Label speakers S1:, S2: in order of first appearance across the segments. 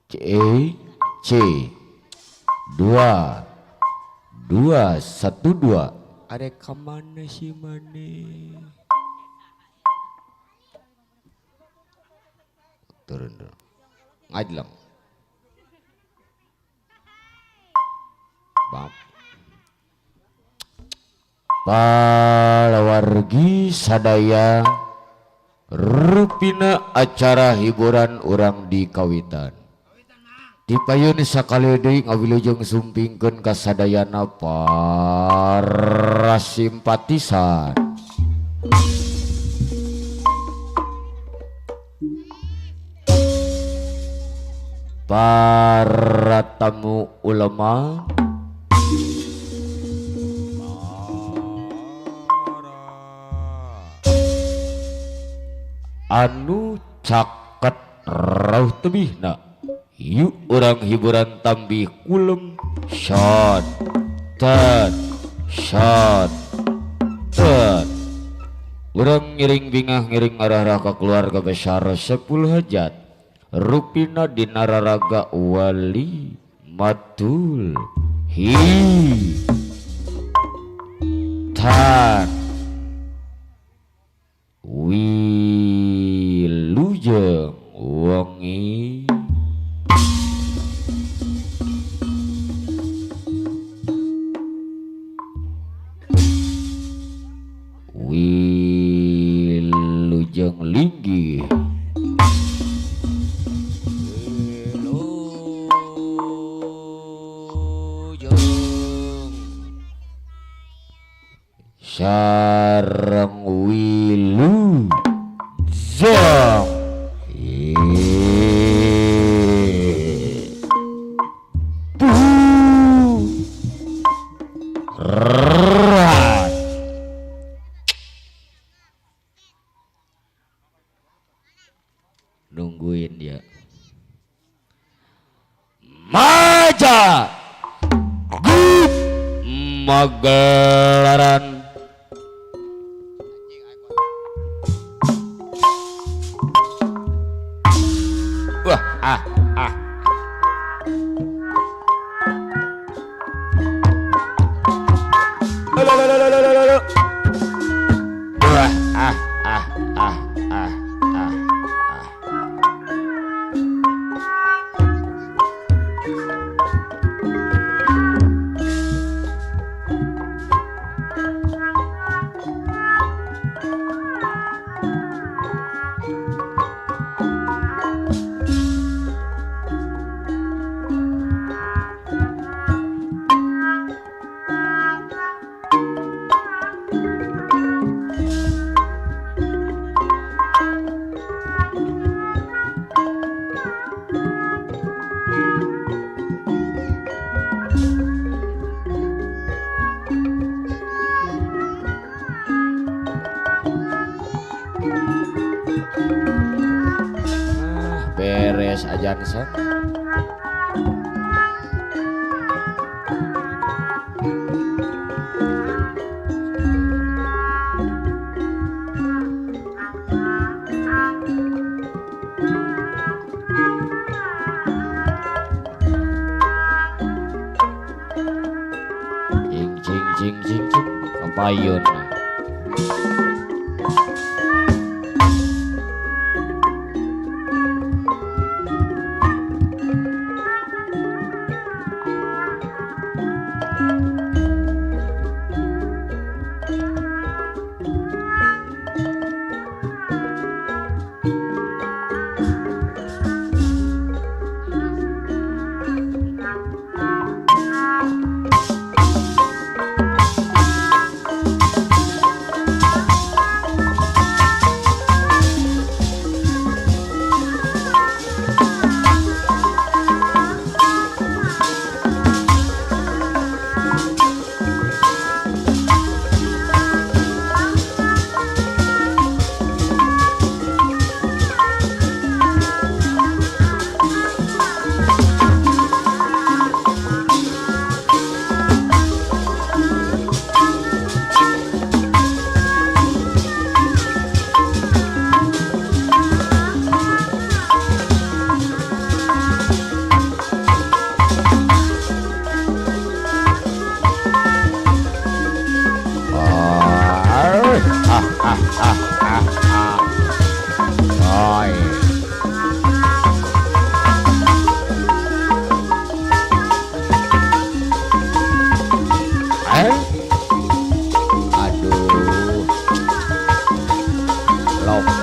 S1: C 2 2 1 2. Ada kemana sih mane? Turun dulu. Ngajlang. Bang. Palawargi sadaya rupina acara hiburan orang di kawitan. Dipayun sakali deui ngawilujeng sumpingkeun ka sadayana para simpatisan. Para tamu ulama, anu caket rauh tebihna, yuk orang hiburan tambih kulem shot tet orang ngiring bingah ngiring arah ka keluarga besar 10 hajat rupina dinararaga wali matul hi tan wilujeng wangi wilujeng linggih sareng wilu zong rat nungguin dia maja gip magelaran wah beres ajan set cing kepayun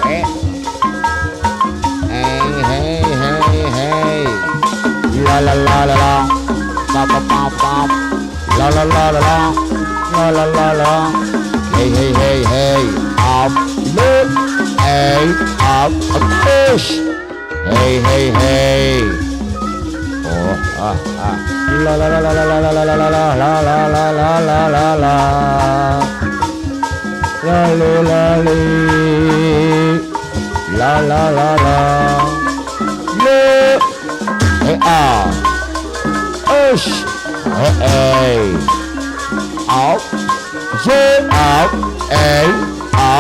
S1: hey hey hey hey la la la la la pa pa pa pa la la la la la la la la la hey hey hey hey up look hey up push hey hey hey oh la la la la la la la la la la la la la la la la la lalu lali la la la la le ush hey out out hey hey hey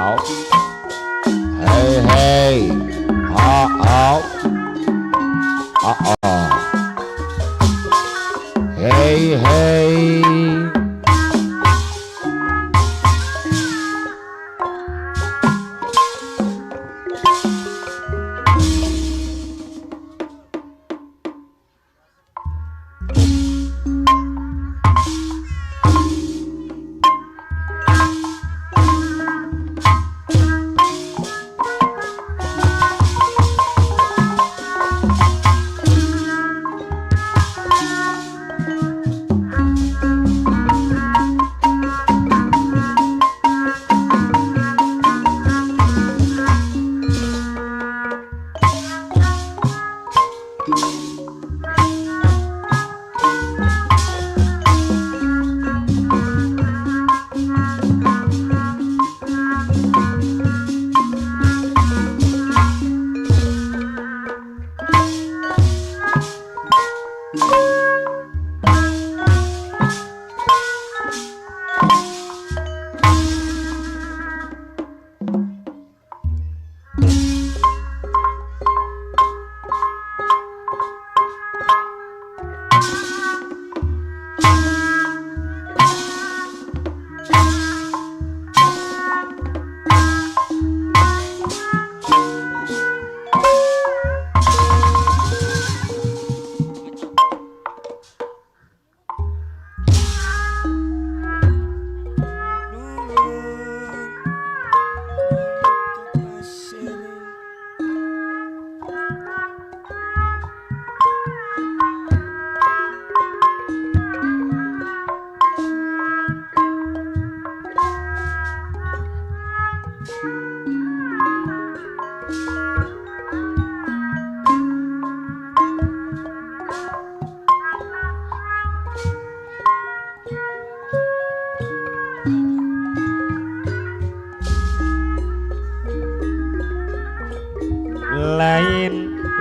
S1: out hey hey out hey hey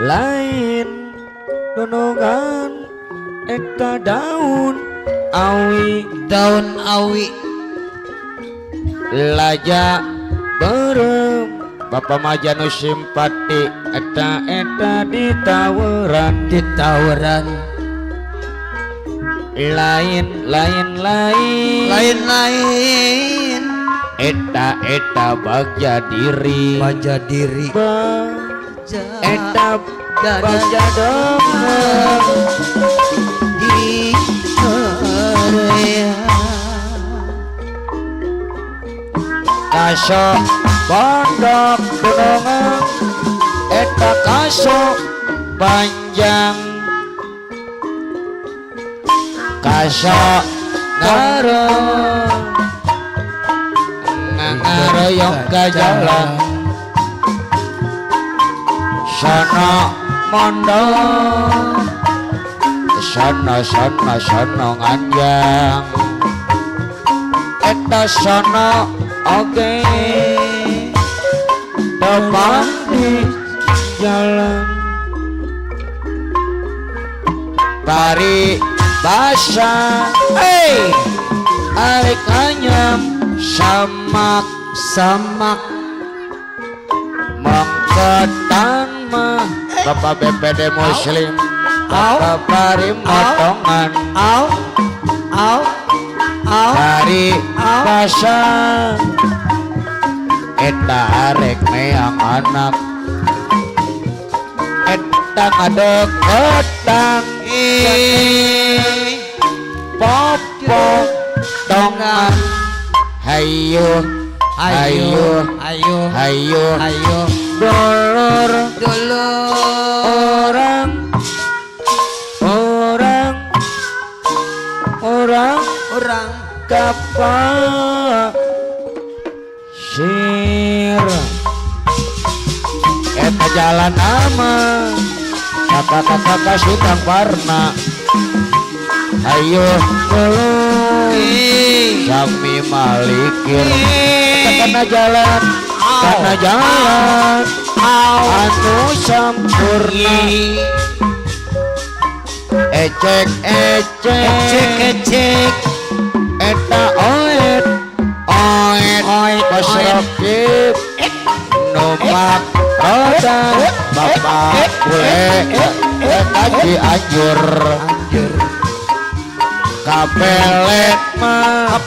S1: lain donongan eta daun awi laja berem Bapak Majanu simpati eta ditawaran lain eta bagja diri eta bagja dongeng di area kaso pondok donongan eta kaso panjang kaso ngaroyong ka jalan sono mondok sono nganjang eta sono oke depan di jalan pari basah arek anyam samak
S2: samak
S1: mangketan mah Bapak BPD Muslim Bapak Parim motongan
S2: au
S1: dari pasang eta arek meang anak eta ngadeketang popok tongan hayu hayu
S2: ayo
S1: hayu
S2: ayo
S1: dulur
S2: dulu
S1: orang
S2: orang
S1: kapak sir eta jalan aman kakak-kakak sutang parna ayo dulu sami malikir karena jalan anu sampurna ecek eta oet pasrokip numpak roda bapak kule kaji anjur kapelet mah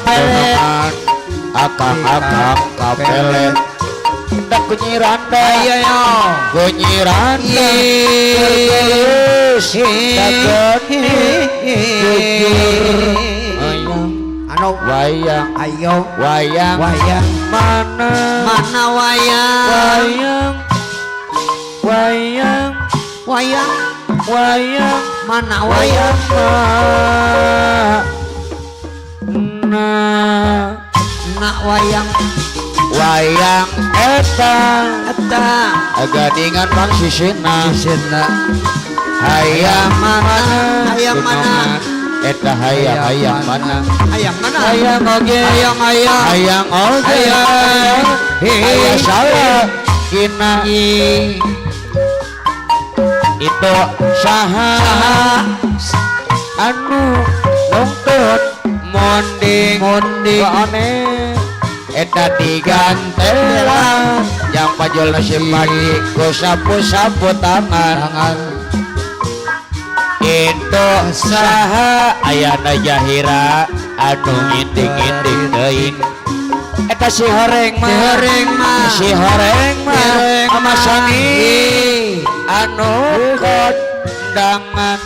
S1: akang kapelet ndak kunyiranda kunyiranda jujur
S2: anu
S1: wayang
S2: ayo
S1: wayang mana wayang
S2: mana
S1: wayang
S2: nak wayang
S1: eta gadingan Bang sisina hayang mana eta hayang mana hayang oge hayang salah kina itu saha anu nongtot monding aneh eta digantela yang pajol nasi pagi ku sapu tangan itu saha ayana jahira anu inting-inting teuing eta si horeng mah sama sani anu kondangan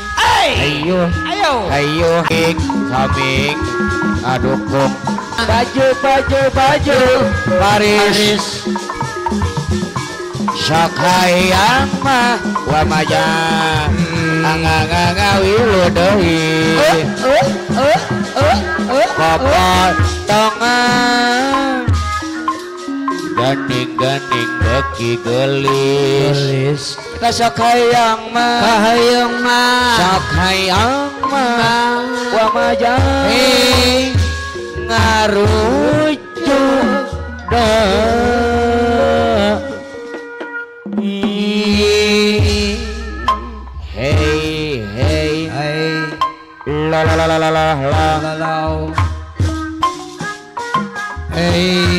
S1: ayo saming adukung baju Paris sok hayang mah wa maja ngawilu deui potongan ganding beki gelis kita sok hayang mah sok hayang mah wa maja ngarujuk dah hey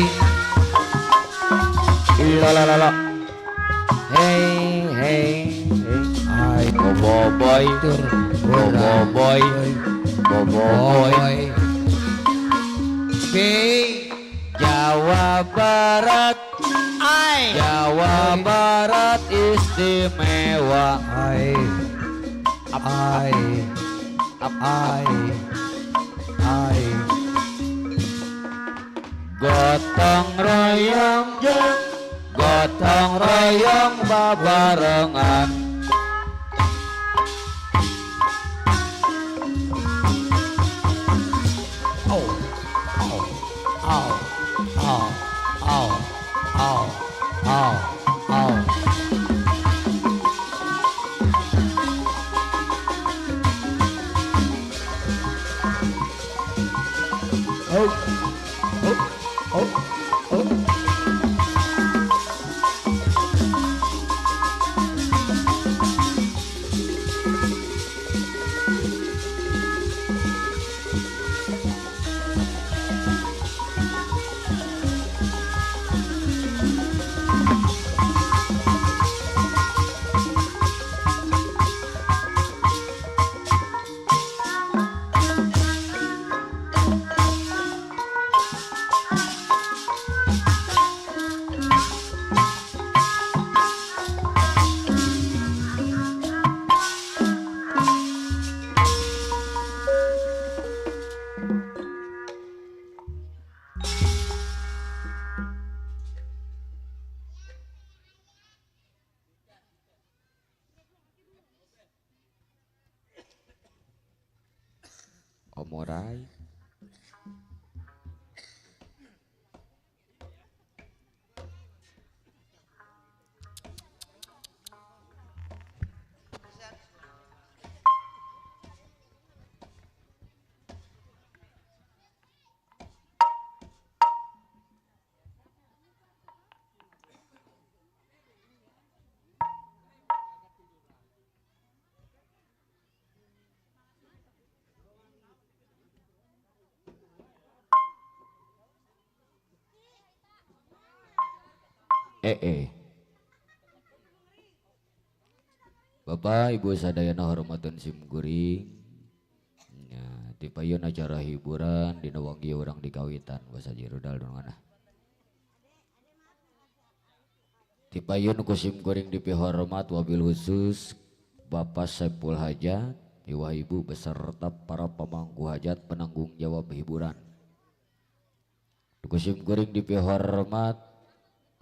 S1: la hey ay boboiboy Jawa Barat istimewa gotong royong babarengan samurai. Bapak Ibu sadayana hormatan simkuring ya, di payun acara hiburan dina wangi orang dikawitan basa jirudal dongana di payun ku simkuring dipihormat wabil khusus Bapak Saipul Hajat Iwa Ibu beserta para pemangku hajat penanggung jawab hiburan ku simkuring dipihormat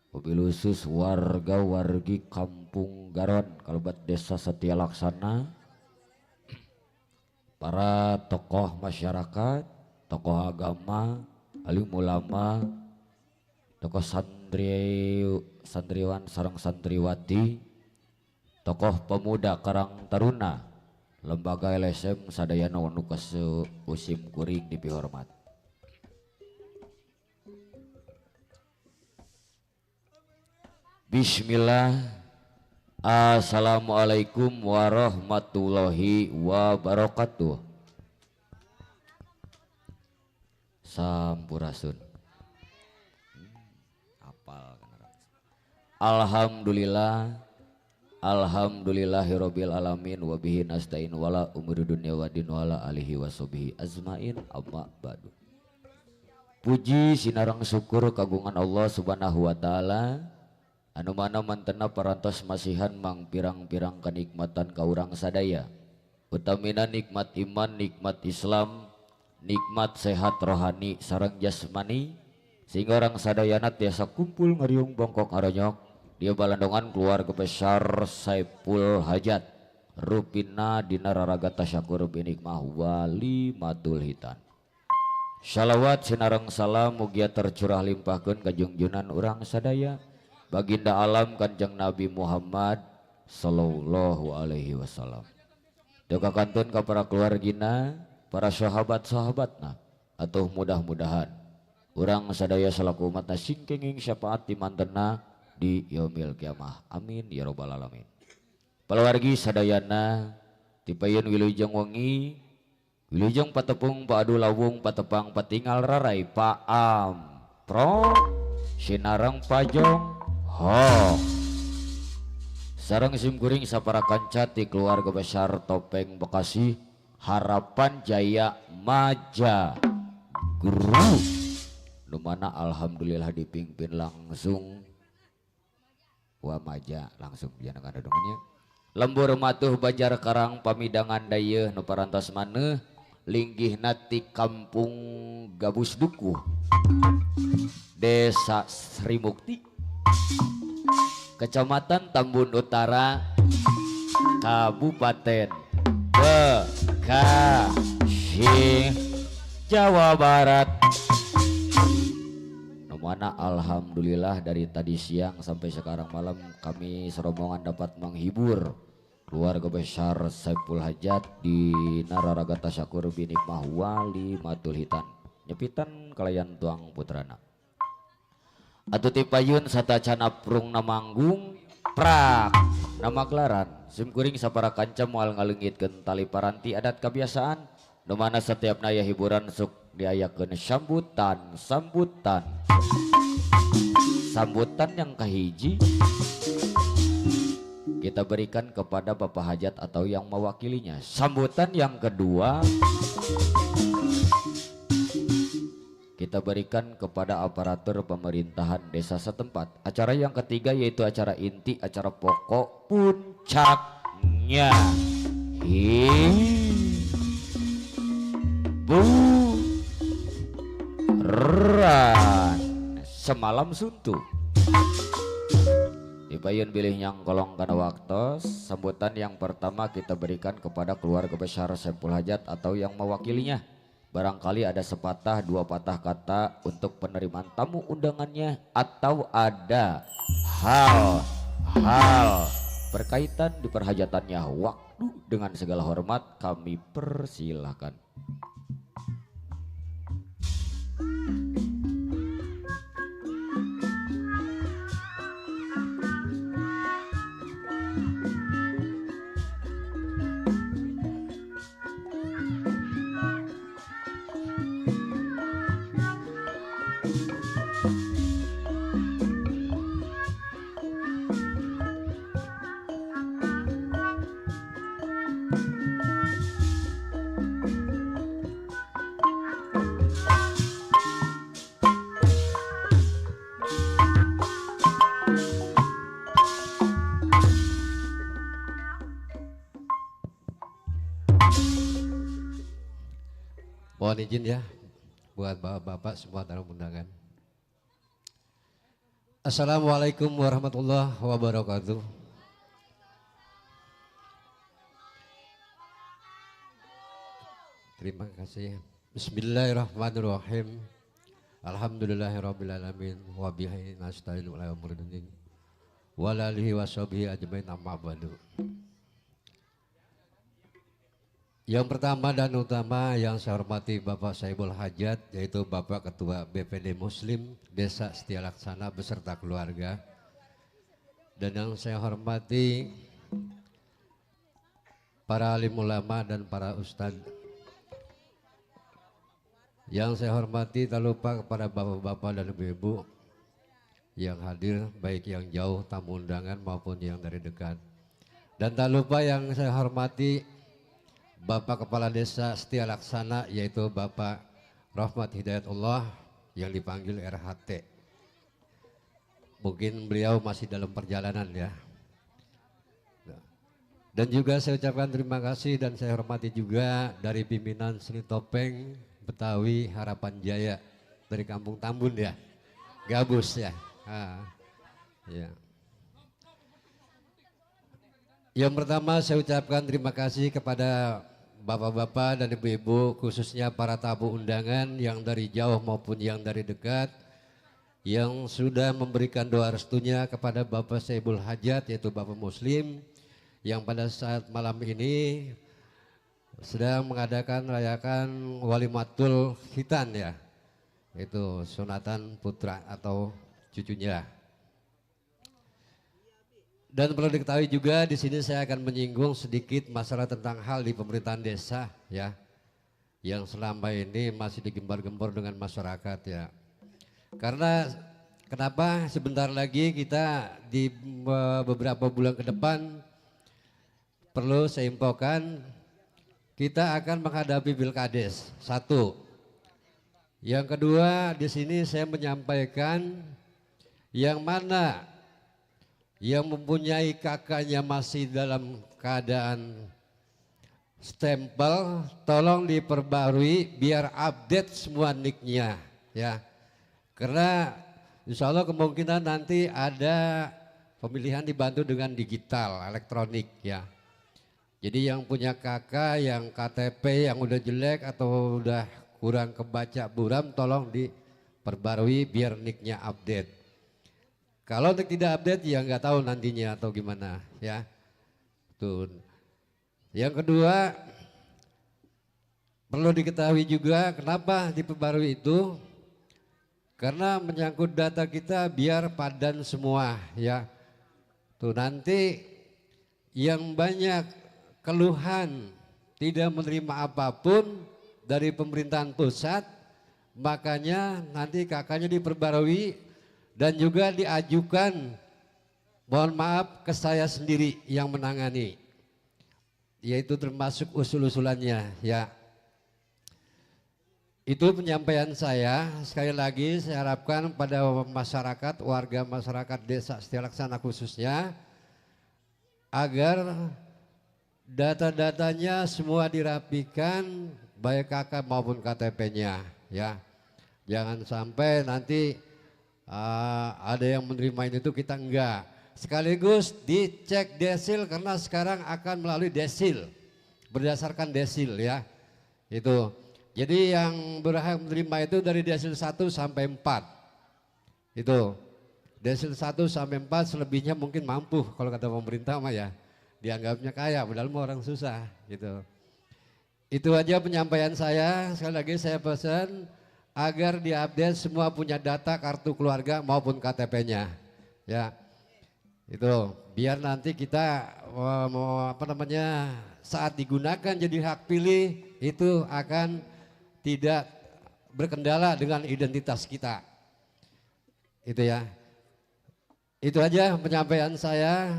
S1: wabil khusus warga wargi Kampung Garon Kalebat Desa Setia Laksana, para tokoh masyarakat, tokoh agama, alim ulama, tokoh santriwan sareng santriwati, tokoh pemuda Karang Taruna, lembaga LSM sadayana wanu usim kuring dipihormat. Bismillah. Assalamualaikum warahmatullahi wabarakatuh. Sampurasun. Apal kan. Alhamdulillah. Alhamdulillahirabbil alamin wa bihi nasta'in wala umuri dunya wa din wala alihi washabihi azmain amma ba'du. Puji sinareng syukur kagungan Allah Subhanahu wa taala. Anu mana mantena parantos masihan mang pirang-pirang kenikmatan kaurang sadaya utamina nikmat iman, nikmat Islam, nikmat sehat rohani sareng jasmani sehingga orang sadayana tiasa kumpul ngeriung bongkok aronyok dia balandongan keluarga besar Saipul Hajat rupina dina raraga tasyakur binikmah wali matul hitan. Shalawat sinareng salam mugia tercurah limpahkeun ka junjunan urang sadaya Baginda alam Kanjeng Nabi Muhammad sallallahu alaihi wasallam. Doa kantun ka para keluargina, para sahabat-sahabatna, atuh mudah-mudahan urang sadaya salaku umatna singkenging syafaat di mantena di yaumil kiamah. Amin ya rabbal alamin. Paluargi sadayana tipayun wilujeng wengi, wilujeng patepung paadu lawung patepang patinggal rarai paam pro sinareng pajong sareng simkuring sapara kancat di keluarga besar Topeng Bekasi Harapan Jaya Maja Guru nu mana alhamdulillah dipimpin langsung wa Maja langsung jangan ada dongannya lembur matuh bajar karang pamidangan dayeuh nu parantos maneh linggih nati Kampung Gabus Dukuh Desa Sri Mukti Kecamatan Tambun Utara Kabupaten Bekasi Jawa Barat. Mana alhamdulillah dari tadi siang sampai sekarang malam kami serombongan dapat menghibur keluarga besar Saipul Hajat di Nararaga Tasyakur binikmah wali matul hitan nyepitan kalayan tuang putrana atuh tipayun satacana prung namanggung prak nama gelaran simkuring sapara kanca moal ngaleungitkeun tali paranti adat kebiasaan nu mana setiap naya hiburan suk diayakeun sambutan yang kahiji kita berikan kepada Bapak Hajat atau yang mewakilinya. Sambutan yang kedua kita berikan kepada aparatur pemerintahan desa setempat. Acara yang ketiga yaitu acara inti, acara pokok puncaknya hiburan semalam suntuk. Dipayun bilih yang kolong kana waktos. Sambutan yang pertama kita berikan kepada keluarga besar Saipul Hajat atau yang mewakilinya. Barangkali ada sepatah dua patah kata untuk penerimaan tamu undangannya, atau ada hal-hal berkaitan di perhajatannya. Waktu dengan segala hormat kami persilahkan.
S3: Mohon izin ya buat bapak-bapak semua tamu undangan. Assalamualaikum warahmatullahi wabarakatuh. Terima kasih. Bismillahirrahmanirrahim. Alhamdulillahirrabbilalamin. Wabihi nasta'inu ala umurdin. Walalihi washabihi ajmain amma ba'du. Yang pertama dan utama yang saya hormati Bapak Saibul Hajat, yaitu Bapak Ketua BPD Muslim Desa Setia Laksana beserta keluarga. Dan yang saya hormati para alim ulama dan para ustadz. Yang saya hormati tak lupa kepada bapak-bapak dan ibu-ibu yang hadir, baik yang jauh tamu undangan maupun yang dari dekat. Dan tak lupa yang saya hormati Bapak Kepala Desa Setia Laksana, yaitu Bapak Rahmat Hidayatullah yang dipanggil RHT. Mungkin beliau masih dalam perjalanan ya. Dan juga saya ucapkan terima kasih dan saya hormati juga dari pimpinan seni topeng Betawi Harapan Jaya dari Kampung Tambun ya. Gabus ya. Ya. Yang pertama saya ucapkan terima kasih kepada bapak-bapak dan ibu-ibu, khususnya para tamu undangan yang dari jauh maupun yang dari dekat, yang sudah memberikan doa restunya kepada Bapak Saibul Hajat, yaitu Bapak Muslim, yang pada saat malam ini sedang mengadakan rayakan walimatul khitan ya, yaitu sunatan putra atau cucunya. Dan perlu diketahui juga di sini saya akan menyinggung sedikit masalah tentang hal di pemerintahan desa ya, yang selama ini masih digembar-gembor dengan masyarakat ya. Karena kenapa sebentar lagi kita di beberapa bulan ke depan perlu saya infokan kita akan menghadapi Pilkades. Satu. Yang kedua di sini saya menyampaikan yang mana yang mempunyai kakaknya masih dalam keadaan stempel, tolong diperbarui biar update semua nicknya ya. Karena insya Allah kemungkinan nanti ada pemilihan dibantu dengan digital, elektronik ya. Jadi yang punya kakak yang KTP yang udah jelek atau udah kurang kebaca buram, tolong diperbarui biar nicknya update. Kalau tidak update ya nggak tahu nantinya atau gimana ya. Tuh. Yang kedua perlu diketahui juga kenapa diperbarui itu, karena menyangkut data kita biar padan semua ya. Tuh nanti yang banyak keluhan tidak menerima apapun dari pemerintahan pusat, makanya nanti kakaknya diperbarui dan juga diajukan, mohon maaf, ke saya sendiri yang menangani, yaitu termasuk usul-usulannya ya. Itu penyampaian saya. Sekali lagi saya harapkan pada masyarakat, warga masyarakat Desa Setia Laksana khususnya, agar data-datanya semua dirapikan, baik KK maupun KTP-nya ya. Jangan sampai nanti ada yang menerima itu kita enggak. Sekaligus dicek desil karena sekarang akan melalui desil, berdasarkan desil ya. Itu. Jadi yang berhak menerima itu dari desil 1 sampai 4. Itu. Desil 1 sampai 4 selebihnya mungkin mampu kalau kata pemerintah mah ya. Dianggapnya kaya, padahal mah orang susah gitu. Itu aja penyampaian saya. Sekali lagi saya pesan agar diupdate semua punya data kartu keluarga maupun KTP-nya. Ya. Itu biar nanti kita mau apa namanya saat digunakan jadi hak pilih itu akan tidak berkendala dengan identitas kita. Itu ya. Itu aja penyampaian saya.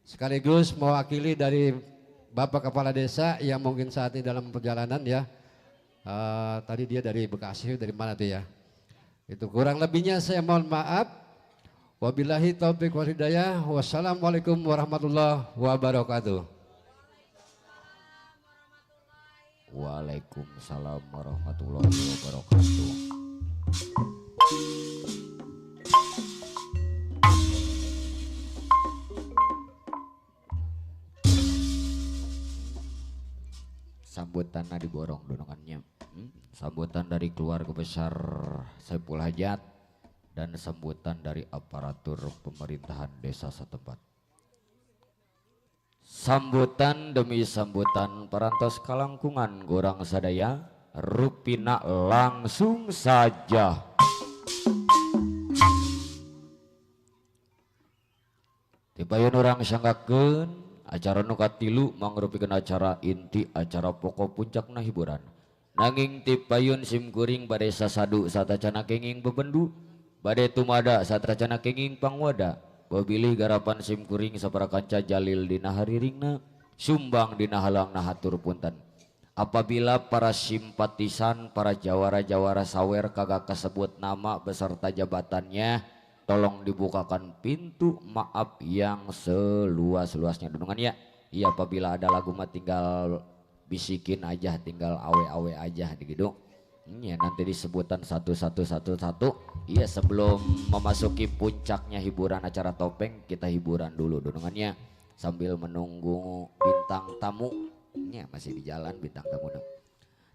S3: Sekaligus mewakili dari Bapak Kepala Desa yang mungkin saat ini dalam perjalanan ya. Tadi dia dari Bekasi, dari mana tuh ya. Itu kurang lebihnya saya mohon maaf. Wabillahi taufiq wal hidayah. Wassalamualaikum warahmatullahi wabarakatuh.
S1: Waalaikumsalam warahmatullahi wabarakatuh. Sambutan diborong donongannya. Sambutan dari keluarga besar Saiful Hajat dan sambutan dari aparatur pemerintahan desa setempat. Sambutan demi sambutan parantos kalangkungan gorang sadaya rupina langsung saja. Tipayun orang sanggakeun acara nu katilu mangrupikeun acara inti acara pokok puncakna hiburan. Nanging tipayun simkuring bade sasadu satacana kenging bebendu bade tumada satracana kenging pangwada. Babilih garapan simkuring sapara kanca jalil dina hariringna sumbang dina halangna hatur punten. Apabila para simpatisan para jawara-jawara sawer kagak kesebut nama beserta jabatannya tolong dibukakan pintu maaf yang seluas-luasnya donongan ya. Iya apabila ada lagu mah tinggal bisikin aja, tinggal awe-awe aja di gitu. Ya nanti disebutan satu. Iya sebelum memasuki puncaknya hiburan acara topeng kita hiburan dulu donongannya sambil menunggu bintang tamu. Ya masih di jalan bintang tamu.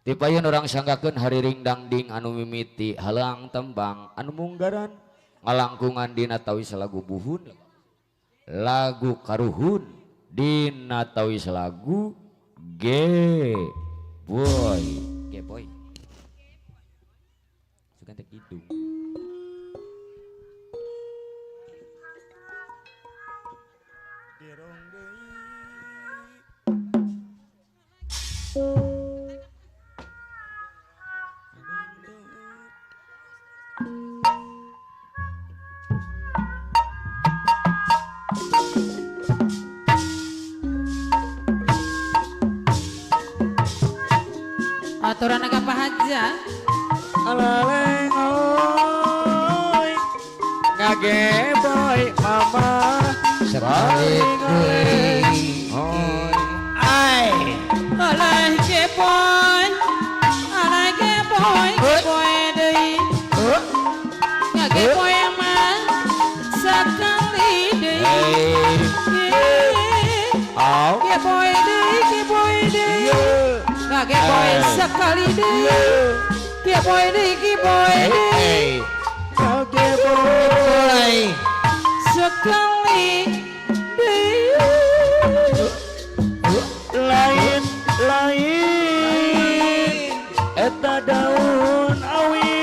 S1: Tipayun orang sanggakeun hariring dangding anu mimiti halang tembang anu munggaran ngalangkungan dina tawis lagu buhun lagu karuhun dina tawis lagu boy suka tek hidung
S4: aturan agak pahaja
S1: alaleng oi ngage boy mama
S3: Sekali
S1: oi ai
S4: alai ke boy deui ngage boy mah sekali deui
S1: au
S4: ke boy deui ngage boy sekali deui ke boy deui
S1: ngage boy
S4: sekali deui
S1: lain eta daun awi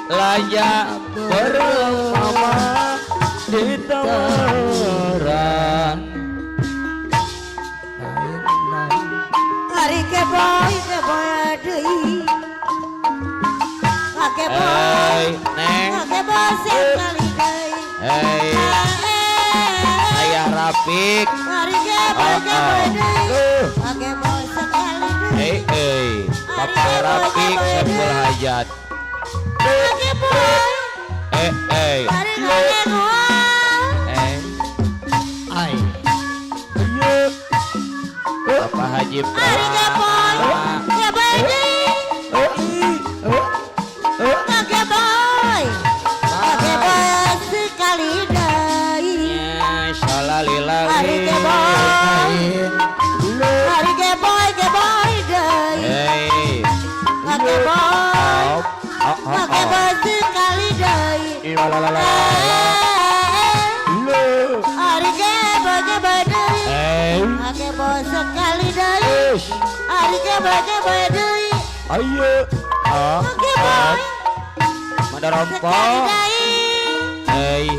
S1: layak bersama di tawaran
S4: hari ke boy deui ngage boy
S1: neng
S4: sekali deui
S1: ayah Rapik
S4: hari ke boy deui ngage boy sekali deui
S1: Papa Rapik Saiful Hajat
S4: ngage boy hari ngage boy
S1: ai Papa Haji
S4: hari ke boy deui ngage boy sekali deui
S1: Shalalilali
S4: hari ke boy deui
S1: La la la la la.
S4: Ari kebo deui. Kebo sekali deui. Ari kebo deui.
S1: Ayo.
S4: Kebo.
S1: Mana rompong? Hei,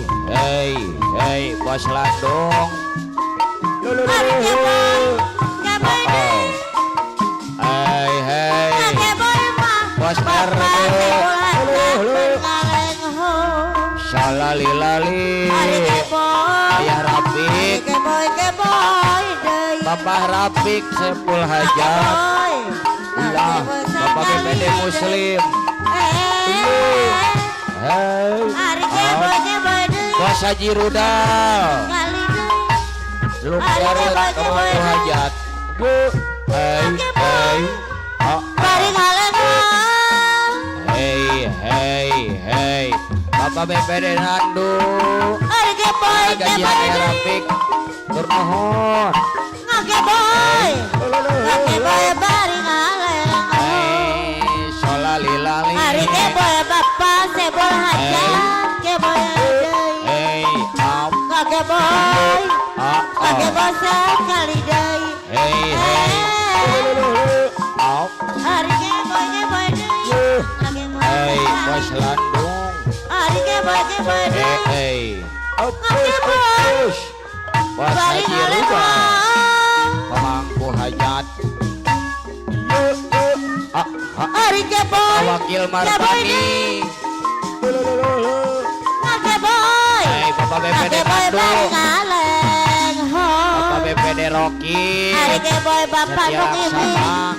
S1: Bos Landung.
S4: Ari kebo. Kebo deui.
S1: Hei.
S4: Kebo mah.
S1: Bos RG. Salalilali.
S4: Ari kebo.
S1: Ayah Rapik.
S4: Kebo deui.
S1: Bapak Rapik Sepul Hajat. Ulah, Bapak BPD Muslim. Hei.
S4: Ari kebo deui.
S1: Bos Haji Rudal.
S4: Kali deui.
S1: Lu Garut Pemangku Hajat. Hei.
S4: Bari ngalengan.
S1: Hei. Bapak BPD Nandu.
S4: Ari keboy
S1: Gajian Ayah Rapik. Turnuhun.
S4: ngakeboy. Ngakeboy bari ngalengan.
S1: Solalilali.
S4: Ari keboy bapak sebol hajat. Keboy deui. Ngakeboy. Ngakeboy sekali deui. Ari keboy deui.
S1: Hei, Bos Landung.
S4: Ari keboy deui.
S1: Push. Bos
S4: Bari
S1: Haji Rudal.
S4: ngalengan.
S1: Pemangku Hajat.
S4: Ari keboy.
S1: Wakil Martani.
S4: Ngakeboy.
S1: Hei, Bapak BPD
S4: Ngakeboy
S1: Nandu.
S4: bari ngalengan.
S1: Bapak BPD Rocky.
S4: Ari keboy bapak
S1: Setia
S4: nu ini.
S1: Laksana.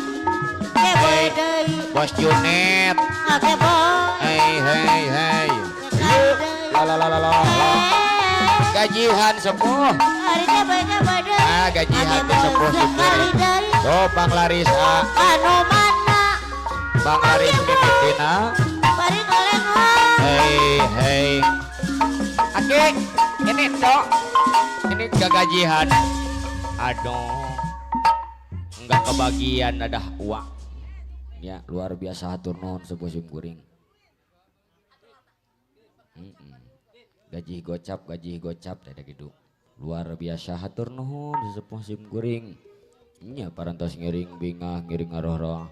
S4: Keboy deui.
S1: Bos Junet.
S4: Ngakeboy.
S1: Hei. La. Gajihan sepuh.
S4: Ari keboy deui.
S1: Gajihan teh sepuh
S4: sekali deui.
S1: Tuh Bang Larisa.
S4: Anu mana
S1: Bang Laris Titina.
S4: bari ngalengan.
S1: Hei. Aki, ini dok. Ini gak gajian. Aduh. Enggak kebagian ada uang. Ya, luar biasa hatur nuhun sebuah sim kuring. Gaji gocap teh gitu. Luar biasa hatur nuhun sepuh sim kuring. Nya parantos ngiring bingah ngiring aroh-roh.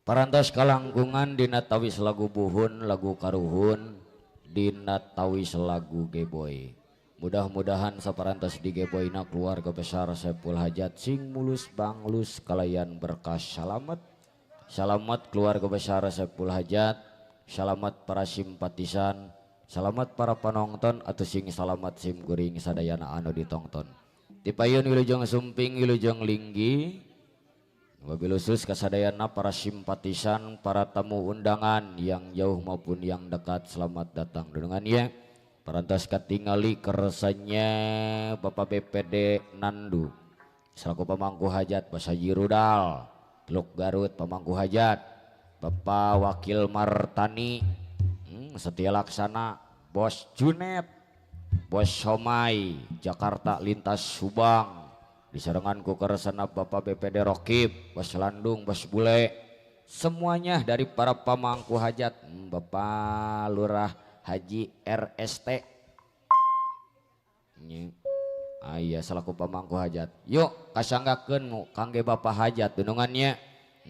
S1: Parantos kalangkungan dina tawis lagu buhun lagu karuhun dina tawis lagu geboy. Mudah-mudahan saparantos di geboyna keluarga besar Sepul Hajat sing mulus banglus kalayan berkas salamet. Salamet keluarga besar Sepul Hajat, salamet para simpatisan, salamet para penonton atau sing salamet sim kuring sadayana anu ditongton. Tipayun wilujeng sumping wilujeng linggi. Wabil khusus kasadayana para simpatisan, para tamu undangan yang jauh maupun yang dekat, selamat datang dengannya. Parantos katingali kersanya Bapak BPD Nandu selaku pemangku hajat, Bos Haji Rudal, Teluk Garut pemangku hajat, Bapak Wakil Martani, Setia Laksana, Bos Junet, Bos Somai, Jakarta Lintas Subang. Diserangan ku keresana Bapak BPD Rokib, Bos Landung, Bos Bule, semuanya dari para pemangku hajat, Bapak Lurah Haji RST. Iya selaku pemangku hajat. Yuk kasanggakeun mu kangge Bapak hajat dunungannya.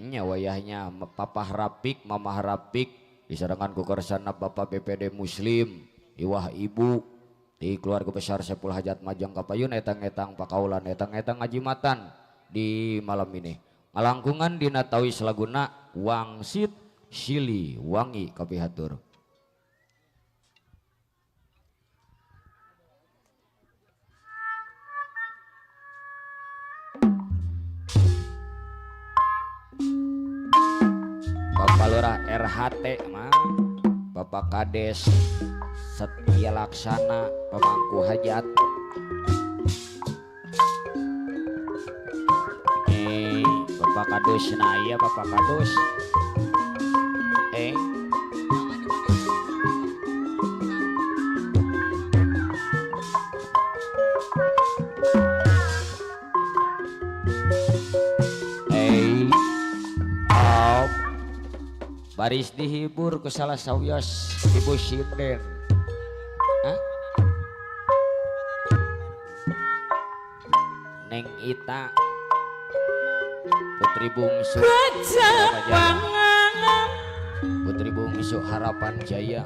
S1: Nya wayahnya Papa Rapik, Mama Rapik, diserangan ku keresana Bapak BPD Muslim, Iwah Ibu di keluarga besar Sepul Hajat Majang Kapayun etang-etang pakaulan etang-etang ngajimatan di malam ini. Ngalangkungan dina tawis laguna wangsit sili wangi kapihatur. Bapak Lurah RHT mah, Bapak Kades Setia Laksana pemangku hajat, Bapak Kadus, nah iya Bapak Kadus, baris dihibur ku salah sawios ibu sinden. Hah? Neng Ita putri bungsu putri bungsu harapan jaya.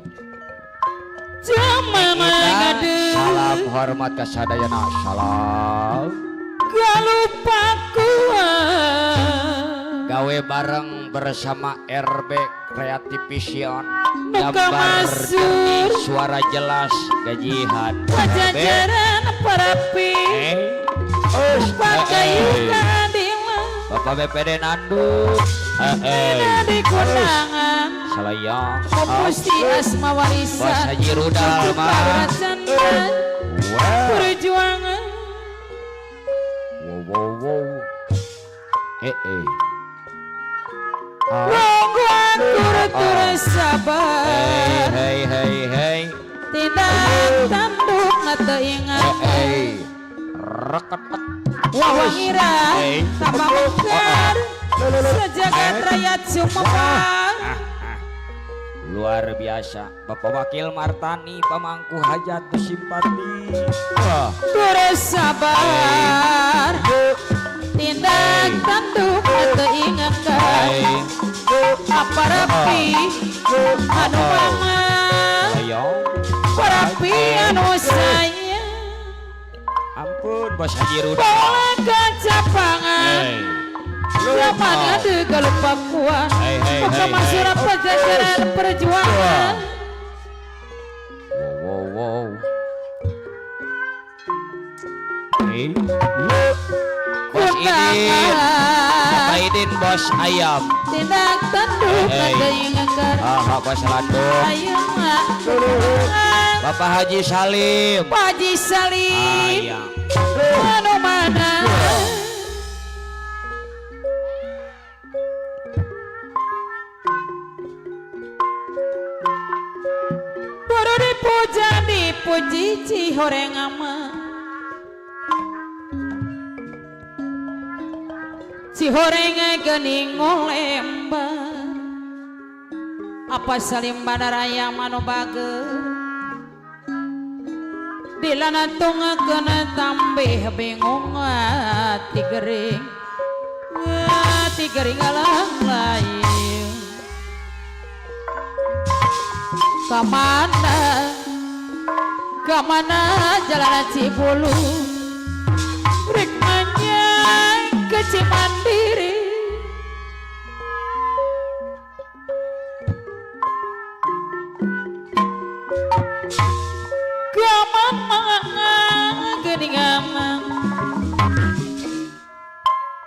S1: Neng Ita salam hormat kasadayana salam
S4: Galupa
S1: gawe bareng bersama RB Creative Vision
S4: Nuka
S1: gambar
S4: masur.
S1: jernih suara jelas gajihan
S4: Pajajaran parapi pakai kadila
S1: Bapak BPD Nandu
S4: di kondangan
S1: salayang
S4: Musti asma
S1: Bos
S4: warisan
S1: Haji Rudal mah
S4: perjuangan
S1: wow
S4: Rongguan tur sabar
S1: hey
S4: Tindak tanduk nata ingat
S1: reketek
S4: Wawangira Tapa mungkar Sejagat rakyat Sumepang
S1: luar biasa Bapak Wakil Martani pamangku hajat simpati
S4: Terus sabar Tindak tanduk nata ingat Apa rapi Anu banget Rapi anu sayang
S1: ampun Bos Haji Rudal
S4: Boleh kacapangan Zaman ada kalau Pakuan Buka masyarakat pajajaran perjuangan
S1: wow Bos Idin Bapak Idin Bos Ayam
S4: Tindak tanduk ada yang akan
S1: Bos Landung
S4: Ayo mak
S1: Bapak Haji Salim
S4: Pak Haji Salim
S1: Ayam
S4: Anu mana Baru dipuja dipuji Cihoreng ama Cihoreng gening ngolembar Apa Salim Badaraya manu bager Dilana tunga kena tambih bingung hati gering alang lain Kamana jalan Cibulu Rikmanya ke Cimandiri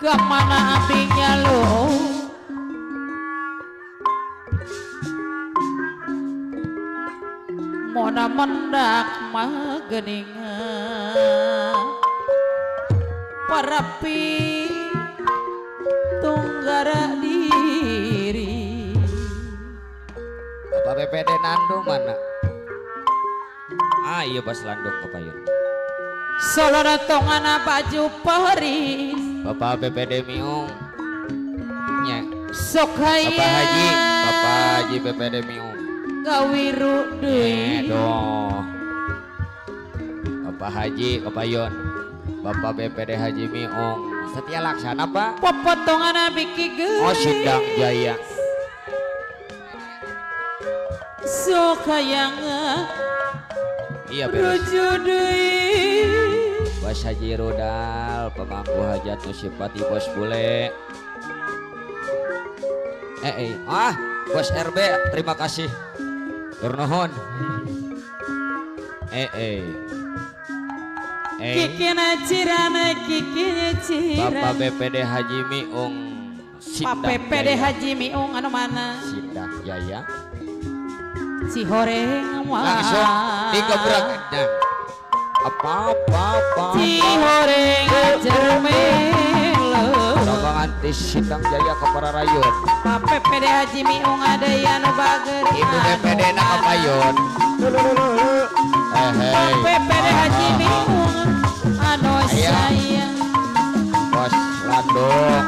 S4: Kemana apinya lo Mona mendak mah geningan Parapi tunggara diri
S1: Bapak BPD Nandung mana? Iya Bos Landung kepayun
S4: Solo tongan baju peris
S1: Bapak BPD Miung nya
S4: Sok hayang
S1: Bapak Haji BPD Miung
S4: gawiru deui
S1: doh Bapak Haji kepayun Bapak BPD Haji Miung Setia Laksana Pak
S4: popotongan biki geus
S1: Sindang Jaya
S4: Sok hayang
S1: iya beres
S4: ruju deui
S1: Bos Haji Rudal pemangku hajat nusipati Bos Bule Bos RB terima kasih turnuhun
S4: kikina cirana
S1: Bapak BPD Haji Miung
S4: Pak BPD Haji Miung anu mana
S1: Sindang Jaya
S4: Cihoreng
S1: langsung dikebrek apa
S4: Cihoreng jermelo
S1: rombongan di Sindang Jaya ke para rayun
S4: Pak BPD Haji Miung ada yang bager
S1: Ibu BPD nak kepayun
S4: Pak BPD Haji Miung anu sayang
S1: Bos Landung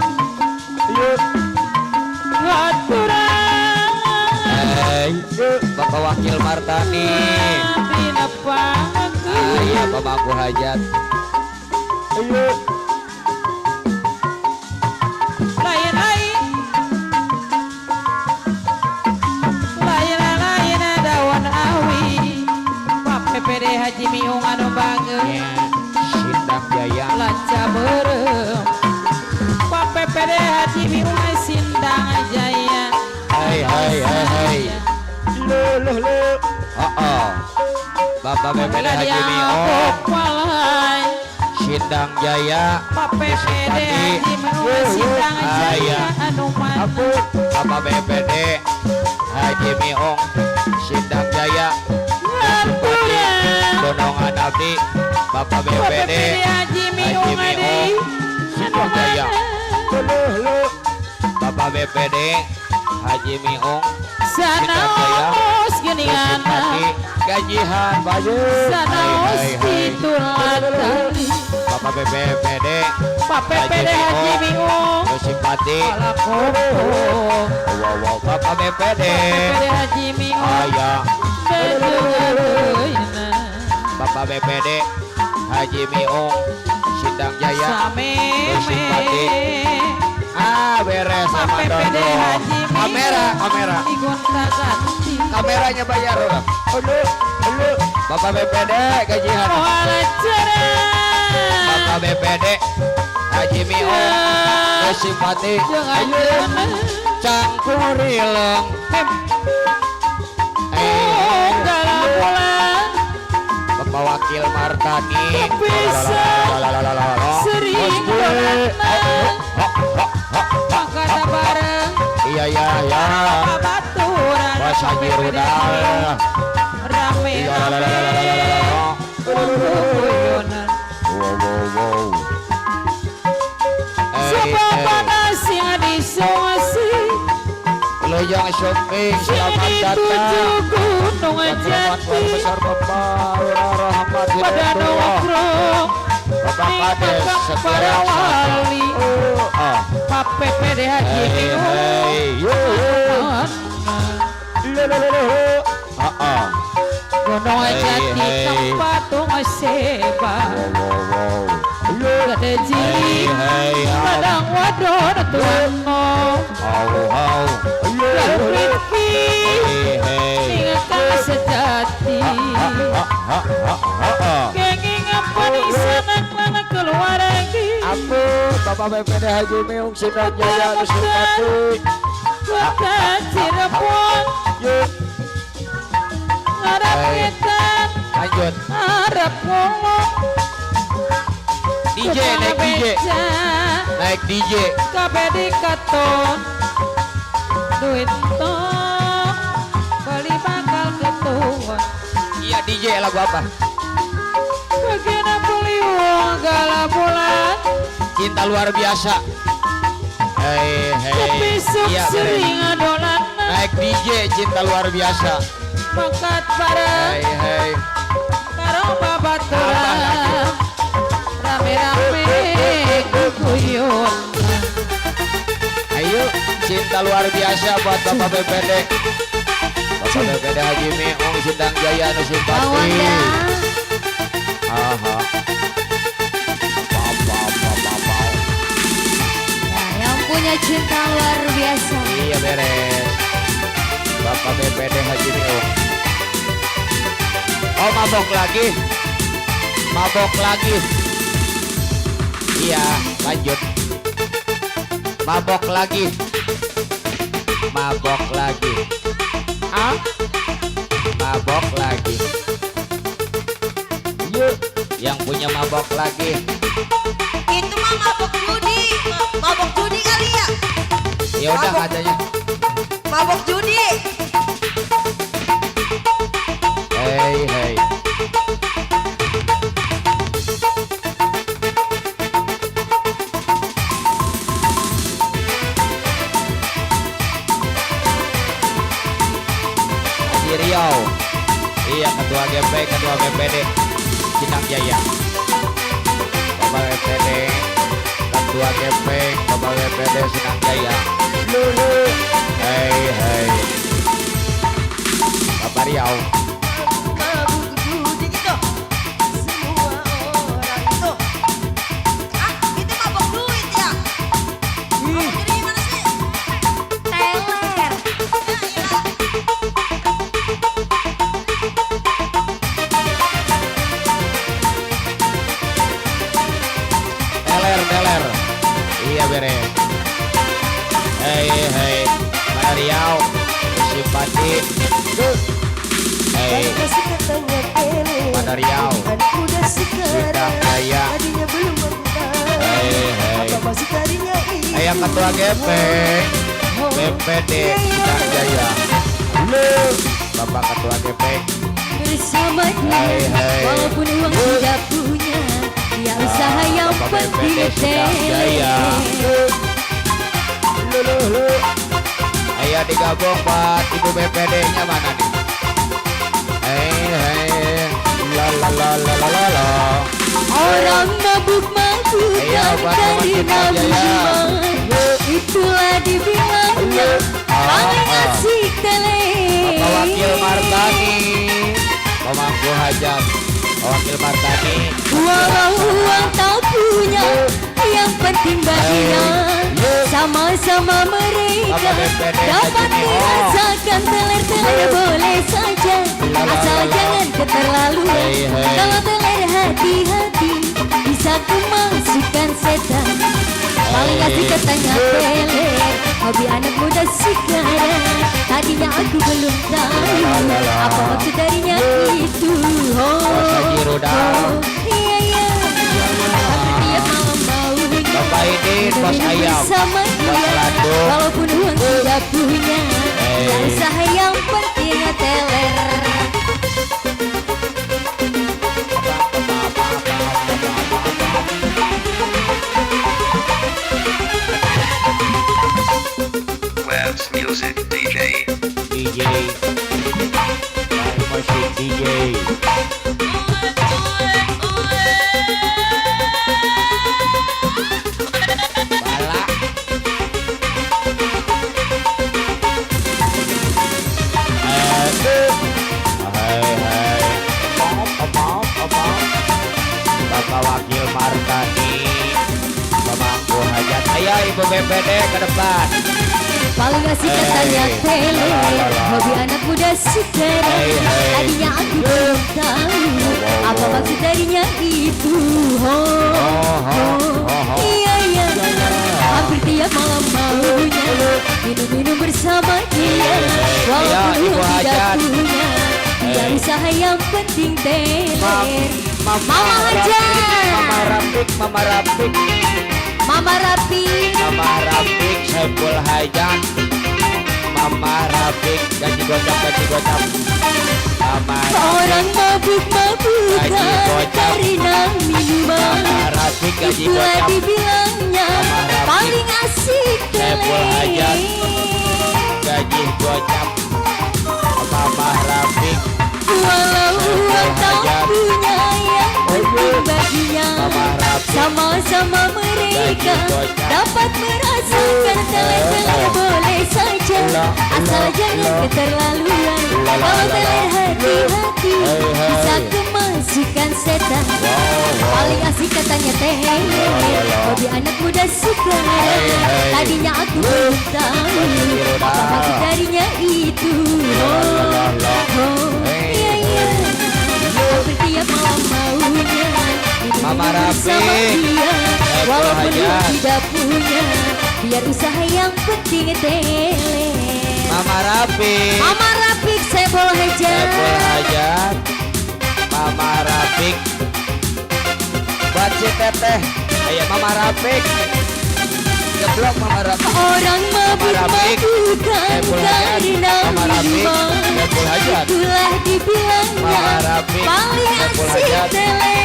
S4: aturan
S1: hei. Bapak Wakil Martani.
S4: Dina panggi.
S1: Iya pemangku hajat. Ayo.
S4: Lain dawan awi. Pak PPD Haji Miung anu banget.
S1: Sindang Jaya.
S4: Lanca berem. Pak PPD Haji Miung Sindang Jaya.
S1: Hai. Lu. Oh. Bapak BPD Haji Miung. Sindang Jaya.
S4: Pak PPD Haji Miung Sindang Jaya anu mana.
S1: Bapak BPD Haji Miung Sindang Jaya. Donongan abdi Bapak BPD
S4: Haji Miung
S1: Sindang Jaya. Bapak BPD Haji Miung
S4: Sanaos geningan
S1: gajihan baju.
S4: Sanaos titulatali
S1: Bapak BPD
S4: Pak PPD Haji Miung
S1: simpati. Wow Bapak BPD
S4: Haji Miung
S1: Ayah. Bapak BPD Haji Miung Sindang Jaya simpati. Beres sama
S4: PPD Haji
S1: kamera kameranya bayar. Halo Bapak BPD gajian. Bapak BPD Haji Miung simpati. Cangkurileng Bapak Wakil Martani
S4: sering kata bareng
S1: iya
S4: baturan
S1: Bos Haji Rudal
S4: rame
S1: wow
S4: sebab panas yang disongsi
S1: Lojang shopping selamat datang
S4: gunung jati
S1: besar Bapak Rahmat
S4: pada nongkrong
S1: Bapak Kades
S4: para wali Pak PPD Haji gunung jati tempat tung seba gede jiri padang wadon tuan Rifki tinggal sejati kenging apa di sana mana keluar lagi
S1: Bapak BPD Haji Miung Sindang Jaya Nusipati
S4: kota Cirebon harap ngetan
S1: lanjut
S4: harap ngomong
S1: DJ naik DJ
S4: kabeh di katon duit tong beli bakal ketua
S1: iya DJ lagu apa
S4: bagian beli uang gala bulan
S1: cinta luar biasa
S4: besok
S1: iya
S4: sering adolan
S1: naik DJ cinta luar biasa
S4: mangkat bareng karo babaturan rame-rame guguyun
S1: ayo cinta luar biasa buat Bapak BPD Haji Miung Sindang Jaya Nusipati
S5: Yang punya cinta luar biasa.
S1: iya beres Bapak BPD Haji Miung. Oh mabok lagi iya lanjut mabok lagi mabok lagi yuk yang punya mabok lagi
S5: Itu mah mabok judi kali ya.
S1: ya udah katanya
S5: Mabok judi.
S1: hey Haji Riau iya ketua GP ketua BPD Sindang Jaya Bapak BPD ketua GP Bapak BPD Sindang Jaya hey Mama Riau.
S4: Mabuk budi itu semua orang itu. Ah, itu mabuk duit ya. Mabuk jadi gimana sih?
S5: Teler.
S1: Teler. Iya bere. Hei, Mama Riau. Simpati. Hei,
S4: Kasih katanya tele.
S1: Mama Riau.
S4: Anak muda
S1: Sudah
S4: sekarang.
S1: kaya.
S4: Tadinya belum mengenal.
S1: Hei.
S4: Apa masih tadinya ini?
S1: Ayah ketua gepeng. BPD Cipta Jaya. Halo, Bapak Ketua gepeng.
S5: Bersama dia,
S1: Hai.
S5: walaupun uang tidak punya, dia usaha yang
S1: Bapak
S5: penting
S1: BPD Cipta Jaya. Lu. Ayah digabung buat Ibu BPD-nya mana nih? Hei. La.
S5: Orang mabuk-mabukan
S1: Iya, buat
S5: karena
S1: Cipta Jaya.
S5: minuman, itulah dibilangnya paling asik tele.
S1: Bapak Wakil Martani. Pemangku hajat. Wakil Martani.
S5: Walau uang tak punya, yang penting baginya sama-sama mereka
S1: Bapak BPD
S5: dapat
S1: Haji Mio.
S5: merasakan teler-teler boleh saja, asal jangan keterlaluan.
S1: Hai.
S5: Kalau teler hati-hati, bisa kemasukan setan. Paling asik katanya teler, hobi anak muda sekarang. Tadinya aku belum tahu apa maksud darinya itu.
S1: Haji Rudal.
S5: Iya. Hampir tiap malam maunya
S1: Bapak Idin, Bos Ayam.
S5: bersama
S1: Bos
S5: dia,
S1: Lado.
S5: walaupun uang tidak punya, dia usaha yang penting teler.
S6: Web's Music DJ.
S1: DJ. Musik DJ. Bala. Hai. Bapak Wakil Martani. Pemangku hajat. Ayo Ibu BPD ke depan.
S5: Paling asik katanya teler, hobi anak muda sekarang. Tadinya aku belum tahu apa maksud darinya itu. Iya. Hampir tiap malam maunya minum-minum bersama dia, walaupun
S1: Ibu
S5: uang tidak
S1: hajat.
S5: punya, dia usaha yang penting teler. Mama
S1: Rapik,
S5: hajat,
S1: Mama Rapik.
S5: Mama Rapi,
S1: Mama Rapik, Saiful Hajat. Mama Rapik, gaji gocap. Mama
S5: orang mabuk-mabukan
S1: Gaji gocap.
S5: karena minuman,
S1: Mama Rapik, gaji
S5: itulah
S1: gocap.
S5: dibilangnya
S1: Mama Rapi,
S5: paling asik
S1: Saiful Hajat.
S5: teler.
S1: gaji gocap. Mama Rapik,
S5: Walau uang tak
S1: Hajat.
S5: punya, yang penting baginya
S1: Mama Rapik,
S5: sama-sama mereka
S1: Gaji gocap.
S5: dapat merasakan teler-teler boleh saja, asal jangan keterlaluan. Kalau teler hati-hati, bisa kemasukan setan. Paling asik katanya teler, hobi anak muda sekarang. Tadinya aku belum tahu apa maksud darinya itu. Iya. Hampir tiap malam maunya
S1: Mama
S5: minum bersama
S1: Rafi,
S5: dia, walaupun
S1: Hajat.
S5: tidak punya, biar usaha yang penting teler.
S1: Mama Rapik,
S5: Mama Rapik, Saiful
S1: Saiful
S5: Hajat.
S1: Hajat. Mama Rapik, buat si teteh. Ayo Mama Rapik, geblok Mama Rapik.
S5: Orang mabuk-mabukan
S1: Saiful Hajat.
S5: karena
S1: Mama Rapik,
S5: minuman,
S1: Saiful Hajat.
S5: itulah dibilangnya
S1: Mama Rapik,
S5: paling
S1: Saiful
S5: asik
S1: Hajat.
S5: teler.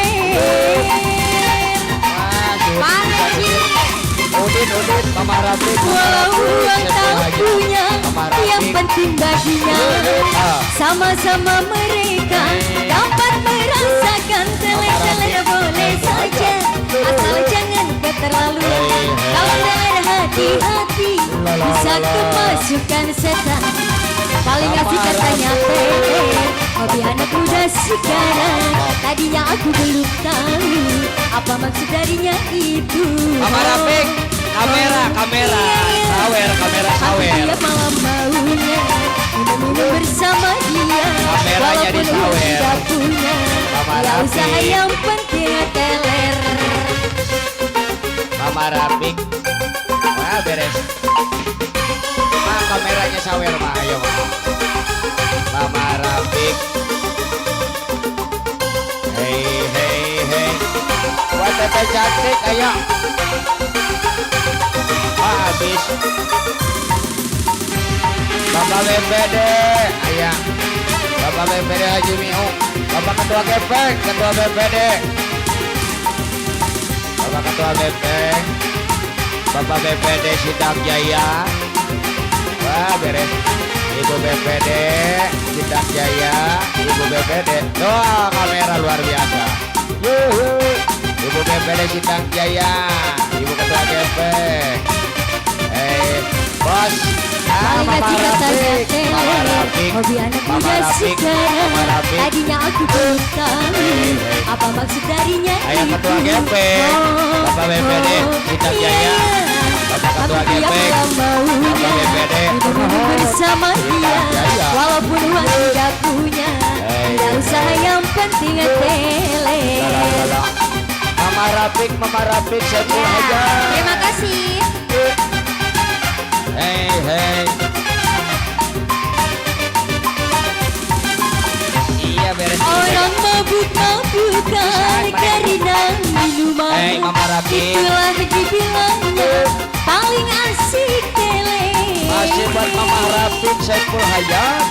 S1: Udin, Mama Rapik,
S5: Walau uang tak punya,
S1: Mama
S5: yang
S1: Rapik.
S5: penting baginya sama-sama mereka dapat merasakan teler-teler boleh saja, asal jangan keterlaluan. Kalau teler hati-hati, bisa kemasukan setan. Paling asik katanya teler, muda sekarang. Tadinya aku belum tahu apa maksud darinya itu.
S1: Mama Rafiq, kamera, sawer, kamera
S5: Aku
S1: sawer.
S5: tiap malam maunya minum bersama dia.
S1: Kameranya
S5: Walaupun
S1: disawer.
S5: tidak punya,
S1: Mama
S5: ya
S1: Rafiq.
S5: usaha yang penting teler.
S1: Mama Rafiq, wah beres. Kameranya sawer mah, ayo mah. Mama Rafiq. Hei. Buat teteh cantik, ayo. Habis. Bapak BPD, ayo. Bapak BPD Haji Miu. Bapak Ketua Gepeng, Ketua BPD. Bapak Ketua Gepeng. Bapak BPD Sidang Jaya. Wah beres. Ibu BPD Sidang Jaya. Ibu BPD. Wah kamera luar biasa. Yuhu. Ibu BPD Sidang Jaya. Ibu Ketua Gepeng. Bos.
S5: Paling
S1: Mama
S5: gaji katanya
S1: Rafiq. Mama
S5: teler.
S1: Rafiq.
S5: Hobi anak
S1: Mama
S5: muda
S1: Rafiq.
S5: sekarang.
S1: Mama Rafiq.
S5: Tadinya aku belum tahu apa maksud darinya
S1: Ayah
S5: itu.
S1: Ketua Gepeng. Bapak BPD Sidang Jaya. Bapak Ketua
S5: Aku tiap
S1: Gepeng.
S5: malam maunya
S1: Bapak BPD.
S5: minum bersama dia.
S1: Jaya.
S5: Walaupun uang tidak punya, ya usaha yang penting teler.
S1: Lala. Mama Rafiq, saya pun aja.
S5: Terima kasih.
S1: Hei. Iya beres.
S5: Orang mabuk-mabukan karena minuman.
S1: Hei Mama Rafiq.
S5: Itulah dibilangnya paling asik tele.
S1: Masih buat Mama Rafiq, saya pun hayat.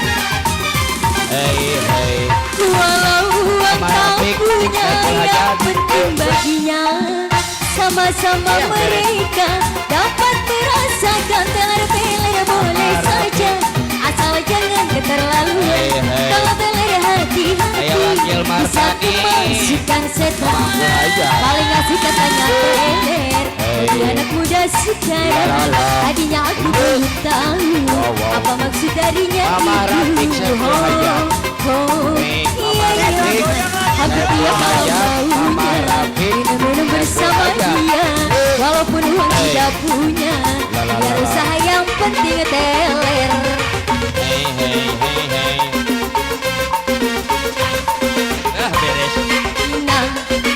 S1: Hei.
S5: Walau uang
S1: Mama
S5: tak
S1: Rafiq,
S5: punya,
S1: Saiful
S5: yang
S1: Hajat.
S5: penting baginya sama-sama
S1: Iya, beres.
S5: mereka dapat merasakan teler-teler boleh
S1: Mama
S5: saja, asal jangan keterlaluan.
S1: Hei.
S5: Kalau teler
S1: Ayo,
S5: hati-hati
S1: Wakil
S5: bisa
S1: Marsani.
S5: kemasukan setan.
S1: Saiful Hajat.
S5: Paling asik katanya teler.
S1: Hei.
S5: Bagi anak muda sekarang,
S1: Lala.
S5: tadinya aku belum tahu
S1: Wow.
S5: apa maksud darinya
S1: Mama Rafiq,
S5: itu.
S1: Saiful Hajat.
S5: Iya,
S1: Mama Rafiq,
S5: hampir
S1: Saiful
S5: tiap malam
S1: Hajat. Mama
S5: maunya
S1: Rafiq,
S5: minum bersama
S1: Saiful Hajat.
S5: dia. Walaupun uang
S1: Hei.
S5: tidak punya,
S1: Lala,
S5: biar
S1: lala.
S5: usaha yang penting teler.
S1: Hei. Beres.
S5: Nah,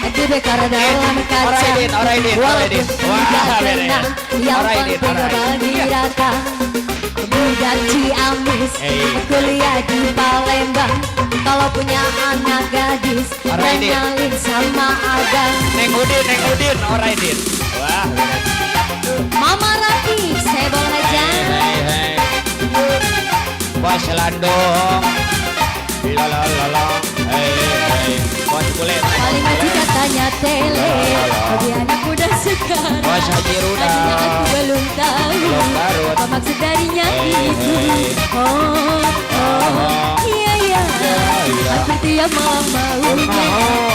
S5: itu bekar dalam kaca.
S1: Oraidin.
S5: Walaupun
S1: Wah,
S5: tidak
S1: beres.
S5: tenang, yang
S1: Oraidin,
S5: penting bagi rata. Budak Ciamis,
S1: Hei.
S5: kuliah di Palembang. Kalau punya anak gadis,
S1: Oraidin.
S5: kenalin sama Agang.
S1: Neng Udin, oraidin. Wah, beres.
S5: Mama Rafiq, saya bawa aja.
S1: Hei. Bos Landung. Lalalala. Hei. Bos Kulit.
S5: Paling mati katanya tele, bagi anak muda sekarang.
S1: Bos Haji Ruda.
S5: Tadinya aku belum tahu
S1: Belum garut.
S5: apa maksud darinya
S1: Hei,
S5: itu.
S1: hei.
S5: Iya.
S1: iya.
S5: Hampir tiap malam maunya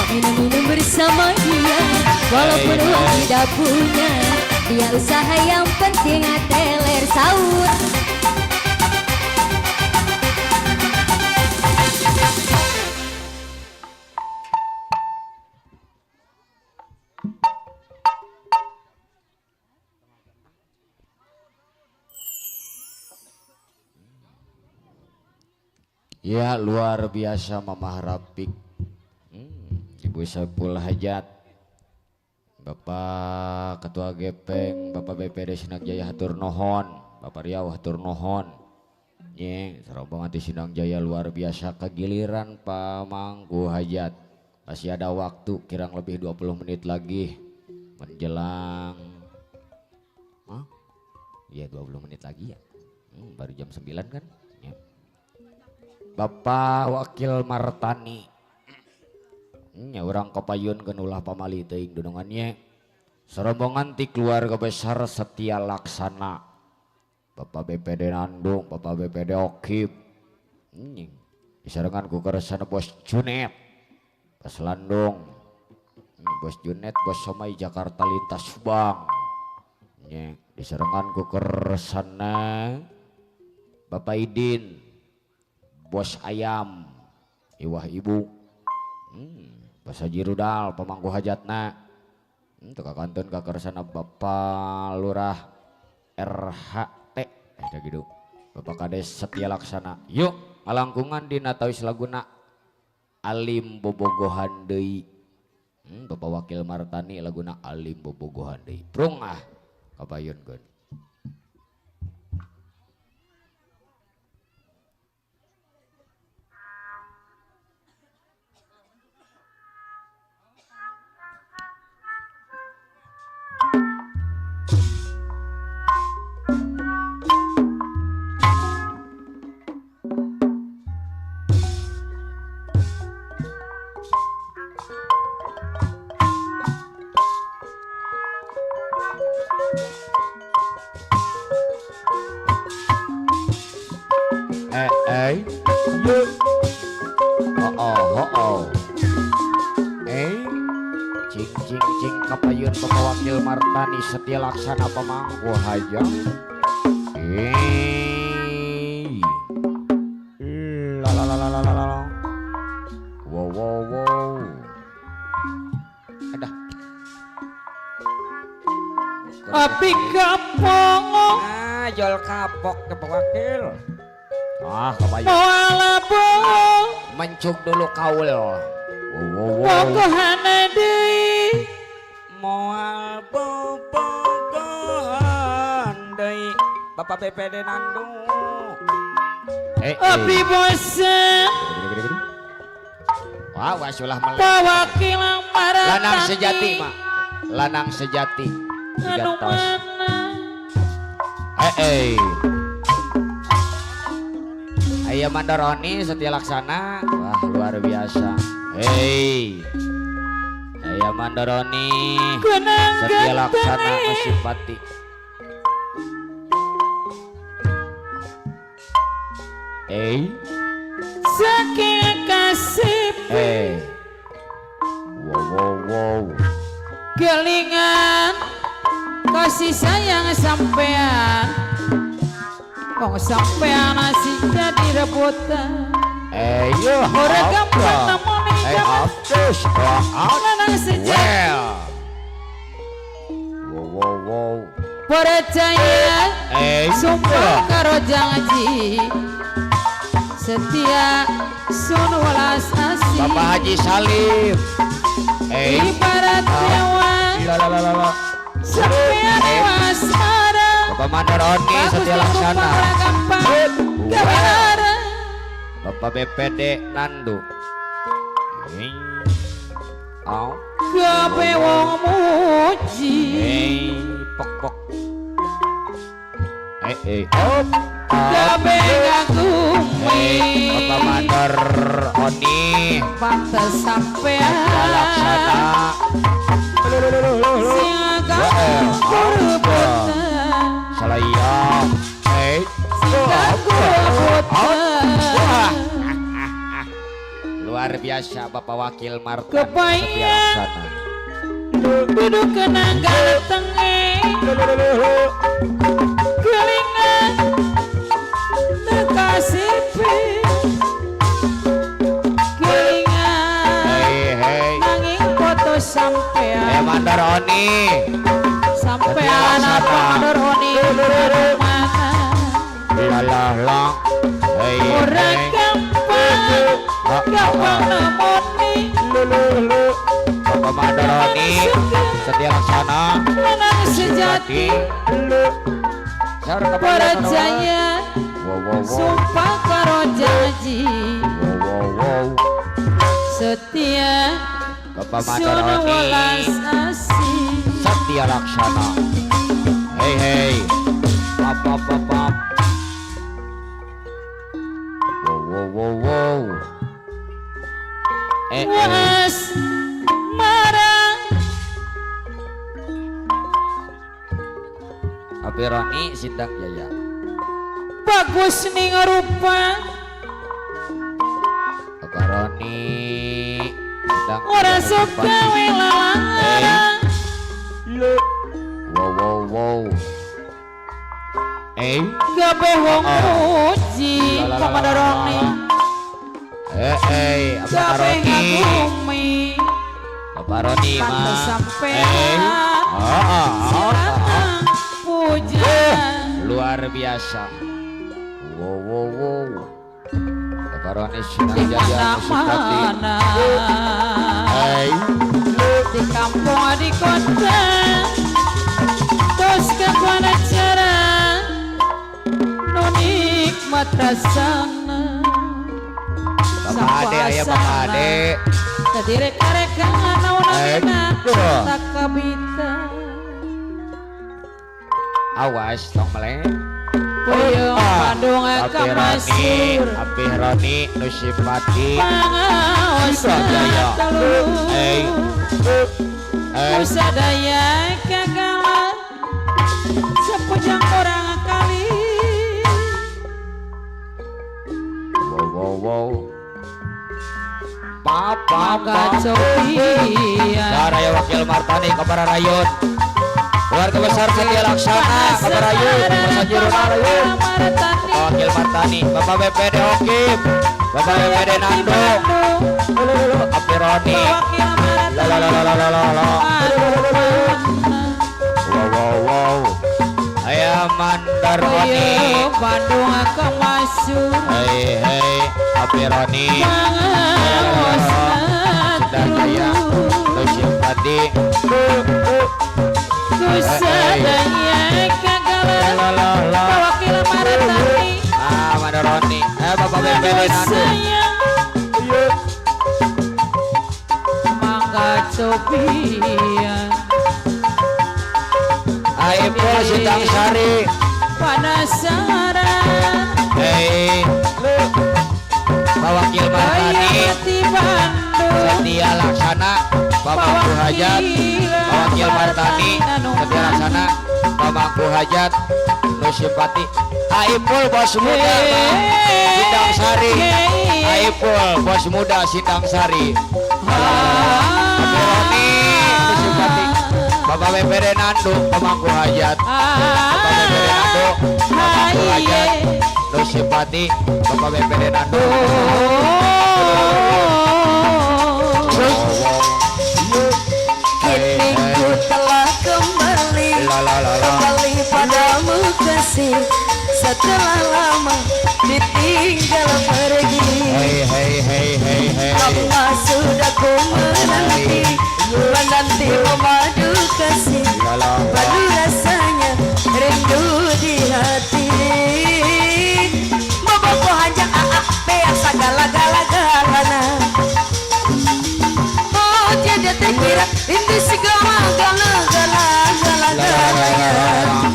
S5: minum bersama dia. Walaupun
S1: Hei,
S5: uang
S1: hei.
S5: tidak punya, dia usaha yang penting teler sahur.
S1: Ya luar biasa Mama Rafiq. Ibu Saiful Hajat. Bapak Ketua Gepeng, Bapak BPD Sidang Jaya hatur nuhun, Bapak Riau hatur nuhun. Nye, rombongan di Sidang Jaya luar biasa, kegiliran Pamangku Hajat. Masih ada waktu kirang lebih 20 menit lagi menjelang. Iya 20 menit lagi ya. Baru jam 9 kan? Ya. Bapak Wakil Martani. Ya orang kapayun genulah pamali teuing dunungannya. Serombongan ti keluarga besar Setia Laksana. Bapak BPD Nandung, Bapak BPD Okip. Disarengan ku keresana Bos Junet. Bos Landung. Bos Junet, Bos Somai Jakarta Lintas Subang. Disarengan ku keresana Bapak Idin. Bos Ayam. Iwah ibu. Pasaji rudal pamangku hajatna. Teu kakantun ka kersana Bapak Lurah RHT. Eta gitu. Bapak Kades Setia Laksana. Yuk ngalangkungan dina tawis laguna Alim Bobogohan deui. Bapak Wakil Martani laguna Alim Bobogohan deui. Prung ah kapayunkeun. Cing kapayun Bapak Wakil Martani Setia Laksana pamangku hajat. La. Wow. Adah.
S2: Api kapong
S1: Jol kapok Bapak Wakil. Kapayun.
S2: Moalabo
S1: Mencuk dulu kaul.
S2: Bogohana deui.
S1: Moal bobogohan deui. Bapak BPD Nandu.
S2: Api bosan
S1: Wah, wasulah melek.
S2: Pawakil Martani.
S1: Lanang sejati, Mak. Lanang sejati.
S2: Anu
S1: Tos.
S2: mana?
S1: Aya Mandaroni Setia Laksana. Wah, luar biasa. Aya Mandaroni Setia Laksana Masipati.
S2: Saking kasih
S1: Wow.
S2: Gelingan kasih sayang sampean. Wong sampean asih jadi rebutan.
S1: Yo,
S2: Ora gampang namanya lanang sejati.
S1: Wow.
S2: Percaya sumpah karo janji setia sun welas asih.
S1: Bapak Haji Salim.
S2: Ibarat nyawa
S1: La.
S2: sampean waspada.
S1: Bapak Mandaroni Setia Laksana. Bapak BPD Nandu.
S2: Gawe wong muji.
S1: Pok.
S2: Gawe ngagumi.
S1: Bapak Mandaroni
S2: Pantes sampean
S1: Laksana.
S2: siaga kurebutan.
S1: Salaya. Luar biasa Bapak Wakil Martani Setia Laksana.
S2: Duduk kenang gantenge kelingan nekasipi kelingan nanging foto sampean
S1: Mandaroni
S2: sampean apa Mandaroni mana
S1: la.
S2: orang gampang nemoni
S1: Bapak Mandaroni Setia Laksana
S2: lanang sejati percaya sumpah karo janji setia
S1: Bapak
S2: sun
S1: Mandaroni
S2: welas asih.
S1: Setia Laksana. Pap. Wow.
S2: Was marah
S1: Abironi Sindang Jaya.
S2: bagus ning rupa
S1: Bakaroni Sindang
S2: ora
S1: Jaya.
S2: suka welang.
S1: Wow.
S2: Gabe wong muji Pamandaroni
S1: hei, apa
S2: gawe
S1: Roni?
S2: ngagumi
S1: Bapak Roni
S2: kata
S1: mah.
S2: sampean sirana puja
S1: Luar biasa. Wow, wow, wow. Bapak Roni Sunan
S2: di
S1: Jaya Musipati.
S2: mana-mana
S1: Hei,
S2: di kampung di kota terus ke mana cara nu nikmat rasana
S1: Bapak Ade, ayah Bapak Ade.
S2: tadi reka-reka naunamina
S1: Aduh.
S2: tak kabita
S1: Awas, tong meleng.
S2: puyung Bandung
S1: Api
S2: ka
S1: Roni,
S2: Masur
S1: Api Roni, Nusipati.
S2: pangaos
S1: Jaya.
S2: telu
S1: Hei,
S2: Usadaya kagala sepujang orang kali
S1: wow, wow, wow. Papa,
S2: maka cobian
S1: Raya Wakil Martani, kabar Rayut. Keluarga besar Setia Laksana, kabar Rayut. Masa Jiruna Rayut. Wakil Martani, Bapak BPD Hokim, Bapak BPD Nando, Api Roni. Lalalalalalala. Wow, wow, wow. Ayah Mandar Roni.
S2: Bandung ke Masur
S1: Hei, hei, Api Roni.
S2: pangaos
S1: Sudah Jaya, Nusipati.
S2: Usadaya kagala wakil Maratani
S1: Mandar Roni. Bapak BPD Nando.
S2: mangga cobian
S1: Aipul Sindang Sari.
S2: penasaran
S1: Hei, Pak Wakil Martani.
S2: hati Bandung
S1: Setia Laksana, Bapak Mangku Hajat. Pak Wakil Martani, Setia Laksana, Bapak Mangku Hajat, Nusipati. Aipul bos muda, Sindang Sari. Aipul bos muda Sindang Sari. Api Roni, Nusipati. Bapak BPD Nando, Bapak Mangku Hajat. Bapak BPD Nando, Bapak Mangku Hajat, Nusipati. Bapak BPD Nando.
S4: Kini ku telah kembali padamu kasih setelah lama ditinggal pergi.
S1: Hei, hei, hei, hei, hei.
S4: Lama sudah ku menanti memadu kasih. Padu rasanya rindu di hati. Bobo hanya beak segala-gala-galana. Oh tiada terkira ini segala gala-gala-galanya.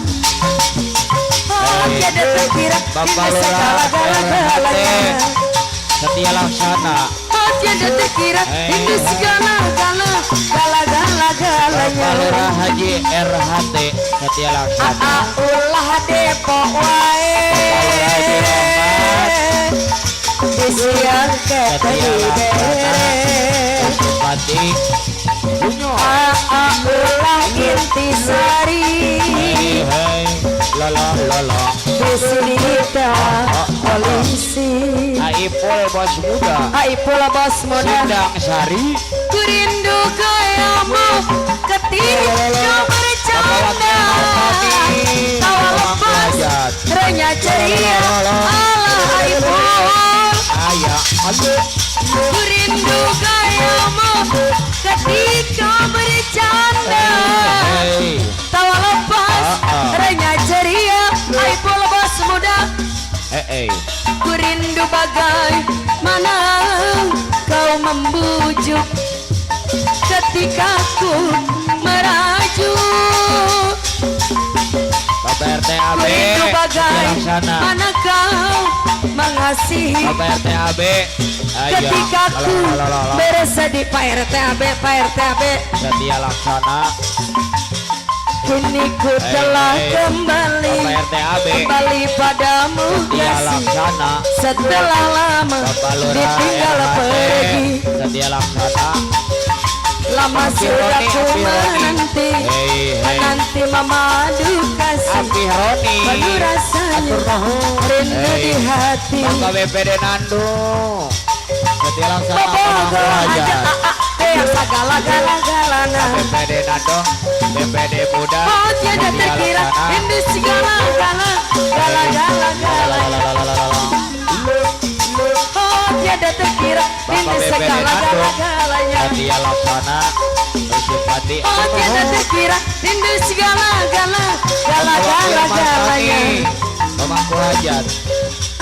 S4: Oh tiada terkira
S1: Bapak
S4: ini
S1: Lurah
S4: segala-gala-galanya.
S1: Setia Laksana.
S4: Oh tiada terkira ini segala
S1: Bapak
S4: gala-galanya.
S1: Lurah Haji RHT Setia Laksana.
S4: Ulah Depok wae.
S1: Haji Rohmat.
S4: Disiar
S1: Setia Laksana. Nusipati. Bunyo.
S4: Ulah Intisari.
S1: Hei, hei. Lolo, lolo.
S4: Disini polisi.
S1: Aipul bos muda.
S4: Pula bos muda.
S1: Sindang Sari.
S4: Kurindu kayamu ketika bercanda. Tawa lepas renya ceria ala Aipul.
S1: Ayah. Aduh.
S4: Kurindu kayamu ketika bercanda.
S1: Hei.
S4: Tawa lepas renya ceria Aipul bos muda.
S1: Hei.
S4: Kurindu bagai mana kau membujuk ketika ku merajuk.
S1: Bapak RTAB.
S4: Kurindu
S1: Setia
S4: bagai
S1: Laksana.
S4: mana kau mengasihi
S1: Bapak RTAB. Ayo.
S4: ketika ku
S1: Lolo.
S4: bersedih. Pak RTAB
S1: Setia Laksana.
S4: kini ku telah
S1: Hei.
S4: kembali
S1: Bapak RTAB.
S4: padamu
S1: Setia
S4: kasih
S1: Laksana.
S4: setelah lama
S1: Bapak Lurah
S4: ditinggal
S1: RHT.
S4: pergi.
S1: Setia Laksana.
S4: Lama
S1: Api
S4: sudah
S1: Roni,
S4: ku
S1: Api Roni.
S4: menanti
S1: Hei, hei.
S4: menanti memadu kasih.
S1: Api Roni.
S4: Penuh rasanya
S1: Atur nuhun.
S4: rindu
S1: Hei.
S4: di hati.
S1: Bapak BPD Nando. setia laksana pemangku hajat.
S4: Yang segala-gala-galana
S1: BPD Nado, BPD Muda,
S4: Oh tiada terkira ini segala-gala Gala-gala-galanya Oh tiada terkira ini segala-gala-galanya
S1: setia laksana Simpati.
S4: Oh tiada terkira ini segala-gala Gala-gala-galanya
S1: Pemangku hajat.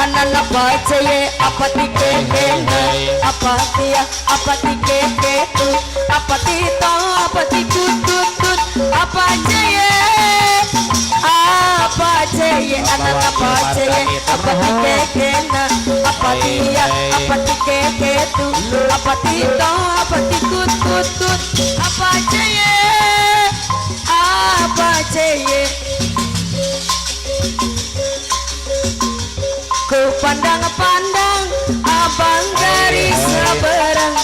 S4: Anak-anak bacaye apa tikekena apa dia apa tikeketu apa tito apa tikututut apa jaye anak-anak bacaye apa tikekena apa dia apa tikeketu apa tito apa tikututut apa jaye ku pandang-pandang abang dari seberang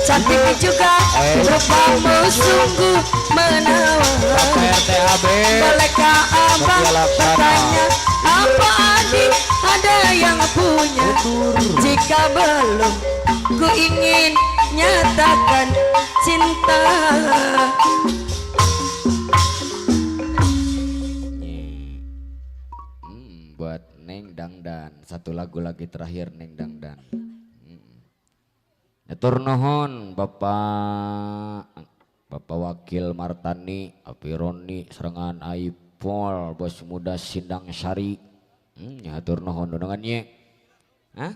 S4: cantik juga rupamu sungguh menawan
S1: RTAB
S4: bolehkah abang bertanya apa adik ada yang punya jika belum ku ingin nyatakan cinta
S1: buat Neng Dangdan, satu lagu lagi terakhir Neng Dangdan. Nyatur nuhun Bapak Wakil Martani, Apironi, Serangan Aipol, Bos Muda Sindang Sari. Nyatur nuhun undangannya. Hah?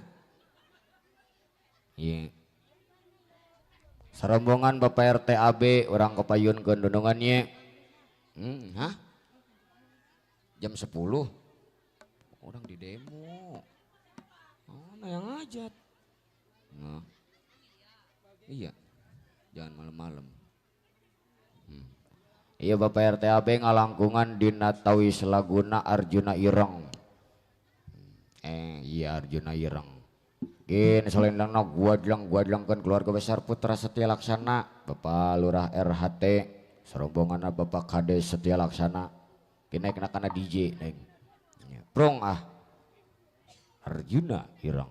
S1: Iya. Serombongan Bapak RTAB, orang kepayunkeun undangannya. Hah? Jam 10. Orang di demo, mana yang ngajak? Nah, iya, jangan malam-malam. Iya Bapak RTAB ngalangkungan Dina Tawi Selaguna Arjuna Ireng. Iya Arjuna Ireng. Gini selendangna gua dilangkan keluarga besar Putra Setia Laksana, Bapak Lurah RHT, serombongan Bapak Kades Setia Laksana. Kena kana DJ neng. Prong Arjuna Ireng.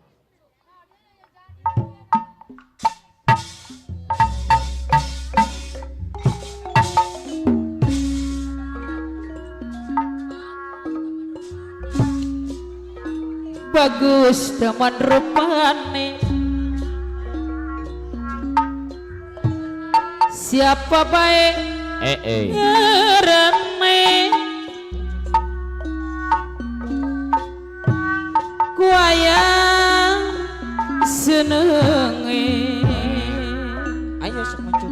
S2: Bagus teman rupane siapa baik ngereme kuayang senenge
S1: Ayo semuanya.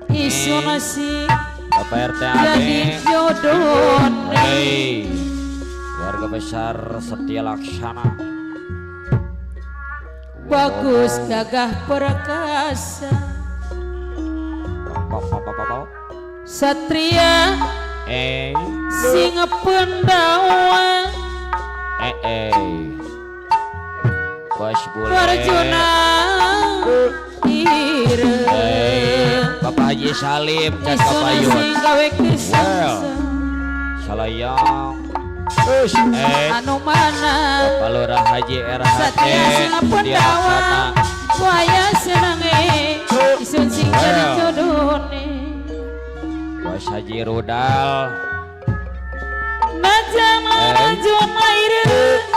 S2: isu nasi
S1: Bapak RTAB.
S2: jadi jodoh
S1: Keluarga besar Setia Laksana.
S2: bagus gagah perkasa satria singa pendawa
S1: Bos Bule.
S2: Arjuna Ireng
S1: Bapak Haji Salim dan
S2: isu
S1: Bapak
S2: nasi
S1: Yun.
S2: gawe kisah
S1: Salayang.
S2: anu mana
S1: Bapak Lurah Haji RHT
S2: satria singa
S1: Setia Laksana.
S2: pendawa kuaya senenge isun sing jadi jodohne
S1: Bos Haji Rudal.
S2: najama Arjuna Ireng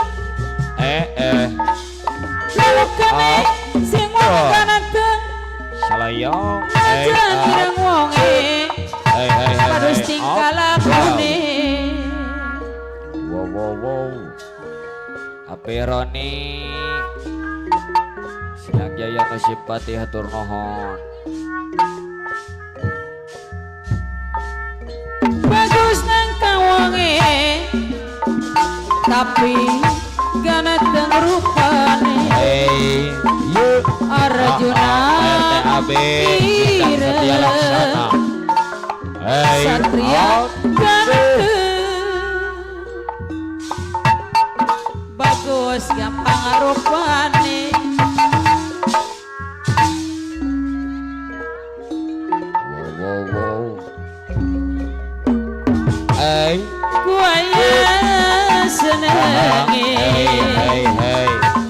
S2: lalu kene sing wong kanateng
S1: Salayang.
S2: aja kirang wonge padus tingkah lakune
S1: Wow. Apironi Sinang Jaya Nusipati hatur nuhun.
S2: bagus nang kawonge tapi ganateng rupane Arjuna
S1: RTAB Sindang Setia Laksana.
S2: satria ganateng bagus gampang rupane
S1: Wow.
S2: kuaya senenge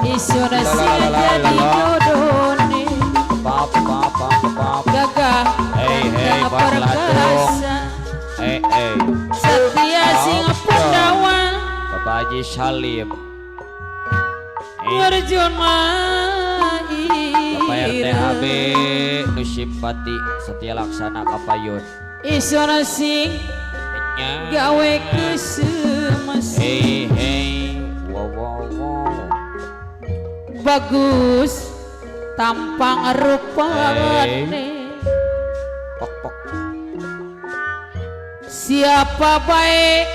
S2: isu nasi jadi
S1: Haji Salim.
S2: Ngerjon mai
S1: Bapak RT HB nu simpati setia laksana kapayun.
S2: isona sing gawe kesemes
S1: Hey hey, wow wow wow.
S2: bagus tampang rupane
S1: Pok pok.
S2: siapa baik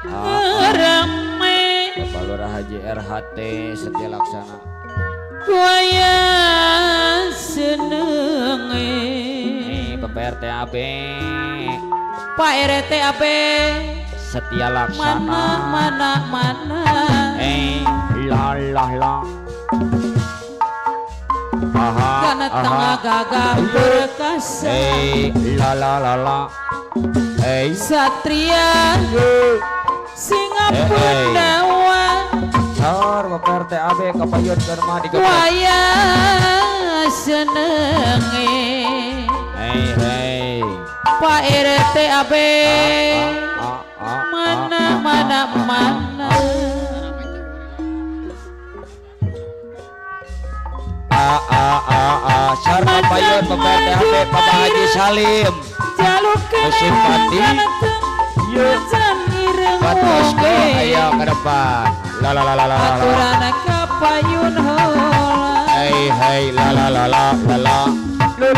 S2: ngereme
S1: Bapak Lurah Haji RHT setia laksana.
S2: kuaya senenge
S1: Bapak RT HB
S2: Pak RT AB
S1: setia laksana.
S2: mana
S1: La la la. Aha,
S2: karena tengah gagah perkasa
S1: la la la la.
S2: satria Singapundawa
S1: Sar Bapak RT AB kapayun kerma di
S2: kuaya senenge
S1: Hey
S2: Pak RT AB mana
S1: Sar kapayun Bapak RT AB Bapak Haji Salim.
S2: jaluk
S1: Simpati. Batos ke ayo ke depan. La la la la la la.
S2: aturan kapayun hola
S1: Hey la la la la la la. Lu.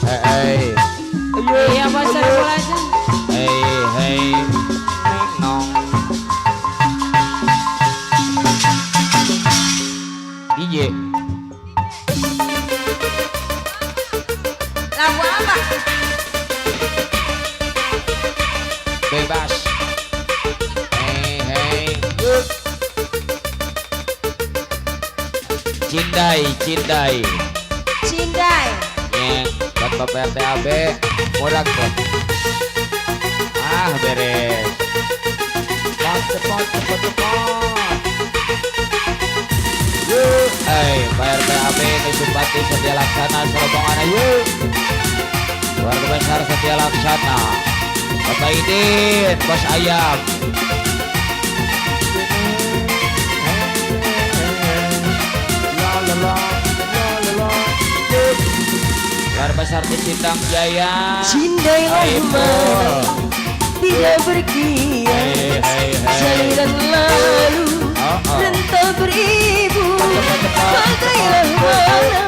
S1: Hey.
S2: iya bahasa belajar
S1: Hey. Nong. DJ.
S4: Lagu apa?
S1: Bebas. Hey. Cindai.
S4: Cindai.
S1: Buat Bapak RT AB murah tuh. Beres. Cepat. Pak RT AB ini simpati setia laksana serobongan ayo. Keluarga besar setia laksana. Bapak Idin, Bos Ayam. Keluarga besar di Sindang Jaya.
S4: Cindai lama tidak berkian jalinan lalu dan tak beribu pakailah mana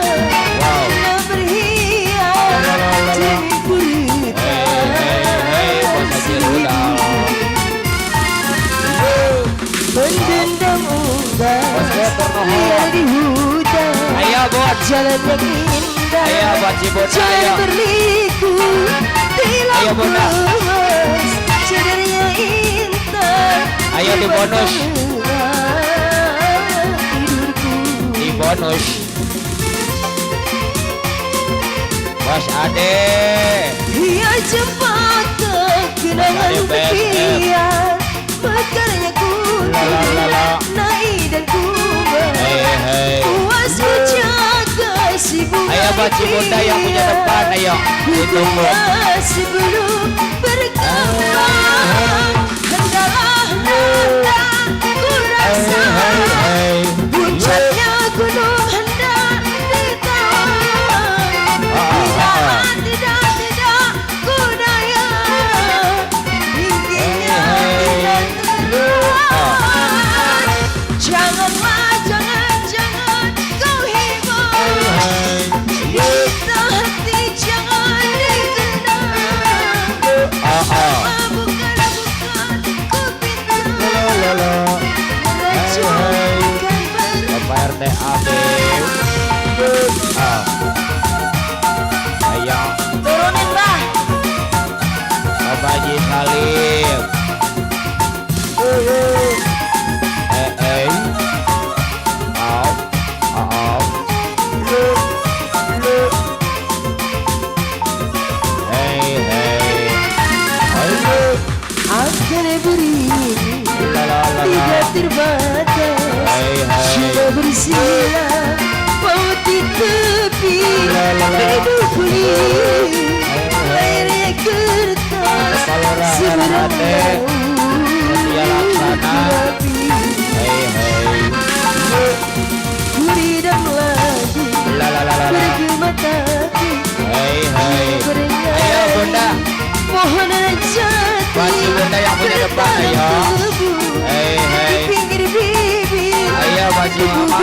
S4: tak berhias demi purita mendendam unggas liar di hutan
S1: Ayo buat
S4: jalan yang indah
S1: Ayo buat Cibun.
S4: jangan berliku di
S1: Ayo,
S4: lampu
S1: Bunda.
S4: emas cadarnya intan
S1: Ayo di bonus.
S4: tidurku
S1: Di bonus. Bos Ade.
S4: ia cepat kenangan
S1: Ade BSF.
S4: sekian mekarnya
S1: La.
S4: naik dan kubat
S1: Hey.
S4: puas menjaga si bunga
S1: Ayo buat Cibunda yang punya depan ayo. Ditunggu.
S4: sebelum berkembang hendaklah hendak ku rasa puncaknya gunung hendak ditawar tidak ku daya intinya tidak terluar jangan kau hibur kita hati jangan dikenal bukan ku pintar meracunkan
S1: Bapak RT AB. Ayo.
S4: turunin bah
S1: Bapak Haji Salim.
S4: akan beri tidak terbatas coba bersila paut di tepi hidup kulit airnya kertas seberang laut
S1: Nona. Hey hey.
S4: Kuridam lagu
S1: La la la la la.
S4: bergema tapi
S1: Hey hey. Ayo Bunda.
S4: Mohon jati
S1: Masih Bunda yang punya depan ayo. Hey hey.
S4: Di pinggir bibir
S1: Ayo Masih Mama.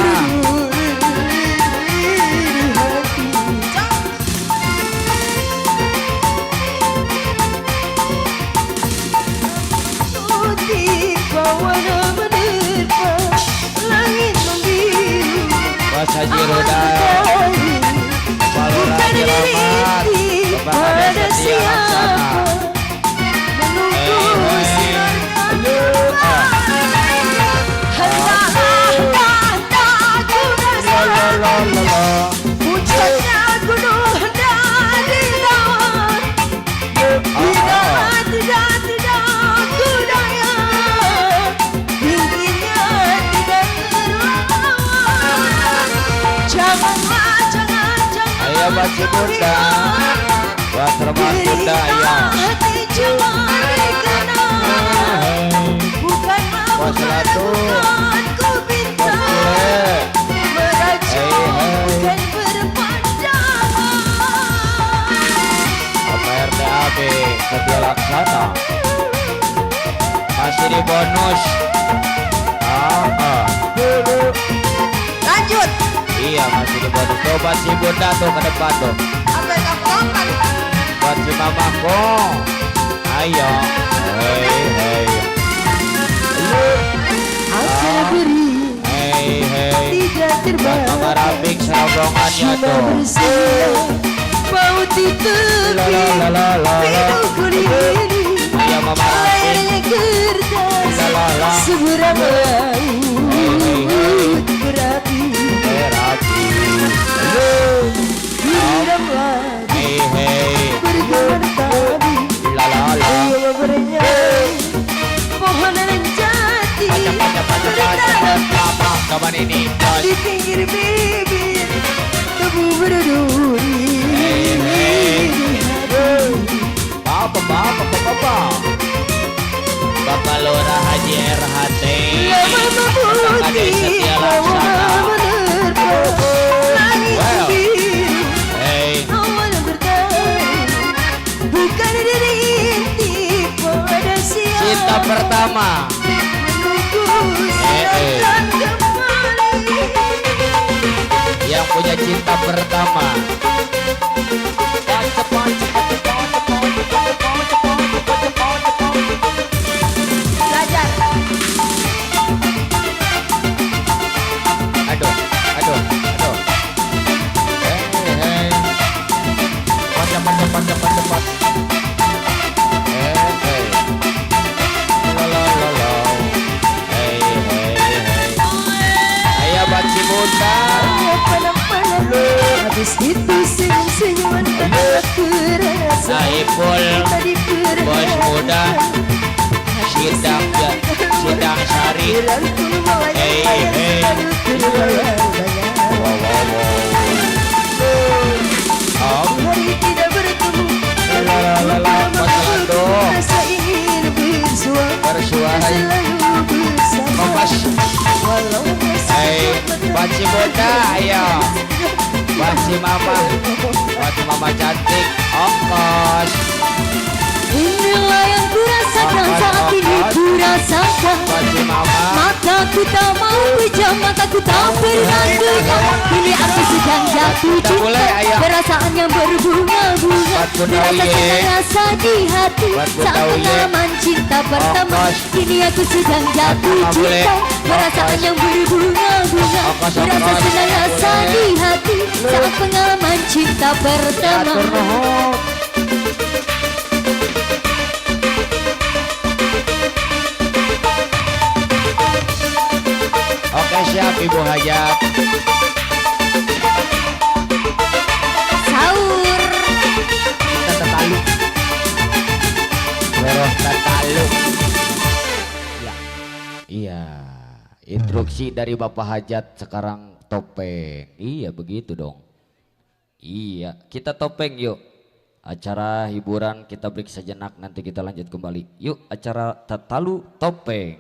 S4: Putih bawana menerpa langit membiru
S1: Mas Haji Roda. Balora
S4: Bukan
S1: Selamat.
S4: diri
S1: Kepada
S4: pada
S1: Setia Laksana.
S4: siapa Menunggu sinar Hendaklah tataku rasa Puncaknya gunung dari laut Tidak ku daya Tingginya tidak terlawan Janganlah, jangan
S1: Ayo Masih Bunda. Buat terbang Bunda ayo.
S4: Hati cuma kena Bukanlah
S1: Wassalatu.
S4: ku pinta Meracun bukan berpandangan
S1: Apa RTAB Setia Laksana. Masih di bonus.
S4: Lanjut
S1: Iya masih di bonus. Coba si Bunda tuh ke depan tuh.
S4: Sampai kapan?
S1: Buat si Mamaku. Ayo. Hei hei.
S4: Asal beri
S1: Hei hei.
S4: tidak
S1: Buat Mama
S4: terbatas
S1: Rapik serobongannya
S4: Cuma
S1: tuh.
S4: bersinar Bau di
S1: La la la la la la.
S4: Hidupku ini
S1: Ayo Mama Rapik.
S4: Layarnya kertas
S1: La la la.
S4: Seberang laut berapi
S1: Rapi.
S4: Hiram lagi
S1: Hei hei.
S4: bergelar tadi
S1: La la la.
S4: Ayo bernyanyi Pohonan jati
S1: Apa kapan ini bos?
S4: Di pinggir bibir Tebu berduri
S1: Bapak Lurah Haji RHT.
S4: Lama
S1: Bapak Kades
S4: memutih
S1: Setia
S4: Bawa
S1: Laksana.
S4: menerpa Langit
S1: Well.
S4: biru
S1: Hey,
S4: Awal bertahan Bukan dari inti pada siapa
S1: cinta pertama.
S4: Menunggu silakan kembali
S1: Yang punya cinta pertama.
S4: Belajar
S1: Aduh, aduh, aduh. Hey, hey. Cepat, cepat, cepat, cepat. Hey, hey. La, la, la, la. Hey, hey, hey. Ayo Baci Bunda.
S4: Panas-panas Habis itu senyum-senyuman tak terasa
S1: Saiful,
S4: Tadi
S1: bos muda. Sidang Sari. Hey, hey. Wow, wow, wow. Oh,
S4: Hari tidak bertemu
S1: la, la, la, la. Masalado.
S4: Rasa ingin bersua
S1: Bersuara.
S4: Selalu bersama
S1: Kompas.
S4: Walau masih
S1: Hey, Baci Bunda, ayo. Baci Mama. Baci Mama cantik. Ongkos.
S5: Inilah yang kurasakan saat ini kurasakan
S1: Baci Mama.
S5: Mataku tak mau pejam, mataku tak pernah genang. Kini aku sedang jatuh
S1: Dah mulai,
S5: cinta
S1: ayah.
S5: Perasaan yang berbunga-bunga
S1: Buat Bunda
S5: Dirasa
S1: Uye.
S5: senang rasa di hati
S1: Buat Bunda
S5: Saat
S1: Uye.
S5: pengalaman cinta pertama
S1: Ongkos.
S5: Kini aku sedang jatuh
S1: Mama boleh.
S5: cinta Perasaan
S1: Ongkos.
S5: yang berbunga-bunga
S1: Ongkos,
S5: Dirasa
S1: ongkos.
S5: senang rasa
S1: Boleh.
S5: di hati Saat pengalaman cinta pertama
S1: Atur nuhun. Oke siap Ibu Hajat.
S5: Sahur
S1: Kita tetalu. Beroh tetalu. Ya. Iya. Instruksi dari Bapak Hajat sekarang topeng. Iya begitu dong. Iya. Kita topeng yuk. Acara hiburan kita break sejenak nanti kita lanjut kembali. Yuk acara tetalu topeng.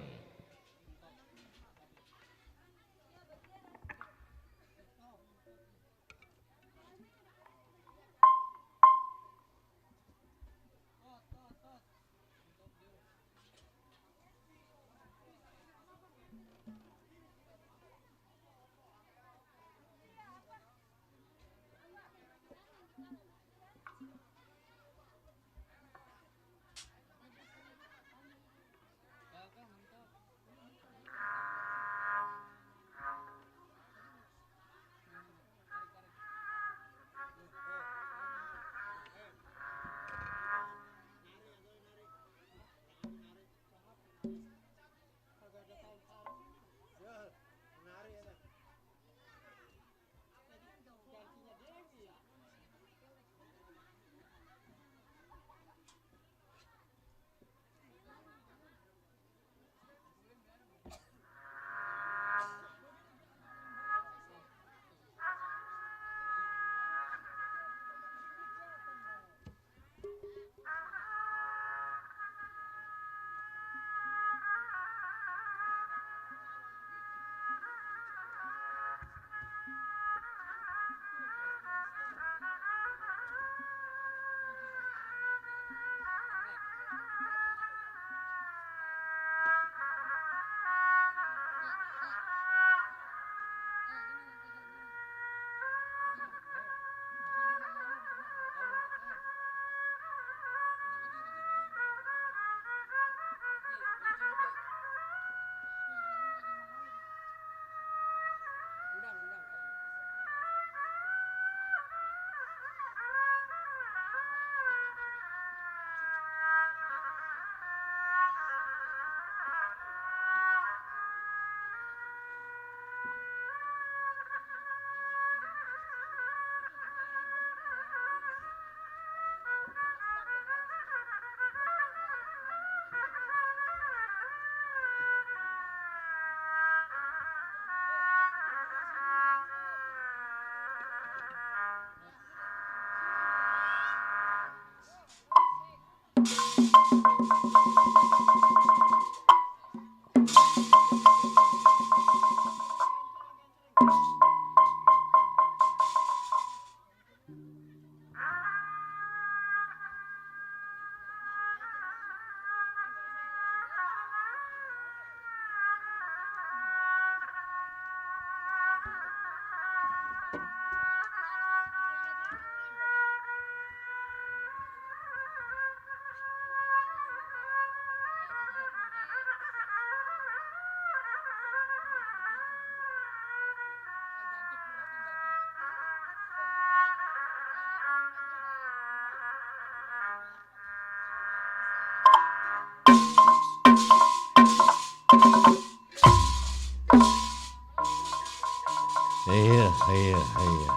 S3: Iya, iya, iya.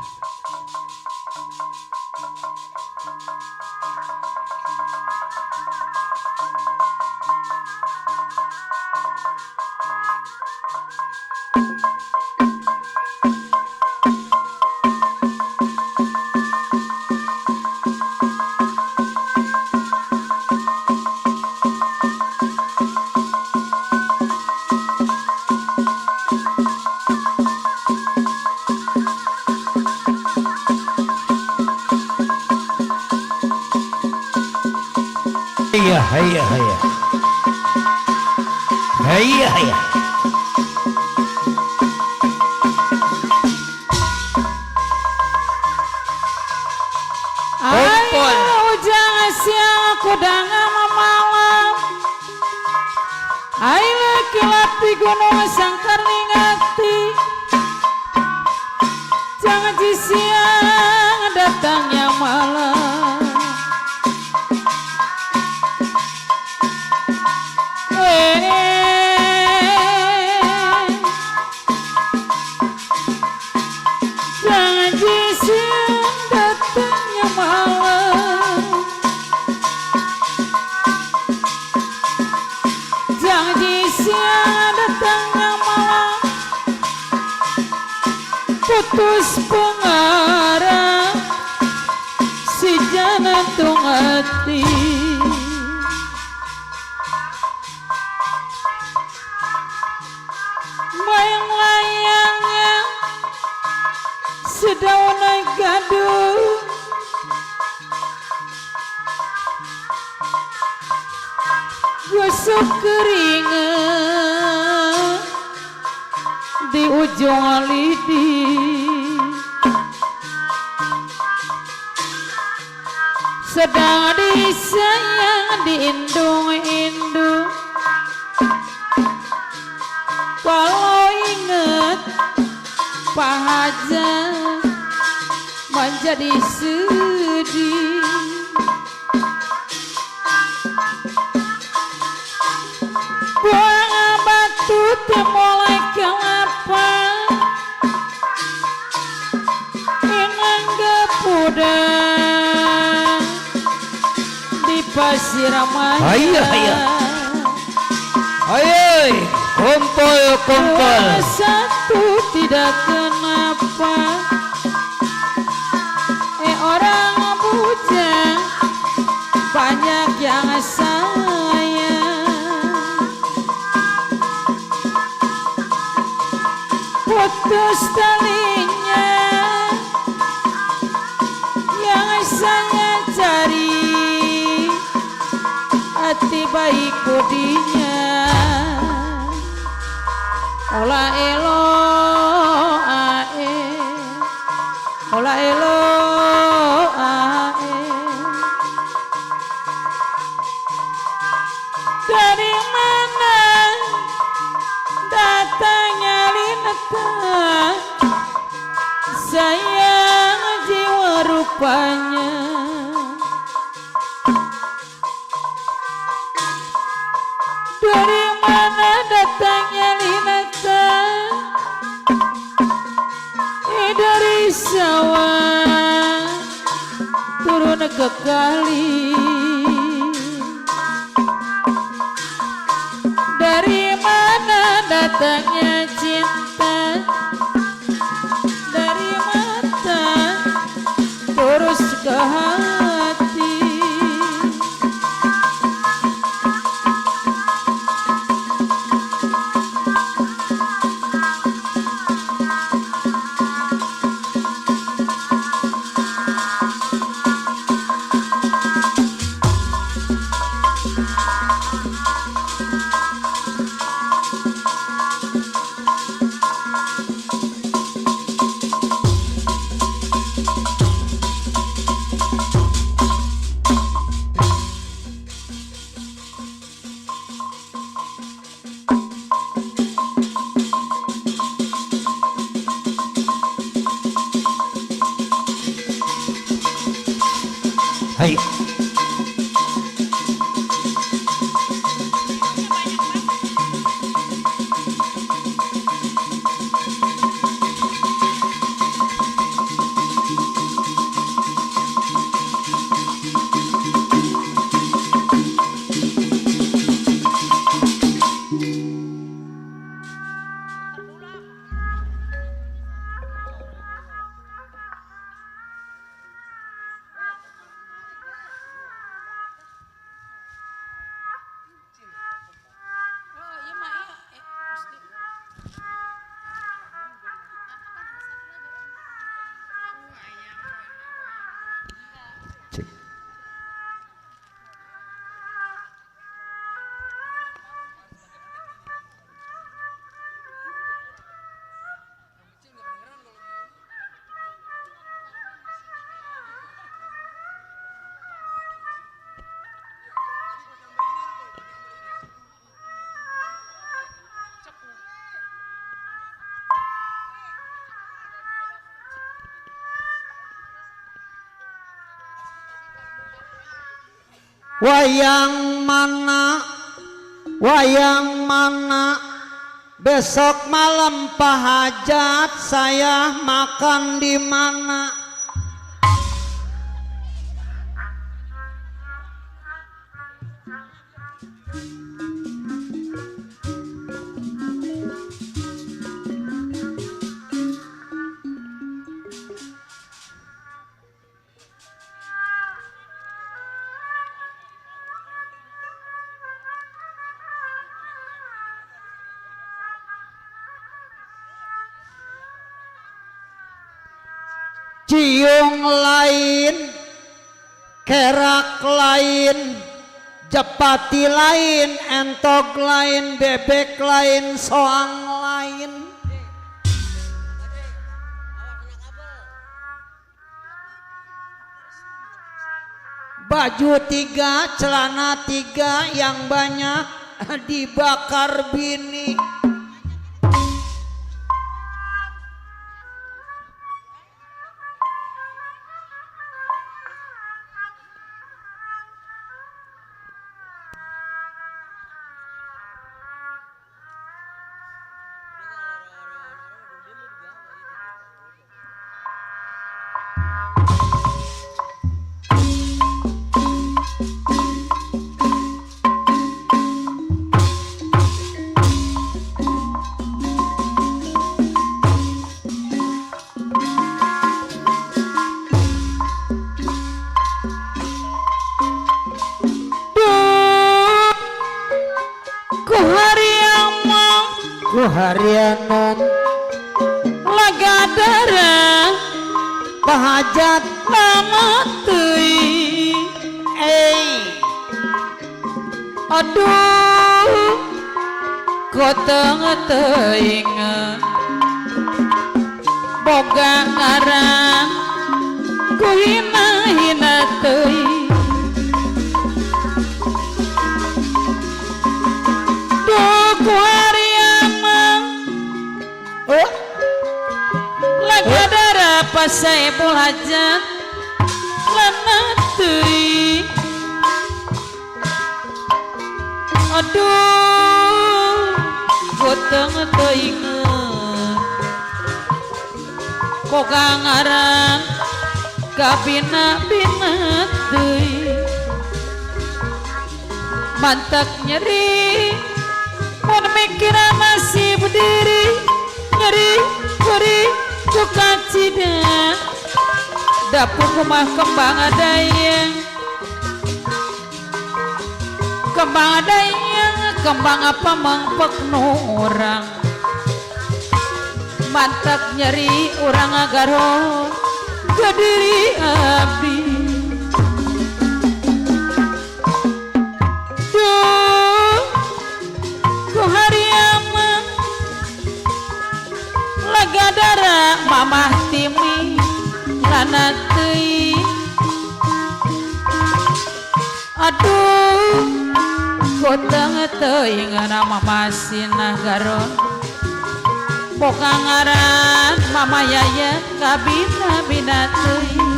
S3: Iya, iya, iya. Iya, iya.
S2: Ayo jangan siang kudangan malam. Ayo laki-laki di gunung sangkar ningati. Jangan di siang datangnya malam. Jangan di siang datangnya malam. Jangan di siang datangnya malam. Putus pengarah si jantung hati. Layang-layangnya sedaun naik gaduh. Gosok keringat di ujung lidi. Sedang disayang diindung-indung. Kalau inget Pak Haja menjadi sedih. Buang batu mulai kelapa. Inang gepudang di pasir Maya.
S3: Ayo, ayo. Ayo, kumpul, kumpul.
S2: Satu tidak kenapa. Orang bujang banyak yang sayang. Putus talinya yang saya cari. Hati baik budinya. Ola elo ae, ola elo ae. Dari mana datangnya Lineta? Sayang jiwa rupanya. Dari mana datangnya Lineta? Dari sawah turun ke kali. Dari mana datangnya cinta? Dari mata terus ke hati.
S1: Hai. Wayang mana besok malam pahajat saya makan di mana? Ciung lain, kerak lain, japati lain, entog lain, bebek lain, soang lain. Baju 3, celana 3 yang banyak dibakar bini. Harianan laga darah pahajat lama teuing aduh koteng teuing boga ngarang ku hina-hina teuing duh ku lagadara pasai pulhajat lana teuing aduh goteng teuing boga ngarang kabina-bina teuing mantak nyeri mun mikiran masih berdiri nyeri beri suka cida dapur rumah kembang adanya kembang apa mangpek orang mantak nyeri orang agaro ke diri abdi duh ku hari amang lagadara mamah timi lana teuing aduh goteng teuing nama masinah garon boga ngaran mama yaya kabina-bina teuing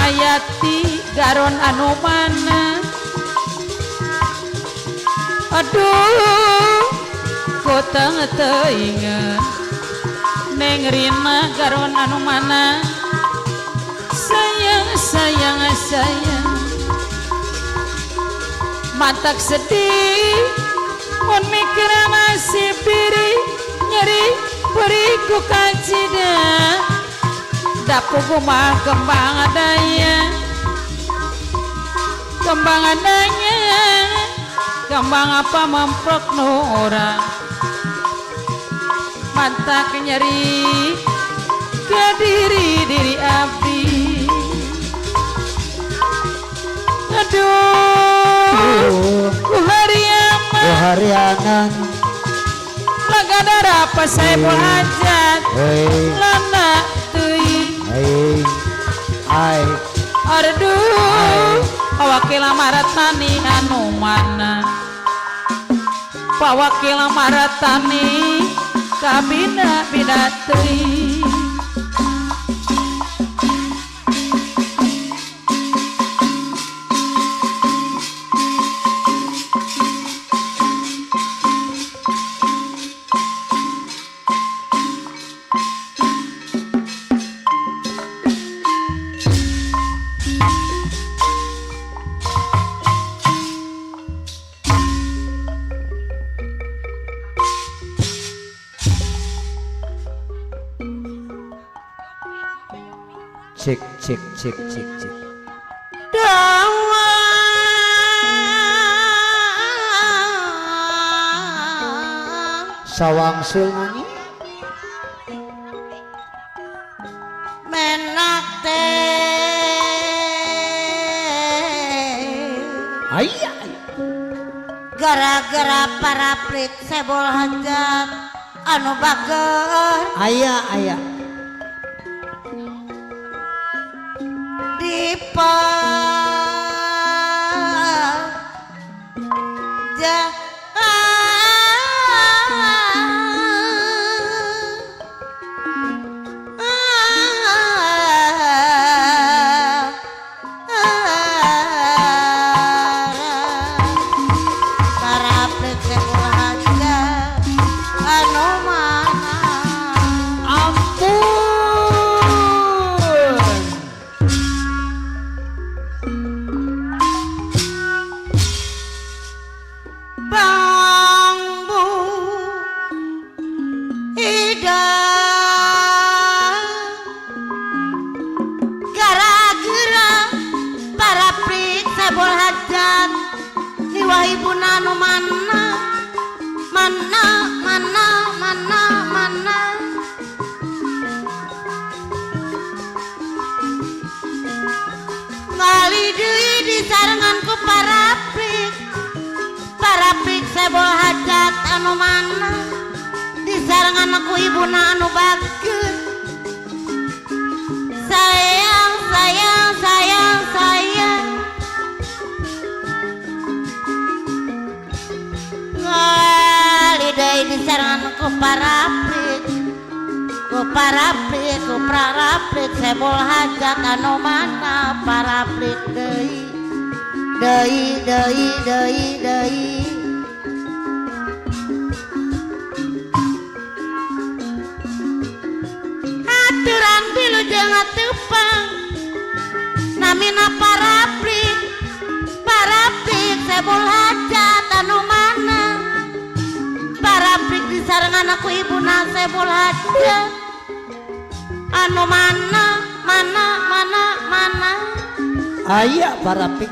S2: Hayati garon anu mana aduh ku teu inget Neng Rina garon anu mana sayang sayang sayang matak sedih mun mikir masih piri nyeri beriku kacida dapu kumah kembang adanya kembang apa memprok nu orang matak nyeri ke diri abdi aduh
S1: harianan
S2: laga darah pas saya hajat lana teuing
S1: ai
S2: aduh pawakil maratani anu mana pawakil maratani kabina bina teuing
S1: cik
S4: Dawa
S1: sawang sulani
S4: menak teh
S1: aya
S4: gara-gara para prit sebol hajat anu bager
S1: aya
S4: dipa ngali deui di sarenganku para prik sebol hajat anu mana di sarengan aku ibuna anu bager sayang sayang sayang sayang ngali deui di sarenganku para prik sebol hajat anu mana para prik deui aturan bilu jangan tepang namina para prik sebol hajat anu mana para prik di sarengan aku ibuna sebol hajat anu mana
S1: aya para pik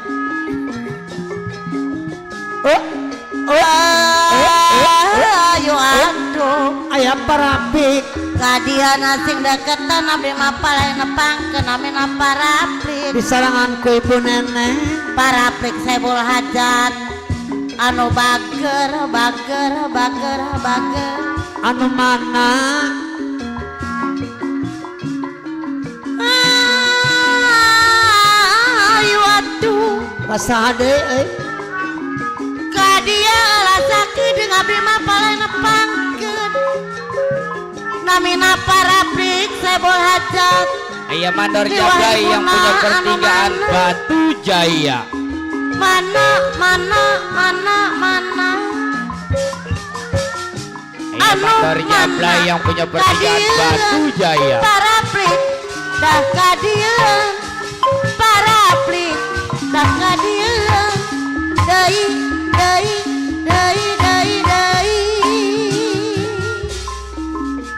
S4: ayo aduh
S1: aya para pik
S4: kadian asing deketan abdi mapalai nepangkeun namina para pik
S1: di saranganku ibu nenek
S4: para pik sebol hajat anu bager
S1: anu mana
S4: ayo aduh
S1: pasade
S4: kadia lasakeun abdi mapalai nepangkeun namina para prik sebol hajat
S1: Iya Mandor Jablay yang punya pertigaan Batu Jaya.
S4: Mana
S1: Iya Mandor Jablay yang punya pertigaan Batu Jaya.
S4: para plik dah kadieuan para plik dah kadieuan deui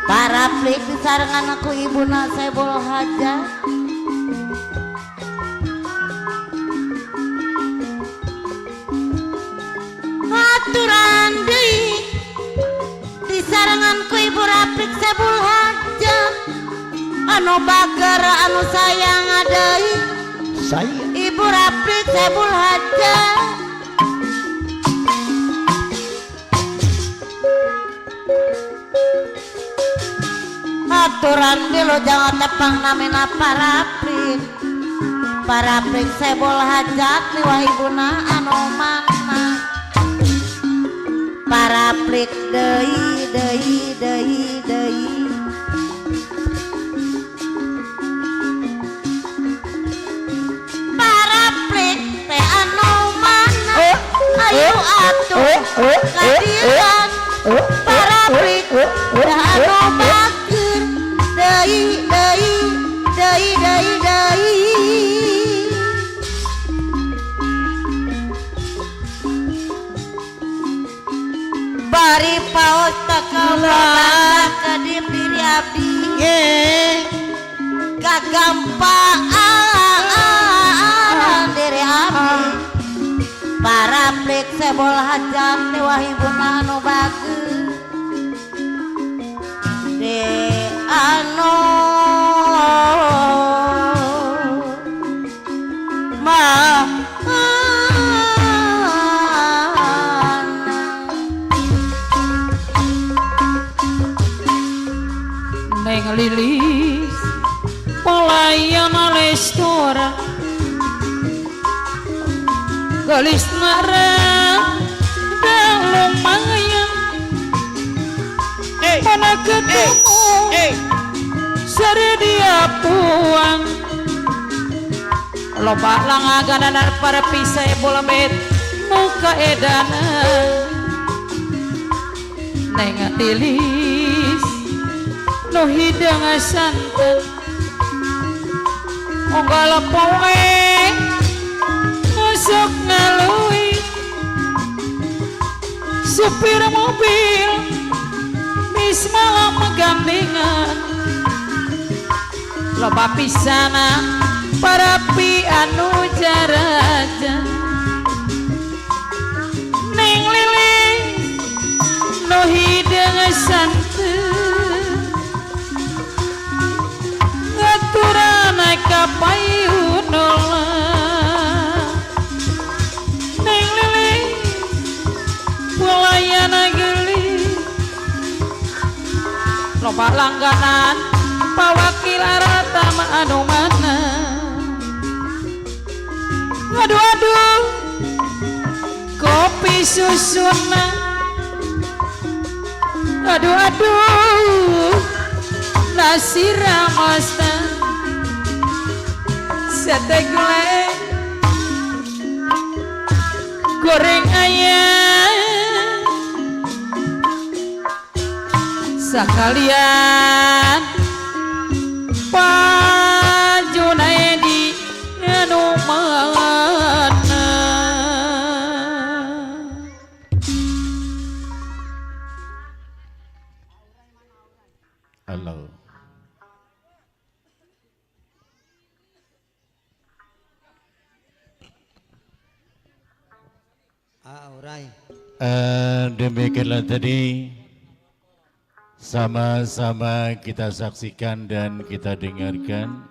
S4: para plik disarengan aku ibuna Saebul Hajat. Aturan deui disarengan ku ibu Raplik Saebul Hajat anu bager anu sayang deui
S1: Saya
S4: ibu Raplik Saebul Hajat. Aturan dulu jangan tepang namina para plik Saebul Hajat niwah ibuna anu mana para plik deui para plik teh anu mana ayo atuh kadieuan para plik teh anu bager deui bari paos takalah ka diri abdi kagampaan diri abdi para plik Saebul Hajat niwah ibuna anu bageus de anu
S2: Neng Lilis pelayan restoran gelis narang dan lumayan mana ketemu seri dia puang loba langaganan para pisai bola met muka edana Neng Lilis no hidang santan onggala poe masuk ngalui supir mobil mis malam megandingan loba pisana para pi anu jaraja Neng Lilis no hidang santan ngaturan kapayun Neng Lilis pelayan gelis loba langganan pawakil rata anu mana aduh kopi susuna aduh nasi ramasta sate gulai goreng ayam sekalian Pak Junaidi anu mana
S1: halo. Demikianlah tadi sama-sama kita saksikan dan kita dengarkan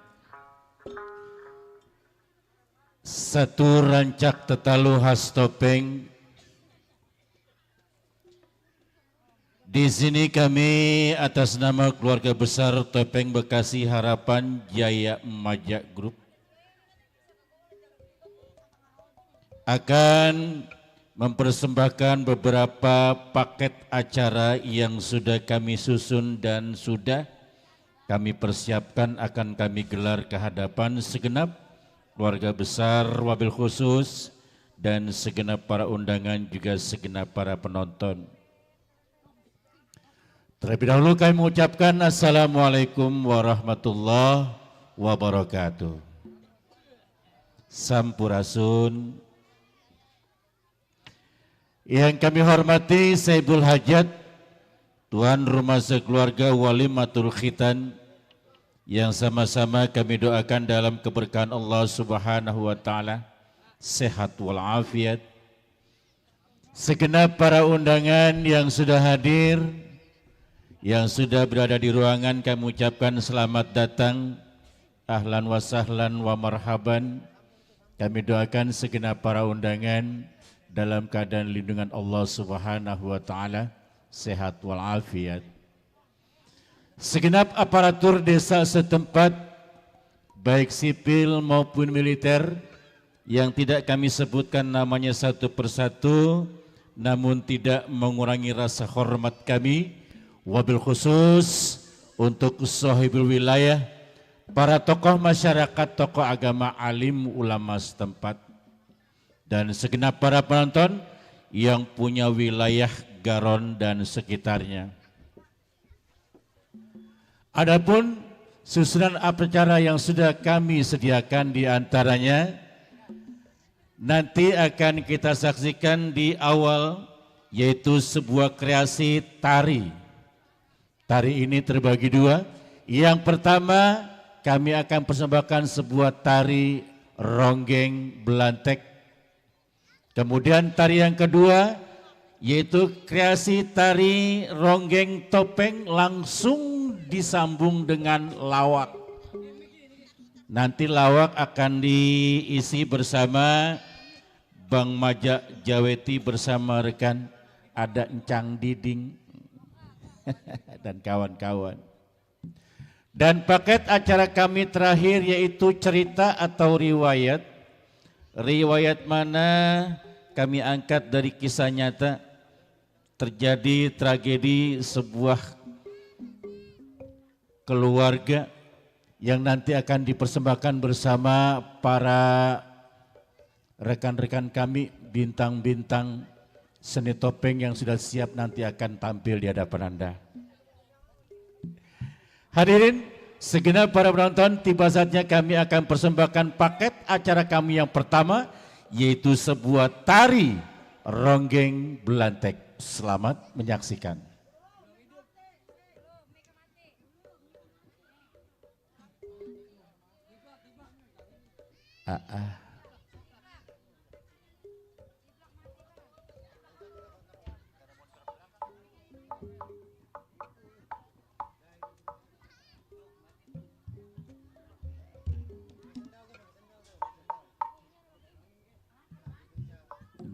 S1: satu rancak tetalu khas topeng. Di sini kami atas nama keluarga besar Topeng Bekasi Harapan Jaya Majak Group akan mempersembahkan beberapa paket acara yang sudah kami susun dan sudah
S7: kami persiapkan akan kami gelar ke hadapan segenap keluarga besar wabil khusus dan segenap para undangan juga segenap para penonton. Terlebih dahulu kami mengucapkan Assalamualaikum warahmatullahi wabarakatuh. Sampurasun. Yang kami hormati Saibul Hajat, Tuan Rumah Sekeluarga Walimatul Khitan, yang sama-sama kami doakan dalam keberkahan Allah Subhanahu wa Ta'ala, sehat walafiat. Segenap para undangan yang sudah hadir, yang sudah berada di ruangan, kami ucapkan selamat datang, ahlan wa sahlan wa marhaban. Kami doakan segenap para undangan dalam keadaan lindungan Allah Subhanahu wa Ta'ala, sehat walafiat. Segenap aparatur desa setempat, baik sipil maupun militer, yang tidak kami sebutkan namanya satu persatu, namun tidak mengurangi rasa hormat kami, wabil khusus untuk sahibul wilayah, para tokoh masyarakat, tokoh agama, alim, ulama setempat, dan segenap para penonton yang punya wilayah Garon dan sekitarnya. Adapun susunan acara yang sudah kami sediakan di antaranya nanti akan kita saksikan di awal, yaitu sebuah kreasi tari. Tari ini terbagi dua. Yang pertama, kami akan persembahkan sebuah tari ronggeng belantek. Kemudian tari yang kedua yaitu kreasi tari ronggeng topeng langsung disambung dengan lawak. Nanti lawak akan diisi bersama Bang Majak Jaweti bersama rekan ada Encang Diding dan kawan-kawan. Dan paket acara kami terakhir yaitu cerita atau riwayat. Riwayat mana kami angkat dari kisah nyata terjadi tragedi sebuah keluarga yang nanti akan dipersembahkan bersama para rekan-rekan kami, bintang-bintang seni topeng yang sudah siap nanti akan tampil di hadapan Anda. Hadirin, segenap para penonton, tiba saatnya kami akan persembahkan paket acara kami yang pertama, yaitu sebuah tari ronggeng belantek. Selamat menyaksikan.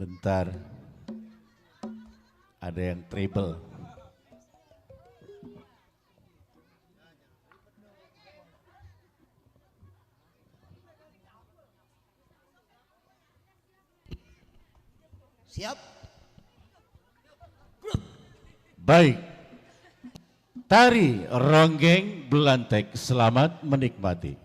S7: Bentar, ada yang treble.
S4: Siap.
S7: Baik, tari ronggeng belantek, selamat menikmati.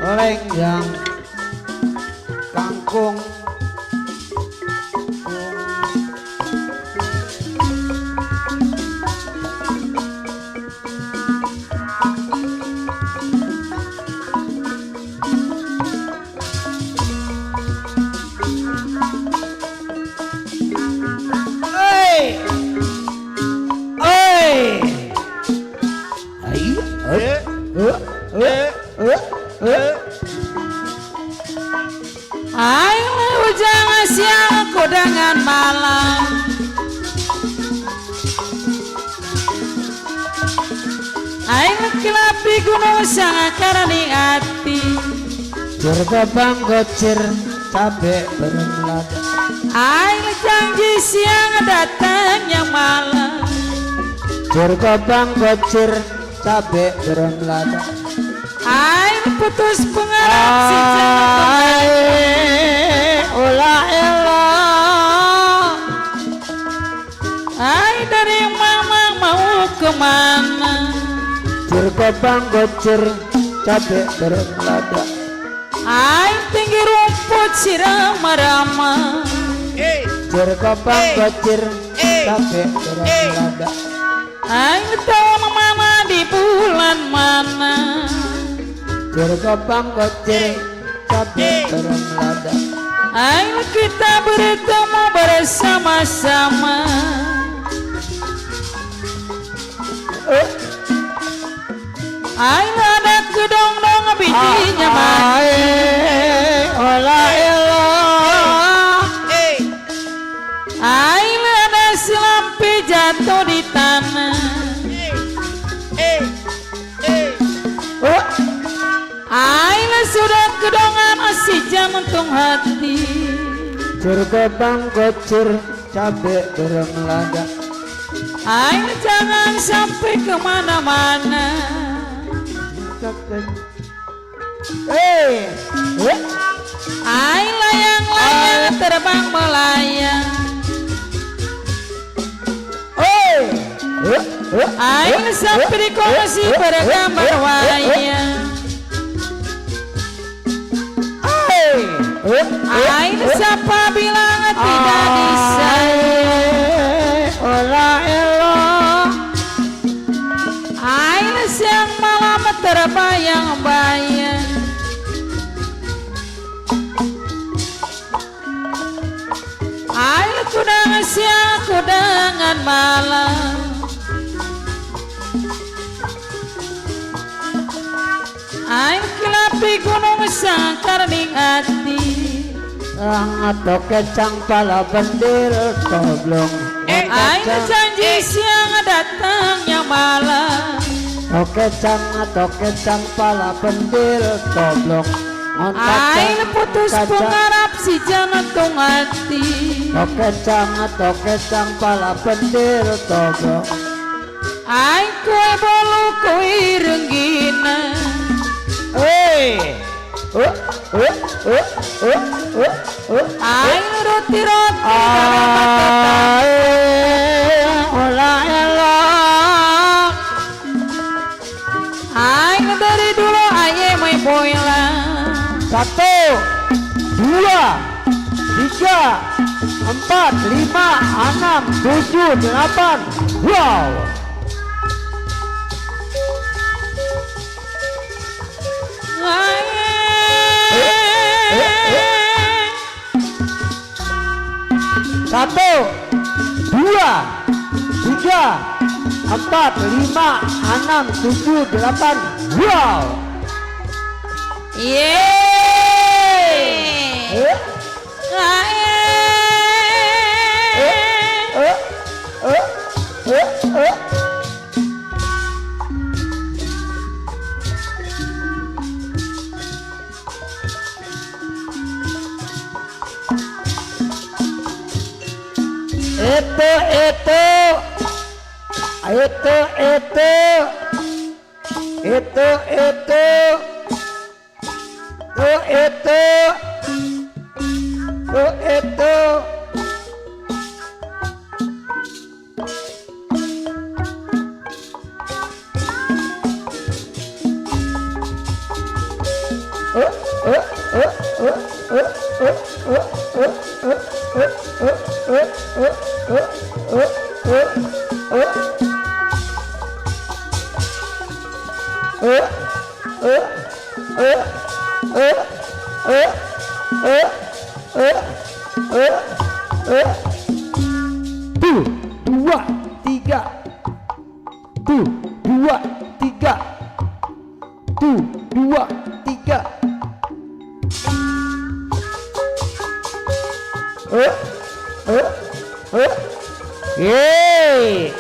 S1: Lenggang kangkung
S2: kilapi gunung sangakar ning ati.
S1: Cir gobang gocir cabe bermelada.
S2: Aing janji siang datang yang malam.
S1: Cir gobang gocir cabe bermelada.
S2: Aing putus pengarap si jantung.
S1: Ulah elah.
S2: Aing dari mama mau kemana?
S1: Cir gobang gocir cabe bermelada.
S2: Aing tinggi rumput sirama-rama.
S1: Cir gobang gocir cabe bermelada.
S2: Aing tahu mana di bulan mana.
S1: Cir gobang gocir cabe bermelada.
S2: Ayo kita bertemu bersama-sama. Ayo ada kedong-dong bijinya mati.
S1: Olah elah.
S2: Ayo ada selampi jatuh di tanah. Ayo sudah kedongan si jantung hati.
S1: Cir gobang gocir cabe bermelada.
S2: Ayo jangan sampai kemana-mana. Ayo layang-layang terbang melayang. Ayo sampai di kongsi bergambar wayang. Ayo siapa bilang tidak disayang.
S1: Olah elah.
S2: Ayo siang malam terbayang-bayang. Ayo kudangan siang kudangan malam. Ayo kilapi gunung sangkar ning ati.
S1: Atau kecang pala bendir toblong.
S2: Ayo janji siang datangnya malam.
S1: Atau kecang pala bendir toblong.
S2: Ayo putus pengarap si jantung hati.
S1: Atau kecang pala bendir toblong.
S2: Ayo kue bolu kue renggina. Ayo roti-roti
S1: Olah elah.
S2: Ayo dari dulu ayo main boila.
S1: 1, 2, 3, 4, 5, 6, 7, 8. Wow. Satu, 2, 3, 4, 5, 6, 7, 8. Wow.
S2: Yeay.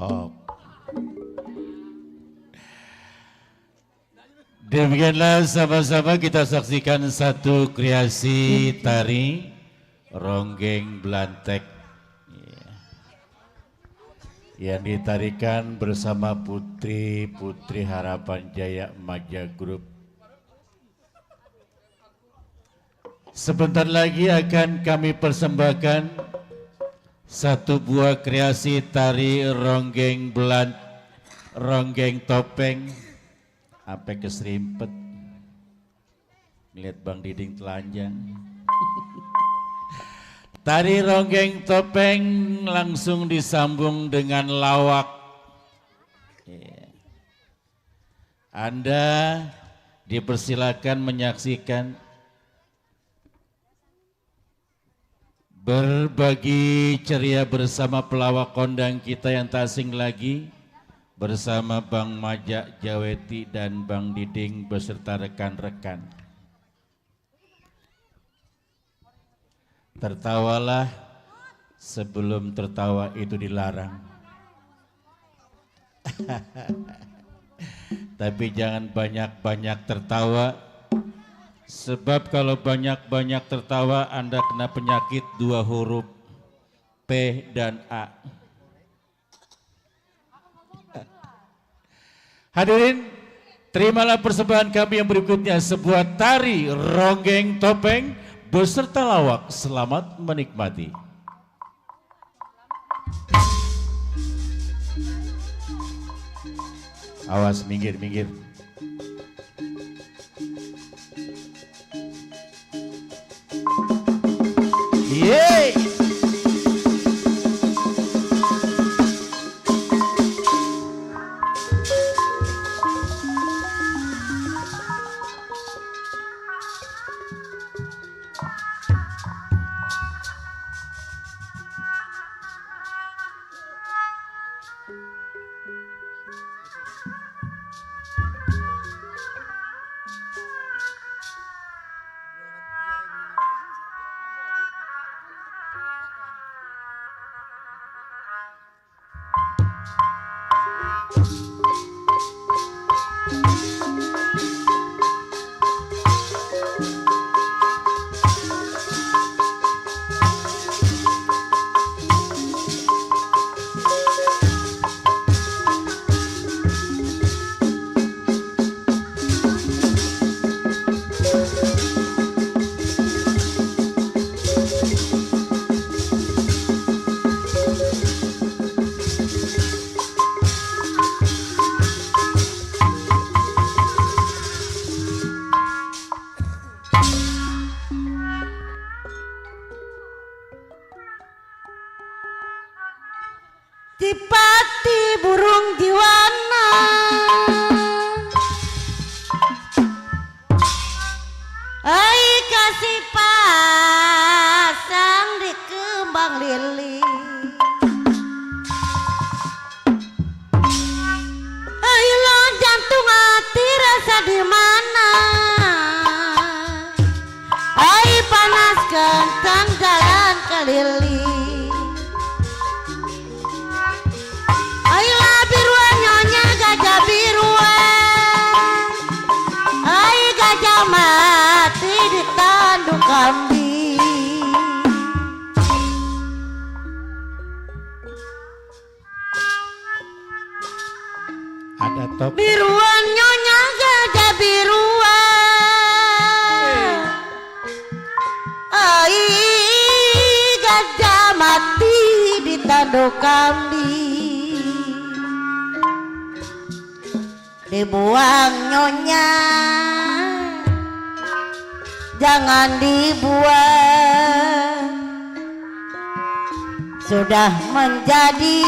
S7: Sok. Demikianlah sama-sama kita saksikan satu kreasi tari ronggeng Blantek yang ditarikan bersama putri-putri Harapan Jaya Maja Group. Sebentar lagi akan kami persembahkan satu buah kreasi tari ronggeng ronggeng topeng. Sampai keserimpet. Lihat Bang Diding telanjang. Tari ronggeng topeng langsung disambung dengan lawak. Anda dipersilakan menyaksikan berbagi ceria bersama pelawak kondang kita yang tak asing lagi bersama Bang Majak Jaweti dan Bang Diding beserta rekan-rekan. Tertawalah sebelum tertawa itu dilarang. Tapi jangan banyak-banyak tertawa. Sebab kalau banyak-banyak tertawa Anda kena penyakit 2 huruf P dan A. Hadirin, terimalah persembahan kami yang berikutnya, sebuah tari ronggeng topeng beserta lawak. Selamat menikmati. Awas, minggir. Yeay!
S4: Tipati burung jiwana ai kasih pasang di kembang lili ayolah jantung hati rasa di mana ai panas kentang jalan keliling. Ayolah biruan nyonya gajah biruan, ay gajah mati di tanduk kambing.
S7: Ada top.
S4: Biruan nyonya gajah biruan, ay gajah mati di tanduk kambing. Dibuang nyonya, jangan dibuang, sudah menjadi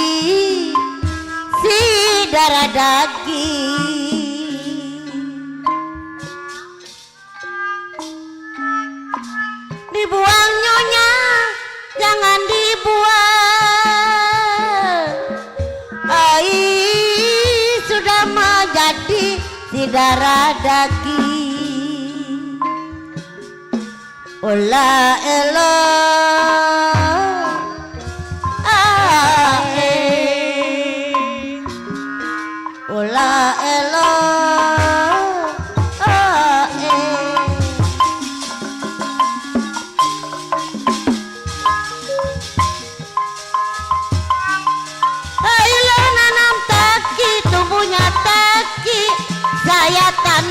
S4: si darah daging. Dibuang nyonya, jangan dibuang, ai sudah menjadi si darah daging. Ola elo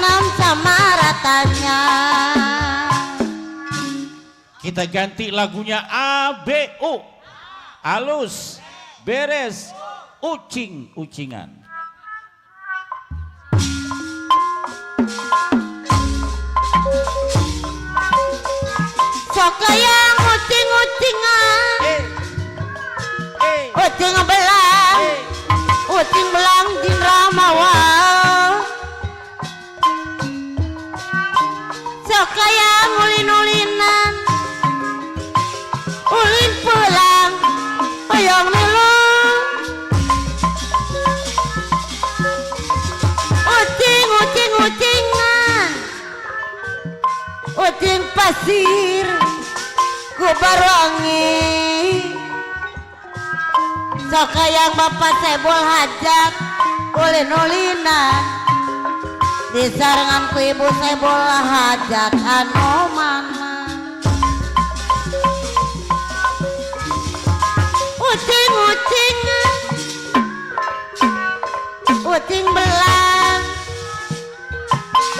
S4: imam sama ratanya.
S7: Kita ganti lagunya ABU. Alus, beres, ucing-ucingan.
S4: Sok yang ucing-ucingan, ucing belang di Ramawal. Sok yang ulin-ulinan, ulin pulang, hoyong milu. Ucing-ucingan, ucing pasir, ku barangi. Sok yang bapak sebol hajat, ulin-ulinan, disarangan ku ibu sebol hajat anu mana. Ucing-ucingan, ucing belang,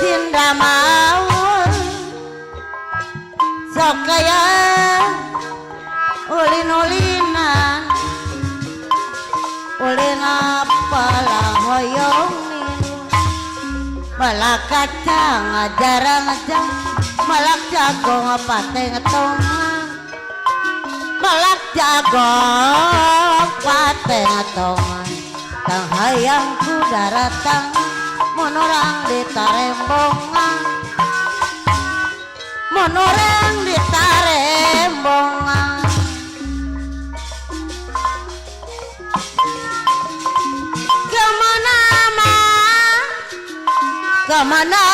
S4: cinta mau. Sok kaya ulin-ulinan, ulin apalah hoyong milu. Malak kacang jarang-jarang, malak jago ngapate ngetongan. Malak jago ngapate ngetongan. Tang hayang kuda datang, monorang di tarembongan. Monorang di tarembongan. Kemana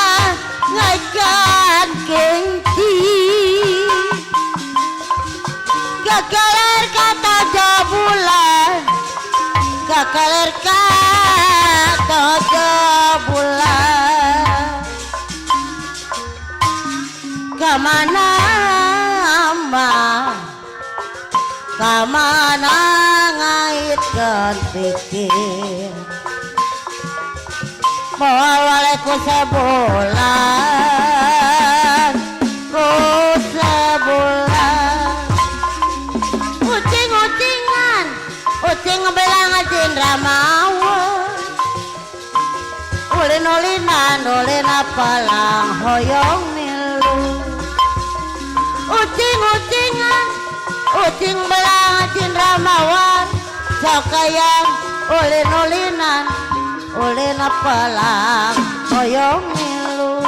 S4: ngajan gengsi, gagaler kata jabulan, gagaler kata jabulan. Kemana kemana ngaitkan pikir. Mawalai ku sebulan, ucing-ucingan, ucing belang ajin Ramawa. Ulin-ulinan, ulin apalang hoyong milu. Ucing-ucingan, ucing belang ajin Ramawa. Sokayang ulin-ulinan, ulin apalang hoyong milu.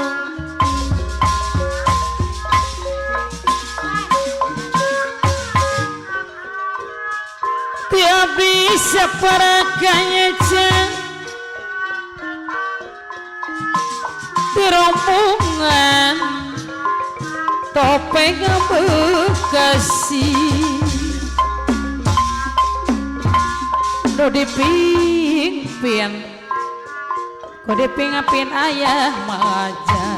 S2: Tiap bisa parakanya ceng di rombongan topeng Bekasi. Do dipimpin, kode pingapin ayah maja.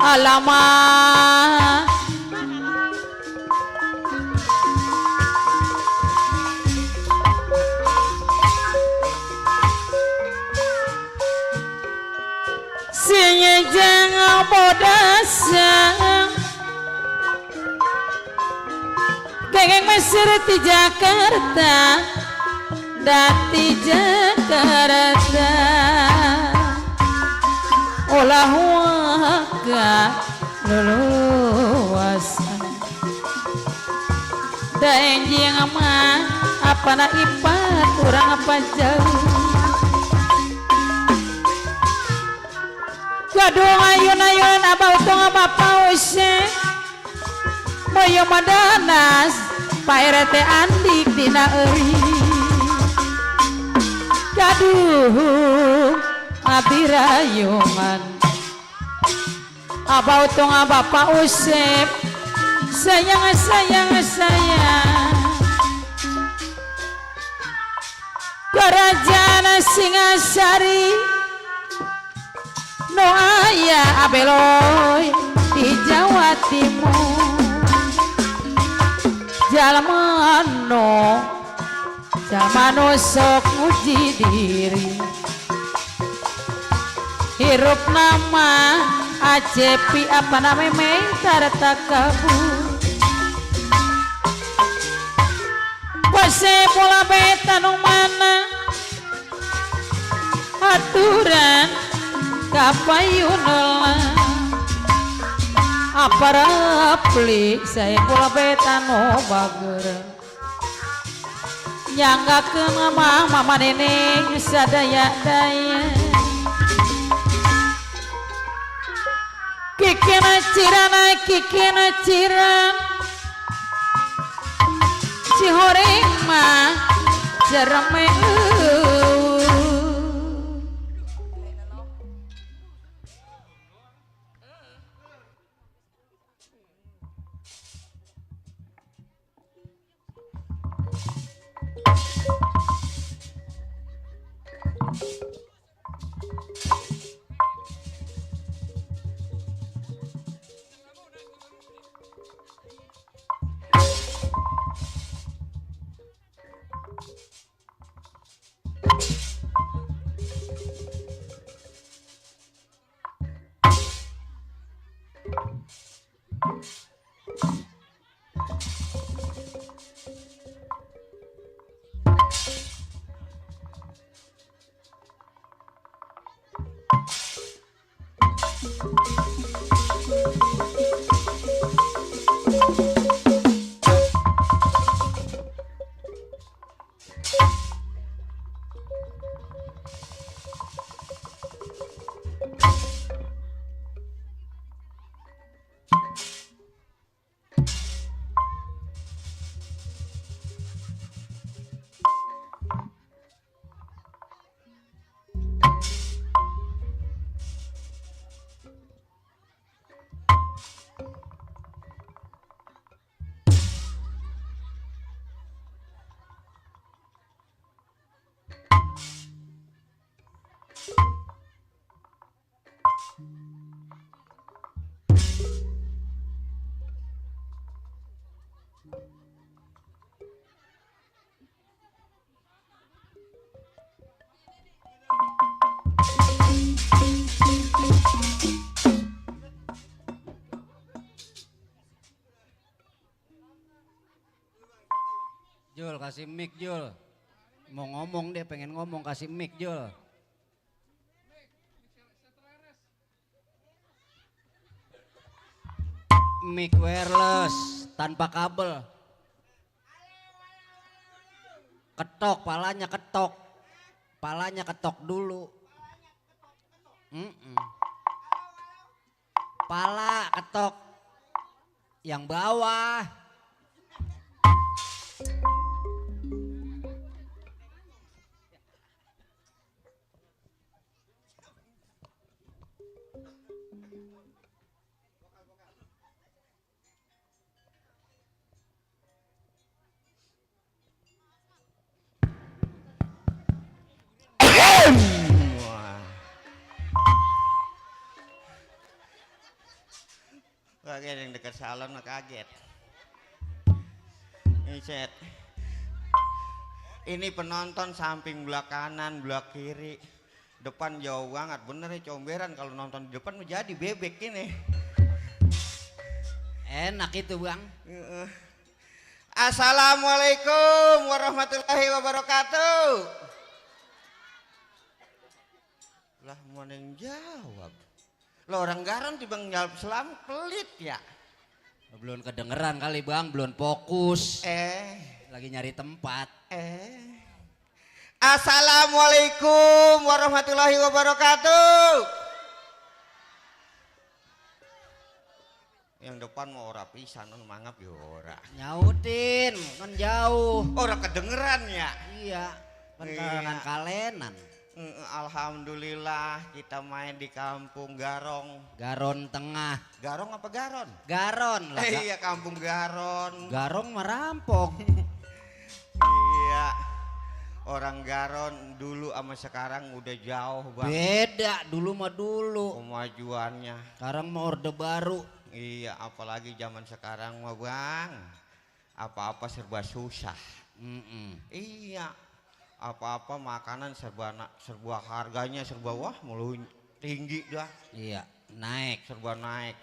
S2: Alamak, sinya jangan bodasang, geng Mesir di Jakarta. Dati Jakarta olah waka leluasan daeng jiang ama apa na ipat kurang apa jauh. Gadong ayun-ayun abau tong apa use moyo madanas paerete andik dina eri. Aduh, abirayungan abau tong bapak Usep, sayang Kerajaan Singasari no aya abeloy di Jawa Timur. Jalmano Jamano sok nguji diri hirup nama ajepi apa namanya mentar tak kabur pose pola beta nung mana aturan kapayunola apa rapli saya pola beta no bager nyangga ke mama nenek sadaya daya kikena ciran si horeng mah jereme
S8: Jul, kasih mic Jul. Mau ngomong dia, pengen ngomong, kasih mic Jul. Mic wireless, tanpa kabel. Ketok, palanya ketok. Palanya ketok dulu. Pala ketok. Yang bawah.
S9: Kaget yang dekat salon kaget. Ini penonton samping belah kanan, belah kiri, depan jauh banget. Bener ya comberan kalau nonton di depan menjadi bebek ini.
S8: Enak itu bang.
S9: Assalamualaikum warahmatullahi wabarakatuh. Lah mana yang jawab? Lo orang garam tibang jawab selam pelit ya.
S8: Belum kedengeran kali bang, belum fokus.
S9: Lagi
S8: nyari tempat.
S9: Assalamualaikum warahmatullahi wabarakatuh. Yang depan mau ora pisan, mangap ya ora.
S8: Nyautin, kan jauh.
S9: Ora kedengeran ya?
S8: Iya, penterangan kalenan.
S9: Alhamdulillah kita main di kampung Garong.
S8: Garon Tengah.
S9: Garong apa Garon?
S8: Garon lah.
S9: Iya kampung Garon.
S8: Garong merampok.
S9: Iya. Orang Garon dulu sama sekarang udah jauh bang.
S8: Beda, dulu mah dulu.
S9: Kemajuannya.
S8: Sekarang mah orde baru.
S9: Iya, apalagi zaman sekarang mah bang. Apa-apa serba susah. Iya. Apa-apa makanan serba harganya serba wah tinggi dah.
S8: Iya, naik.
S9: Serba naik.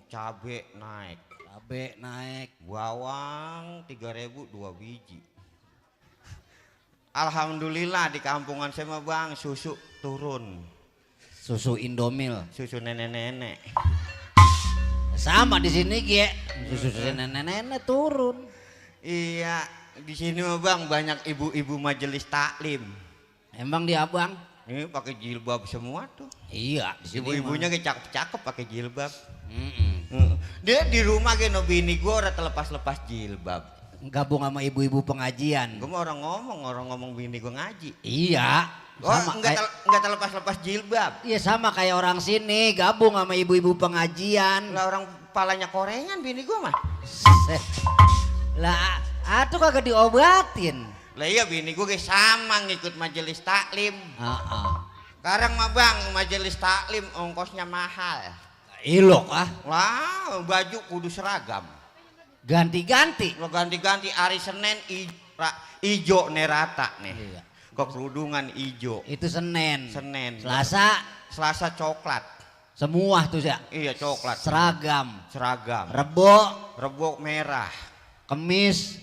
S9: Cabe naik.
S8: Cabe naik.
S9: Bawang 3.000 2 biji. Alhamdulillah di kampungan saya mah bang susu turun.
S8: Susu Indomil.
S9: Susu nenek-nenek.
S8: Sama di sini Gie. Susu nenek-nenek turun.
S9: Iya, di sini mah bang banyak ibu-ibu majelis taklim.
S8: Emang dia Abang?
S9: Ini pakai jilbab semua tuh.
S8: Iya, di sini
S9: Ibu-ibunya kayak cakep-cakep pakai jilbab.
S8: mah.
S9: Dia di rumah kayak no bini gue udah terlepas-lepas jilbab.
S8: Gabung sama ibu-ibu pengajian.
S9: Gue mau orang ngomong bini gue ngaji.
S8: Iya.
S9: Oh, enggak terlepas-lepas jilbab.
S8: Iya sama kayak orang sini gabung sama ibu-ibu pengajian.
S9: Lah orang palanya korengan bini gue mah.
S8: Lah, atuh kagak diobatin.
S9: Lah iya bini gue kayak sama ngikut majelis taklim. Sekarang mah bang majelis taklim ongkosnya mahal.
S8: Ilok ah.
S9: Wah baju kudu seragam.
S8: Ganti-ganti.
S9: Lo ganti-ganti hari Senin ijo nerata nih.
S8: Iya.
S9: Kekerudungan ijo.
S8: Itu Senin. Selasa
S9: coklat.
S8: semua tuh ya.
S9: Iya coklat.
S8: Seragam.
S9: Rebo merah.
S8: Kemis.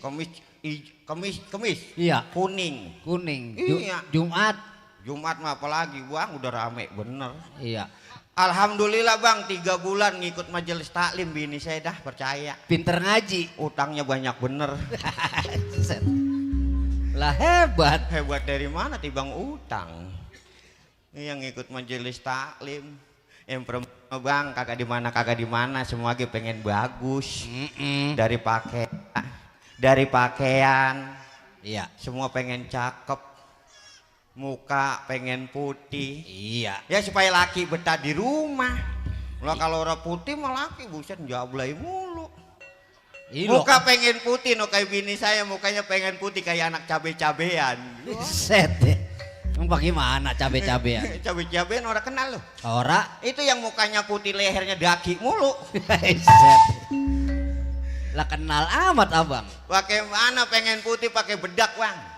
S8: Iya.
S9: Kuning. Iya. Jumat mah apalagi bang udah rame bener.
S8: Iya.
S9: Alhamdulillah bang 3 bulan ngikut majelis taklim bini saya dah percaya.
S8: Pinter ngaji.
S9: Utangnya banyak bener.
S8: Lah hebat.
S9: Hebat dari mana tibang utang. Yang ngikut majelis taklim. Yang perempuan bang kagak di mana semua lagi pengen bagus. Dari pakaian.
S8: Iya.
S9: Semua pengen cakep. Muka pengen putih.
S8: Iya.
S9: Ya supaya laki betah di rumah. Lah kalau orang putih mah laki buset jablay mulu. Muka pengen putih no kayak bini saya mukanya pengen putih kayak anak cabe-cabean.
S8: Set. Emang bagaimana cabe-cabean?
S9: Cabe-cabean orang kenal loh.
S8: Ora.
S9: Itu yang mukanya putih lehernya daki mulu.
S8: Set. Lah kenal amat abang.
S9: Pakai mana pengen putih pakai bedak bang?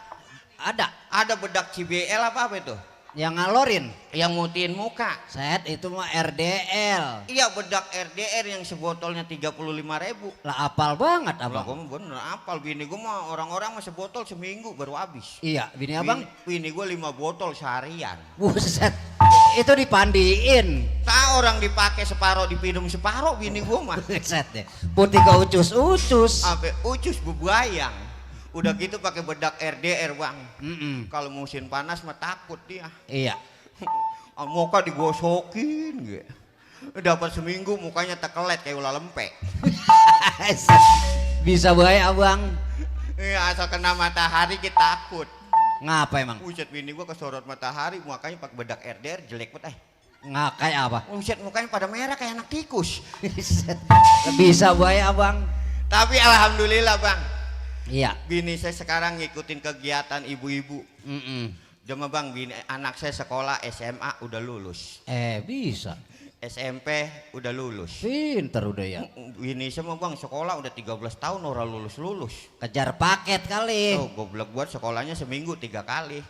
S9: Ada bedak CBL apa itu?
S8: Yang ngalorin?
S9: Yang mutihin muka.
S8: Set itu mah RDL.
S9: Iya bedak RDR yang sebotolnya 35.000.
S8: Lah apal banget abang.
S9: Lah gue bener apal bini gue mah orang-orang mah sebotol seminggu baru habis.
S8: Iya bini abang?
S9: Bini gue 5 botol seharian.
S8: Buset. Itu dipandiin.
S9: Tahu orang dipakai separuh dipinum separuh bini gue mah.
S8: Set deh. Putih ke ucus-ucus.
S9: Sampai ucus bebayang. Udah gitu pakai bedak RDR bang. Kalau musim panas mah takut dia.
S8: Iya.
S9: Muka digosokin gitu. Dapat seminggu mukanya tekelet kayak ulah lempek.
S8: Bisa bahaya abang.
S9: Iya asal kena matahari kita takut.
S8: Ngapa emang?
S9: Buset bini gua kesorot matahari mukanya pakai bedak RDR jelek banget.
S8: Nggak kayak apa?
S9: Buset mukanya pada merah kayak anak tikus.
S8: Bisa bahaya abang.
S9: Tapi alhamdulillah bang.
S8: Iya.
S9: Bini saya sekarang ngikutin kegiatan ibu-ibu. Cuma bang bini anak saya sekolah SMA udah lulus.
S8: Bisa.
S9: SMP udah lulus.
S8: Pinter udah ya.
S9: Bini saya mah bang sekolah udah 13 tahun orang lulus.
S8: Kejar paket kali.
S9: Oh goblok buat sekolahnya seminggu 3 kali.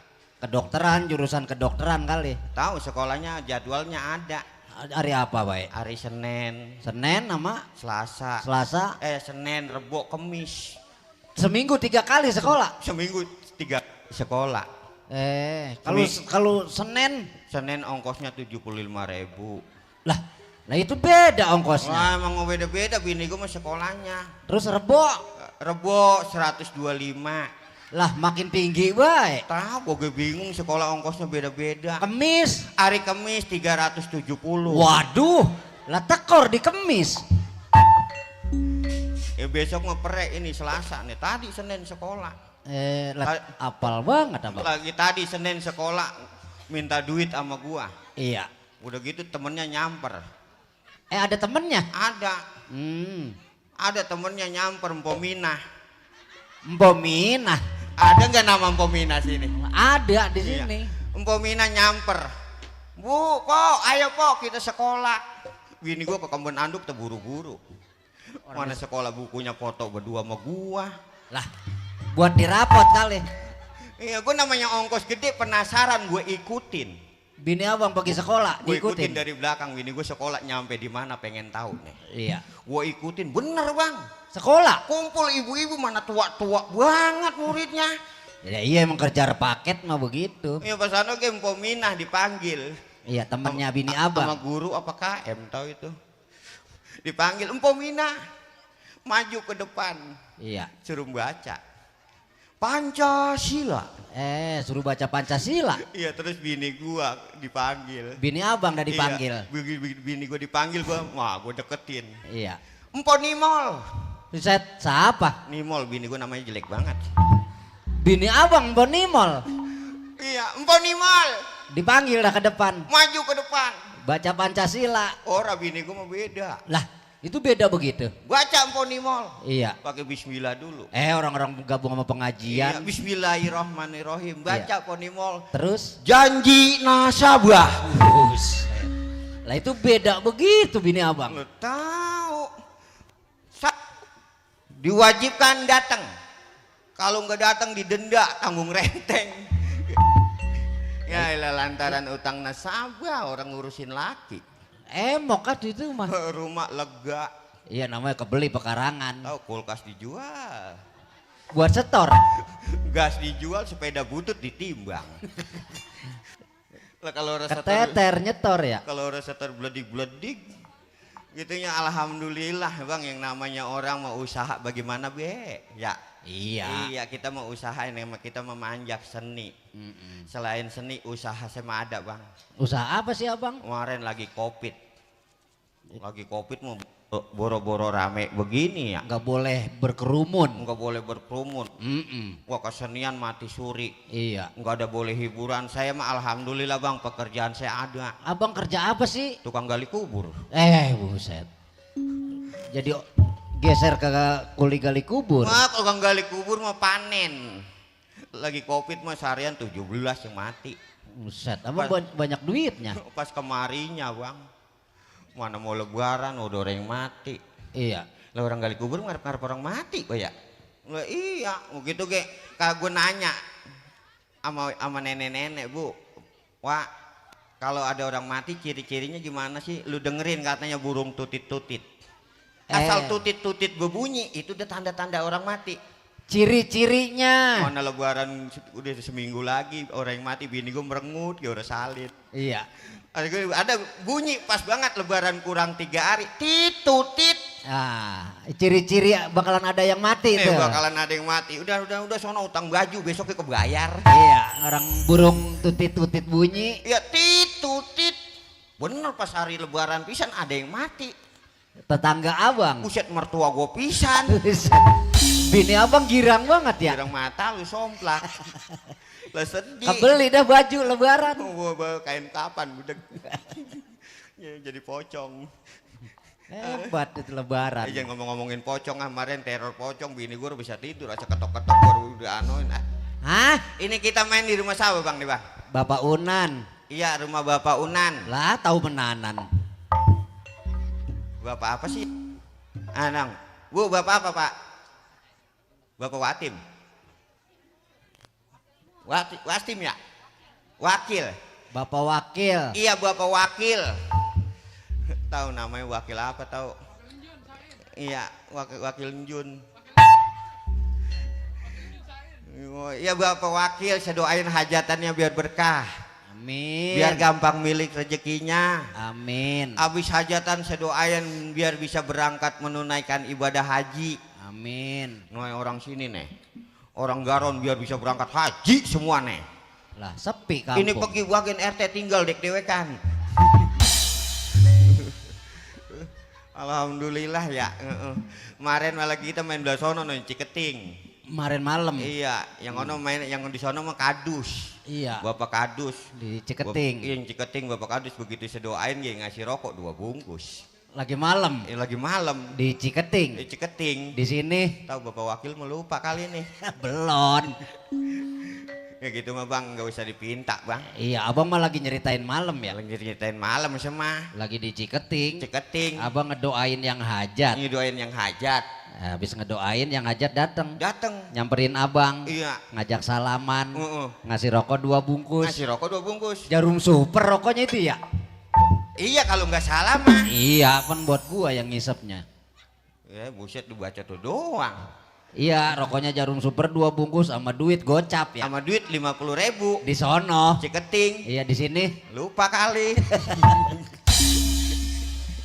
S8: Kedokteran, jurusan kedokteran kali.
S9: Tahu sekolahnya jadwalnya ada.
S8: Hari apa baik?
S9: Hari Senin.
S8: Senin sama?
S9: Selasa. Senin, Rebo, Kemis.
S8: Seminggu 3 kali sekolah?
S9: Seminggu 3 sekolah.
S8: Kalau Senin
S9: ongkosnya 75.000.
S8: Lah itu beda ongkosnya.
S9: Wah emang beda-beda bini gue mah sekolahnya.
S8: Terus Rebo
S9: 125.
S8: Lah makin tinggi baik.
S9: Tahu gue bingung sekolah ongkosnya beda-beda.
S8: Kemis?
S9: Hari Kemis 370.
S8: Waduh, lah tekor di Kemis.
S9: Ya besok mau perek ini Selasa nih. Tadi Senin sekolah.
S8: Apal banget abang.
S9: Lagi tadi Senin sekolah minta duit sama gua.
S8: Iya.
S9: Udah gitu temennya nyamper.
S8: Ada temennya?
S9: Ada. Ada temennya nyamper Mpomina.
S8: Mpomina?
S9: Ada nggak nama Mpomina sini?
S8: Ada di sini.
S9: Mpomina nyamper. Bu, ayo kita sekolah. Bini gua ke kebun anduk terburu-buru. Mana sekolah bukunya foto berdua sama gua.
S8: Lah buat dirapot kali.
S9: Iya gua namanya ongkos gede penasaran gue ikutin.
S8: Bini abang pergi sekolah,
S9: Gue ikutin
S8: diikutin.
S9: dari belakang, bini gue sekolah nyampe di mana pengen tahu nih.
S8: Iya.
S9: Gue ikutin, bener bang.
S8: Sekolah.
S9: Kumpul ibu-ibu mana tua-tua banget muridnya.
S8: Ya iya emang kerja paket mah begitu.
S9: Ya pas anu game Pominah dipanggil.
S8: Iya temennya bini
S9: Sama
S8: abang.
S9: guru apa KM tahu itu. Dipanggil Pominah, maju ke depan,
S8: Iya.
S9: suruh baca Pancasila.
S8: Suruh baca Pancasila.
S9: Iya terus bini gua dipanggil.
S8: Bini abang udah dipanggil.
S9: Iya, bini gua dipanggil, wah gua deketin.
S8: Iya.
S9: Empo Nimol.
S8: Riset siapa?
S9: Nimol bini gua namanya jelek banget.
S8: Bini abang Bonimol.
S9: Iya, Empo Nimol.
S8: Dipanggil dah ke depan.
S9: Maju ke depan.
S8: Baca Pancasila.
S9: Orang bini gua mah beda.
S8: Lah itu beda begitu.
S9: Baca Empo Nimol.
S8: Iya.
S9: Pakai bismillah dulu.
S8: Orang-orang gabung sama
S9: Iya,
S8: pengajian.
S9: bismillahirrahmanirrahim. Baca Empo Nimol.
S8: Terus?
S9: Janji nasabah.
S8: Lah itu beda begitu bini abang.
S9: Lo tahu. Diwajibkan datang. Kalau nggak datang didenda tanggung renteng. Ya ilah lantaran utang nasabah orang ngurusin laki.
S8: Emok kan itu mah.
S9: Rumah lega.
S8: Iya namanya kebeli pekarangan.
S9: Tahu kulkas dijual.
S8: Buat setor.
S9: Gas dijual, sepeda butut ditimbang. Lah kalau orang setor,
S8: Keteter nyetor ya.
S9: kalau orang setor bledik-bledik gitunya alhamdulillah bang, yang namanya orang mau usaha bagaimana be ya. Iya kita mau usahain, kita memanjak seni. Selain seni usaha sama ada bang.
S8: Usaha apa sih abang?
S9: Kemarin lagi covid mau boro-boro rame begini ya.
S8: Nggak boleh berkerumun.
S9: Nggak boleh berkerumun. Wah kesenian mati suri.
S8: Iya.
S9: Nggak ada boleh hiburan. Saya mah alhamdulillah bang, pekerjaan saya ada.
S8: Abang kerja apa sih?
S9: Tukang gali kubur.
S8: Buset. Jadi geser ke kuli gali kubur.
S9: Mah tukang gali kubur mah panen. Lagi covid mah seharian 17 yang mati.
S8: Buset, abang banyak duitnya.
S9: Pas kemarinya bang, mana mau lebaran udah orang yang mati.
S8: Iya.
S9: Lah orang gali kubur ngarep-ngarep orang mati kok ya. Lah iya, begitu ge kagak gue nanya sama nenek-nenek, Bu. Wah, kalau ada orang mati ciri-cirinya gimana sih? Lu dengerin katanya burung tutit-tutit. Asal tutit-tutit berbunyi itu udah tanda-tanda orang mati.
S8: Ciri-cirinya.
S9: Mana lebaran udah seminggu lagi orang yang mati, bini gue merengut, ya udah salib.
S8: Iya.
S9: Ada bunyi pas banget lebaran kurang 3 hari, titutit.
S8: Ciri-ciri bakalan ada yang mati tuh.
S9: Bakalan ada yang mati. Udah sono utang baju besoknya kebayar.
S8: Iya, orang burung tutit-tutit bunyi.
S9: Ya titutit. Bener pas hari lebaran pisan ada yang mati.
S8: Tetangga abang.
S9: Buset mertua gue pisan.
S8: Bini abang girang banget ya.
S9: Girang mata lu somplak. Lah sedih.
S8: Kebeli dah baju lebaran.
S9: Bawa kain kapan budek. Ya, jadi pocong.
S8: Hebat itu lebaran.
S9: Jangan ngomongin pocong, kemarin teror pocong, bini gue bisa tidur aja ketok-ketok baru udah anoin.
S8: Hah?
S9: Ini kita main di rumah siapa bang nih bang?
S8: Bapak Unan.
S9: Iya rumah Bapak Unan.
S8: Lah tahu menanan.
S9: Bapak apa sih? Anang. Bu bapak apa pak? Bapak Watim. Wastim ya? Wakil.
S8: Bapak Wakil.
S9: Iya Bapak Wakil. Tahu namanya wakil apa tahu? Iya wakil Njun. Iya Bapak Wakil, saya doain hajatannya biar berkah.
S8: Amin.
S9: Biar gampang milik rezekinya.
S8: Amin.
S9: Habis hajatan saya doain biar bisa berangkat menunaikan ibadah haji.
S8: Amin.
S9: Nah orang sini nih, orang Garon biar bisa berangkat haji semua nih.
S8: Lah sepi kampung.
S9: Ini pergi bagian RT tinggal dek-dewekan. Alhamdulillah ya. Kemarin malah kita main belah sono nih Ciketing.
S8: Kemarin malam.
S9: Iya, yang ono main yang di sono mah kadus.
S8: Iya.
S9: Bapak kadus
S8: di Ciketing.
S9: Yang Ciketing Bapak kadus begitu saya doain dia ngasih rokok 2 bungkus.
S8: Lagi malam.
S9: Lagi malam.
S8: Di Ciketing.
S9: Di Ciketing.
S8: Di sini.
S9: Tahu Bapak Wakil melupa kali nih.
S8: Belum.
S9: Ya gitu mah bang, nggak usah dipinta bang.
S8: Iya, abang mah lagi nyeritain malam ya.
S9: Lagi nyeritain malam semua.
S8: Lagi di Ciketing.
S9: Ciketing.
S8: Abang ngedoain yang hajat.
S9: Ini doain yang hajat.
S8: Habis ngedoain yang hajat datang.
S9: Datang.
S8: Nyamperin abang.
S9: Iya.
S8: Ngajak salaman.
S9: Heeh.
S8: Ngasih rokok 2 bungkus.
S9: Ngasih rokok 2 bungkus.
S8: Jarum super rokoknya itu ya?
S9: Iya kalau nggak salah mah.
S8: Iya, kan buat gua yang ngisepnya.
S9: Ya buset dibaca tuh doang.
S8: Iya, rokoknya jarum super 2 bungkus sama duit gocap ya.
S9: Sama duit 50.000.
S8: Di sono.
S9: Ciketing.
S8: Iya di sini.
S9: Lupa kali.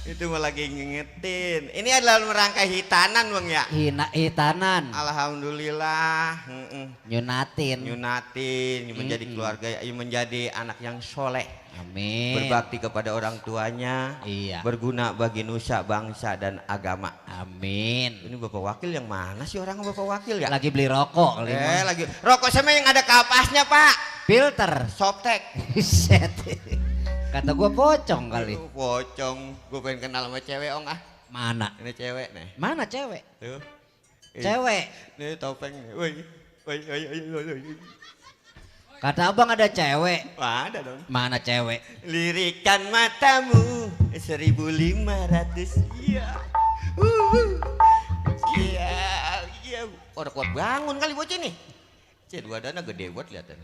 S9: Itu mah lagi ngingetin. Ini adalah merangkai hitanan bang ya.
S8: Hitanan.
S9: Alhamdulillah.
S8: Nyunatin.
S9: Nyunatin. Menjadi keluarga, menjadi anak yang soleh.
S8: Amin.
S9: Berbakti kepada orang tuanya.
S8: Iya.
S9: Berguna bagi nusa, bangsa dan agama.
S8: Amin.
S9: Ini Bapak Wakil yang mana sih orang Bapak Wakil ya?
S8: Lagi beli rokok kali mah.
S9: Lagi. Rokok sama yang ada kapasnya Pak.
S8: Filter.
S9: Softtek.
S8: Set. Kata gua pocong kali.
S9: Pocong. Gue pengen kenal sama cewek ong ah.
S8: Mana?
S9: Ini cewek nih.
S8: Mana cewek?
S9: Tuh.
S8: Cewek.
S9: Nih topeng nih. Woi. Woi.
S8: Kata abang ada cewek.
S9: Wah, ada dong.
S8: Mana cewek?
S9: Lirikan matamu 1.500. Iya. Iya. Udah kuat bangun kali bocah nih. Cek badannya gede buat liatan.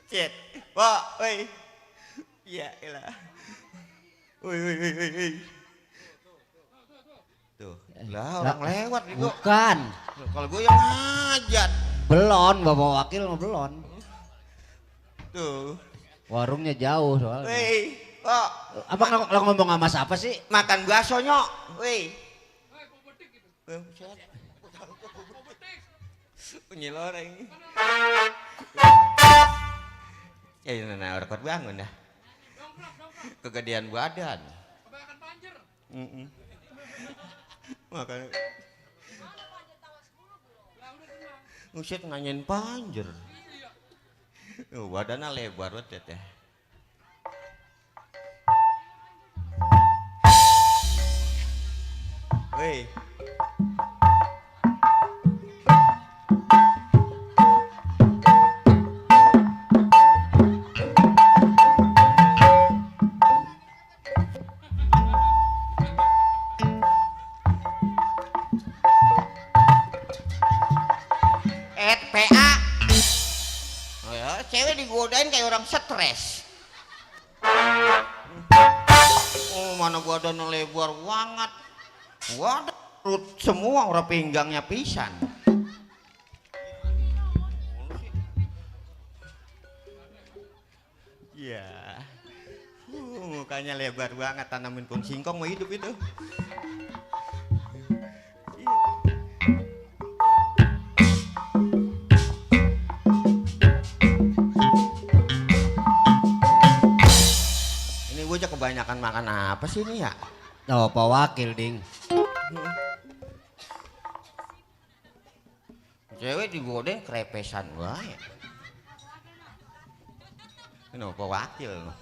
S9: Cek. Wah, woi. Iya, elah. Woi. Tuh, lah orang lewat nih gua.
S8: Bukan.
S9: Kalau gue yang hajat.
S8: Belon, Bapak Wakil mah belon.
S9: Tuh.
S8: Warungnya jauh soalnya.
S9: Woi, kok
S8: Abang lo ngomong sama siapa sih?
S9: makan bakso nyok. Woi. Penyeloreng. Ya ini orang kuat bangun dah. Kegedean badan. Makanya Uset nanyain panjer. Badannya lebar banget ya. Woi. PA. Oh ya, cewek digodain kayak orang stres. Oh, mana badannya lebar banget. Waduh, perut semua orang pinggangnya pisan. Iya. Mukanya lebar banget, tanamin pohon singkong mau hidup itu. Bocah kebanyakan makan apa sih ini ya?
S8: Oh, Pak Wakil ding.
S9: Cewek digodain krepesan wae. Ini Pak Wakil.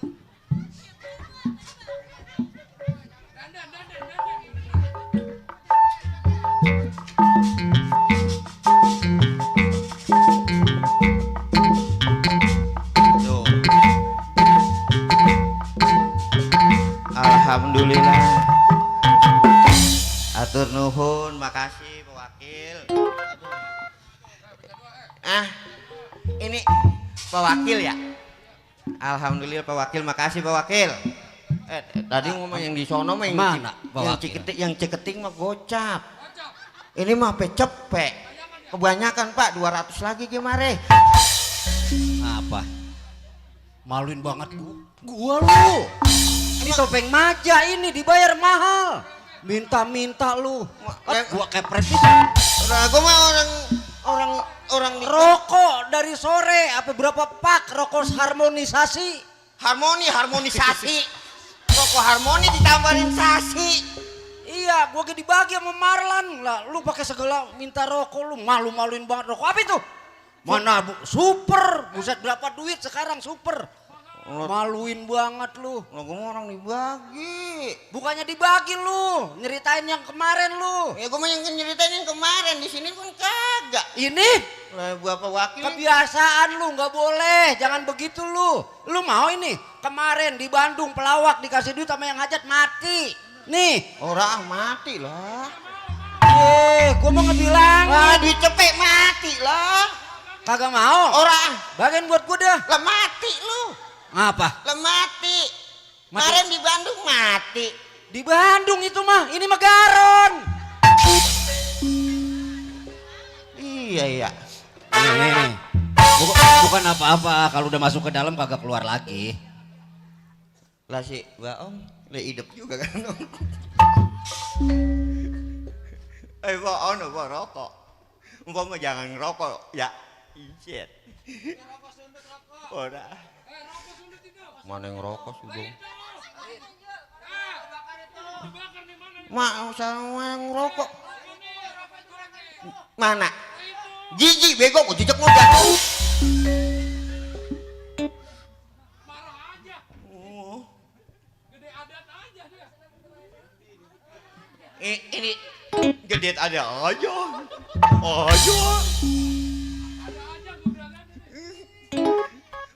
S9: Alhamdulillah. Atur nuhun, makasih Pak Wakil. Ini Pak Wakil ya? Alhamdulillah Pak Wakil, makasih Pak Wakil. Tadi ngomong yang di sono mah yang ciketing mah gocap. Ini mah cepek. Kebanyakan Pak, 200 lagi gimana?
S8: Apa? Maluin banget gua lu. Ini topeng maja ini dibayar mahal. Minta-minta lu. Gua kepret itu.
S9: Gua mah orang
S8: rokok dari sore apa berapa pak rokok harmonisasi.
S9: Harmonisasi. Rokok harmoni ditambahin sasi.
S8: Iya, gua dibagi sama Marlan lah. Lu pakai segala minta rokok lu, malu-maluin banget rokok. Apa itu? Mana bu? Super. Buset berapa duit sekarang super? Maluin banget lu.
S9: Gue mau orang dibagi.
S8: Bukannya dibagi lu, nyeritain yang kemarin lu.
S9: Ya gue mau yang nyeritain yang kemarin, di sini pun kagak.
S8: Ini?
S9: Lah Bapak Wakil.
S8: Kebiasaan lu, nggak boleh, jangan begitu lu. Lu mau ini? Kemarin di Bandung pelawak dikasih duit sama yang hajat mati. Nih.
S9: Orang mati lah.
S8: Gua mau ngebilang.
S9: Wah, dicepek mati lah.
S8: Kagak mau.
S9: Orang
S8: Bagian buat gua dah.
S9: lah mati lu.
S8: Apa?
S9: Lah mati.
S8: Mati.
S9: Kemarin di Bandung mati.
S8: Di Bandung itu mah. Ini mah Garon.
S9: Iya iya.
S8: Nih. Bukan apa-apa. Kalau udah masuk ke dalam kagak keluar lagi.
S9: Lah si Mbak Om, le hidup juga kan Om. Mbak Om apa rokok? Umpama jangan ngerokok ya. Ijet. Ora. Mana yang ngerokok sudah? Mak sama yang ngerokok. Mana? Jijik bego, ku jejak motor. Ini gedet ada aja. Aja.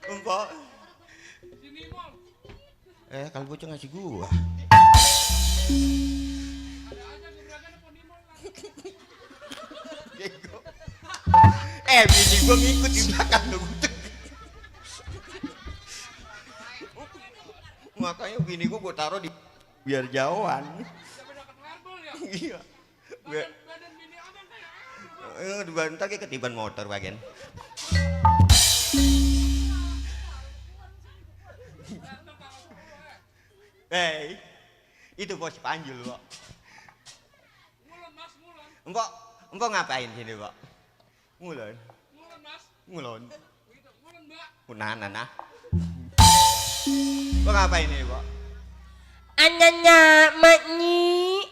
S9: Mbak. Kalau bocah ngasih gua. Bini gua ngikut di belakang dong. Makanya bini gua taruh di biar jauhan. Iya. Dibantar kayak ketiban motor bagian. Itu bos Panjul, Pak. Empok ngapain sini, Pak? Ngulon. Ngulon. Punahan nah. Empok ngapain ini, Pak?
S4: Ananya maknyi.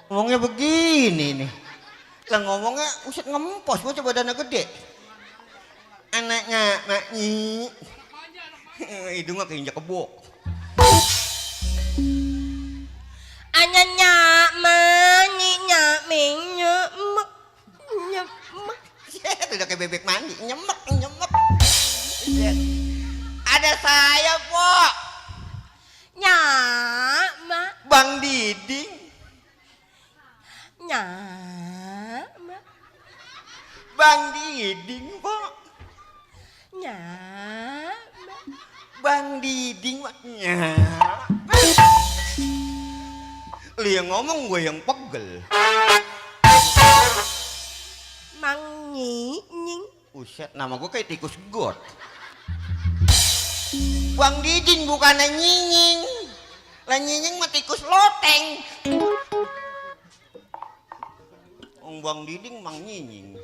S9: Ngomongnya begini nih. Lah ngomongnya uset ngempos, gua coba dana gede. Anaknya maknyi. Hidungnya keinjak kebo.
S4: Ananya manyinya nyemek.
S9: Udah kayak bebek mandi, nyemek. Ada saya, Pok.
S4: Nyamak.
S9: Bang Diding.
S4: Nyamak.
S9: Bang Diding, Pok.
S4: Nyamak.
S9: Bang Diding, Pak. Lu yang ngomong, gue yang pegel.
S4: Mang Nyinying.
S9: Uset, nama gue kayak tikus got. Bang Diding bukannya nyinying. Lah nyinying mah tikus loteng. Bang Diding mang nyinying.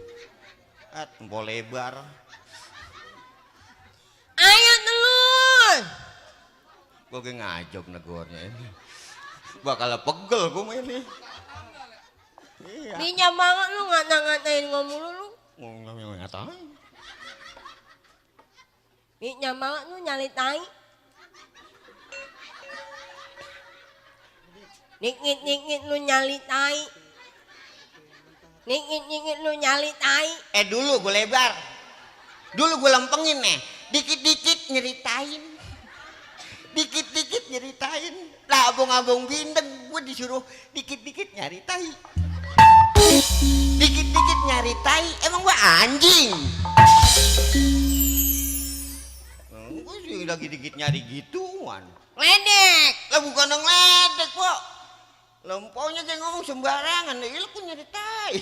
S9: Tempol lebar.
S4: Ayo telur.
S9: Gue ngajok negornya ini. Bakal pegel gue mah ini. Iya.
S4: Dinya banget lu ngata-ngatain ngomong lu.
S9: Ngomong ngatain.
S4: Dinya banget lu nyalitai. Nikit-nikit lu nyalitai. Nikit-nikit lu nyalitai.
S9: Dulu gue lebar. Dulu gue lempengin nih. Dikit-dikit nyeritain. Dikit-dikit nyeritain. Lah abang-abang bindeng gue disuruh dikit-dikit nyari tai. Dikit-dikit nyari tai. Emang gue anjing. Gue sih lagi dikit nyari gituan.
S4: Ledek.
S9: Lah bukan ngeledek, Pok. Lempaunya kayak ngomong sembarangan. Lah lu kok nyari tai.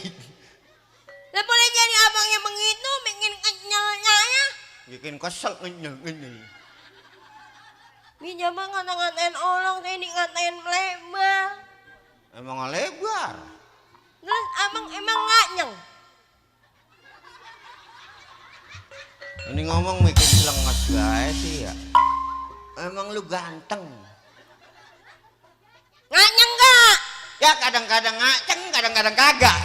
S4: Lah boleh jadi abangnya begitu bikin kenyalnya ya.
S9: Bikin kesel ngenyel.
S4: Dinya mah ngata-ngatain orang, saya ngatain lebar.
S9: Emang lebar.
S4: Terus abang emang nganyeng.
S9: Ini ngomong bikin selengas guys sih ya. Emang lu ganteng.
S4: Nganyeng gak?
S9: Ya kadang-kadang ngaceng, kadang-kadang kagak.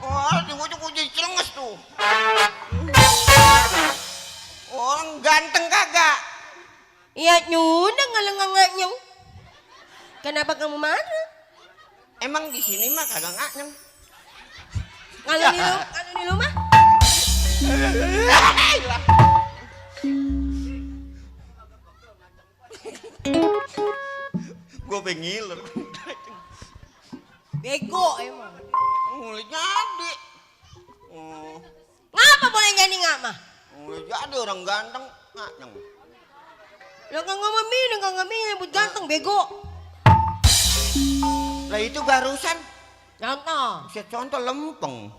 S9: Oh, dibujuk-bujuk selengas tuh. Orang ganteng kagak.
S4: Iya nyudah nganyeng. Kenapa kamu marah?
S9: Emang di sini mah kagak nganyeng.
S4: Kalau di rumah?
S9: Gue pengen ngiler.
S4: Bego emang.
S9: Mulai jadi.
S4: Ngapa boleh jadi nggak mah?
S9: Mulai jadi orang ganteng. Nganyang.
S4: Lo kagak memilih buat ganteng bego.
S9: Lah itu barusan.
S4: Contoh.
S9: Bisa contoh lempeng.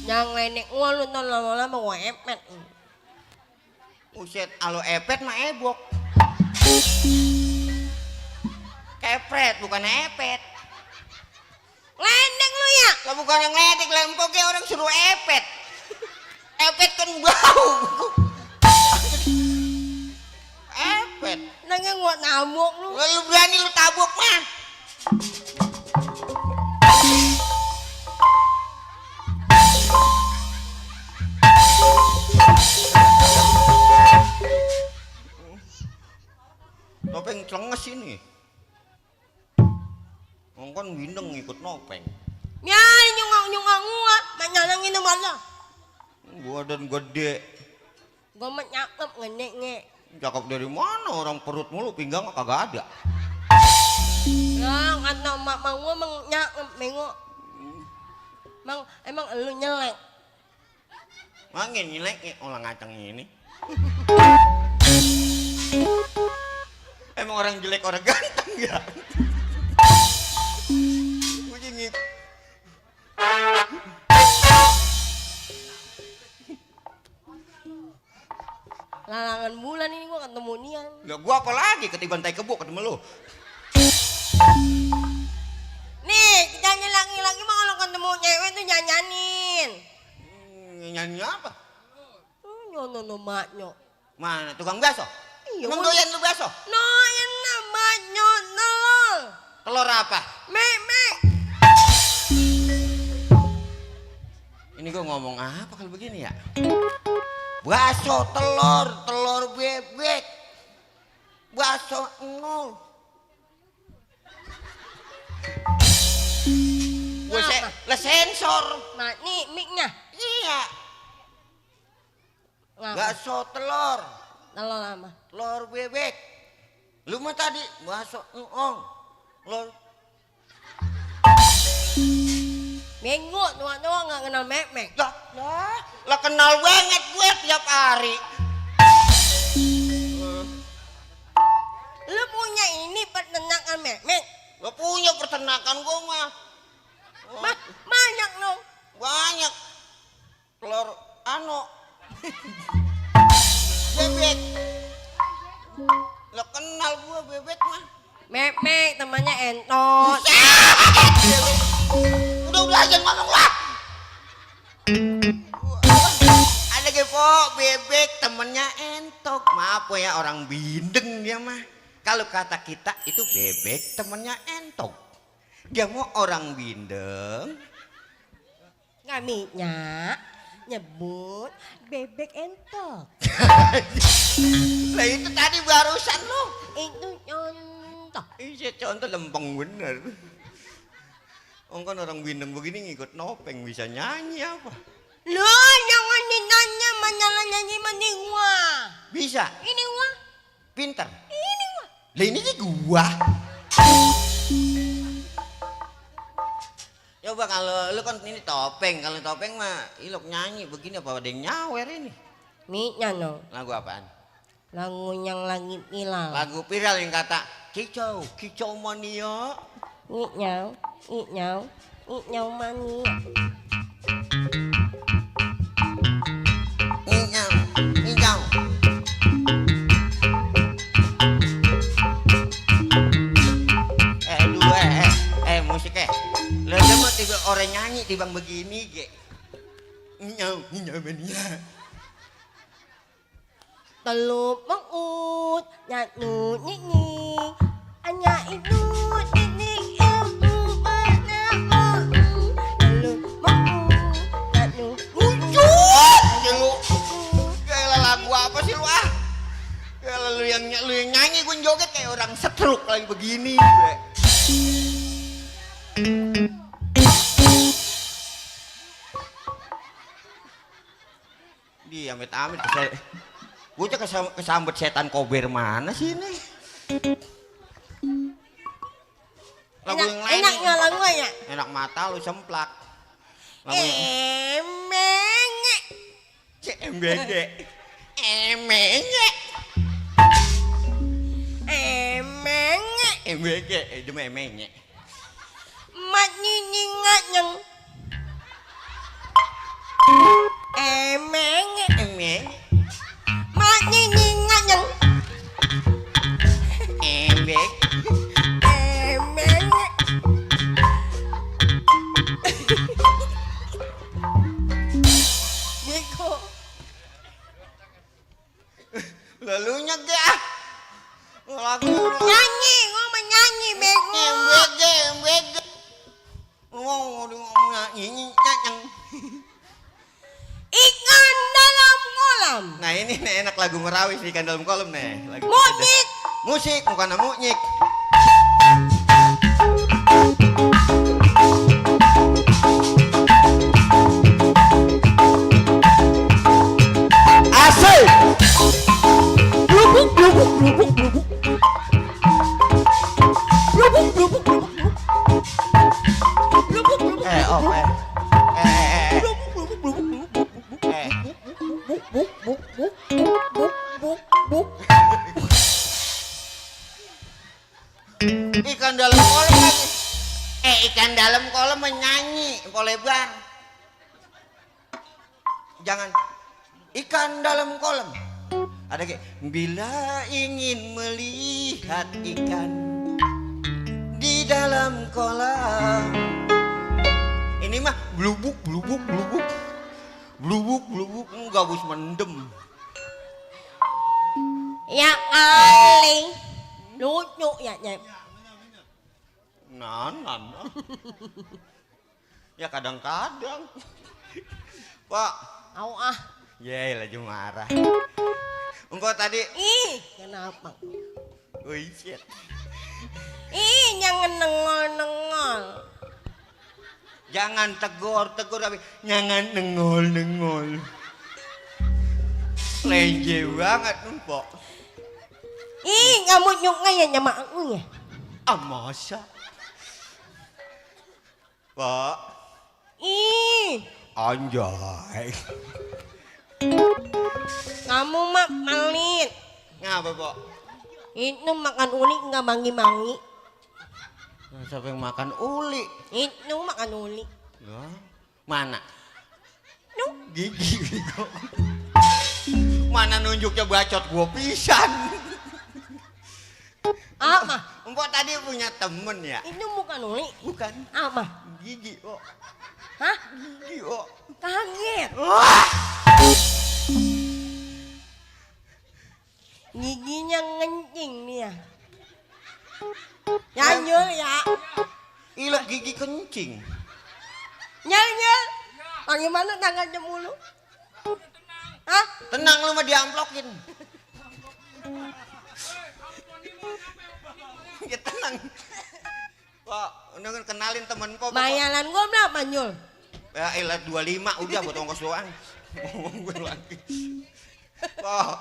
S4: Yang lenek gua lu ntar lama-lama gua epet.
S9: Uset, alo epet mah ebok. Kepret bukan epet.
S4: Lenek lu ya?
S9: Lah bukan yang ledek, lempoknya orang suruh epet. Epet kan bau. Epet.
S4: Nanya gua nabok lu.
S9: Lu berani lu tabuk mah. Nopeng celenges ini. Ngongkon bindeng ikut nopeng.
S4: Ya nyungak gua, manyalangin sama lo.
S9: Gua dan gede.
S4: Gua mah cakep nge.
S9: Cakep dari mana? Orang perut mulu, pinggang kagak ada.
S4: Ya kata mak gua emang cakep bengok. Emang lu nyelek.
S9: Mangin nyelek orang ngaceng ini. Emang orang jelek orang ganteng ya? Gue jengik.
S4: Lalangan bulan ini gua ketemu Nian.
S9: Lah gua apa lagi ketiban tai kebo ketemu lu.
S4: Nih, kita lagi mah kalau ketemu cewek tuh nyanyanin.
S9: Nyanyi apa?
S4: Nyono maknyo.
S9: Mana tukang bakso?
S4: Iya.
S9: Emang doyan lu bakso?
S4: Noyan namanya telur.
S9: Telur apa?
S4: Mek.
S9: Ini gua ngomong apa kalau begini ya? Bakso, telur bebek. Bakso nol. Gue sensor.
S4: Nah, nih mic-nya.
S9: Iya.
S4: Ngapa?
S9: Bakso telur.
S4: Telur lama.
S9: Telur bebek. Lu mah tadi bakso engong. Telur.
S4: Bengok, tua-tua nggak kenal mek.
S9: Lah kenal banget gue tiap hari.
S4: Lu punya ini peternakan mek.
S9: Lo punya peternakan gue mah.
S4: Banyak dong.
S9: Banyak. Telur bebek. Lo kenal gue bebek mah.
S4: Mek, temannya entot.
S9: Udah jangan ngomong lah. Ada kepo bebek temennya entok. Maaf ya orang bindeng dia mah. Kalau kata kita itu bebek temennya entok. Dia mau orang bindeng.
S4: Kaminya nyebut bebek entok.
S9: Lah itu tadi barusan lo.
S4: Itu contoh.
S9: Iya contoh lempeng bener. Kan orang bindeng begini ngikut nopeng bisa nyanyi apa?
S4: Lu jangan ditanya manyalah nyanyi mandi gua.
S9: Bisa.
S4: Ini gua.
S9: Pinter.
S4: Ini gua.
S9: Lah ini sih gua. Coba kalau lu kan ini topeng, kalau topeng mah ilok nyanyi begini apa ada yang nyawer ini?
S4: Miknya no.
S9: Lagu apaan?
S4: Lagu yang lagi viral.
S9: Lagu viral yang kata kicau mania.
S4: Nyau mania.
S9: Ngicau. Musiknya. Lah cuma tiba orang nyanyi tibang begini ge. Nyau mania.
S4: Telu pengut nyatu nyanyi. Hanya itu titik ilmu padaku. Telu pengut nyatu
S9: Lucut. Lu. Kayak lagu apa sih lu ah? Kalau lu yang nyanyi gue joget kayak orang stroke lagi begini gue. Di amit-amit gue kesambet setan kober mana sih ini? Lagu
S4: Enak,
S9: yang lain.
S4: enaknya lagunya.
S9: Enak mata lu semplak. Lagu yang
S4: Emenge.
S9: CMBG. Emenge.
S4: Emenge.
S9: MBG, itu mah emenge.
S4: Mat nyingat nyeng. Emenge.
S9: Emenge.
S4: Mat nyingat nyeng.
S9: Embek.
S4: Emenge. Beko.
S9: Lalunya gak. Lagu
S4: Nyanyi, ngomong nyanyi beko.
S9: MBG, MBG. Ngomong nyanyi nyanyang.
S4: Ikan dalam kolam.
S9: Nah ini nih enak lagu merawis ikan dalam kolam nih. Lagu
S4: Munyik.
S9: musik bukan munyik. Asik.
S4: Blubuk, blubuk, blubuk, blubuk. Blubuk, blubuk, blubuk, blubuk. Blubuk, blubuk,
S9: Oh
S4: blubuk, blubuk, blubuk, blubuk. Buk, buk, buk, buk, buk, buk, buk.
S9: Ikan dalam kolam lagi. Ikan dalam kolam menyanyi, boleh bang. Jangan ikan dalam kolam. Ada kayak bila ingin melihat ikan di dalam kolam. Ini mah blubuk blubuk blubuk. Blubuk blubuk enggak bus mendem.
S4: Ya kali. Lucu ya, Nyep.
S9: Nah. Ya kadang-kadang. Pak,
S4: Au ah.
S9: ya lagi marah. Engkau tadi,
S4: Ih, kenapa?
S9: wih shit.
S4: Ih, jangan nengol-nengol.
S9: Jangan tegur tapi jangan nengol. Lenje banget numpok.
S4: Ih, kamu nyuka ya sama aku ya?
S9: Ah masa? Pak,
S4: Ih,
S9: anjay.
S4: kamu mah pelit.
S9: Ngapa Pak?
S4: Itu makan uli nggak mangi-mangi.
S9: Nah, siapa yang makan uli?
S4: Itu makan uli.
S9: Lah, mana?
S4: Nuh,
S9: Gigi bego. Mana nunjuknya bacot gua pisan.
S4: apa?
S9: Empok tadi punya temen ya?
S4: Itu bukan uli.
S9: Bukan.
S4: Apa?
S9: Gigi, oh.
S4: Hah?
S9: Gigi, oh.
S4: Kaget.
S9: Wah!
S4: Giginya ngencing dia. Nyanyul ya.
S9: Ilah gigi kencing.
S4: Nyanyul. Bagaimana tangannya mulu? Hah?
S9: Tenang lu mah diamplokin. Ya tenang. Pak, udah kenalin temen po.
S4: Bayaran gua berapa, Nyul?
S9: Ya ilah 25 udah buat ongkos doang. Ngomong gue lagi. Pak.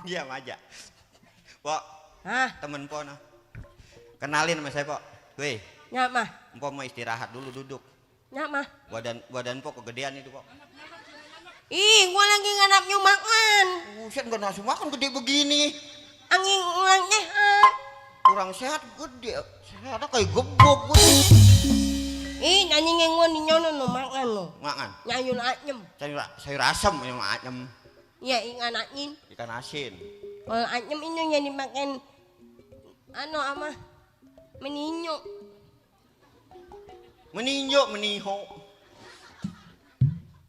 S9: Diam aja. Pak,
S4: Hah?
S9: temen po nah. Kenalin sama saya, Pak. Weh,
S4: Nyak mah.
S9: po mau istirahat dulu duduk.
S4: Nyak mah.
S9: Badan po kegedean itu, Pak.
S4: Ih, gua lagi nganapnya makan.
S9: Buset, gak nasi makan gede begini.
S4: Angin ulang sehat.
S9: Kurang sehat gede. Sehatnya kayak gebok gue.
S4: Ih, nyanyi ngengwan di nyono no makan no.
S9: Makan.
S4: Nyayun anyem.
S9: Sayur asam yang anyem.
S4: Ya, ingan anyin.
S9: Ikan asin.
S4: Kalau anyem ini yang dimakan ano ama meninyo.
S9: Meniho.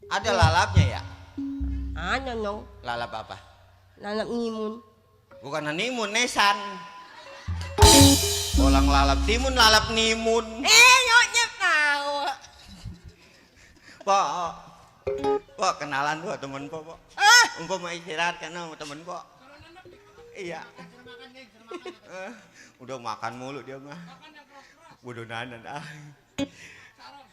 S9: Ada lalapnya ya?
S4: Ano no?
S9: Lalap apa?
S4: Lalap ngimun.
S9: Bukan nimun, nesan. Orang lalap timun, lalap nimun.
S4: Nyoknya tahu.
S9: Pak, kenalan gua temen Pak.
S4: Ah,
S9: Engkau mau istirahat karena sama temen Pak. Iya. Udah makan mulu dia mah. Bodoh nanan ah.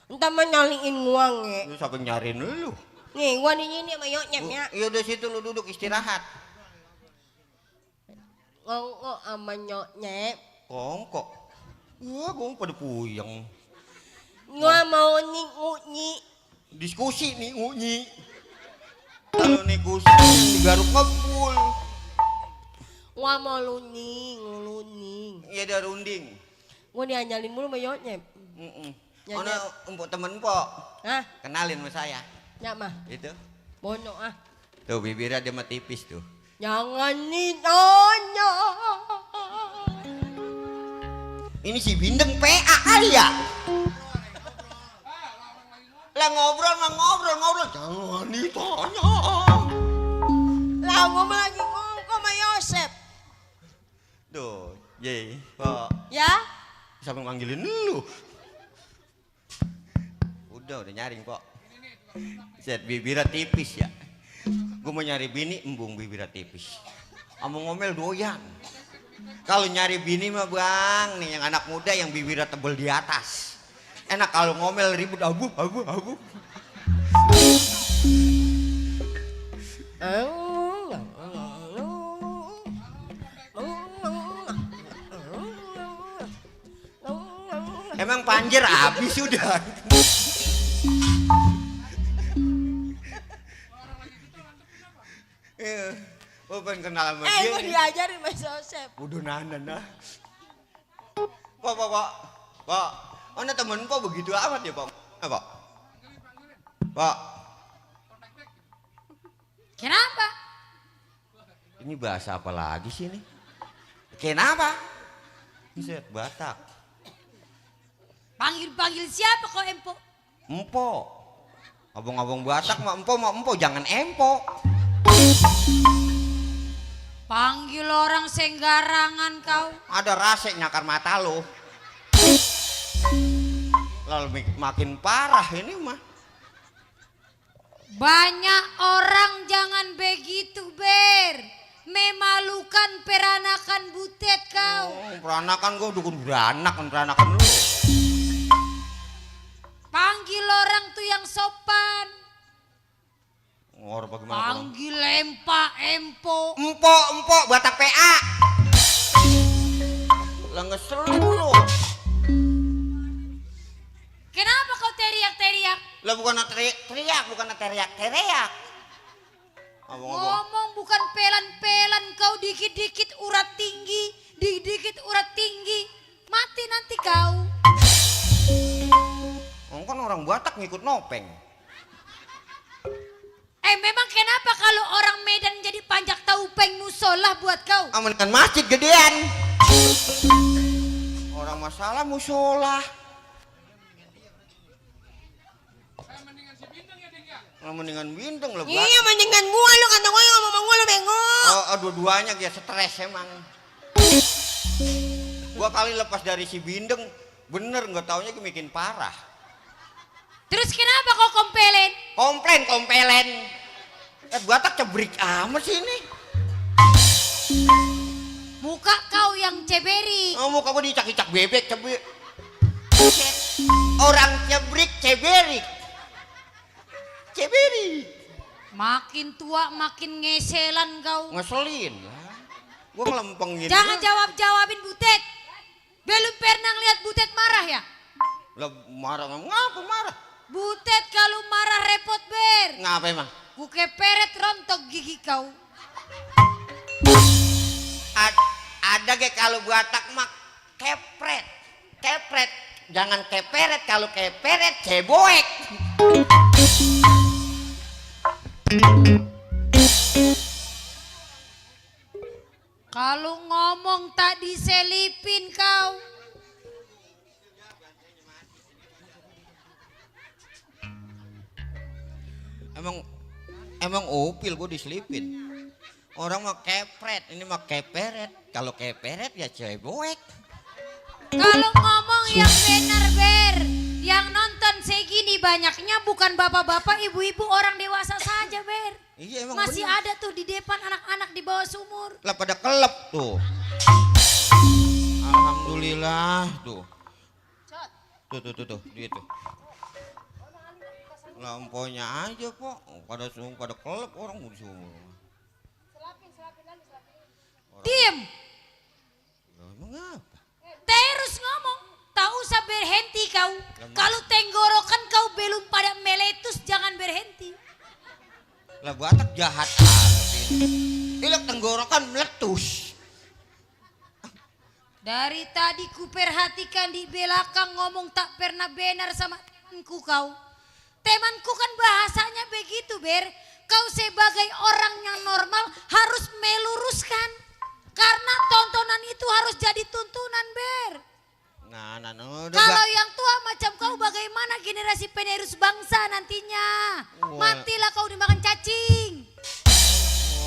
S4: entah menyaliin uang ya.
S9: Lu sampai nyariin lu.
S4: Nih, gua di sini sama nyoknya ya.
S9: Iya udah situ lu duduk istirahat.
S4: ngongko sama nyoknyep.
S9: Kongkok. Wah, gue pada puyeng.
S4: Nggak mau ngunyi.
S9: Diskusi nih ngunyi. Kalau diskusi yang digaruk ngebul.
S4: Nggak mau luning.
S9: Iya ada runding.
S4: Gue dianjalin mulu sama nyoknyep. Nyanyep.
S9: Mana empuk temen pok.
S4: Hah?
S9: Kenalin sama saya.
S4: Nyak mah.
S9: Itu.
S4: Bono ah.
S9: Tuh bibirnya dia mah tipis tuh.
S4: Jangan ditanya.
S9: Ini si Bindeng PA kali ya? Lah ngobrol. Jangan ditanya.
S4: Lah ngomong lagi ngongko sama Yosep.
S9: Tuh, Ye, Pak.
S4: Ya?
S9: Sampai manggilin lu. Udah nyaring, Pak. Set bibirnya tipis ya. Gue mau nyari bini embung bibirnya tipis. Amung ngomel doyan. Kalau nyari bini mah bang, nih yang anak muda yang bibirnya tebel di atas. Enak kalau ngomel ribut abu. Emang panjer habis sudah. Gue pengen kenal sama dia.
S4: Gue diajarin sama Yosep.
S9: Udah nah. Pak. Mana temen Pak begitu amat ya Pak? Pak.
S2: Kenapa?
S9: Ini bahasa apa lagi sih ini? Kenapa? Set Batak.
S2: Panggil siapa kok Empo?
S9: Empo. Abang-abang Batak mah empo jangan empo.
S2: Panggil orang senggarangan kau.
S9: Ada rasa nyakar mata lo. Lalu makin parah ini mah.
S2: Banyak orang jangan begitu Ber. Memalukan peranakan butet kau.
S9: Oh, peranakan gue dukun peranakan lu.
S2: Panggil orang tuh yang sopan.
S9: Ngor bagaimana?
S2: Panggil Empo.
S9: Empo Batak PA. Lah ngeselin lu.
S2: Kenapa kau teriak-teriak?
S9: Lah bukan teriak. Abang-abang.
S2: Ngomong bukan pelan-pelan kau dikit-dikit urat tinggi. Mati nanti kau.
S9: Kan orang Batak ngikut nopeng.
S2: Memang kenapa kalau orang Medan jadi panjak taupeng musola buat kau?
S9: Amankan masjid gedean. Orang masalah musola. Mendingan Bindeng lah.
S4: Iya mendingan gua lu kata gua ngomong sama gua lu bengok.
S9: Dua-duanya dia stres emang. Gua kali lepas dari si Bindeng bener nggak taunya bikin parah.
S2: Terus kenapa kau
S9: Komplain. Batak cebrik amat sih ini.
S2: Muka kau yang ceberi.
S9: Oh, muka gua dicak-cak bebek cebrik. Orang cebrik ceberi.
S2: Makin tua makin ngeselan kau.
S9: Ngeselin lah. Gua ngelempengin.
S2: Jangan jawabin butet. Belum pernah lihat butet marah ya?
S9: Lah marah ngapa marah?
S2: Butet kalau marah repot Ber.
S9: Ngapa emang?
S2: Ku keperet rontok gigi kau.
S9: Ada ge kalau Batak mah kepret. Jangan keperet, kalau keperet ceboek.
S2: Kalau ngomong tak diselipin kau.
S9: Emang upil gue diselipin. Orang mah kepret, ini mah keperet. Kalau keperet ya ceboek.
S2: Kalau ngomong yang benar Ber. Yang nonton segini banyaknya bukan bapak-bapak, ibu-ibu, orang dewasa saja Ber.
S9: Iya emang
S2: Masih
S9: bener.
S2: ada tuh di depan anak-anak di bawah sumur.
S9: Lah pada kelep tuh. Alhamdulillah tuh. Tuh dia tuh. Lampunya aja kok. Pada kelep orang di sumur.
S2: Diem. kau. Kalau tenggorokan kau belum pada meletus jangan berhenti.
S9: Lah Batak jahat amat ini. Ilok tenggorokan meletus.
S2: Dari tadi ku perhatikan di belakang ngomong tak pernah benar sama temanku kau. Temanku kan bahasanya begitu Ber. Kau sebagai orang yang normal harus meluruskan. Karena tontonan itu harus jadi tuntunan Ber.
S9: Nah,
S2: Kalau yang tua macam kau bagaimana generasi penerus bangsa nantinya? Matilah kau dimakan cacing.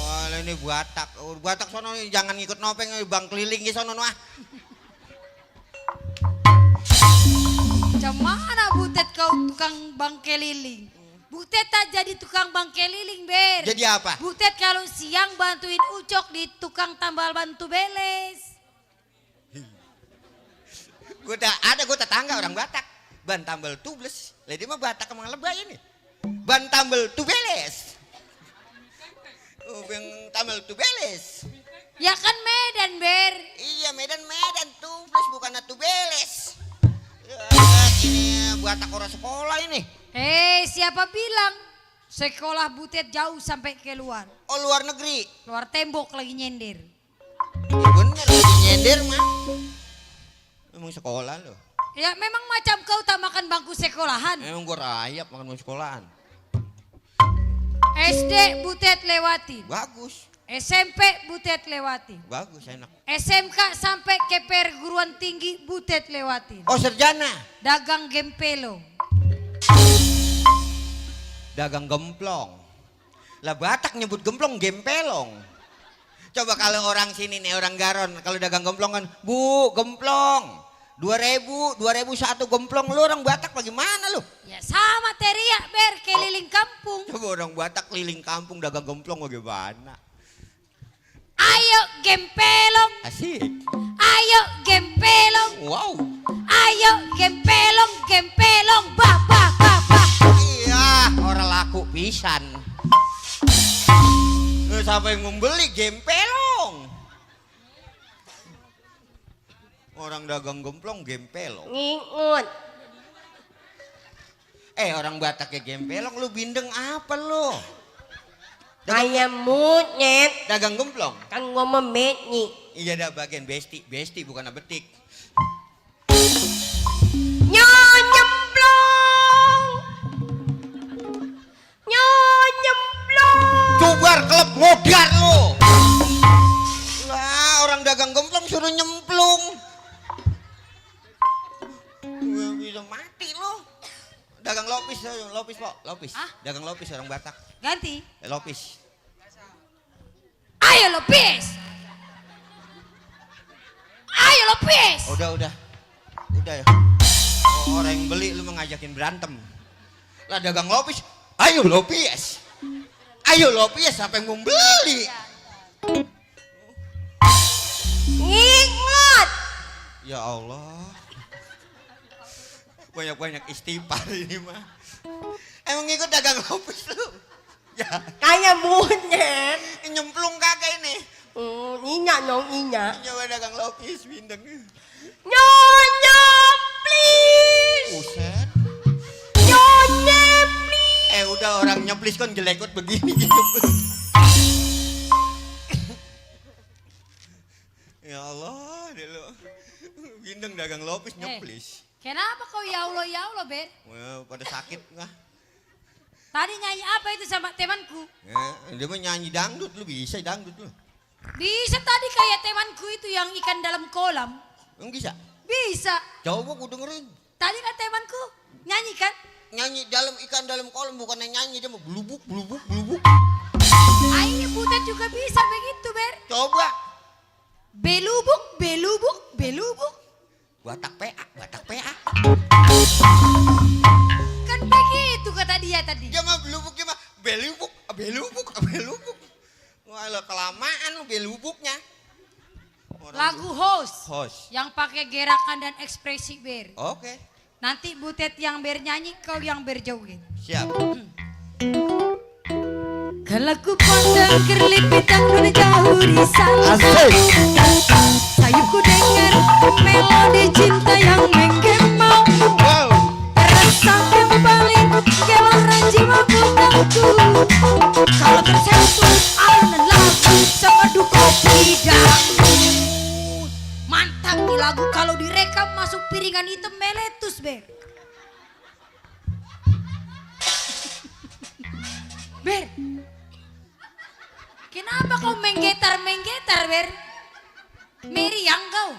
S9: Wah, ini Batak. Batak sono jangan ngikut nopeng bang keliling di sono ah.
S2: Macam mana Butet kau tukang bang keliling? Butet tak jadi tukang bang keliling Ber.
S9: Jadi apa?
S2: Butet kalau siang bantuin Ucok di tukang tambal bantu beles.
S9: Gue tetangga orang Batak. Ban tambal tubles. Lah dia mah Batak emang lebay ini. Ban tambal tubeles. Oh, ban tambal tubeles.
S2: Ya kan Medan Ber.
S9: Iya Medan tubles bukan tubeles. Ya, ini Batak orang sekolah ini.
S2: Siapa bilang sekolah Butet jauh sampai keluar?
S9: Oh luar negeri.
S2: Luar tembok lagi nyender.
S9: Ya bener lagi nyender mah. Emang sekolah loh.
S2: Ya memang macam kau tak makan bangku sekolahan.
S9: Emang gue rayap makan mau sekolahan.
S2: SD Butet lewati.
S9: Bagus.
S2: SMP Butet lewati.
S9: Bagus enak.
S2: SMK sampai ke perguruan tinggi Butet lewati.
S9: Oh sarjana.
S2: Dagang gempelo.
S9: Dagang gemplong. Lah Batak nyebut gemplong gempelong. Coba kalau orang sini nih orang Garon kalau dagang gemplong kan Bu gemplong 2000 satu gemplong. Lu orang Batak bagaimana lu?
S2: Ya sama teriak Ber keliling kampung.
S9: Coba orang Batak keliling kampung dagang gemplong bagaimana?
S2: Ayo gempelong.
S9: Asik.
S2: Ayo gempelong.
S9: Wow.
S2: Ayo gempelong bah.
S9: Iya orang laku pisan. Siapa yang membeli gempelong? Orang dagang gemplong gempelong.
S4: Ngingut.
S9: Orang Batak ya gempelong, lu bindeng apa lu?
S4: Kayak monyet.
S9: Dagang gemplong?
S4: Kan ngomong metni.
S9: Iya dah bagian besti bukan betik. Nyemplong. Cobar klub modar lu. Lah orang dagang gemplong suruh nyemplung. Bisa mati lu. Dagang lopis Pok, lopis. Dagang lopis orang Batak.
S2: Ganti.
S9: Lopis.
S2: Ayo lopis. Ayo lopis.
S9: Udah ya. Oh, orang yang beli lu mengajakin berantem. Lah dagang lopis. Ayo lopis. Ayo lopis siapa yang mau beli?
S4: Ngingut.
S9: Ya Allah. Banyak-banyak istighfar ini mah. Emang ngikut dagang lopis lu? Ya.
S4: Kayak monyet.
S9: Nyemplung kagak ini?
S4: Inya dong inya.
S9: Coba dagang lopis bindeng.
S4: Nyonya please.
S9: Buset.
S4: Nyonya please.
S9: Udah orang nyeplis kan jelekut begini gitu. Ya Allah, dulu. Bindeng dagang lopis nyeplis.
S2: Kenapa kau ya Allah Ber?
S9: Wah, pada sakit nggak?
S2: Tadi nyanyi apa itu sama temanku?
S9: Ya, dia mah nyanyi dangdut, lu bisa dangdut lu.
S2: Bisa tadi kayak temanku itu yang ikan dalam kolam.
S9: Emang bisa?
S2: Bisa.
S9: Coba gue dengerin.
S2: Tadi kan temanku nyanyi kan?
S9: Nyanyi dalam ikan dalam kolam bukan nyanyi dia mau blubuk.
S2: Ayo Butet juga bisa begitu Ber.
S9: Coba.
S2: Belubuk.
S9: Batak PA.
S2: Kan begitu kata dia tadi.
S9: Dia mah belubuk dia mah belubuk. Wah, kelamaan lu belubuknya.
S2: Lagu host.
S9: Host.
S2: Yang pakai gerakan dan ekspresi Ber.
S9: Oke.
S2: Nanti Butet yang bernyanyi, kau yang berjoget.
S9: Siap.
S2: Kalau ku pandang kerlipitan dari jauh di sana, sayupku dengar melodi cinta yang menggema.
S9: Wow.
S2: jiwa bukanku. Kalau tersentuh alunan lagu sepedu kopi dangdut. Mantap nih lagu kalau direkam masuk piringan hitam meletus Ber. Ber, kenapa kau menggetar Ber? Meriang kau.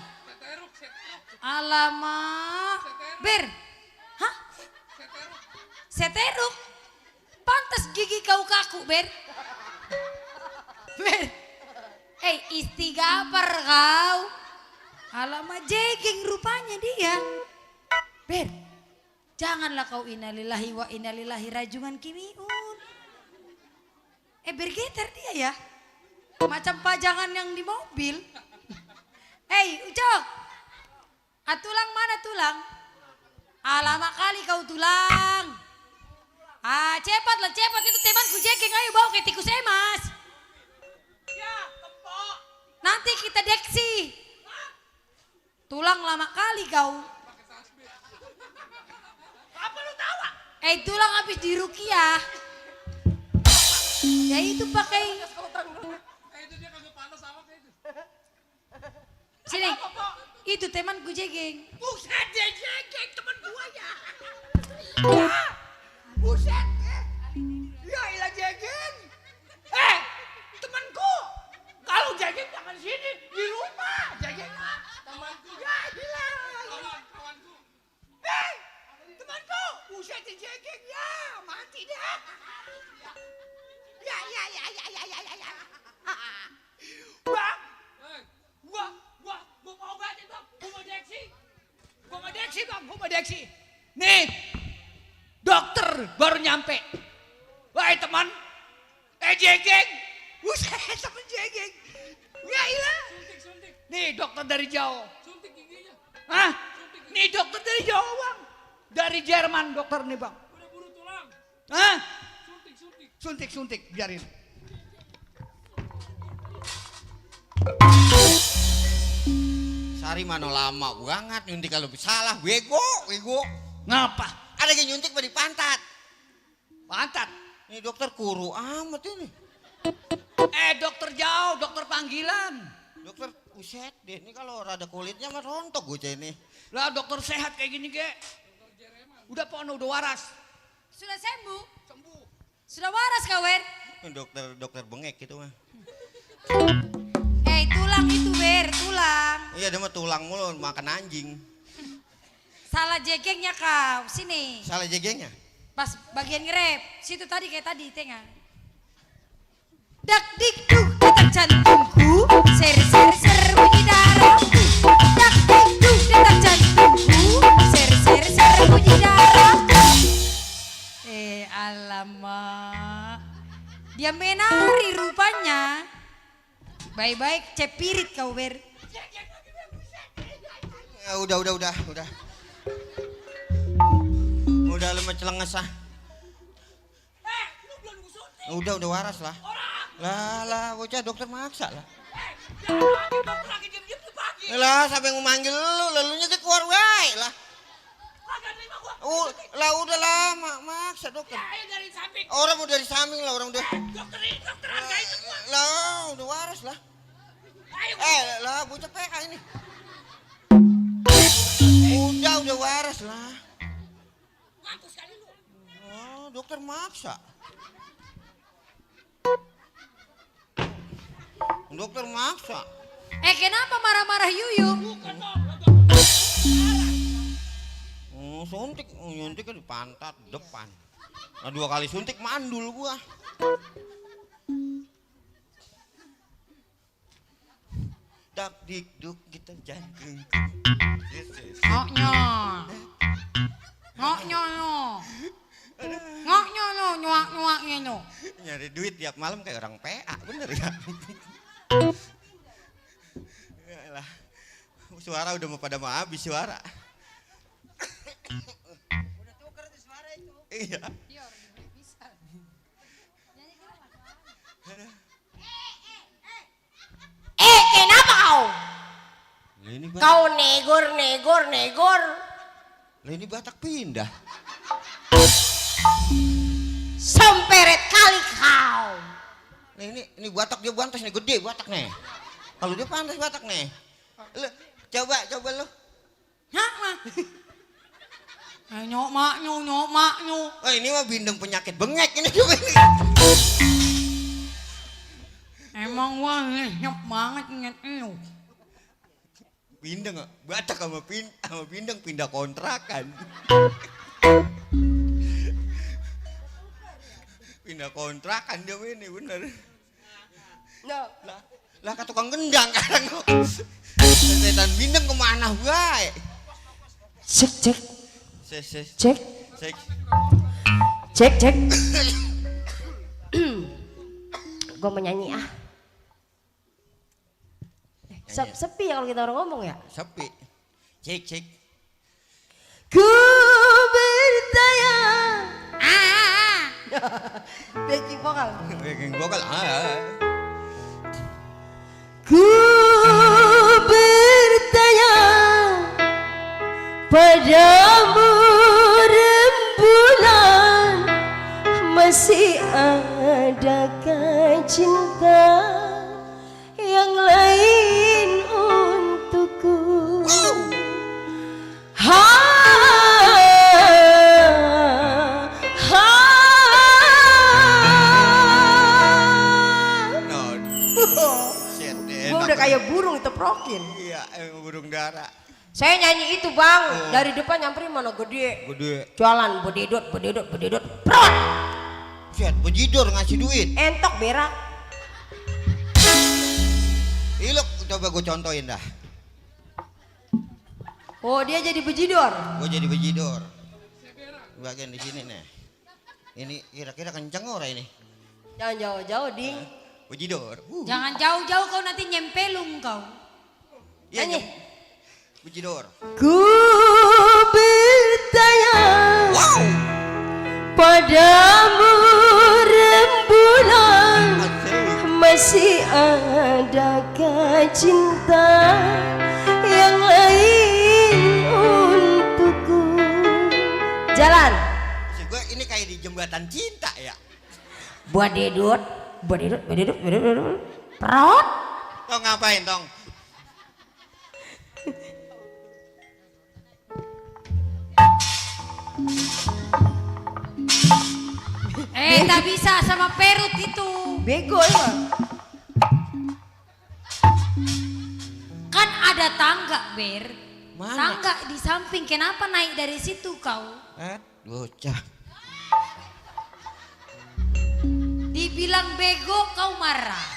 S2: Alamak, Ber, hah? Seteruk, pantas gigi kau kaku Ber. Ber, istigapar kau. Alamak jeging rupanya dia. Ber, janganlah kau innalillahi wa innalillahi rajungan kimiun. Bergetar dia ya, macam pajangan yang di mobil. Ucok, tulang mana tulang? Alamak kali kau tulang. Cepatlah cepat itu temanku jegeng, ayo bawa ke tikus emas. Nanti kita deksi. Tulang lama kali kau. Apa lu tawa? Tulang habis dirukiah. Ya itu pakai. Sini. Itu temanku jegeng.
S4: Buset dia jegeng temen gua ya. Buset. Ya ilah jegeng. Temanku. Kalau jegeng jangan sini di rumah. Jegeng temanku. Ya ilah. Kawanku. Temanku. Buset dia jegeng ya. Mati dah. Ya. Bang. Gua mau obatin bang. Gua mau deksi. Nih. Dokter baru nyampe. Wahai teman. Jegeng. Buset temen jegeng. Ya ilah. Suntik. Nih dokter dari jauh. Suntik giginya. Hah? Nih dokter dari jauh bang. Dari Jerman dokter nih bang. Udah buru tulang. Hah? Suntik, biarin.
S9: Sari mana lama banget nyuntik kalau salah, bego.
S4: Ngapa?
S9: Ada yang nyuntik di pantat.
S4: Pantat.
S9: Ini dokter kuru amat ini.
S4: Dokter jauh, dokter panggilan.
S9: Dokter, buset deh, ini kalau rada kulitnya mah rontok gue ini.
S4: Lah dokter sehat kayak gini ke? Udah pono, udah waras.
S2: Sudah sembuh. Sudah waras kau Ber.
S9: Dokter bengek gitu mah.
S2: Tulang itu Ber, tulang.
S9: Iya dia mah tulang mulu makan anjing.
S2: Salah jegengnya kau, sini.
S9: Salah jegengnya?
S2: Pas bagian ngerep, situ tadi kayak tadi tengah. Dak dik duk detak jantungku, ser bunyi darahku. Dak dik duk detak jantungku, ser bunyi darahku. Alamak, dia menari rupanya. Baik-baik cepirit kau Ber.
S9: Ya, udah. Udah lu mencelenges ah.
S4: Lu belum disuntik.
S9: Udah waras lah. Lah, bocah dokter maksa lah.
S4: Dokter lagi diem-diem tuh pagi.
S9: Lah, sampai memanggil lu, lalunya ke keluar wae lah.
S4: Kagak terima gua.
S9: Lah udah lama maksa dokter.
S4: Ayo dari samping.
S9: Orang mau dari samping lah orang udah.
S4: Dokter hargain semua.
S9: Lah, udah waras lah.
S4: Ayo.
S9: Lah bocah PK ini. Udah waras lah.
S4: Ngaku sekali lu.
S9: Oh, dokter maksa. Dokter maksa.
S2: Kenapa marah-marah Yuyung?
S4: Bukan dong.
S9: Suntik, nyuntik di pantat depan. Nah 2 kali suntik mandul gua. Dak dik duk kita jantung.
S2: Ngok nyuak.
S9: Nyari duit tiap malam kayak orang PA, bener ya? Yalah, suara udah mau pada mau habis suara.
S4: Udah tuker tuh suara itu.
S9: Iya.
S4: Kenapa kau?
S9: Lah ini
S4: Kau negor.
S9: Lah ini Batak pindah.
S10: Somperet kali kau.
S9: Nih, ini batak dia pantas nih, gede batak nih. Kalau dia pantas batak nih. Lu, coba lu.
S2: Hah? Nyok maknyu.
S9: Oh ini mah bindeng penyakit bengek ini juga ini.
S2: Emang wah nyok banget inget lu.
S9: Bindeng batak sama bindeng pindah kontrakan. Pindah kontrakan dia ini bener. Lah kata tukang gendang kadang. Setan bindeng kemana wae?
S10: Cek. Gue mau nyanyi ah. Sepi ya kalau kita orang ngomong ya.
S9: Sepi. Cek.
S10: Ku bertanya. Backing vokal. Ku bertanya padamu rembulan, masih adakah cinta yang lain untukku? Gue udah kayak burung diteprokin.
S9: Iya, burung dara.
S10: Saya nyanyi itu bang, dari depan nyamperin mana gede. Jualan bedidot. Prot.
S9: Set, bejidor ngasih duit.
S10: Entok berak.
S9: Ih, coba gue contohin dah.
S10: Oh dia jadi bejidor.
S9: Gue jadi bejidor. Bagian di sini nih. Ini kira-kira kenceng ora ini?
S10: Jangan jauh-jauh ding.
S9: Bejidor.
S2: Jangan jauh-jauh kau nanti nyempelung kau.
S10: Nyanyi.
S9: Bejidor.
S10: Ku bertanya padamu rembulan, masih adakah cinta yang lain untukku? Jalan.
S9: Gue ini kayak di jembatan cinta ya.
S10: Bedidot. Prot.
S9: Tong ngapain tong?
S2: Tak bisa sama perut itu.
S10: Bego emang.
S2: Kan ada tangga Ber.
S9: Mana?
S2: Tangga di samping, kenapa naik dari situ kau?
S9: Bocah.
S2: Dibilang bego kau marah.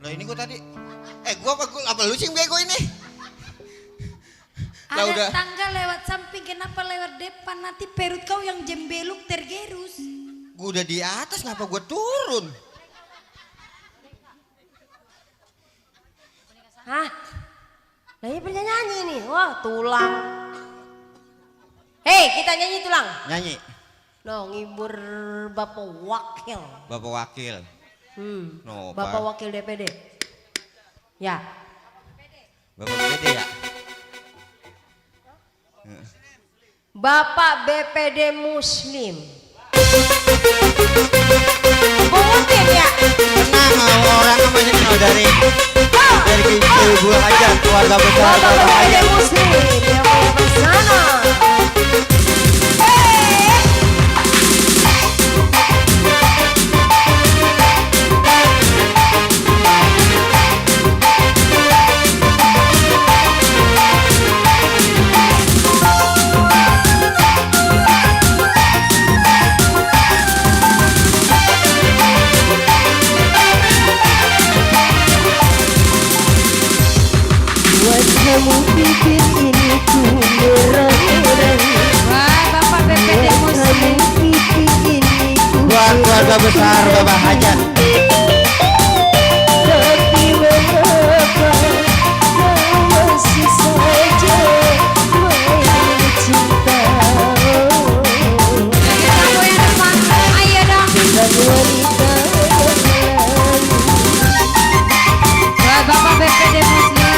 S9: Lah ini gue tadi. Apa lu sih bego ini?
S2: Ada
S9: Udah.
S2: tangga lewat samping, kenapa lewat depan? Nanti perut kau yang jembeluk tergerus.
S9: Gue udah di atas, kenapa gue turun?
S10: Hah? Nah ini penyanyi nih. Wah tulang. Hei kita nyanyi tulang.
S9: Nyanyi.
S10: No ngibur Bapak Wakil.
S9: Bapak Wakil. No,
S10: Bapak Wakil DPD. Ya.
S9: Bapak BPD ya?
S10: Bapak BPD Muslim. Pungutin ya.
S9: Tenang, orang banyak kenal dari ibu aja, keluarga besar
S10: Bapak
S9: Bapak
S10: BPD
S9: aja.
S10: Muslim yang mau ke sana.
S5: Kamu pikir ini ku merang-rang?
S2: Wah, Bapak BPD Muslim.
S5: Kamu pikir ini ku
S9: Buat keluarga besar Bapak Hajat.
S5: tapi mengapa kau masih saja main cinta
S2: Kamu yang depan, ayo dong.
S5: dengan wanita yang lain?
S2: Wah, Bapak BPD Muslim.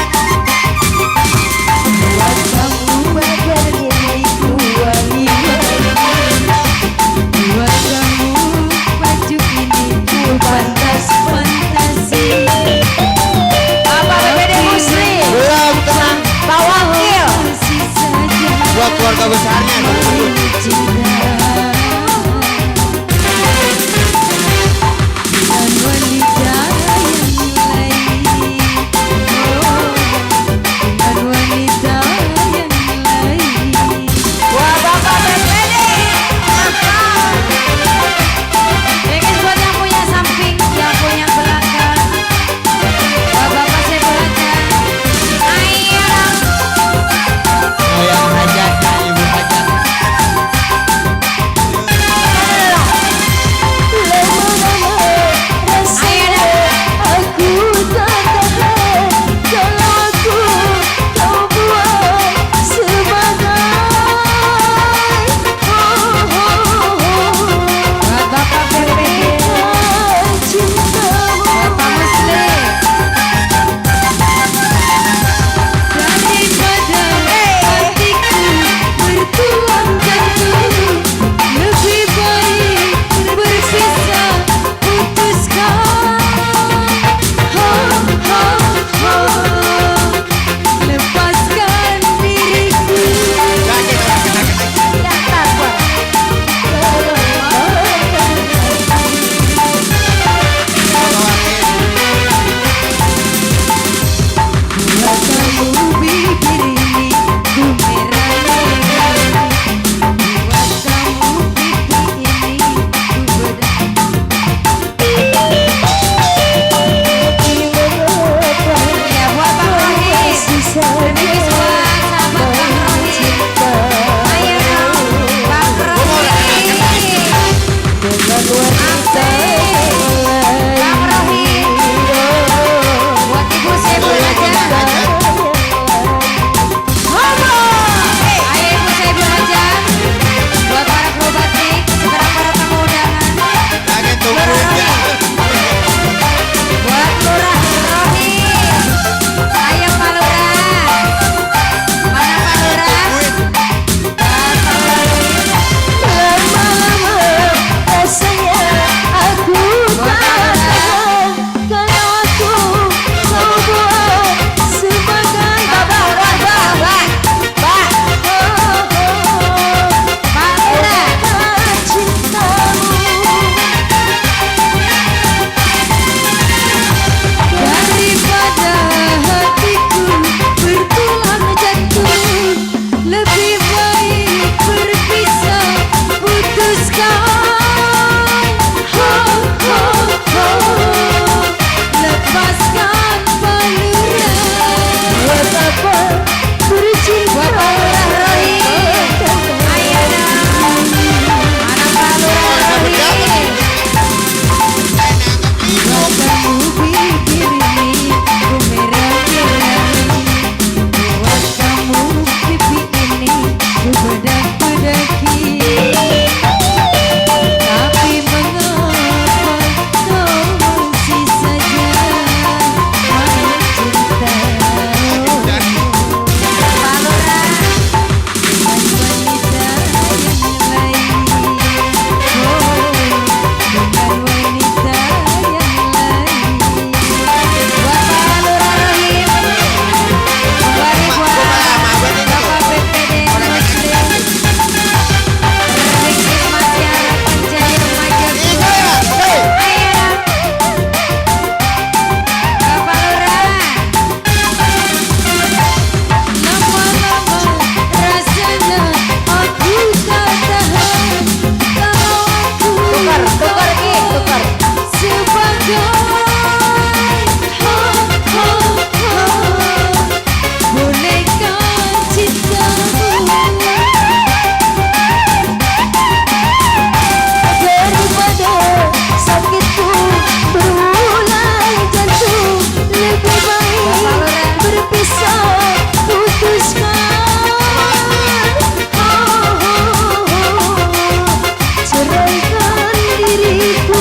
S5: diriku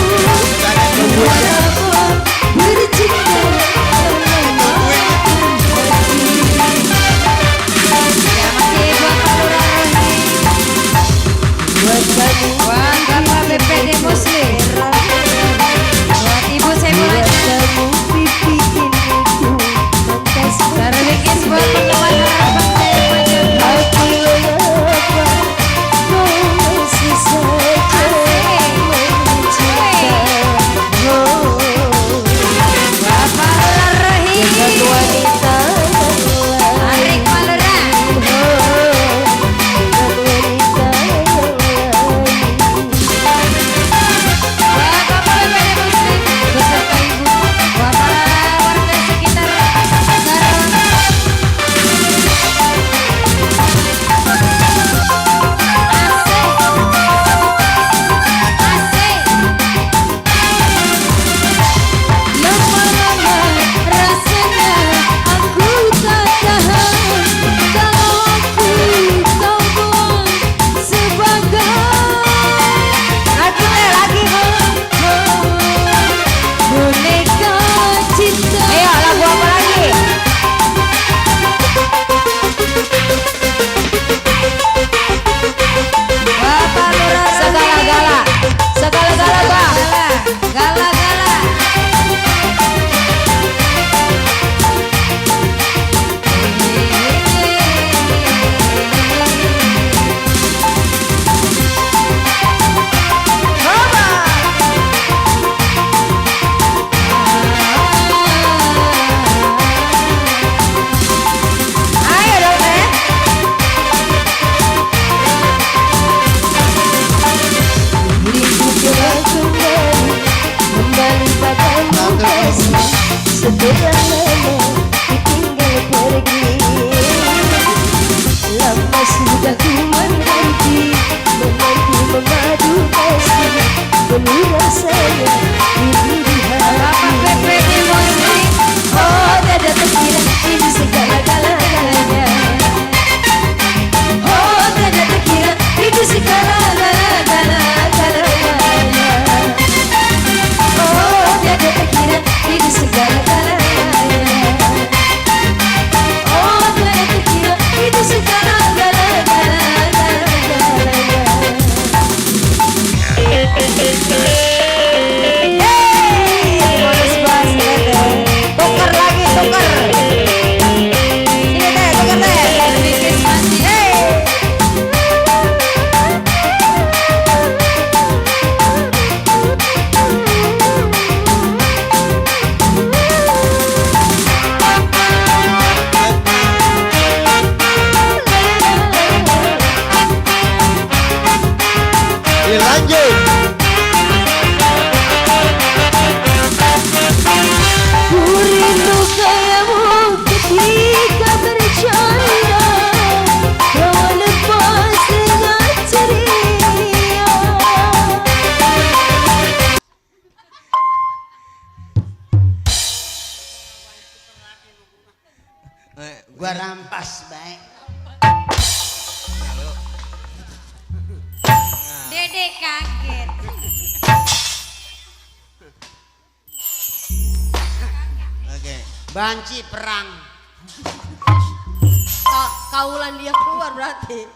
S5: Walaupun bercinta
S2: Ya masih buat
S5: buat kamu
S2: buat Bapak BPD Muslim, buat Ibu saya mulai
S5: kamu pipi ini ku pantas
S2: terbikin buat teman harapan saya maju.
S5: aku mengapa kau masih saja mencintamu
S2: Bapak Larahi
S5: dan wanita
S2: Arik Malura, buat Bapak BPD Muslim beserta Ibu, buat para warga sekitar Sarawak.
S5: lama-lama rasanya aku tak tahan kalau aku kau buang sebagai
S10: lagi
S5: boneka cinta.
S10: ayo lagu apa lagi
S2: Bapak Lurah
S10: segala-gala segala-gala bang
S2: Gala-gala.
S10: ayo dong
S5: Diriku telah kembali padamu kasih setelah lama ditinggal pergi. Lama sudah ku menanti memadu kasih penuh rasanya ini di
S2: Bapak
S5: hati.
S2: BPD Muslim,
S5: Oh tiada terkira ini segala-galanya. Oh tiada terkira ini segala-galanya. Oh tiada terkira ini segala-galanya. Oh tiada terkira ini segala-galanya.
S10: bonus bas tuker lagi tuker sini teh tuker teh
S2: terbikin masih
S9: Dilanjut.
S5: Ku rindu kayamu ketika bercanda kau lepas dengan ceria.
S8: Gua rampas baik.
S2: Dede kaget.
S8: Oke. Banci perang.
S10: kaulan dia keluar berarti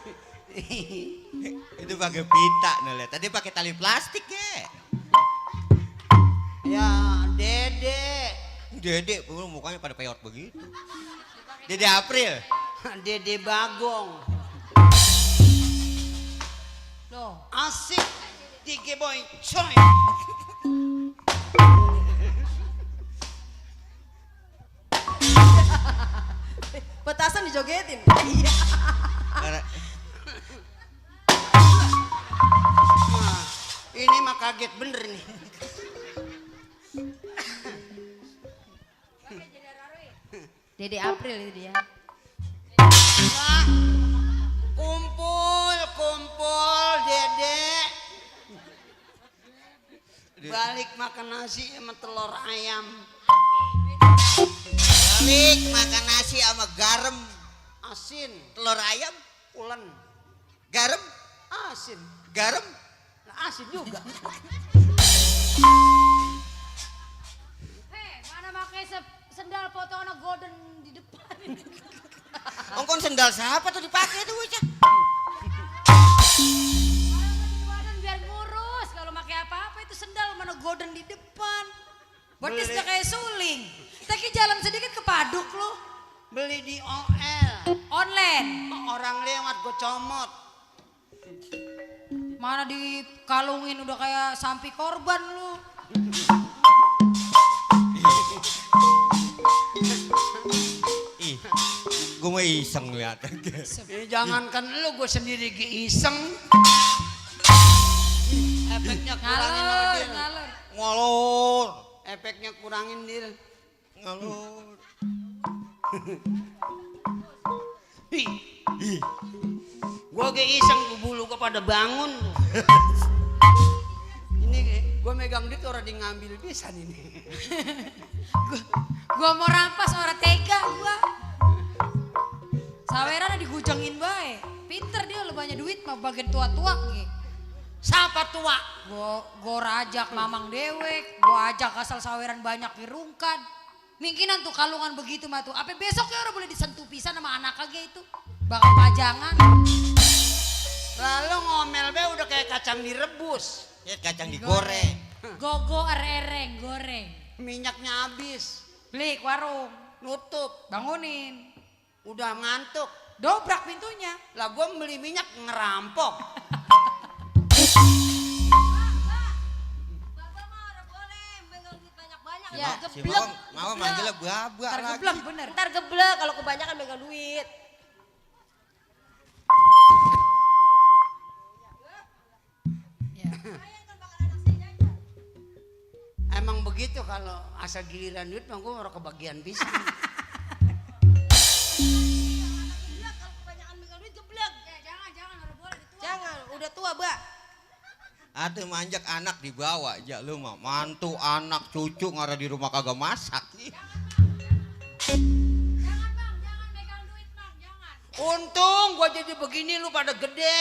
S9: Itu pakai pita nih. Tadi pakai tali plastik ya.
S8: Ya, Dede.
S9: Dede, mukanya pada peot begitu. Dede April.
S8: Dede Bagong.
S10: no
S8: Asik. Tiga boy. Coy.
S10: petasan dijogetin
S8: Nah, ini mah kaget bener nih.
S2: Dede April itu dia.
S8: Wah, kumpul, kumpul, Dede. Balik makan nasi sama telur ayam.
S9: Balik makan nasi sama garam,
S8: Asin,
S9: telur ayam,
S8: ulen,
S9: garam,
S8: asin.
S9: garam.
S8: Nah, asin juga.
S2: sendal foto anak golden di depan.
S9: Ongkon sendal siapa tuh dipakai tuh bocah?
S2: Badan biar ngurus, kalau pakai apa-apa itu sendal mana golden di depan. Berarti sudah kayak suling. Tapi jalan sedikit ke Paduk lu.
S8: Beli di OL.
S2: Online.
S8: Orang lewat gue comot.
S2: Mana dikalungin udah kayak sampi korban lu.
S9: Ih, gue mau iseng lihat.
S8: Jangankan lu, gue sendiri iseng. Efeknya kurangin sama dia.
S2: Ngalur.
S9: Ngolor,
S8: Efeknya kurangin dia.
S9: ngalor.
S8: Gue iseng, gue bulu kepada bangun. Ini gue megang duit orang di ngambil pisan ini.
S2: Gua mau rampas orang tega gua. Saweran digujengin bae. Pinter dia lu banyak duit mah bagian tua-tua ge.
S8: Siapa tua?
S2: Gua rajak mamang dewek, gua ajak asal saweran banyak dirungkan. Mungkinan tuh kalungan begitu mah tuh. Apa besok ya orang boleh disentuh pisan sama anak aja itu. Bakal pajangan.
S8: Lalu ngomel be udah kayak kacang direbus.
S9: Ya kacang digoreng.
S2: Gogo ereng goreng.
S8: Minyaknya habis.
S2: Beli ke warung,
S8: Nutup.
S2: bangunin.
S8: Udah ngantuk.
S2: Dobrak pintunya.
S8: Lah gue beli minyak ngerampok.
S2: Ya,
S9: Si
S2: geblek.
S9: Mama manggilnya buah-buah
S2: Ntar
S9: lagi.
S2: geblek bener.
S10: Ntar geblek kalau kebanyakan megang duit.
S8: Emang begitu kalau asal giliran duit mah gue orang kebagian bisa.
S10: Jangan, udah tua, Mbak.
S9: Atau manjak anak dibawa aja lu mah. Mantu, anak, cucu ngara di rumah kagak masak.
S8: Untung gue jadi begini lu pada gede.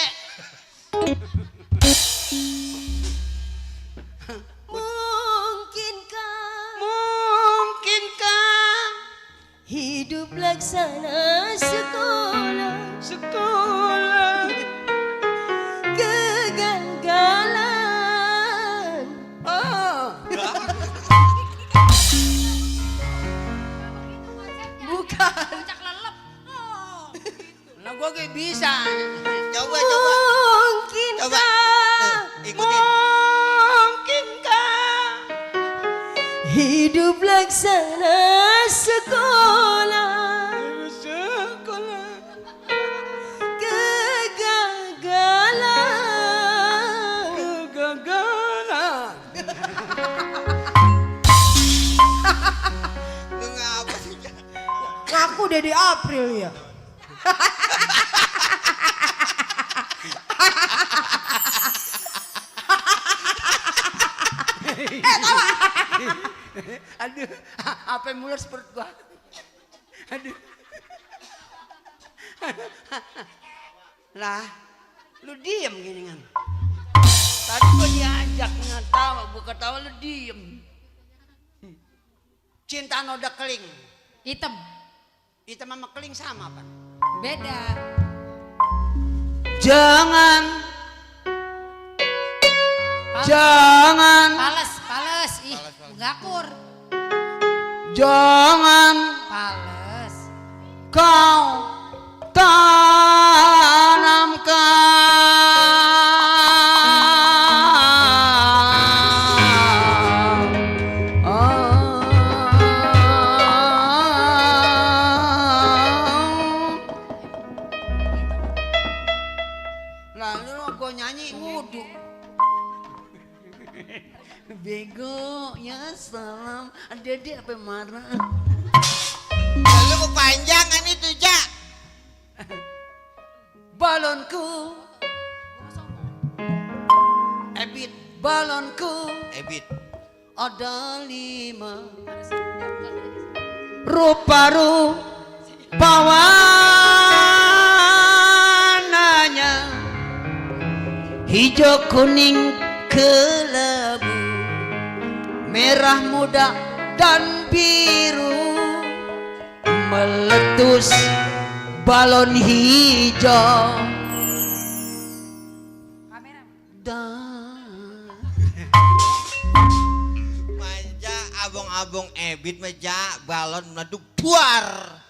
S8: Mungkinkah
S10: Hidup laksana sekolah kegagalan.
S8: bukan. Nah gue kayak bisa.
S9: Coba.
S10: Mungkinkah
S9: Ikutin.
S8: Mungkinkah
S10: hidup laksana sekolah
S8: kegagalan.
S9: Lu ngapa sih?
S10: Ngaku Dede April ya.
S8: Aduh, apa yang mulut seperti gua. Aduh. Lah, lu diem gini kan. Tadi gua diajak ngetawa, gua ketawa lu diem. Cinta noda keling.
S2: Hitam.
S8: Hitam sama keling sama apa?
S2: Beda.
S8: Jangan. Jangan.
S2: Pales. Ih, gakur.
S8: Jangan
S2: Pales.
S8: kau tanamkan lalu gue nyanyi wudhu. Bego ya salam. Dede apa yang marah?
S9: Lu kepanjangan itu, Jak.
S8: Balonku Ebit balonku
S9: Ebit.
S8: ada 5 rupa warnanya hijau kuning kelabu merah muda
S4: dan biru meletus balon hijau dan
S9: Manja abong-abong ebit meja balon meleduk buar.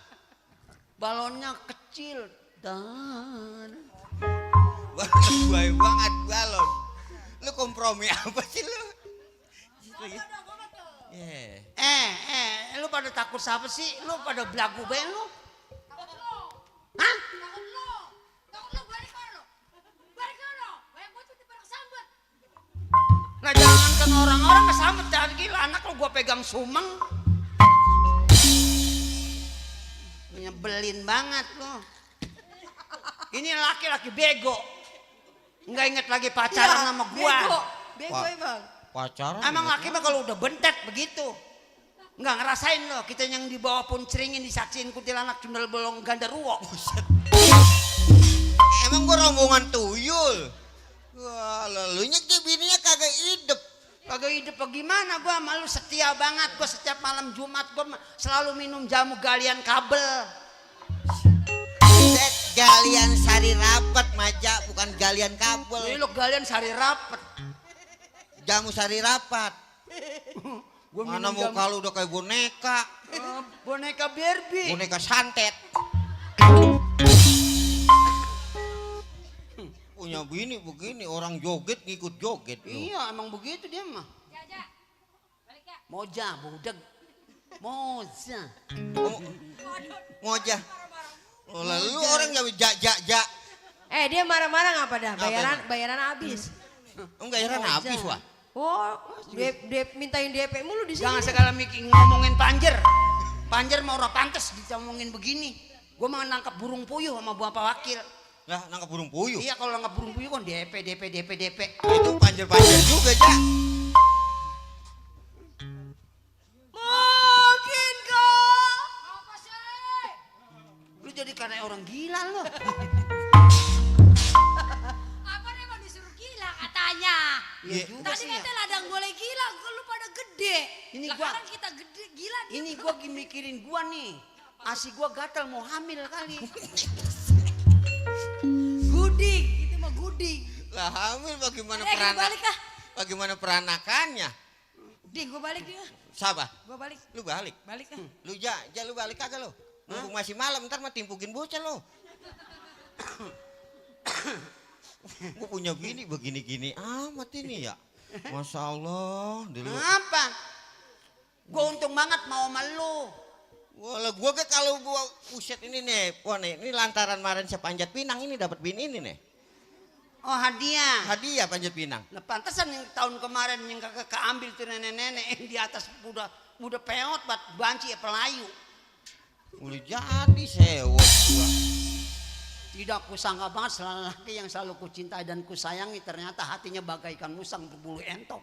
S4: balonnya kecil dan
S9: Baik banget balon. Lu kompromi apa sih lu?
S4: lu pada takut siapa sih? Lu pada belagu be lu? Hah? Nah jangankan orang-orang kesambet, jangan gila anak lu gua pegang sumeng. Nyebelin banget lu. Ini laki-laki bego. Nggak inget lagi pacaran sama gua.
S10: Bego emang.
S9: Pacaran.
S4: Emang laki mah kalau udah bentet begitu. Nggak ngerasain loh, kita yang di bawah pun ceringin disaksiin kuntilanak cundel bolong gandaruwo.
S9: Emang gua rombongan tuyul. Wah, lalunya ke bininya kagak hidup.
S4: Kagak hidup apa gimana, gua malu setia banget. Gua setiap malam Jumat gua selalu minum jamu galian kabel.
S9: Set galian sari rapat maja, bukan galian kabel.
S4: Ini lo galian sari rapet.
S9: Jamu sari rapat.
S4: Gua
S9: Mana
S4: minum
S9: muka lu udah kayak boneka.
S4: Boneka Barbie.
S9: Boneka santet. Punya bini begini, orang joget ngikut joget.
S4: Iya, emang begitu dia mah. Moja, budeg. Moja.
S9: Moja. Oh, lalu orang jak.
S10: Dia marah-marah ngapa dah?
S9: Apa
S10: Bayaran habis.
S9: Enggak heran habis wah.
S10: Oh, mintain DP mulu di sini.
S4: Jangan segala ngomongin Panjer. Panjer mau orang pantes ngomongin begini. Gua mau nangkap burung puyuh sama Bapak Wakil.
S9: Lah nangkap burung puyuh.
S4: Iya kalau nangkap burung puyuh kan DP.
S9: Itu panjer-panjer juga, Jak.
S10: Mungkin kok.
S4: Apa sih? Lu jadi karena orang gila lo.
S2: Apa nih mau disuruh gila katanya?
S4: Iya juga
S2: Tadi
S4: sih ya.
S2: kata ladang boleh gila, lu pada gede.
S4: Ini
S2: Lah,
S4: gua-
S2: sekarang kita gede gila. dia
S4: Ini gua mikirin gua nih. Asi gua gatal mau hamil kali.
S2: guding, itu mah guding.
S9: Lah hamil bagaimana
S2: Gua balik ah.
S9: bagaimana peranakannya?
S2: Ding, gua balik dia.
S9: Sabar.
S2: Gua balik.
S9: Lu balik.
S2: Balik ah.
S9: Lu lu balik kagak lu? Mumpung masih malam ntar mah timpukin bocah lu. Gua punya bini begini-gini amat ini ya. Masya Allah. Dulu.
S4: Apa? Gua untung banget mau sama lu.
S9: Wah, gua ke kalau gua uset ini nih, wah nih, ini lantaran kemarin saya panjat pinang ini dapat bini ini nih.
S4: Oh hadiah.
S9: Hadiah panjat pinang.
S4: Nah pantesan yang tahun kemarin yang kagak keambil tuh nenek-nenek yang di atas udah peot buat banci ya pelayu.
S9: Udah jadi sewot gua.
S4: Tidak kusangka banget laki yang selalu kucintai dan kusayangi ternyata hatinya bagaikan musang berbulu entok.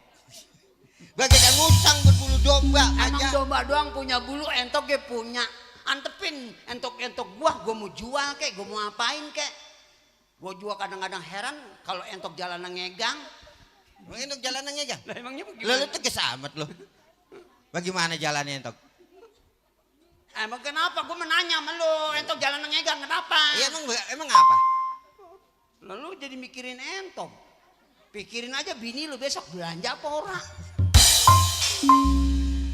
S9: Bagaikan musang berbulu domba
S4: Emang
S9: aja.
S4: domba doang punya bulu, entok dia punya. Antepin entok-entok gua mau jual kek, gua mau apain kek. Gua juga kadang-kadang heran kalau entok jalanan ngegang.
S9: Emang entok jalanannya aja?
S4: Lah emangnya bagaimana?
S9: Lalu tegas amat lo. Bagaimana jalannya entok?
S4: Emang kenapa? Gua menanya sama lu, entok jalanan ngegang kenapa?
S9: Iya emang apa?
S4: Lalu jadi mikirin entok. Pikirin aja bini lu besok belanja apa ora?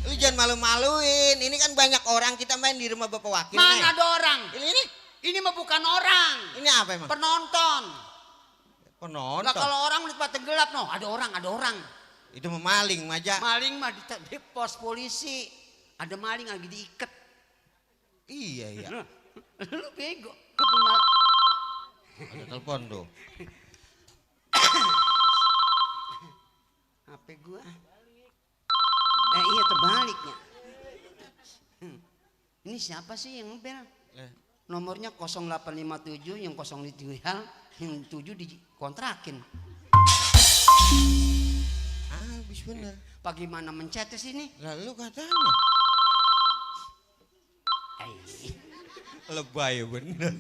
S9: Lu jangan malu-maluin. Ini kan banyak orang kita main di rumah Bapak Wakil.
S4: Mana
S9: nih.
S4: ada orang?
S9: Ini
S4: Ini mah bukan orang.
S9: ini apa emang?
S4: Penonton.
S9: Penonton.
S4: Nah kalau orang di tempat gelap no, ada orang.
S9: Itu memaling maja.
S4: Maling mah di pos polisi. Ada maling lagi diikat.
S9: Iya iya.
S4: Lu bego. Lu punya
S9: Ada telepon tuh.
S4: HP gua. Iya terbaliknya. Ini siapa sih yang ngebel? Nomornya 0857 yang 07 hal yang 7 dikontrakin.
S9: Habis bener.
S4: Bagaimana mencet sini?
S9: Lalu katanya. Lebay bener.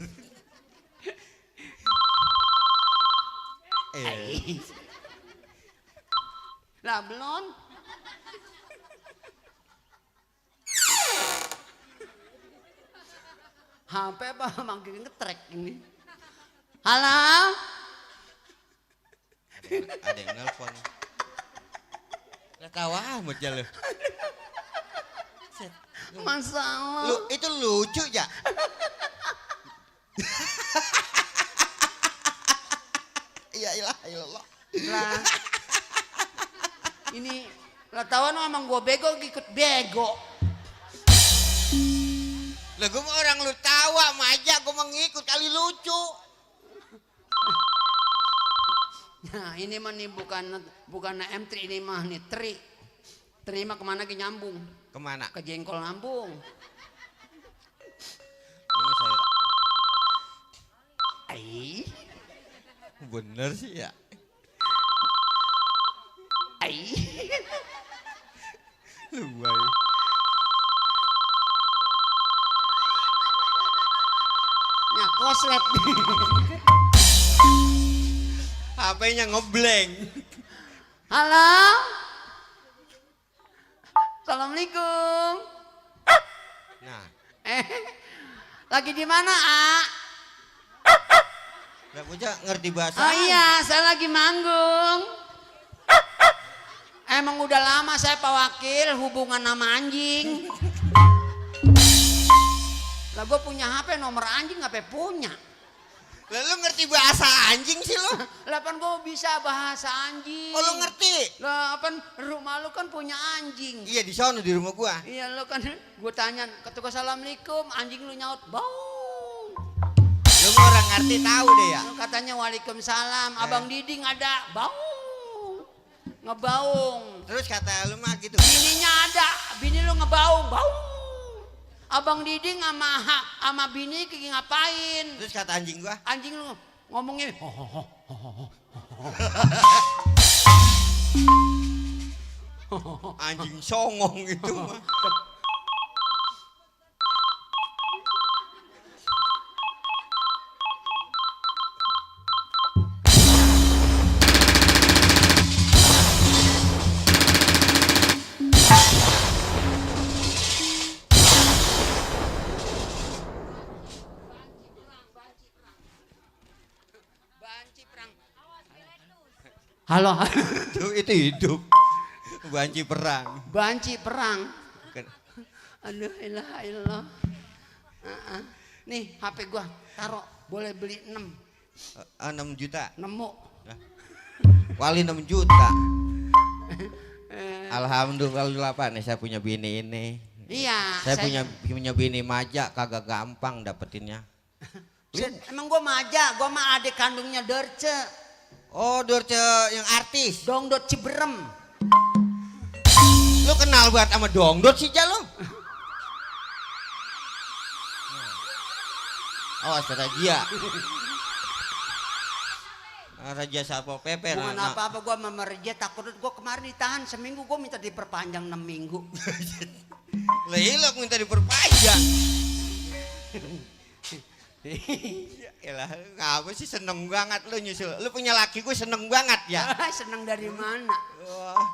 S4: Lah belum.
S8: HP apa manggil ngetrek ini. Halo?
S9: Ada yang nelpon. Lah tawa amat ya lu.
S8: Masalah.
S9: Lu itu lucu ya. Ya ilah ilah.
S8: Lah. Ini lah tahu emang gua bego ikut bego.
S9: Lah gua mah orang lu tawa maja gua mengikut kali lucu.
S8: Nah ini mah nih bukan M3 ini mah nih tri. Tri mah kemana ke nyambung?
S9: Kemana?
S8: Ke jengkol Lampung.
S9: Ini saya.
S8: Ai.
S9: Bener sih ya.
S8: Ai.
S9: Lu bayu.
S8: Ya koslet.
S9: HP-nya ngeblank.
S8: Halo. Assalamualaikum.
S9: Nah,
S8: Lagi di mana, A?
S9: gak bocah ngerti bahasa.
S8: Oh iya, saya lagi manggung. Emang udah lama saya Pak Wakil hubungan sama anjing. Lah gue punya HP nomor anjing apa punya?
S9: Lalu ngerti bahasa anjing sih lu?
S8: Lah kan gue bisa bahasa anjing.
S9: Oh lu ngerti?
S8: Lah kan rumah lu kan punya anjing.
S9: Iya di sana di rumah gua.
S8: Iya lu kan gue tanya ketika assalamualaikum anjing lu nyaut bau.
S9: Lu mah orang ngerti tahu deh ya.
S8: Lu katanya waalaikumsalam, Abang Diding ada bau. Ngebaung.
S9: Terus kata lu mah gitu.
S8: Bininya ada, bini lu ngebaung, bau. Abang Diding sama bini kiki ngapain?
S9: Terus kata anjing gua.
S8: Anjing lu ngomongnya.
S9: Anjing songong itu mah.
S8: Halo.
S9: Itu hidup. Banci perang.
S8: Banci perang.
S9: Kan-
S8: Aduh, ilah. Nih HP gua, taruh. Boleh beli 6.
S9: 6 juta.
S8: Nemu.
S9: Wali 6 juta. Alhamdulillah Pak, nih saya punya bini ini.
S8: Iya.
S9: Saya punya bini maja, kagak gampang dapetinnya.
S8: Emang gua maja, gua mah adik kandungnya Dorce.
S9: Oh, Dorce yang artis.
S8: Dongdot Ciberem.
S9: Lu kenal banget sama Dongdot sih Jal lu? Oh, Raja. Raja Satpol PP.
S8: Bukan apa-apa gua sama Reja takut gua kemarin ditahan seminggu gua minta diperpanjang 6 minggu.
S9: Lah lu minta diperpanjang. Yalah, ngapa sih seneng banget lu nyusul. Lu punya laki gue seneng banget ya.
S8: Seneng dari mana?
S9: Wah.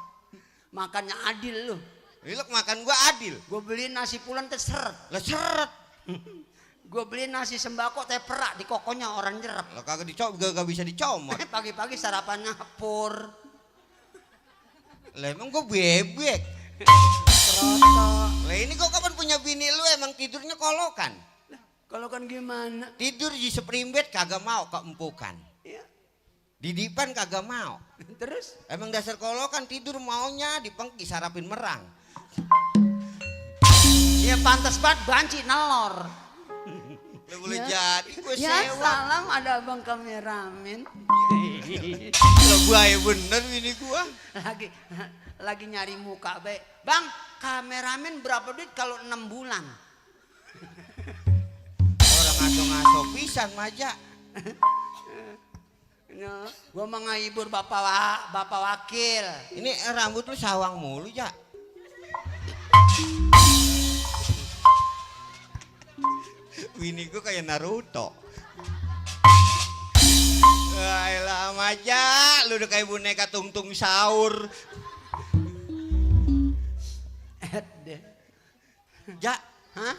S8: Makannya adil lu.
S9: Lu makan gua adil.
S8: Gue beli nasi pulen teh seret.
S9: Lah seret.
S8: Gue beli nasi sembako teh perak di kokonya orang jerap.
S9: Lah kagak gak bisa dicomot.
S8: Pagi-pagi sarapannya pur.
S9: Lah emang gua bebek.
S8: Kroto.
S9: Lah ini gua kapan punya bini lu emang tidurnya kolokan.
S8: Kalau kan gimana?
S9: Tidur di springbed kagak mau keempukan.
S8: Ya.
S9: Di dipan kagak mau.
S8: Terus?
S9: Emang dasar kolokan tidur maunya dipengki sarapin merang.
S8: Ya pantas banget banci nelor.
S9: Lu boleh jadi gue
S8: Ya
S9: sewa.
S8: salam ada abang kameramen.
S9: Lah gua ya bener ini gua.
S8: Lagi nyari muka be. Bang kameramen berapa duit kalau 6 bulan?
S9: Orang ngaso-ngaso pisan maja.
S8: Ya, gua mau ngehibur bapak wakil.
S9: Ini rambut lu sawang mulu ya. Bini gua kayak Naruto. Ayolah maja, lu udah kayak boneka tungtung sahur. Ja,
S8: Hah?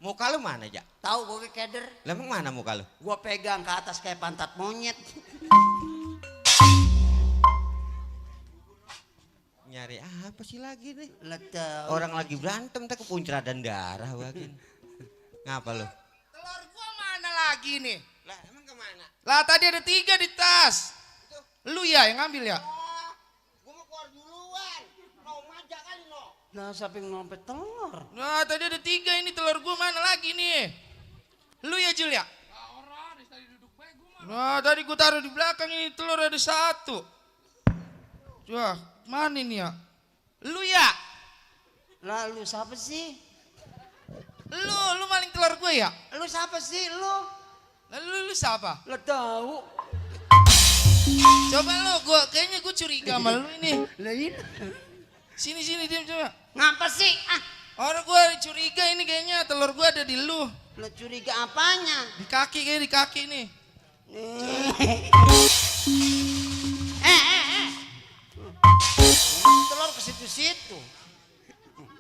S9: Muka lu mana, Jak?
S8: Tahu gue keder.
S9: Lah emang mana muka lu?
S8: Gue pegang ke atas kayak pantat monyet.
S9: Nyari apa sih lagi nih?
S8: Letak.
S9: Orang lagi berantem tak kepuncradan darah bagian. Ngapa lu?
S4: Telur gua mana lagi nih?
S9: Lah emang kemana?
S4: Lah tadi ada 3 di tas. Lu ya yang ngambil ya?
S9: Gua mau keluar duluan. No maja kali no.
S8: Nah, siapa yang ngelompet telur?
S4: Nah tadi ada 3 ini telur gua mana lagi nih? Lu ya Jul ya? Nah tadi gua taruh di belakang ini telur ada 1. Wah mana ini ya? Lu ya?
S8: Lalu siapa sih?
S4: Lu maling telur gue ya?
S8: Lu siapa sih lu?
S4: Lalu lu siapa?
S8: Lu tahu?
S4: Coba lu, kayaknya gue curiga sama lu ini.
S8: Lain.
S4: Sini diam coba.
S8: Ngapa sih? Ah,
S4: Orang gue curiga ini kayaknya telur gue ada di lu.
S8: lu curiga apanya?
S4: Di kaki kayaknya di kaki nih.
S8: Telur ke situ-situ.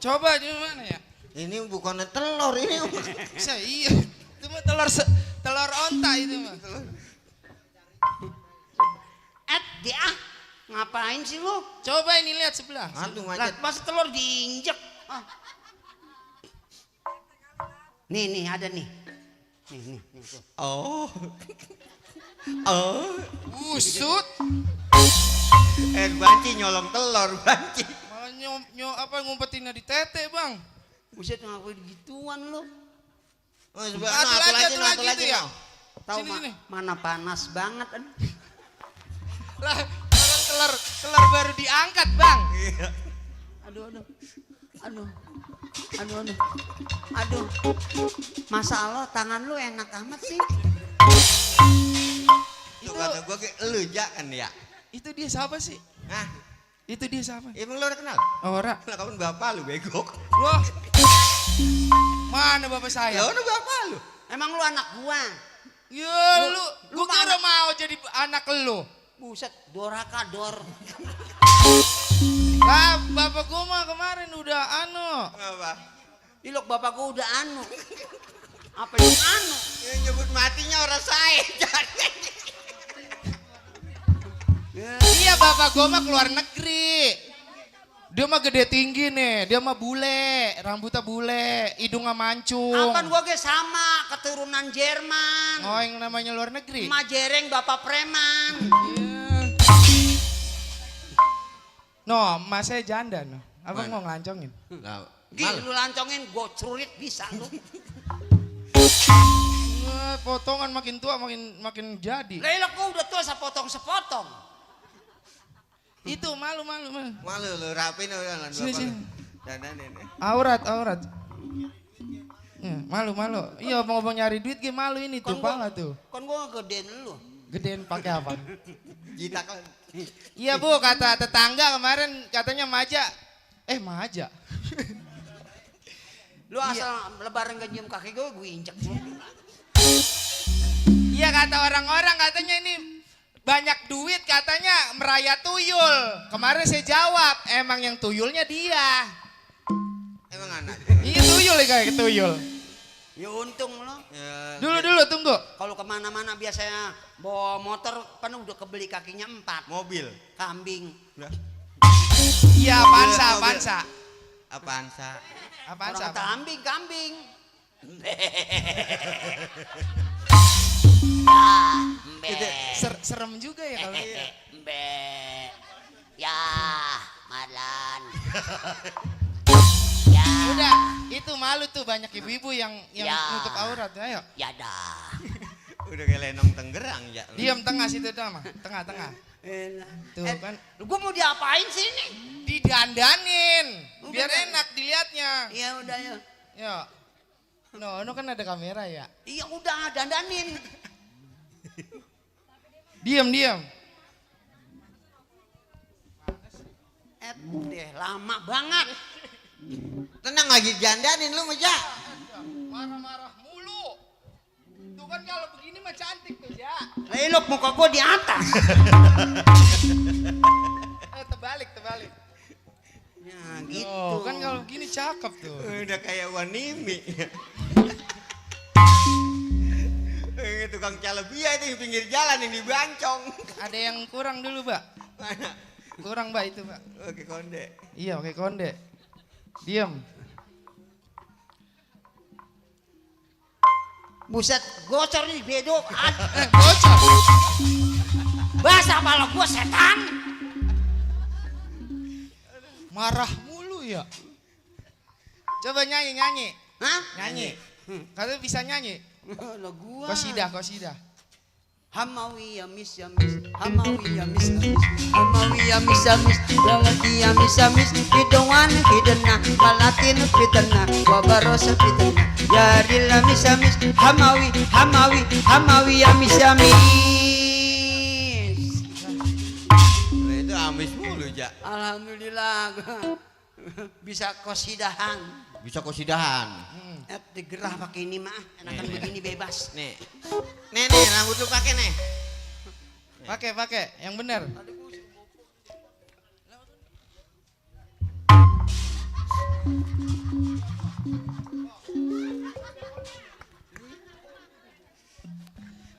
S4: Coba di mana ya?
S9: Ini bukannya telur ini.
S4: Bisa iya. Itu mah telur onta itu mah.
S8: Dia ngapain sih lu?
S4: Coba ini lihat sebelah.
S9: Aduh
S8: Lah,
S9: macet.
S8: masa telur diinjek? Ah. Nih ada nih. Nih tuh.
S9: Oh. Oh.
S4: Usut.
S9: Banci nyolong telur, Banci.
S4: Malah ngumpetinnya di tete bang.
S8: Buset ngapain gituan lu?
S9: Oh,
S4: Satu lagi ya.
S8: Tahu
S4: Sini.
S8: mana panas banget.
S4: Lah orang telur baru diangkat bang.
S8: Aduh. Masa Allah tangan lu enak amat sih.
S9: Itu kata gua kayak lu jangan ya.
S4: Itu dia siapa sih?
S9: Hah?
S4: Itu dia siapa?
S9: Emang lu udah kenal?
S4: Ora.
S9: Lah kamu bapak lu bego.
S4: Wah. Mana bapak saya?
S9: Ya udah bapak lu.
S8: Emang lu anak gua.
S4: Ya
S8: Lu
S4: gua kira mau jadi anak lu.
S8: Buset, dorakador.
S4: Lah bapak gua mah kemarin udah
S9: Apa?
S8: Ilok bapak gua udah anu. Apa yang anu?
S9: Yang nyebut matinya orang saya.
S4: Iya bapak gua mah keluar negeri. Dia mah gede tinggi nih, dia mah bule, rambutnya bule, hidungnya mancung.
S8: Kan gua ge sama, keturunan Jerman.
S4: Oh yang namanya luar negeri?
S8: Emak jereng bapak preman.
S4: No, mas saya janda no. Abang mau ngelancongin?
S9: Nah,
S8: Gini lu lancongin, gua curit bisa lu.
S4: Potongan makin tua makin jadi.
S8: Lelok gua udah tua sepotong.
S4: Itu malu.
S9: malu lu rapin udah lan
S4: Sini,
S9: bapak.
S4: sini.
S9: Dandan ini.
S4: Aurat. Ya, malu. Iya mau nyari duit gue malu ini tuh pala tuh.
S8: Kan gua gedein lu.
S4: Gedein pakai apa?
S9: Jitak lan.
S4: Iya bu, kata tetangga kemarin katanya maja. Maja.
S8: Lu asal lebaran gak nyium kaki gue injek lu.
S4: Iya kata orang-orang katanya ini banyak duit katanya merayat tuyul. Kemarin saya jawab, emang yang tuyulnya dia.
S9: Emang anak.
S4: Iya tuyul ya kayak tuyul.
S8: Ya untung lo.
S9: Ya,
S4: Dulu tunggu.
S8: Kalau kemana-mana biasanya bawa motor kan udah kebeli kakinya 4.
S9: mobil.
S8: Kambing.
S4: Iya pansa.
S9: Apaan sa?
S4: Apaan
S8: Orang
S4: sih?
S8: kata kambing.
S4: Serem juga ya kalau
S8: Ya, malan.
S4: udah itu malu tuh banyak ibu-ibu yang nutup aurat ayo.
S8: Ya dah.
S9: Udah kayak lenong Tenggerang ya.
S4: Diam tengah situ dah mah, tengah. Tuh kan
S8: Gua mau diapain sih ini?
S4: didandanin biar enak dilihatnya.
S8: Ya udah ya.
S4: Ya. No kan ada kamera ya.
S8: Iya udah dandanin.
S4: Diam.
S8: Deh lama banget.
S9: Tenang lagi jandanin lu meja.
S4: Marah-marah mulu. Tuh kan kalau begini mah cantik tuh ya.
S8: Lelok muka gua di atas.
S4: Terbalik.
S8: Ya gitu.
S4: Oh, kan kalau begini cakep tuh.
S9: Udah kayak Wanimi. Bang Calebia itu yang pinggir jalan yang dibancong.
S4: Ada yang kurang dulu, Mbak.
S9: Mana?
S4: Kurang, Mbak, itu, Mbak.
S9: Oke konde.
S4: Iya, oke konde. Diam.
S8: Buset, gocor nih bedo.
S4: Bocor.
S8: Basah kepala gua setan.
S4: Marah mulu ya. Coba nyanyi.
S8: Hah?
S4: Nyanyi. Kalau bisa nyanyi.
S8: Lah gua.
S4: Kosidah.
S8: Hamawi yamis Hamawi yamis Hamawi yamis Lalaki yamis Hidungan hidena Malatin fitna Wabaros fitna Yaril yamis Hamawi yamis
S9: Itu amis mulu, Jak.
S8: Alhamdulillah bisa kosidahan.
S9: Bisa kosidahan.
S8: Digerah pakai ini mah enakan begini bebas.
S9: Nih, rambut lu pakai nih.
S4: Pakai, yang benar.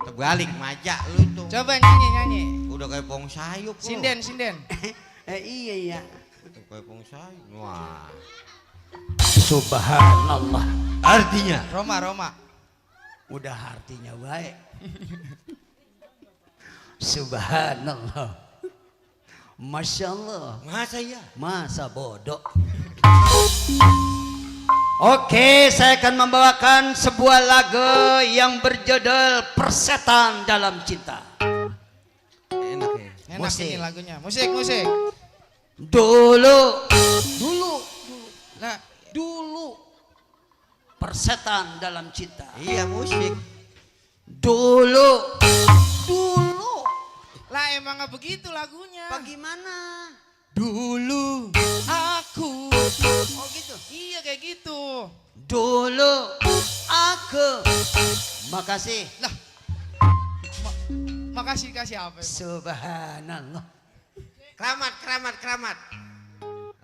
S9: Terbalik majak lu tuh.
S4: Coba nyanyi.
S9: Udah kayak pong sayup lu.
S4: Sinden.
S8: Iya.
S9: Kayak pong sayup. Wah.
S8: Subhanallah.
S9: Artinya
S4: Roma.
S8: Udah artinya baik. Subhanallah. Masya Allah.
S9: masa ya?
S8: Masa bodoh. Oke, saya akan membawakan sebuah lagu yang berjudul Persetan Dalam Cinta.
S9: Enak ya.
S4: Enak
S8: Musik.
S4: ini lagunya. Musik.
S8: Dulu
S4: Nah,
S8: persetan dalam cinta.
S9: Iya musik.
S8: Dulu.
S4: lah emang nggak begitu lagunya.
S8: Bagaimana?
S4: Dulu aku.
S8: Oh gitu.
S4: Iya kayak gitu.
S8: Dulu aku. Makasih.
S4: Lah. Makasih kasih apa? Emang?
S8: Subhanallah.
S9: Keramat.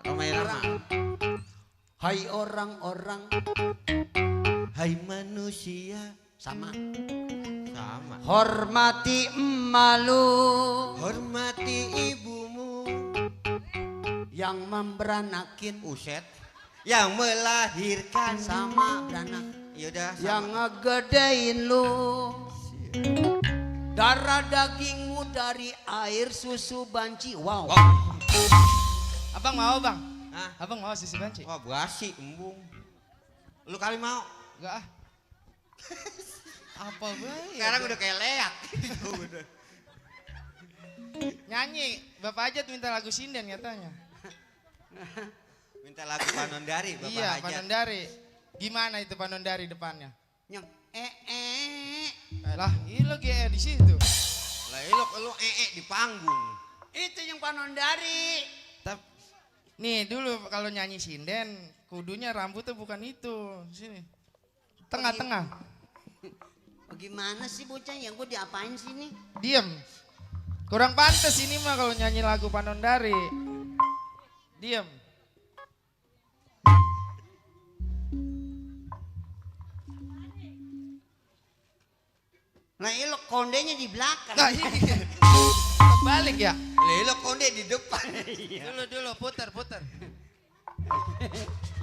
S9: Romai Rama.
S8: Hai orang-orang.
S9: Hai manusia.
S8: Sama.
S5: Hormati emalu
S9: Hormati ibumu
S5: yang memberanakin,
S9: Uset. Yang melahirkan.
S5: sama beranak
S9: Yaudah sama.
S5: yang ngegedein lu. Darah dagingmu dari air susu banci. Wow.
S4: Abang mau bang?
S9: Hah?
S4: Abang mau susu banci?
S9: Wah basi embung. Lu kali mau?
S4: Enggak ah. Apa baik?
S9: Sekarang udah kayak leak.
S4: Nyanyi, Bapak Hajat minta lagu sinden katanya.
S9: Minta lagu Panondari Bapak
S4: Iya,
S9: Hajat.
S4: Panondari. Gimana itu Panondari depannya?
S5: Yang
S4: Lah, ini lagi di situ.
S9: Lah lu di panggung.
S5: itu yang Panondari.
S4: Nih dulu kalau nyanyi sinden, kudunya rambutnya bukan itu. Sini. Tengah-tengah.
S5: Bagaimana sih bocah yang gue diapain sini?
S4: Diem. Kurang pantas ini mah kalau nyanyi lagu Panondari. Diem.
S5: Nah lo kondenya di belakang.
S4: Nah ini. Kebalik ya?
S9: Lah konde di depan.
S4: Dulu putar.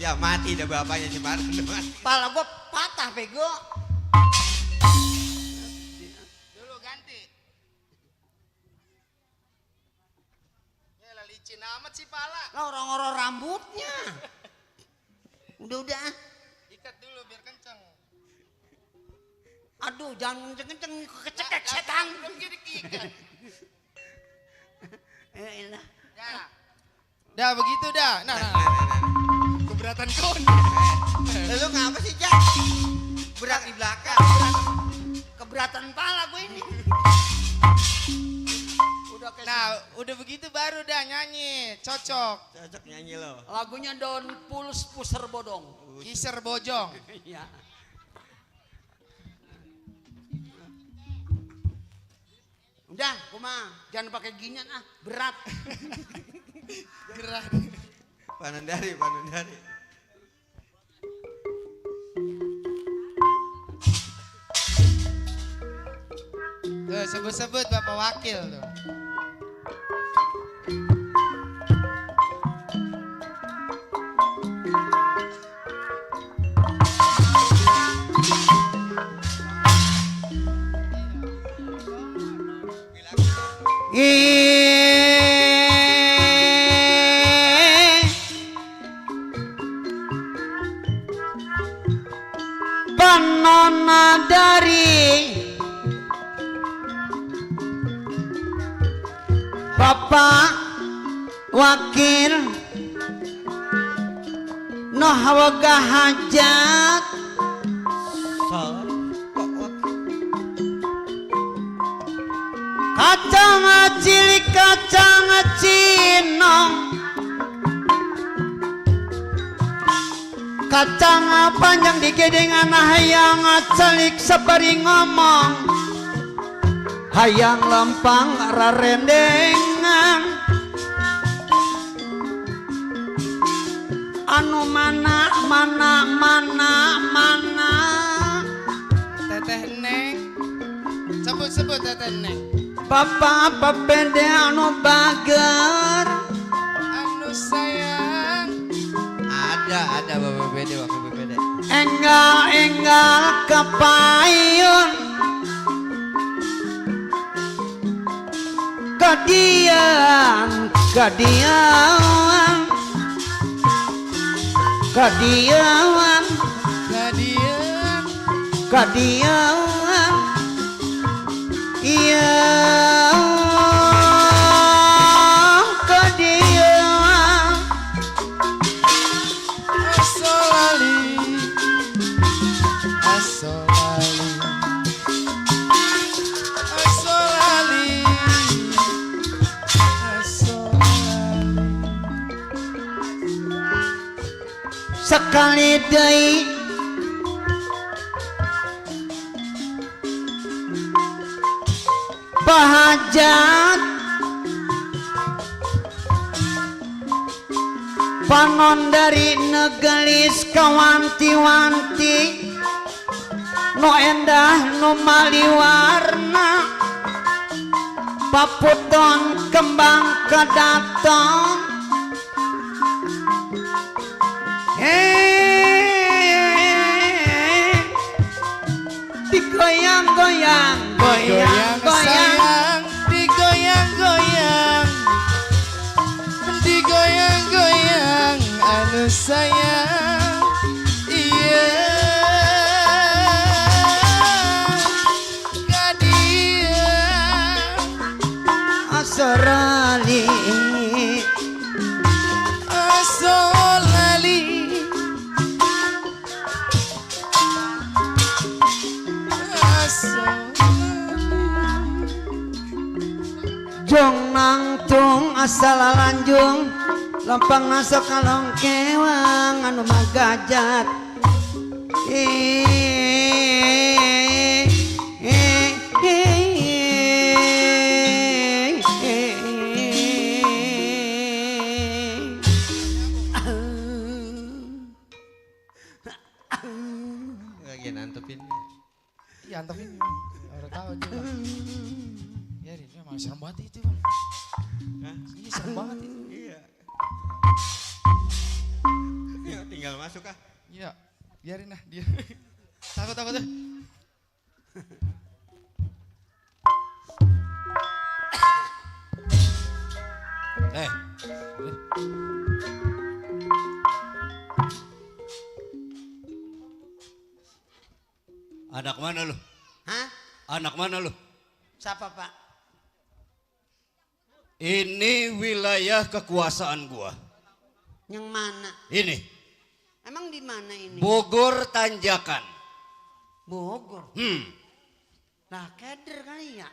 S9: Ya mati dah bapaknya si Marun.
S5: Kepala gue patah bego.
S4: Dulu ganti. Ya lah licin amat sih pala.
S5: Lah orang-orang rambutnya. Udah.
S4: Ikat dulu biar kenceng.
S5: Aduh jangan kenceng-kenceng kecekek setan.
S4: Belum gini ikat.
S5: Elah.
S4: Ya. Dah begitu dah. Nah. Keberatan kon.
S9: Lu ngapa sih Jak? Berat di belakang.
S5: Keberatan pala gue ini.
S4: Nah, udah begitu baru dah nyanyi. Cocok.
S9: Cocok nyanyi lo.
S5: Lagunya Don Puls Puser Bodong.
S4: Kiser Bojong.
S5: Iya. Udah, kumah, jangan pakai ginian berat.
S4: Gerah.
S9: Panondari.
S11: tuh, sebut-sebut Bapak Wakil tuh.
S8: Panona dari Bapak Wakil noh wegah hajat kacang cilik kacang cino kacang panjang digedengan hayang celik sabari ngomong hayang lempang rarendengan anu mana
S11: Teteh Neng. Sebut-sebut Teteh Neng.
S8: Bapak bapede anu bager
S11: Anu sayang.
S9: Ada Bapak BPD, Wakil BPD.
S8: enggal kepayun kadian
S11: Kadian.
S8: iya kadian
S11: Asolali.
S8: sekali deui bahajat panon dari negelis kawanti-wanti nu endah nu maliwarna paputon kembang kedatong digoyang-goyang
S11: Sayang, digoyang-goyang. Digoyang-goyang anu sayang. Iya. Kadian.
S8: asorali
S11: Asolali.
S8: jong nangtung asal lanjung lempang masuk kalong kewang anu magajat
S9: Lagi nantepin.
S11: Iya, antepin. Udah tahu juga. Ya, ini memang serem banget itu, Bang. Ini serem banget itu.
S9: Iya. Ya, tinggal masuk ah.
S11: Iya, biarin lah dia. Takut deh.
S8: anak mana lu? Hah? Anak mana lu? Siapa Pak? Ini wilayah kekuasaan gua. Yang mana? Ini. Emang di mana ini? Bogor Tanjakan. Bogor? Nah keder kali ya.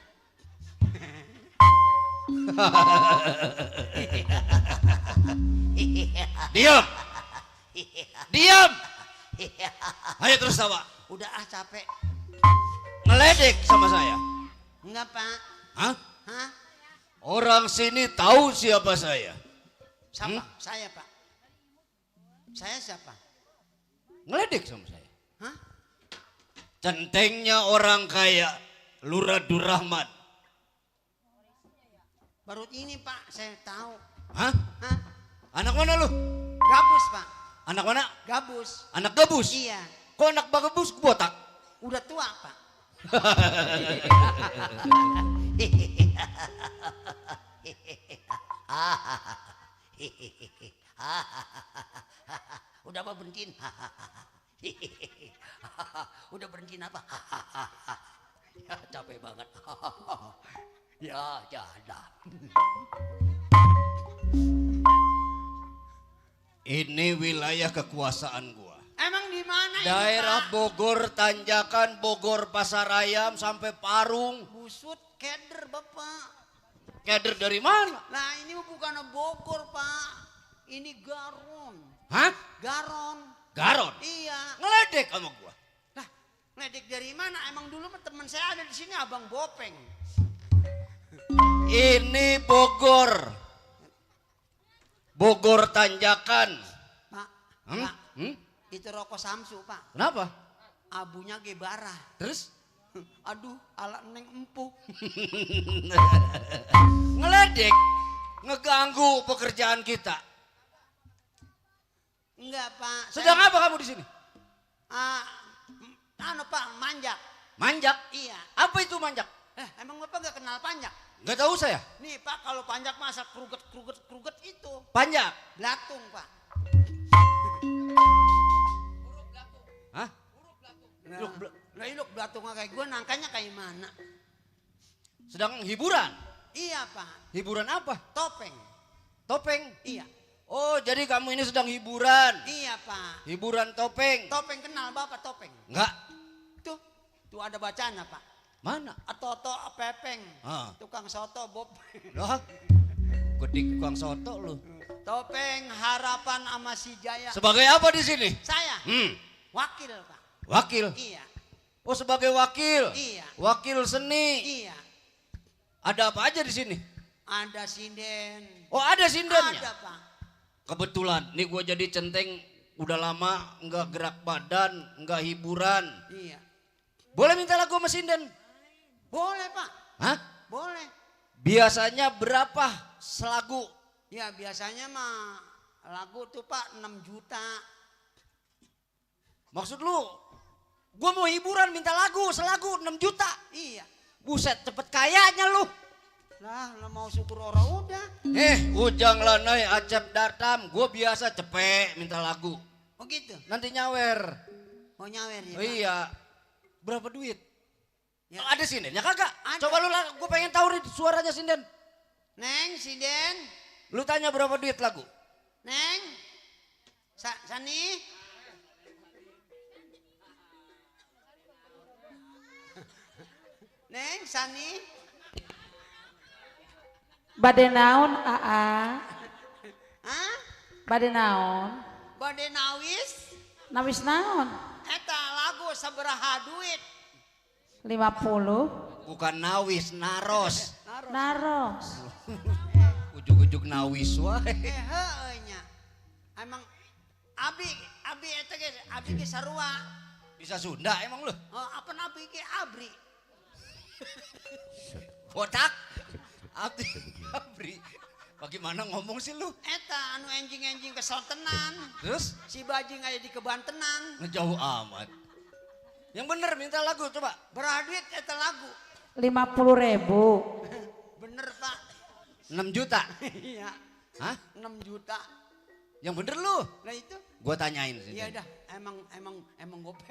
S8: Diam. Diam. Ayo terus tawa. Udah capek. Ngeledek sama saya. Enggak Pak. Hah? Hah? Orang sini tahu siapa saya. Siapa? Saya Pak. Saya siapa? Ngeledek sama saya. Hah? Centengnya orang kaya Lurah Durrahman. Baru ini Pak, saya tahu.
S9: Hah?
S8: Hah?
S9: Anak mana lu?
S8: Gabus Pak.
S9: Anak mana?
S8: Gabus.
S9: Anak gabus?
S8: Iya.
S9: Kok anak bagabus botak?
S8: Udah tua Pak. Udah apa berhentiin? Udah berhentiin apa? Ya capek banget. Ya dah.
S9: Ini wilayah kekuasaan gua.
S8: Emang di mana ini,
S9: Daerah
S8: Pak?
S9: Bogor, Tanjakan, Bogor, Pasarayam, sampai Parung.
S8: Busut keder Bapak.
S9: Kader dari mana?
S8: Nah ini bukan Bogor Pak. Ini Garon.
S9: Hah?
S8: Garon.
S9: Garon?
S8: Iya.
S9: Ngeledek sama gua.
S8: Lah, ngeledek dari mana? Emang dulu teman saya ada di sini Abang Bopeng.
S9: Ini Bogor. Bogor Tanjakan.
S8: Pak,
S9: Hmm?
S8: Pak, itu rokok Samsu Pak.
S9: Kenapa?
S8: Abunya gebara.
S9: Terus?
S8: Aduh, ala neng empuh.
S9: Ngeledek. Ngeganggu pekerjaan kita.
S8: Enggak Pak.
S9: Sedang apa kamu di sini?
S8: Pak, manjak.
S9: Manjak?
S8: Iya.
S9: Apa itu manjak?
S8: Emang Bapak gak kenal panjak?
S9: Gak tahu saya.
S8: Nih Pak, kalau panjak masa kruget itu.
S9: Panjak?
S8: Belatung Pak.
S9: Hah?
S8: Nah, iluk belatung kayak gue nangkanya kayak mana?
S9: Sedang hiburan?
S8: Iya Pak.
S9: Hiburan apa?
S8: Topeng.
S9: Topeng?
S8: Iya.
S9: Oh, jadi kamu ini sedang hiburan?
S8: Iya Pak.
S9: Hiburan topeng?
S8: Topeng kenal Bapak topeng?
S9: Enggak.
S8: Tuh ada bacanya Pak.
S9: Mana?
S8: Toto Pepeng. Tukang soto Bob.
S9: Loh, gede tukang soto lu.
S8: Topeng Harapan sama si Jaya.
S9: Sebagai apa di sini?
S8: Saya. Wakil Pak.
S9: Wakil?
S8: Iya.
S9: Oh, sebagai wakil?
S8: Iya.
S9: Wakil seni?
S8: Iya.
S9: Ada apa aja di sini?
S8: Ada sinden.
S9: Oh, ada sindennya?
S8: Ada Pak.
S9: Kebetulan, nih gue jadi centeng udah lama nggak gerak badan, nggak hiburan.
S8: Iya.
S9: Boleh minta lagu sama sinden?
S8: Boleh Pak.
S9: Hah?
S8: Boleh.
S9: Biasanya berapa selagu?
S8: Ya biasanya mah lagu tuh Pak 6 juta.
S9: Maksud lu, gue mau hiburan minta lagu, selagu 6 juta?
S8: Iya.
S9: Buset, cepet kayanya lu.
S8: Lah mau syukur orang udah.
S9: Ujang lanai acep datam, gue biasa cepet minta lagu.
S8: Oh gitu?
S9: Nanti nyawer.
S8: Oh nyawer ya
S9: Oh, iya. Berapa duit?
S8: Ya.
S9: Ada sindennya kagak?
S8: Ada.
S9: Coba lu, gue pengen tahu nih suaranya sinden.
S8: Neng, sinden.
S9: Lu tanya berapa duit lagu?
S8: Neng. Sani. Neng, Sani.
S12: Bade naon Aa?
S8: Hah?
S12: Bade naon?
S8: Bade nawis?
S12: Nawis naon?
S8: Eta lagu sabaraha duit?
S12: 50.
S9: Bukan nawis, naros.
S12: Naros.
S9: Ujuk-ujuk nawis wae.
S8: Nya. Emang abi eta ge abi ge sarua.
S9: Bisa Sunda emang lu?
S8: Oh, apa abi ge abri?
S9: Botak. Abri. Bagaimana ngomong sih lu?
S8: Eta anu enjing-enjing kesel tenan.
S9: Terus?
S8: Si bajing aya di kebantenan.
S9: Ngejauh amat. Yang bener minta lagu coba.
S8: Berapa duit eta lagu?
S12: 50.000.
S8: Bener Pak.
S9: 6 juta.
S8: Iya.
S9: Hah?
S8: 6 juta.
S9: Yang bener lu?
S8: Lah itu?
S9: Gua tanyain sih.
S8: Iya dah, emang gope.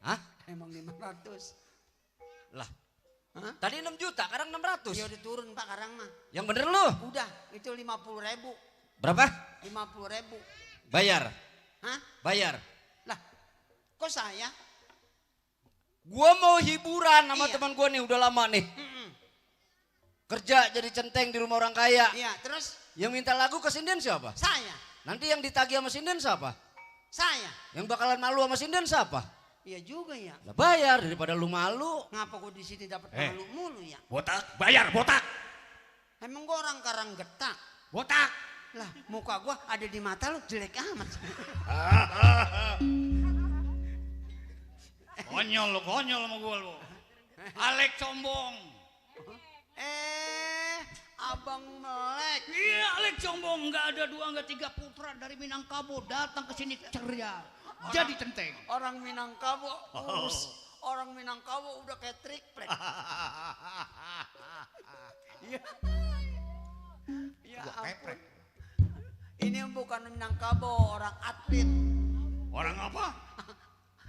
S9: Hah?
S8: Emang 500.
S9: Lah.
S8: Hah?
S9: Tadi 6 juta, sekarang 600.
S8: Ya udah turun Pak sekarang mah.
S9: Yang bener lu?
S8: Udah, itu 50.000.
S9: Berapa?
S8: 50.000.
S9: Bayar.
S8: Hah?
S9: Bayar.
S8: Lah, kok saya?
S9: Gua mau hiburan sama
S8: Iya.
S9: teman gua nih udah lama nih. Kerja jadi centeng di rumah orang kaya.
S8: Iya, terus?
S9: Yang minta lagu ke sinden siapa?
S8: Saya.
S9: Nanti yang ditagih sama sinden siapa?
S8: Saya.
S9: Yang bakalan malu sama sinden siapa?
S8: Iya juga ya.
S9: Lah bayar daripada lu malu.
S8: Ngapa gua di sini dapat malu mulu ya?
S4: Botak, bayar botak.
S8: Emang gua orang karang getak.
S4: Botak.
S8: Lah, muka gua ada di mata lu jelek amat.
S4: Konyol sama gua lu. Alek sombong.
S8: Abang melek.
S4: Iya, Alek sombong. Nggak ada 2, nggak 3 putra dari Minangkabau datang ke sini ceria. Jadi centeng.
S8: Orang Minangkabau, orang Minangkabau udah kayak triplek. Iya. Ya ampun. Ini bukan Minangkabau, orang atlet.
S4: Orang apa?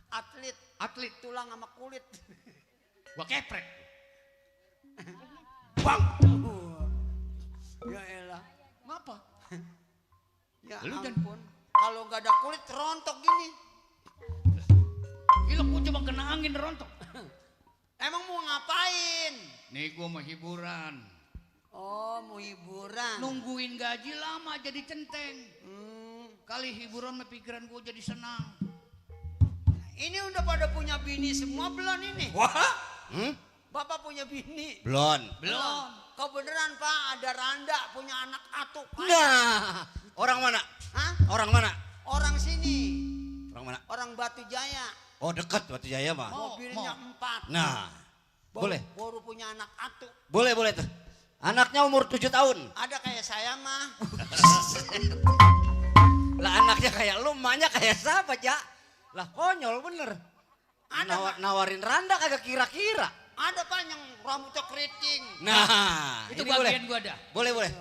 S8: Atlet.
S4: Atlet.
S8: Tulang sama kulit.
S4: Gua keprek. Bang.
S8: Ya elah.
S4: Ngapa?
S8: Ya
S4: Lu
S8: ampun. Kalau nggak ada kulit rontok gini.
S4: Gila, gua cuma kena angin rontok.
S8: Emang mau ngapain?
S4: Nih gua mau hiburan.
S8: Oh, mau hiburan.
S4: Nungguin gaji lama jadi centeng. Kali hiburan mah pikiran gua jadi senang.
S8: Ini udah pada punya bini semua belum ini?
S9: Wah?
S8: Bapak punya bini?
S9: Belum.
S8: Belum. Kau beneran Pak ada Randa punya anak atuk.
S9: Nah, orang mana?
S8: Hah?
S9: Orang mana?
S8: Orang sini.
S9: Orang mana?
S8: Orang Batu Jaya.
S9: Oh, dekat Batu Jaya mah.
S8: Mobilnya 4.
S9: Nah, boleh.
S8: Baru punya anak atuk.
S9: Boleh tuh. Anaknya umur 7 tahun.
S8: Ada kayak saya mah.
S9: Lah anaknya kayak lu, emaknya kayak siapa, Ja? Lah konyol bener.
S8: Ada
S9: Nawarin Randa kagak kira-kira.
S8: Ada Pak yang rambutnya keriting.
S9: Nah,
S4: Itu
S9: ini
S4: bagian gua dah.
S9: Boleh.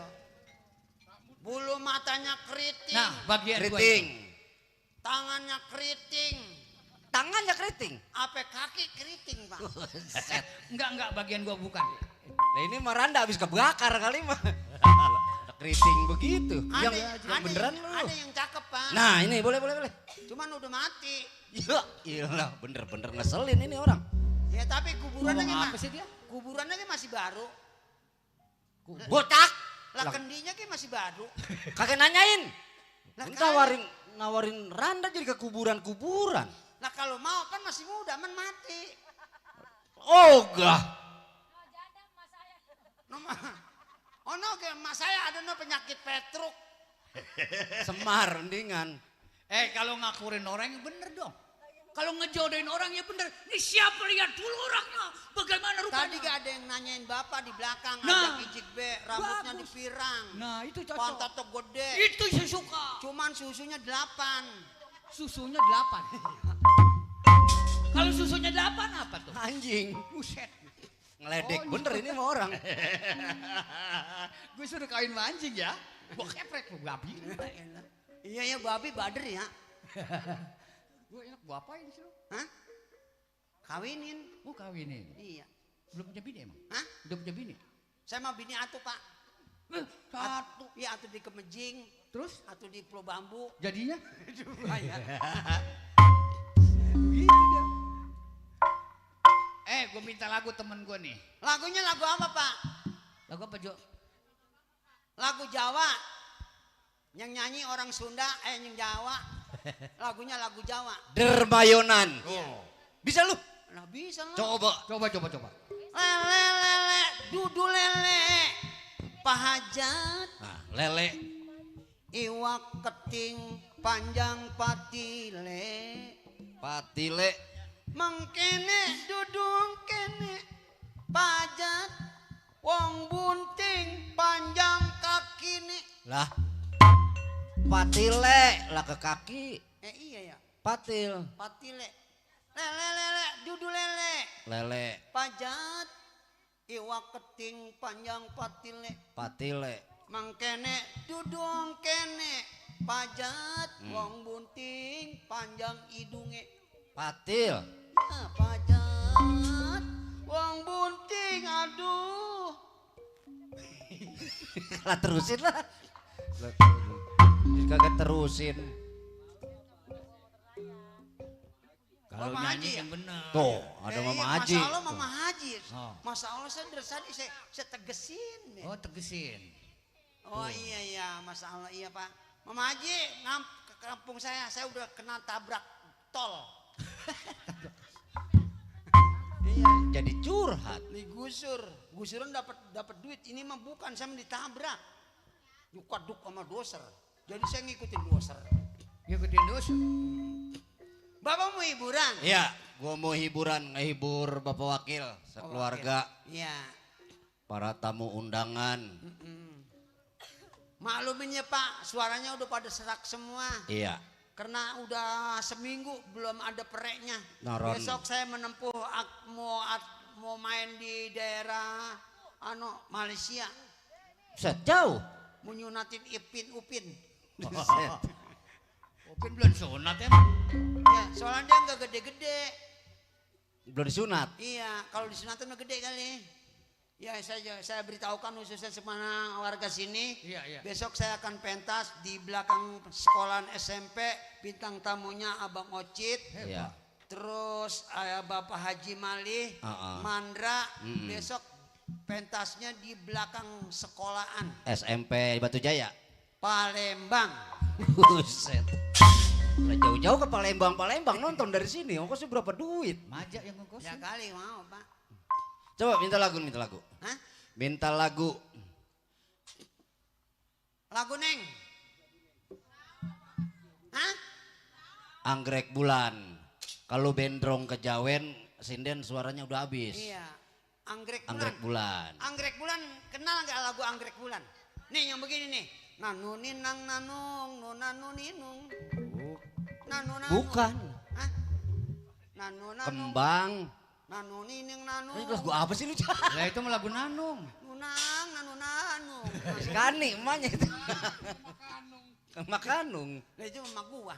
S8: Bulu matanya keriting.
S4: Nah, bagian gua.
S9: Keriting.
S8: Tangannya keriting.
S9: Tangannya keriting.
S8: Apa kaki keriting Pak?
S4: Enggak, bagian gua bukan.
S9: Nah ini mah Randa habis kebakar kali mah. Keriting begitu. Yang beneran lu.
S8: Ada yang cakep Pak.
S9: Nah ini boleh.
S8: Cuman udah mati.
S9: Ya iyalah bener-bener ngeselin ini orang.
S8: Ya tapi kuburannya
S4: Ngomong apa sih dia?
S8: Kuburannya masih baru.
S9: Botak.
S8: Lah kendinya masih baru.
S9: Kagak nanyain.
S8: Lah
S9: Nawarin Randa jadi ke kuburan-kuburan.
S8: Nah kalau mau kan masih muda, man mati.
S9: Ogah.
S8: Oh no, mas saya ada penyakit petruk.
S9: Semar mendingan.
S4: Kalau ngakurin orang yang bener dong. Kalau ngejodohin orang ya bener. Ini siapa, lihat dulu orangnya. Bagaimana rupanya?
S8: Tadi gak ada yang nanyain bapak di belakang.
S4: Nah,
S8: ada kijik B, rambutnya
S4: bagus.
S8: dipirang.
S4: Nah itu cocok.
S8: Pantatnya gede.
S4: Itu saya suka.
S8: Cuman susunya 8.
S4: Susunya 8. Kalau susunya 8 apa tuh?
S9: Anjing.
S4: Buset.
S9: Ngeledek bener ini mah orang.
S4: Gue suruh kawin sama anjing ya. Gue keprek lu babi.
S8: Iya ya babi bader ya.
S4: Gue enak gue apain sih lu?
S8: Hah? Kawinin.
S4: Gue kawinin.
S8: Iya.
S4: Belum punya bini emang?
S8: Hah?
S4: Udah punya bini?
S8: Saya mau bini atu pak.
S4: Satu.
S8: Iya atu di Kemejing.
S4: Terus?
S8: Atu di Pulau Bambu.
S4: Jadinya?
S8: Gitu dia.
S4: Gue minta lagu temen gue nih.
S8: Lagunya lagu apa pak?
S4: Lagu apa Jo?
S8: Lagu Jawa. Yang nyanyi orang Sunda, yang Jawa. Lagunya lagu Jawa.
S9: Dermayonan. Bisa lu?
S8: Nah bisa lah.
S9: Coba.
S8: Lele lele, dudu lele. Pahajat.
S9: Nah, lele.
S8: Iwak keting panjang patile.
S9: Patile.
S8: Mengkene dudung kene. Pajat. Wong bunting panjang kakine.
S9: Lah. Patile lah ke kaki.
S8: Iya ya.
S9: Patil.
S8: Patile. Lele lele, dudu lele.
S9: Lele.
S8: Pajat. Iwak keting panjang patile.
S9: Patile.
S8: Mangkene dudung kene. Pajat. Wong bunting panjang hidunge.
S9: Patil.
S8: Pajat. Wong bunting aduh.
S9: Lah terusin lah. Kagak terusin.
S4: Kalau
S8: Mama
S4: nyanyi
S8: Haji ya?
S4: yang bener.
S9: Tuh, ada Mama Haji.
S8: Masalah Mama Haji.
S4: Oh.
S8: Masalah saya dari tadi saya tegesin.
S4: Oh tegesin.
S8: Oh iya masalah iya Pak. Mama Haji ke kampung saya udah kena tabrak tol.
S9: Iya, jadi curhat.
S8: Gusuran dapat duit. Ini mah bukan, saya ditabrak. Duk sama doser. Jadi saya ngikutin doser.
S4: Ngikutin doser.
S8: Bapak mau hiburan?
S9: Iya, gua mau hiburan, ngehibur Bapak Wakil sekeluarga.
S8: Iya. para tamu undangan.
S4: Maklumin ya Pak, suaranya udah pada serak semua.
S8: Iya.
S4: Karena udah seminggu belum ada pereknya.
S8: Naron.
S4: Besok saya menempuh mau main di daerah Malaysia.
S8: Set jauh.
S4: Mau nyunatin Upin.
S11: Upin belum sunat ya?
S4: Ya, soalnya dia nggak gede-gede.
S8: Belum disunat.
S4: Iya, kalau disunatin mah gede kali. Ya saya beritahukan khususnya semana warga sini.
S11: Iya.
S4: Besok saya akan pentas di belakang sekolahan SMP. Bintang tamunya Abang Ocit.
S8: Iya.
S4: Terus Bapak Haji Malih, Mandra. Besok pentasnya di belakang sekolahan.
S8: SMP di Batu Jaya.
S4: Palembang.
S8: Buset. Lah jauh-jauh ke Palembang nonton dari sini. Ongkosnya berapa duit?
S11: Majak yang ngongkos.
S4: Ya kali mau Pak.
S8: Coba minta lagu.
S4: Hah?
S8: Minta lagu.
S4: Lagu Neng. Hah?
S8: Anggrek Bulan. Kalau bendrong kejawen, sinden suaranya udah habis.
S4: Iya. Anggrek
S8: Bulan.
S4: Anggrek Bulan, kenal nggak lagu Anggrek Bulan? Nih yang begini nih. Nanu ninang nanung, nanu ninung. Nanu nanung.
S8: Bukan.
S4: Hah? Nanu nanung.
S8: Kembang.
S4: Nanu nining nanu.
S8: Lagu apa sih lu?
S11: Lah itu mah lagu Nanung.
S4: Nunang nanu nanu.
S8: Kani emaknya itu. Makanung.
S4: Lah itu emak gua.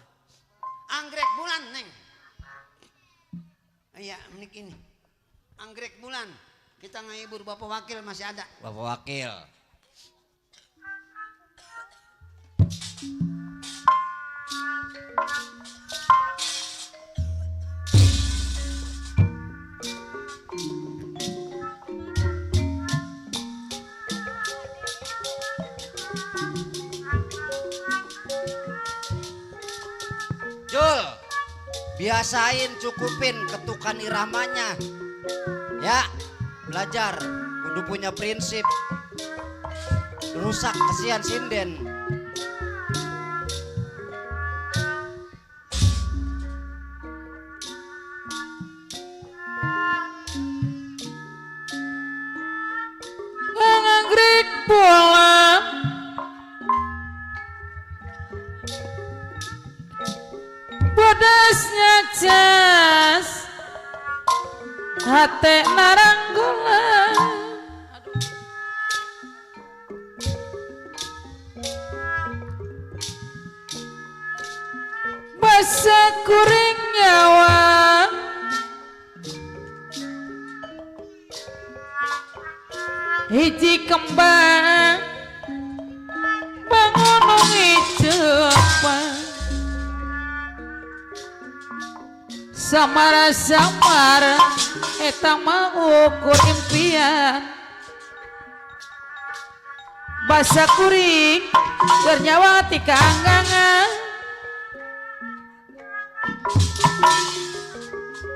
S4: Anggrek Bulan, Neng. Iya, menik ini. Anggrek Bulan. Kita ngehibur Bapak Wakil masih ada.
S8: Bapak Wakil. Jul, biasain cukupin ketukan iramanya. Ya, belajar, kudu punya prinsip. Rusak kesian sinden.
S12: Anggrek pulang bodasnya cas hati naranggolan basa kuring nyawa hiji kembang bangunung icepan samara eta mah ukur impian basa kuring bernyawa ti kaanggangan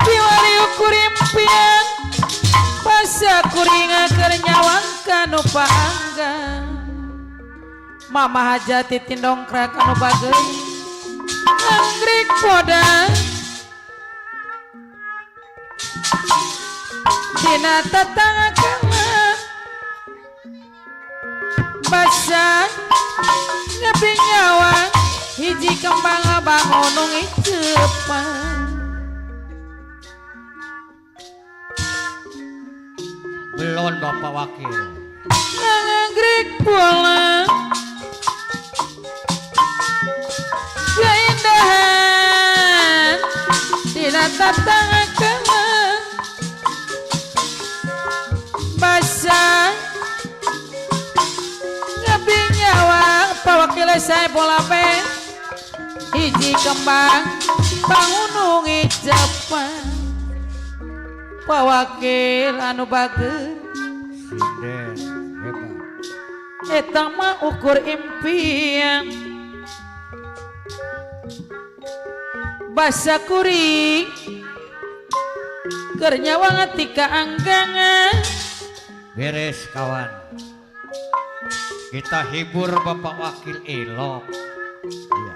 S12: diwali ukur impian basa kuring kernyawang kanu paanggang mama hajati tindongkrak anu bagel anggrek poda dina tatangkalan basa ngabing nyawang hiji kembang bangunung icepan
S11: Belon Bapak Wakil.
S12: anggrek pulang keindahan dina tatangkalan basa ngabing nyawang pawakil saya bola pen hiji kembang bangunung icepan pawakil anu bager
S1: Sinden hebat.
S12: eta mah ukur impian basa kuring keur nyawang ti kaanggangan
S11: Beres kawan. Kita hibur Bapak Wakil elok.
S1: Iya.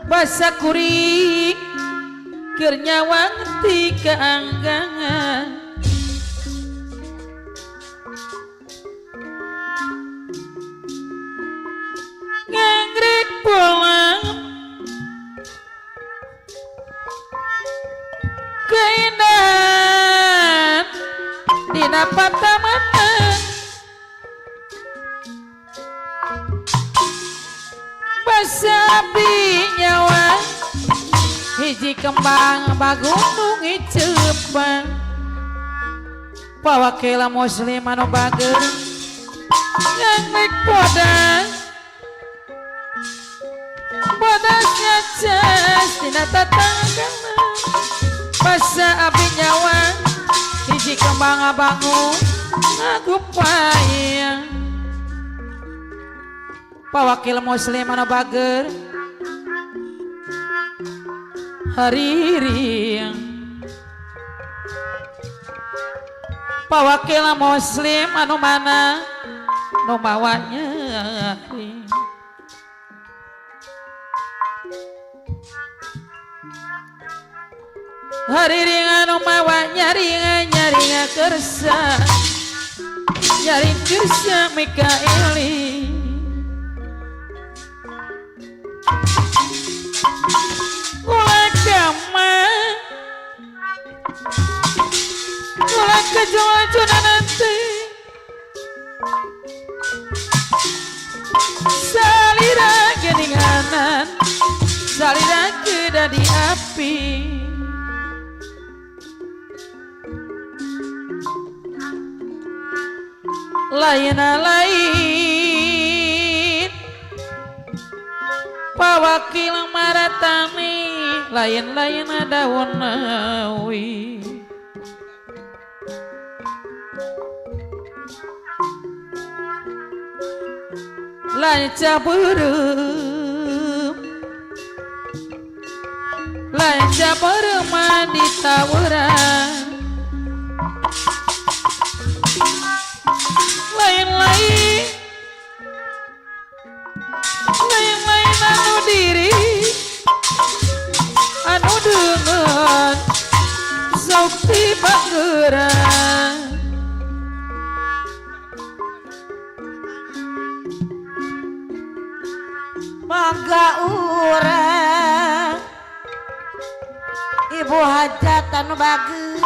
S12: basa kuring keur nyawang ti keanggangan ngangrek pulang keindahan dina patamana basabi nyawa hiji kembang bagundung icepang pawakila muslim anu bager ngangrek podang bodasnya cas tina tatangana basa api nyawa hiji kembang abangun ngagupaya pawakil muslim anu bager hariring pawakil muslim anu mana nu bawanya hariring anu mawa nyaringa kersa nyaring kersa Mikaeli Kulak kejual-jual nanti salira geninganan salira kedadi api lain pawakil maratami lain-lain daun nawi lain caberem mandi tawuran lain-lain anu diri anu dengan sakti bageran
S10: mangga urang ibu hajat anu bager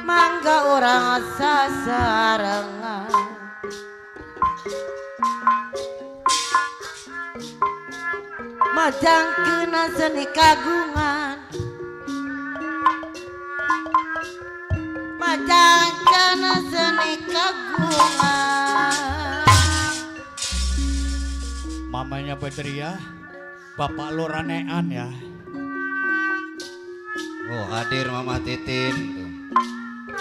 S10: mangga urang sasarengan majangkeuna seni kagungan majangkeuna seni kagungan
S4: mamanya Badriah bapak lu ranean ya.
S9: Oh hadir Mama Titin tuh.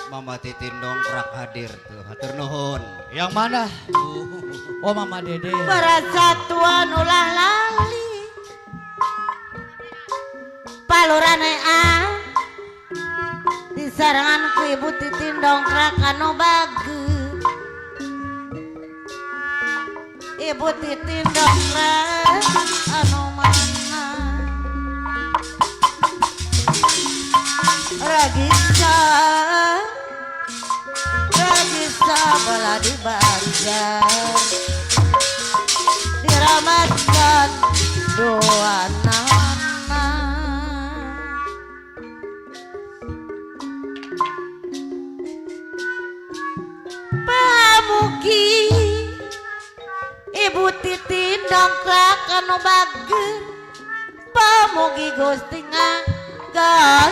S9: Mama Titin dongkrak hadir tuh. Hatur nuhun.
S4: Yang mana? Oh Mama Dede.
S10: Persatuan ulah lali paluranean disarangan ku Ibu Titin dongkrak anu bager Ibu Titin dongkrak anu mana Ragisa bala di banjar diramatkan doa nana pamugi Ibu Titin dongkrak anu bager pamugi Gusti ganjel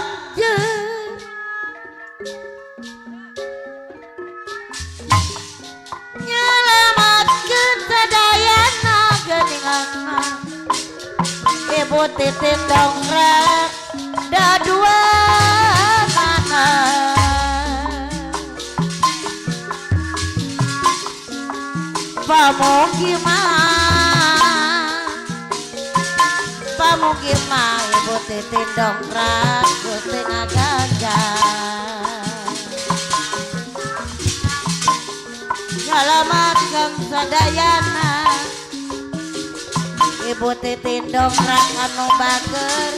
S10: nyelamatkeun sadayana geuninganna Ibu Titin dongkrak dadua mana pamugi mah Ibu Titin dongkrak Gusti ngaganjar nyelamatkan sadayana Ibu Titin dongkrak anu bager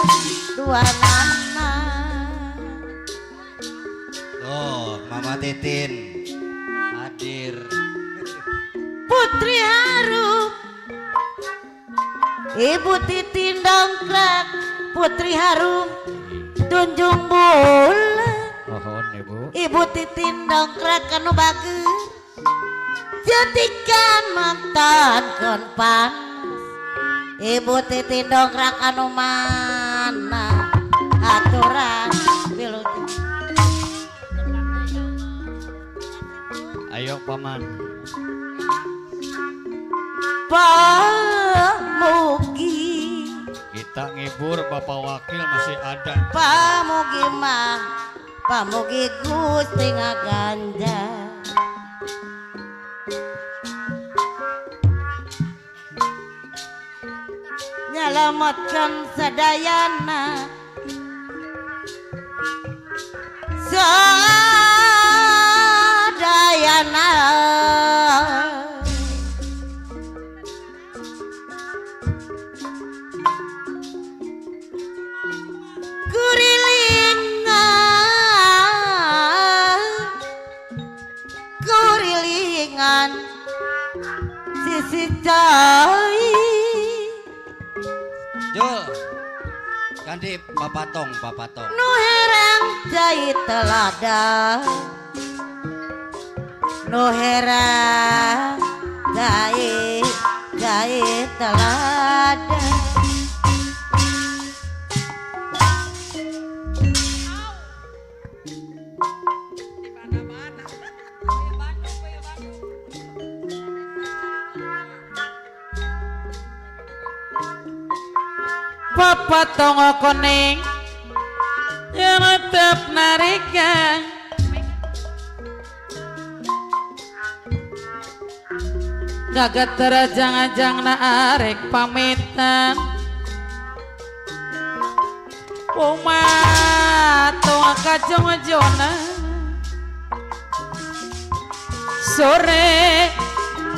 S10: dua nana
S8: Oh, Mama Titin hadir.
S10: Putri harum, Ibu Titin dongkrak, Putri harum, tunjung bulan.
S3: Mohon Ibu.
S10: Ibu Titin dongkrak kanu bagus, jadikan mantan kon panas. Ibu Titin dongkrak kanu mana, aturan pilu.
S8: Ayo paman.
S10: Pamugi,
S8: Kita ngibur Bapak Wakil masih ada.
S10: pamugi mah, pamugi Gusti ngaganja. Nyelamatkan sadayana, sadayana. Kurilingan sisi cai.
S8: Jul. Ganti papatong.
S10: Nu herang cai telada, nu herang cai telada.
S12: Papa tongo kuning yang tetap narika, gagat terajang-ajang na arek pamitan. Uma tongo kacang jona, sore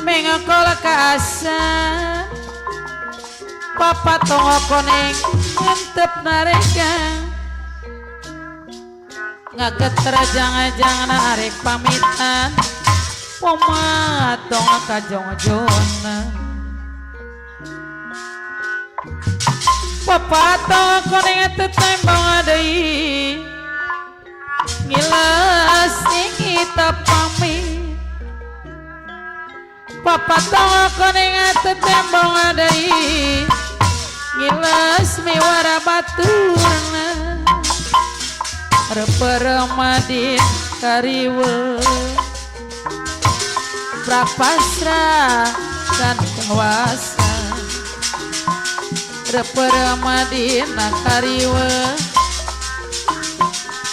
S12: mengakol kasa. Papa tongo kuning entep nareka, ngaget terajang-ajang narik pamitan. Poma tongo kajong-jona, Papa tongo kuning entep tembong adai, ngilas kita pamit. Papa tongo kuning entep tembong adai, ngilas miwara baturna, reperemadin kariwe, prapasra kan kawasan, reperemadin kariwe,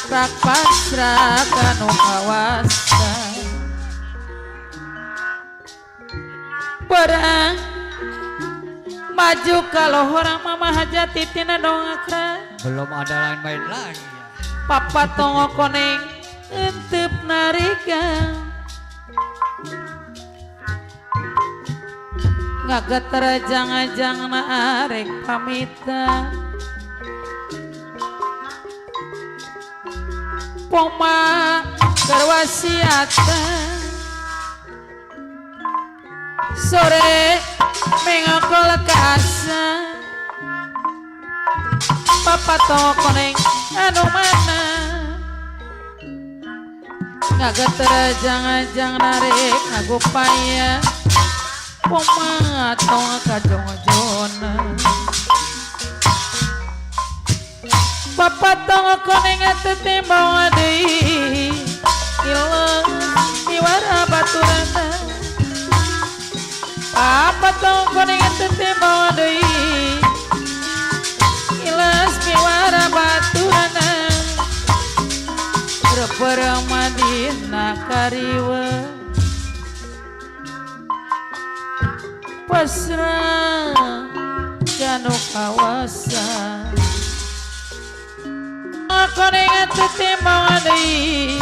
S12: prapasra kan kawasan. Barang maju kalau orang mama hajati tina dongakra.
S4: Belum ada lain-lain lagi.
S12: Papa tongo koneng entep narika, ngagat terajang-ajang na arek pamita. Poma kerwasiatan, sore mengakol kasa. Papa tongo koneng anu mana, ngagat terajang-ajang narik ngagupaya. Poma tongo kajong-jona, Papa tongo koneng tetembang adei, ilang iwara baturana. Papa tongo koneng tetembang adei, ilas miwara baturana. Reperemadina kariwe, pasrah jano kawasan. Aku ingat tetimbang adai,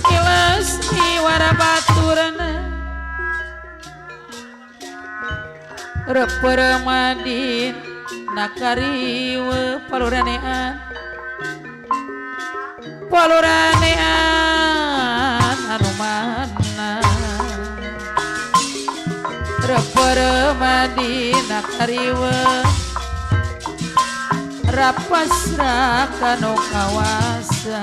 S12: ilas miwara baturana. Reperemadin nakariwe paluranean, paluranean anu mana reperemadina kariwe rapasrah kanu kawasan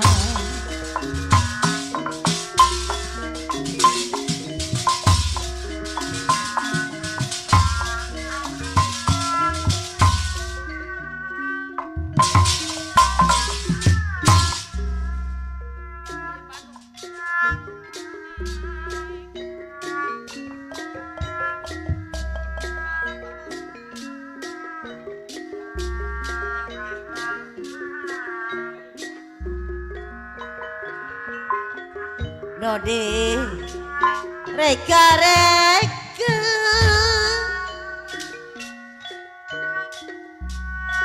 S10: Nodi reka-reka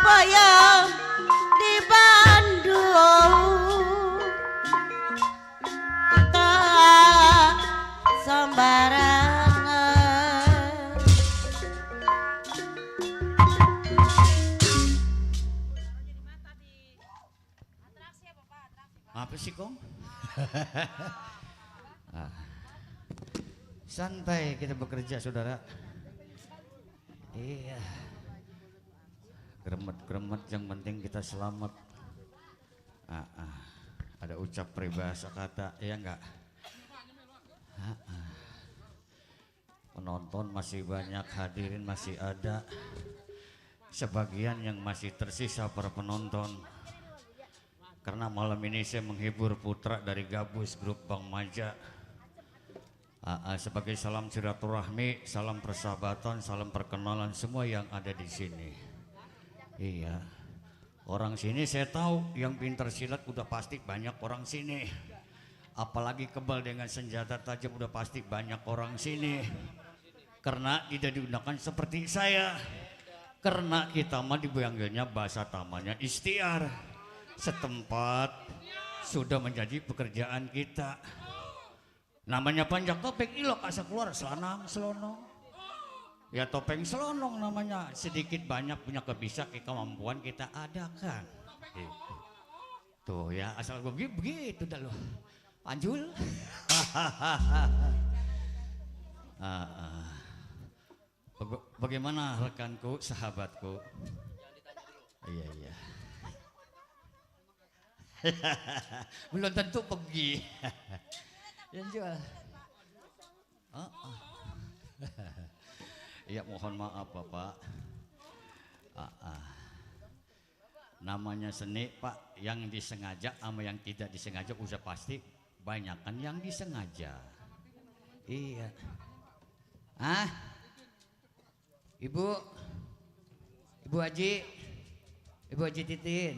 S10: payah di Bandung tak sembarangan.
S4: Apa sih Kong? Santai kita bekerja saudara. Iya. Gremet-gremet yang penting kita selamat. Ada ucap peribahasa kata, ya enggak? Penonton masih banyak, hadirin masih ada. Sebagian yang masih tersisa para penonton. Karena malam ini saya menghibur putra dari Gabus Grup Bang Maja. Sebagai salam silaturahmi, salam persahabatan, salam perkenalan semua yang ada di sini. Iya, orang sini saya tahu yang pintar silat udah pasti banyak orang sini. Apalagi kebal dengan senjata tajam udah pasti banyak orang sini. Karena tidak digunakan seperti saya. Karena kita mah dipanggilnya bahasa tamannya istiar. Setempat sudah menjadi pekerjaan kita. Namanya panjang topeng ilok asa keluar selanang selonong. Ya topeng selonong namanya, sedikit banyak punya kemampuan kita adakan. Tuh ya asal begitu dah loh. Panjul. Bagaimana rekanku, sahabatku? Iya. Belum tentu pergi. Yang jual. Iya mohon maaf Bapak. Namanya seni Pak, yang disengaja sama yang tidak disengaja udah pasti banyakan yang disengaja. Iya. Ibu Haji Titin,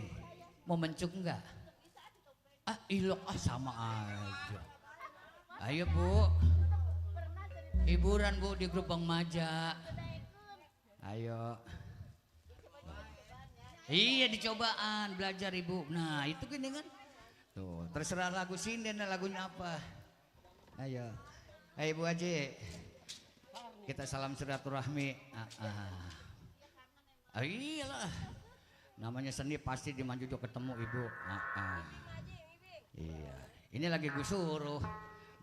S4: mau mencuk enggak? Ilok sama aja. Ayo Bu, hiburan Bu di grup Bang Maja. Ayo. Iya dicobaan belajar Ibu. Nah itu gini kan. Tuh terserah lagu sinden dan lagunya apa. Ayo. Ayo Bu Haji. Kita salam silaturahmi. Iyalah. Namanya seni pasti di Manjudo ketemu Ibu. Iya. Ini lagi gue suruh.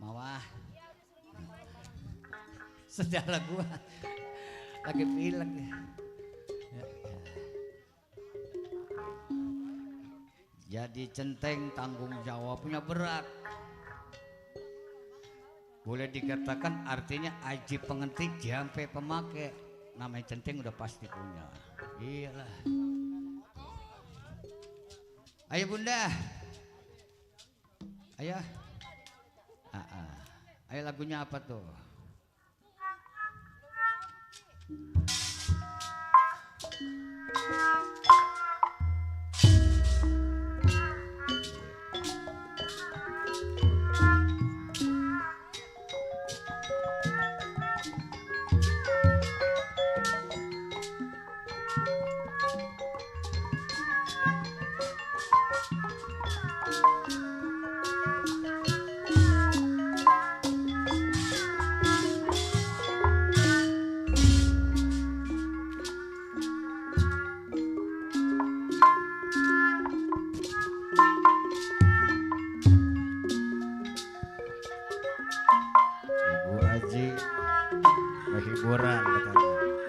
S4: Mawah. Saudara gua lagi pilek. Jadi centeng tanggung jawabnya berat. Boleh dikatakan artinya aji pengentik jampe pemakai. Namanya centeng udah pasti punya. Iyalah. Ayo Bunda. Ayo. Ayo lagunya apa tuh?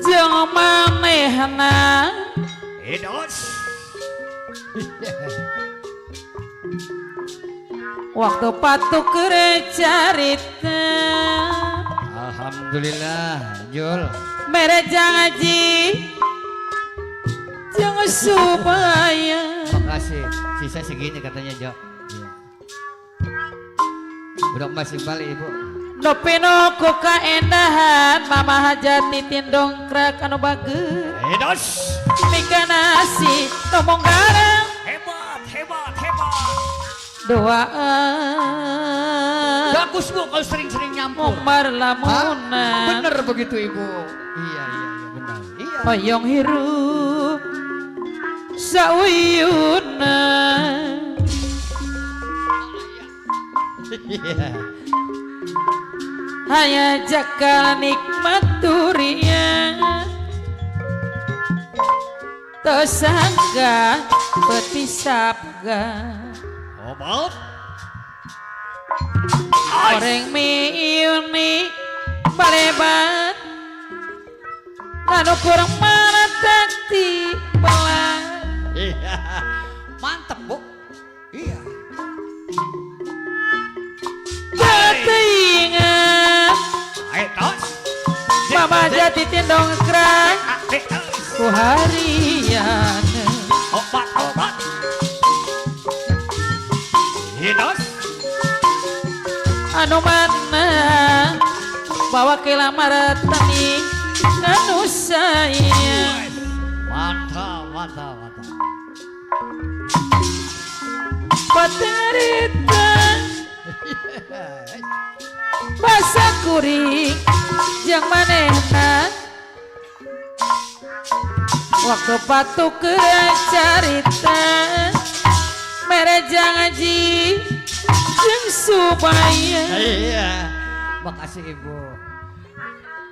S12: jeung manehna
S4: Edos.
S12: waktu patuk carita
S4: Alhamdulillah, Jul.
S12: mere jangaji jeung supaya
S4: Makasih. Sisa segini katanya, Jo. Iya. Udah masih balik, Ibu.
S12: Nopino ku kaendahan mama hajati tindongkrak anu bageus
S4: Edos.
S12: mikana si ngomong garang
S4: Hebat.
S12: doaan
S4: Bagus, Bu, kalau sering-sering nyampur.
S12: ngombar lamunan
S4: Bener begitu, Ibu. Iya, benar. Iya.
S12: hoyong hirup sauyuna
S4: Iya.
S12: hanya jakal nikmat durian tersangka peti sabga
S4: Obat.
S12: goreng mie uni balebat anu kurang mana takti belah
S4: Iya. Mantap, Bu. Iya.
S12: Ketingan
S4: Edos.
S12: mama jati tindong kerak
S4: Edos.
S12: ku harian
S4: Obat. Edos.
S12: anu mana bawa ke lamar tani anu saya
S4: Mantap.
S12: paterita basa kuring jeung manehna waktu patuk carita mere jangaji jeung supaya
S4: Iya. Makasih, Ibu.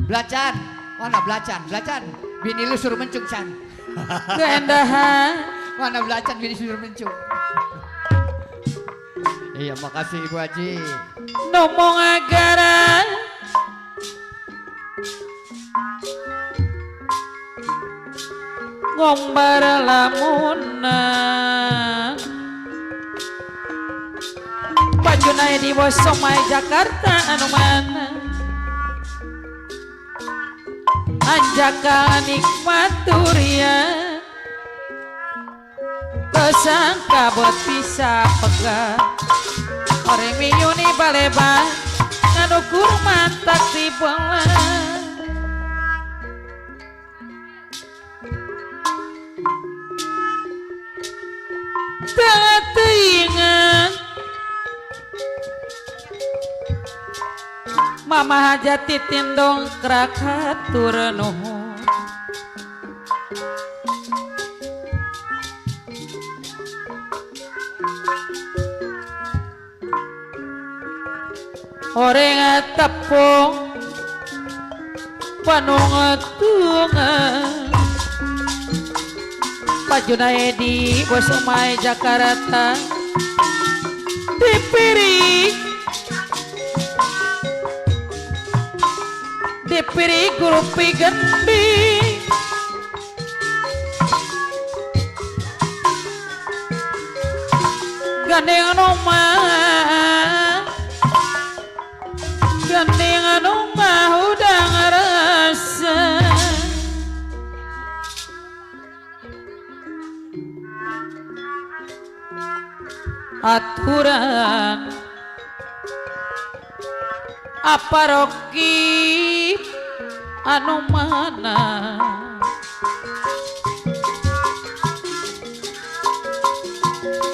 S4: Belacan. Mana belacan? Bini lu suruh mencung, Can.
S12: keendahan
S4: Mana belacan bini suruh mencung. Iya, makasih Ibu Haji.
S12: ngomong agara ngombar lamunan bajuna di Bosomai Jakarta anu mana anjaka nikmat durian tersangka buat bisa pegang orang miyuni baleban nganu kurma tak dibelah tak teingat mama hajati tindong kerak hatur nuhun orang tepung panung tungan Pajuna Edi Bosomai Jakarta dipiri grupi gending gandeng anu mah udah ngerasa aturan apa roki anu mana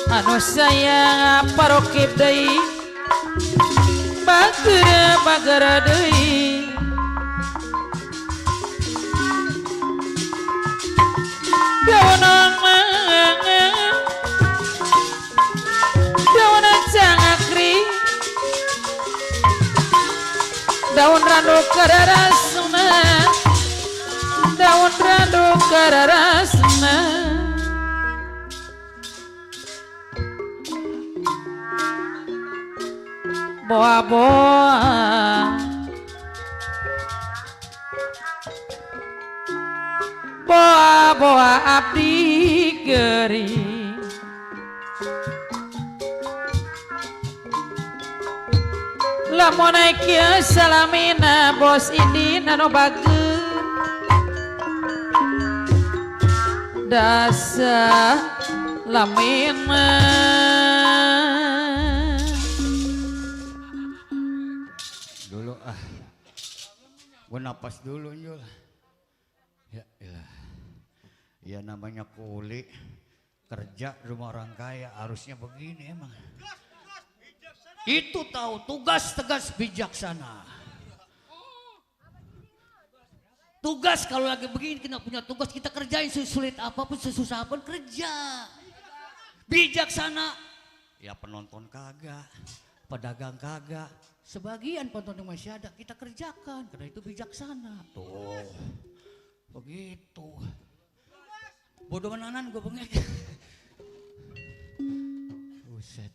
S12: anu sayang apa roki deui bagera deui daunang cangakri daun randu kararasna daun randu kararasna boa-boa boa-boa abdi gering lamun naik kieu salamina bos ini nano bageun dasa lamina
S4: Dulu gue napas dulu Yul. Ya ilah. Ya namanya kuli kerja rumah orang kaya harusnya begini emang. Itu tahu tugas tegas bijaksana. Tugas kalau lagi begini kita punya tugas kita kerjain sesulit apapun sesusah apapun kerja. Bijaksana. Ya penonton kagak, pedagang kagak. Sebagian penonton yang masih ada kita kerjakan karena itu bijaksana. Tuh, begitu. Bodoh menanan gue bengek. Buset.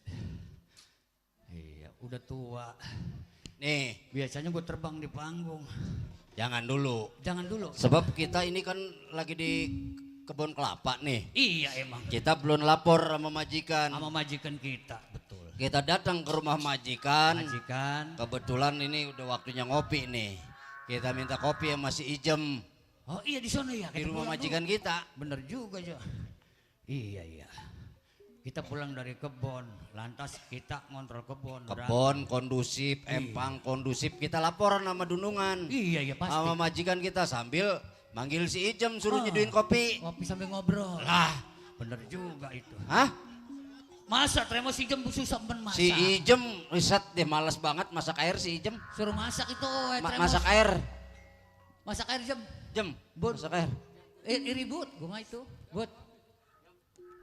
S4: Iya, udah tua. Nih, biasanya gue terbang di panggung.
S8: Jangan dulu.
S4: Jangan dulu.
S8: Sebab kita ini kan lagi di kebun kelapa nih.
S4: Iya emang.
S8: Kita belum lapor sama majikan.
S4: Sama majikan kita, betul.
S8: Kita datang ke rumah majikan.
S4: Majikan.
S8: Kebetulan ini udah waktunya ngopi nih. Kita minta kopi yang masih ijem.
S4: Oh iya di sana ya.
S8: Di rumah majikan kita.
S4: Bener juga Jo. Iya iya. Kita pulang dari kebun, lantas kita ngontrol kebun.
S8: Kebun kondusif, empang kondusif. Kita laporan sama Dunungan.
S4: Iya iya pasti.
S8: Sama majikan kita sambil manggil si Ijem suruh nyeduin kopi.
S4: Kopi sambil ngobrol.
S8: Lah,
S4: bener juga itu.
S8: hah?
S4: Masa terima si Ijem susah ben masak.
S8: Si Ijem riset deh males banget masak air si Ijem.
S4: Suruh masak itu.
S8: Masak air.
S4: Masak air Jem.
S8: Jem, masak air.
S4: Ribut, gue mah itu.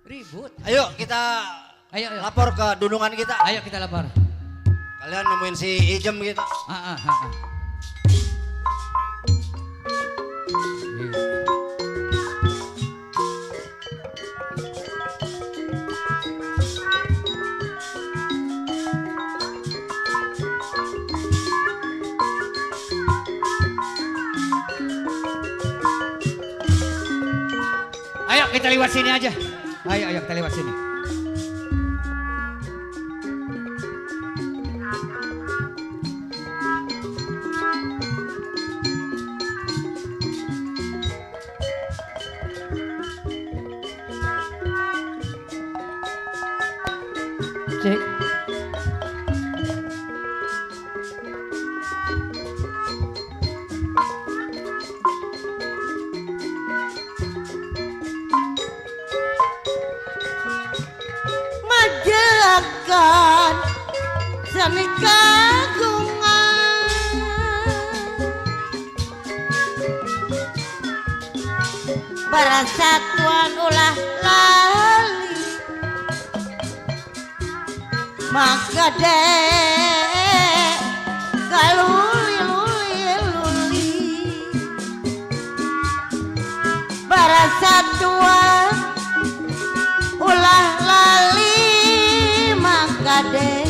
S4: Ribut.
S8: Ayo kita
S4: Ayo.
S8: lapor ke Dunungan kita.
S4: Ayo kita lapor.
S8: Kalian nemuin si Ijem gitu.
S4: Ayo kita lewat sini aja. Ayo kita lewat sini.
S12: Cek.
S10: Majakan sami kagungan Barasatuan ulah lali maka dek galuli-luli-luli Barasatuan ulah lali mangkade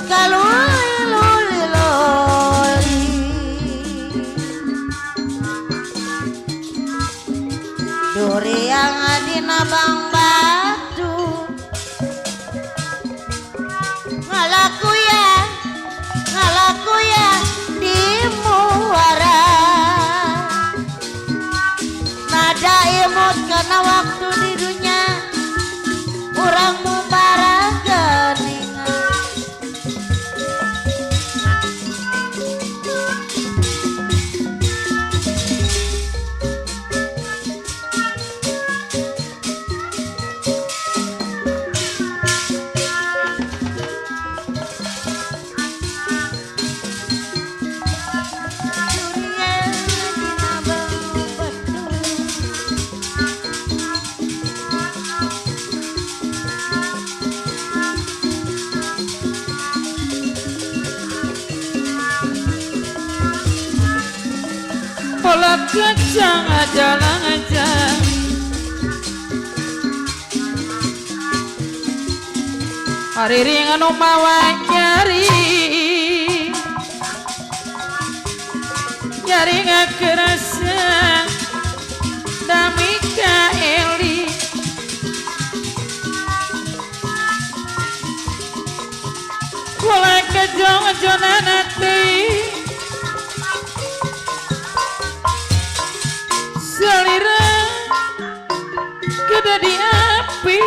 S10: kaluli-luli-luli duri yang adina bang batu ngalaku ya di muara nada imut karena waktu di dunia orang mubarak geningan
S12: Pola kacang ajalang aja hari ringan mawa nyari nyari gak kerasa Dami Eli Kulai kejong-jonan hati Selira Keda di api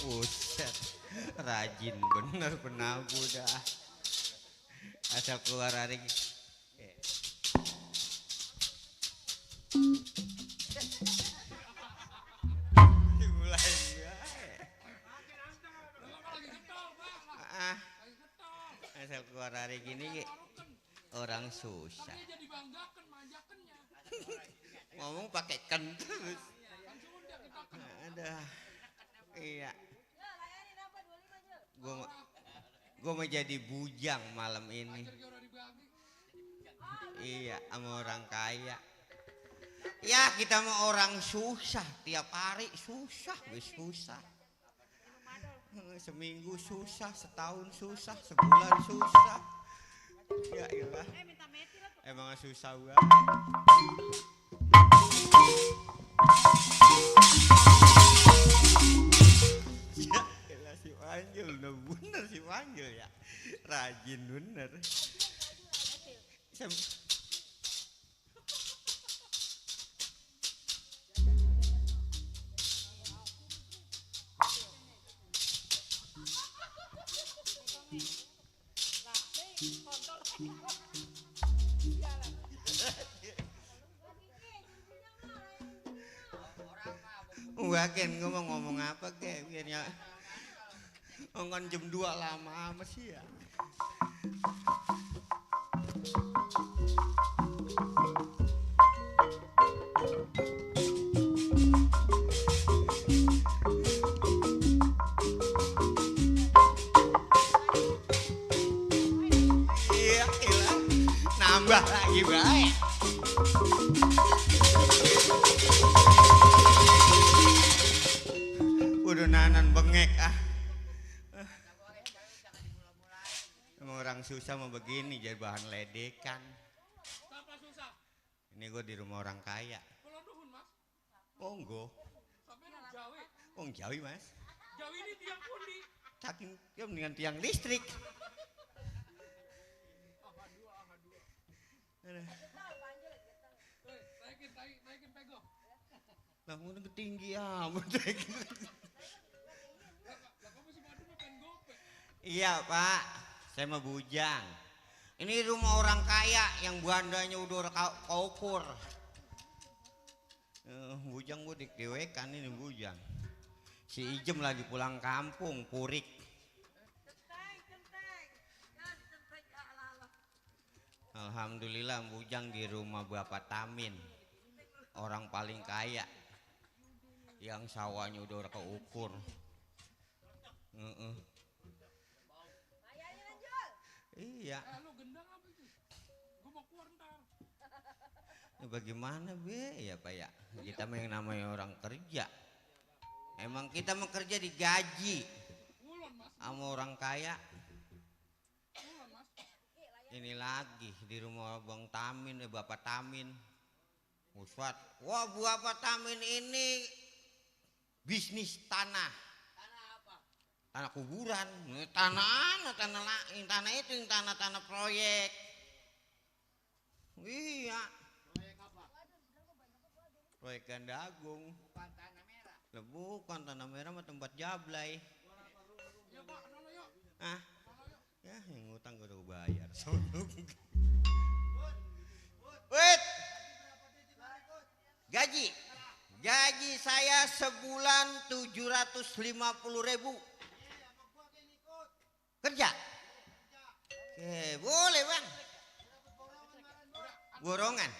S9: Buset, rajin bener penabu dah. Asal keluar hari dimulai asal keluar hari gini orang susah. Ngomong pakai kentut. Ada. Iya. Gue mau jadi bujang malam ini. Iya, sama orang kaya. Ya kita mau orang susah, tiap hari susah, susah. Seminggu susah, setahun susah, sebulan susah. Ya iyalah. Emang susah banget. Ya elah si Panjul, udah bener si Panjul ya. Rajin bener. Waken gue mau ngomong apa kek biarnya ngomong jam 2 lama amat sih ya. Iya ilah nambah lagi baik. Udah nanan bengek ah. Emang orang susah mau begini jadi bahan ledekan. Ini gue di rumah orang kaya. Monggo. Oh Jawi mas. Jawi ini tiang pundi. Saking ya mendingan tiang listrik. Lah mau ketinggi amat. Iya Pak, saya mau bujang. Ini rumah orang kaya yang bandanya udah kaukur. Bujang gue dikewekan ini bujang. Si Ijem lagi pulang kampung, purik. Alhamdulillah bujang di rumah Bapak Tamin. Orang paling kaya. Yang sawahnya udah keukur. Iya. Bagaimana be ya Pak ya? Kita yang namanya orang kerja. Emang kita bekerja digaji sama orang kaya. Ini lagi di rumah Bang Tamin, Bapak Tamin. Uswat, wah Bapak Tamin ini bisnis tanah. Tanah kuburan, tanah itu yang tanah proyek. Iya. Proyek Ganda Agung. Bukan tanah merah. Bukan tanah merah mah tempat jablay. Ah, ya yang ngutang gue udah bayar. Wait, gaji saya sebulan 750.000. Kerja? Boleh bang. Borongan.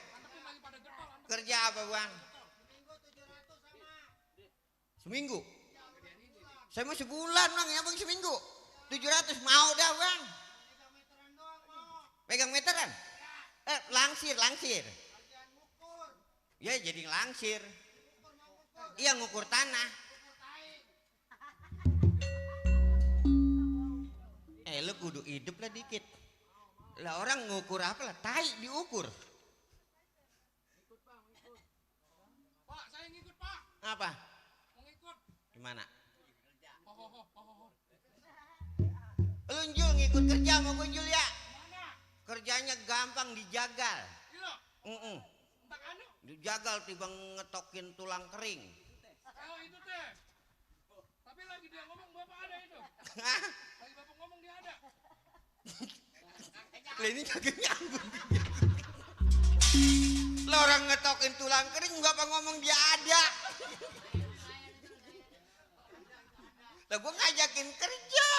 S9: Kerja apa bang? Seminggu. Saya mau sebulan bang, ya bang seminggu. 700 mau dah bang. Pegang meteran. Langsir. Ya jadi langsir. Iya ngukur tanah. Lu kudu hidup lah dikit. Lah orang ngukur apa lah? Tai diukur.
S11: Pak, saya ngikut Pak.
S9: Apa?
S11: Mau ngikut.
S9: Gimana?
S11: Ho.
S9: Lu Jul ngikut kerja sama gue Jul ya? Kerjanya gampang dijagal.
S11: Iya. Tak anu.
S9: Dijagal tiba ngetokin tulang kering.
S11: Oh itu teh. Tapi lagi dia ngomong bapak ada itu. Lagi bapak ngomong dia ada.
S9: Lah ini kagak nyambung. Lah orang ngetokin tulang kering bapak ngomong dia ada. Lah gua ngajakin kerja.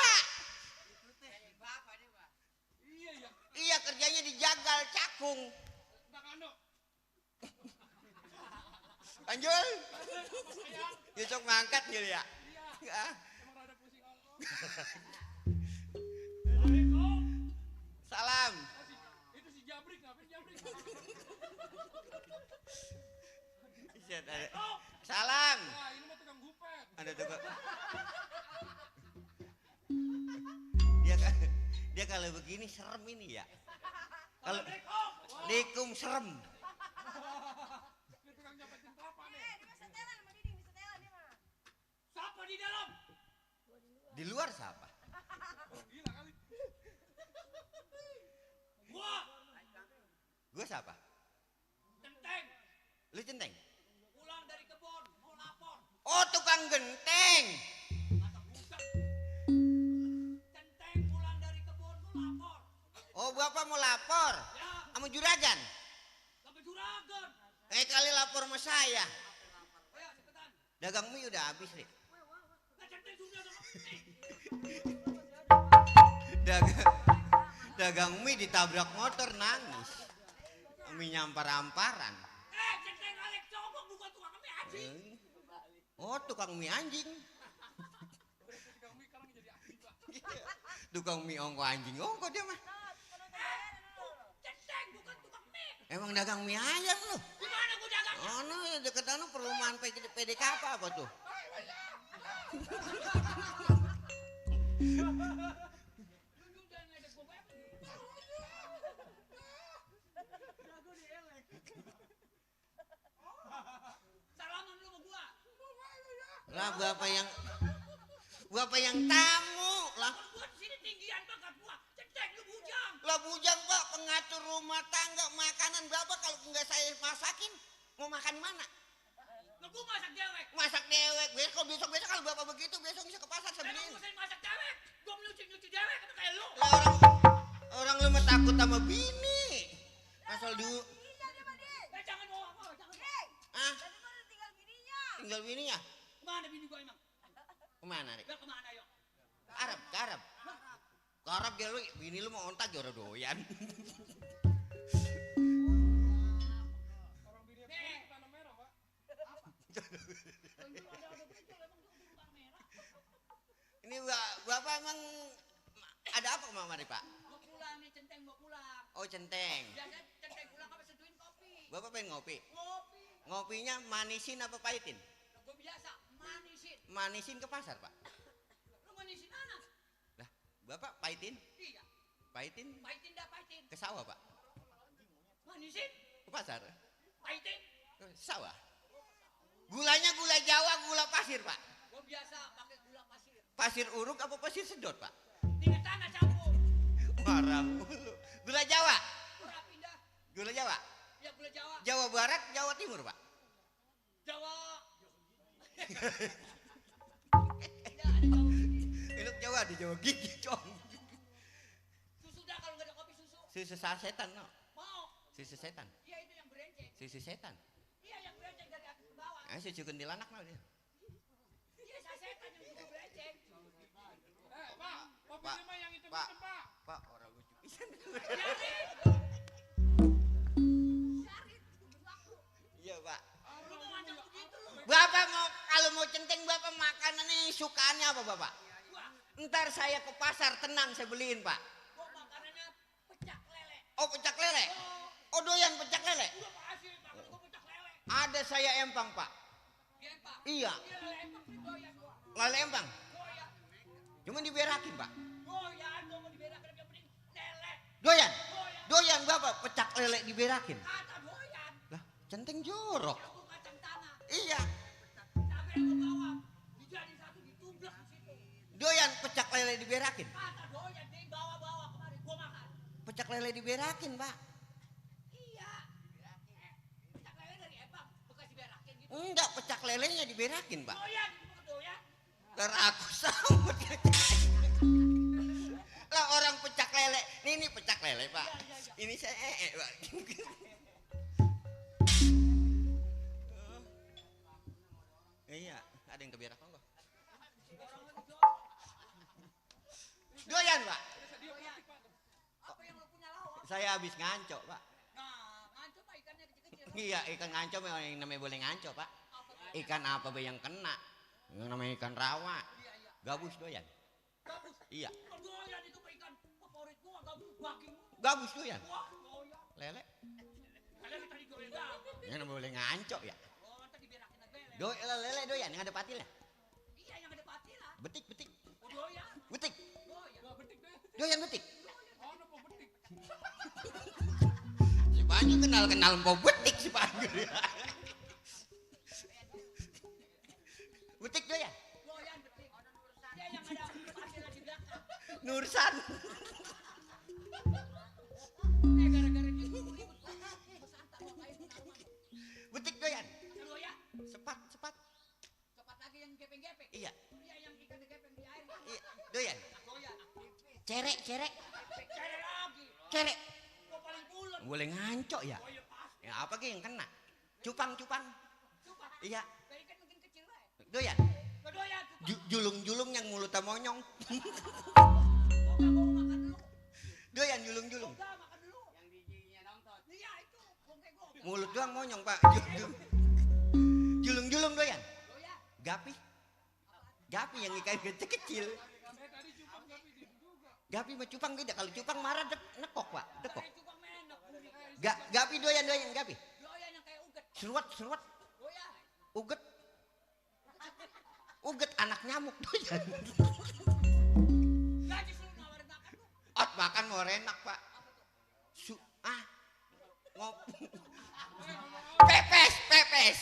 S9: Iya kerjanya dijagal cakung. Anjul. Besok ngangkat Jul ya. Iya. Salam.
S11: Itu si Jabrik, ngapain Jabrik?
S9: Salam.
S11: Nah, ini mah tukang gupet.
S9: Ada tukang. Dia kalau begini serem ini ya. Kalau Assalamualaikum serem.
S11: Ini tukang nyapetin kelapa nih. Bisa telan sama Didi, bisa telan dia mah. Siapa di dalam?
S9: Di luar siapa?
S11: Gila kali.
S9: Gua siapa?
S11: Centeng.
S9: Lu centeng?
S11: Pulang dari kebun, mau lapor.
S9: Oh tukang genteng.
S11: Centeng pulang dari kebun, mau lapor.
S9: Oh bapak mau lapor?
S11: Ya.
S9: Sama juragan?
S11: Sama juragan.
S9: Kali lapor sama saya.
S11: Ayo cepetan.
S9: Dagang mie udah habis nih.
S11: Nah centeng sudah sama.
S9: Dagang mie ditabrak motor nangis. Mie nyampar-amparan.
S11: Centeng Alex Cobok bukan tukang mie anjing.
S9: Oh tukang mie anjing. Tukang mie ongko anjing ongko dia mah.
S11: Centeng bukan tukang mie.
S9: Emang dagang mie ayam lu?
S11: Gimana gua dagang?
S9: Oh no deket anu perumahan PDK apa tuh?
S11: Salaman lu sama gua.
S9: Lah bapak yang tamu lah.
S11: Gua di sini tinggian banget gua. Centeng lu bujang.
S9: Lah bujang pak pengatur rumah tangga makanan bapak kalau nggak saya masakin mau makan mana?
S11: Lah gua masak dewek.
S9: Masak dewek. Besok kalau bapak begitu besok bisa ke pasar
S11: Emang
S9: sebeliin.
S11: gua sering masak dewek. Gua nyuci dewek kan kayak lu.
S9: Lah orang lu mah takut sama bini. Asal dulu.
S11: Jangan mau apa, jangan.
S9: Ah?
S11: Tadi gua udah tinggal bininya.
S9: Tinggal bininya?
S11: Kemana bini gua emang?
S9: Kemana nih?
S11: Biar kemana yuk?
S9: Ke Arab. Ke Arab dia lu bini lu mau ontak ya doyan.
S11: Orang bini putih tanah merah, Pak.
S9: Ini bapak emang ada apa kemarin pak?
S11: Mau pulang nih centeng mau pulang.
S9: Oh centeng.
S11: Biasanya centeng pulang apa seduhin kopi.
S9: Bapak pengen ngopi?
S11: Ngopi.
S9: Ngopinya manisin apa pahitin?
S11: Gue biasa manisin.
S9: Manisin ke pasar pak?
S11: Lu manisin anak?
S9: Lah bapak pahitin?
S11: Iya.
S9: Pahitin?
S11: Pahitin dah pahitin.
S9: Ke sawah pak?
S11: Manisin?
S9: Ke pasar?
S11: Pahitin?
S9: Ke sawah? Gulanya gula Jawa, gula pasir pak?
S11: Gue biasa pakai gula pasir.
S9: Pasir uruk apa pasir sedot pak?
S11: Tinggal tanah campur.
S9: Marah mulu. Gula Jawa?
S11: Gula pindah.
S9: Gula Jawa?
S11: Ya gula Jawa.
S9: Jawa Barat, Jawa Timur pak?
S11: Jawa.
S9: Iluk Jawa di Jawa Gigi cong.
S11: Susu dah kalau nggak ada kopi susu.
S9: Susu sasetan no?
S11: Mau.
S9: Susu setan?
S11: Iya itu yang berenceng.
S9: Susu setan?
S11: Iya yang berenceng dari atas ke bawah.
S9: Susu kuntilanak no dia?
S11: Iya sasetan yang susu berenceng. Pak, kopinya mah yang itu
S9: Pak.
S11: Pak.
S9: Pak orang lucu pisan. Ntar saya ke pasar, tenang saya beliin Pak.
S4: Gua makanannya pecak lele.
S9: Oh pecak lele? Oh doyan pecak lele?
S4: Udah Pak Hasil makan gua pecak lele.
S9: Ada saya empang Pak.
S4: Dia Pak.
S9: Iya.
S4: Iya lele empang doyan gua.
S9: Lele empang?
S4: Doyan.
S9: Cuma diberakin Pak.
S4: Doyan gua mau diberakin yang penting lele.
S9: Doyan? Doyan Bapak pecak lele diberakin?
S4: Kata doyan.
S9: Lah centeng jorok.
S4: Aku kacang tanah.
S9: Iya.
S4: Cabai aku bawa. Dijadiin satu ditumblak di situ.
S9: Doyan pecak lele diberakin?
S4: Kata doyan dia bawa-bawa kemari gua makan.
S9: Pecak lele diberakin Pak?
S4: Iya. Pecak lele dari empang bekas diberakin gitu.
S9: Enggak, pecak lelenya diberakin Pak.
S4: Doyan, gua doyan.
S9: Ntar aku sambut. Lah orang pecak lele, ini pecak lele Pak. Ini saya Pak. Iya, ada yang keberak kok. Doyan Pak.
S4: Apa yang lo punya lawan?
S9: Saya habis ngancok Pak.
S4: Nah, ngancam mah ikannya kecil-kecil.
S9: Iya, ikan ngancok memang yang namanya boleh ngancok Pak. Ikan apa be yang kena? Yang namanya ikan rawa. Gabus doyan.
S4: Gabus.
S9: Iya.
S4: Doyan itu ikan favorit gua, gabus baking.
S9: Gabus doyan.
S4: Wah, doyan.
S9: Lele.
S4: Kalian tadi doyan gabus.
S9: Yang namanya boleh ngancok ya.
S4: Oh, ntar diberakin lagi lele.
S9: Lele doyan yang ada patilnya.
S4: Iya, yang ada pati lah.
S9: Betik, betik.
S4: Oh, doyan.
S9: Betik.
S4: Doyan. Wah, betik deh.
S9: Doyan betik.
S4: Oh, nopo betik.
S9: Si Panju kenal empau betik si Panju. Betik doyan.
S4: Doyan betik. Dia yang ada pati lah di belakang.
S9: Nursan.
S4: Gara-gara dia ribut. Besantak lo kayak taman.
S9: Betik doyan.
S4: Doyan.
S9: Sepat, sepat.
S4: Cepat lagi yang gepeng-gepeng.
S9: Iya.
S4: Iya, yang ikan gepeng di air.
S9: Iya. Doyan.
S4: Doyan.
S9: Cerek, cerek.
S4: Cari lagi.
S9: Cerek.
S4: Gua paling bulan.
S9: Boleh ngancok ya?
S4: Oh, iya pasti.
S9: Ya apa ki yang kena? Cupang, cupang.
S4: Coba.
S9: Iya.
S4: Kayak ikan mungkin kecil lah.
S9: Doyan.
S4: Gak doyan.
S9: Julung-julung yang mulutnya monyong.
S4: Gua mau makan dulu.
S9: Doyan julung-julung.
S4: Udah makan dulu. Yang bijinya nonton. Iya itu. Bongke-bongke.
S9: Mulut doang monyong Pak. Julung-julung doyan.
S4: Doyan.
S9: Gapi. Gapi yang ikan kecil-kecil. Gapi mah cupang beda. Kalau cupang marah nekok Pak. Dekok.
S4: Cupang menek.
S9: Gapi doyan gapi.
S4: Doyan yang kayak uget.
S9: Seruat, seruat.
S4: Doyan.
S9: Uget. Uget anak nyamuk doyan.
S4: Gaji suruh nawarin makan lu.
S9: Ot makan mau enak Pak. Ngop. Pepes, pepes.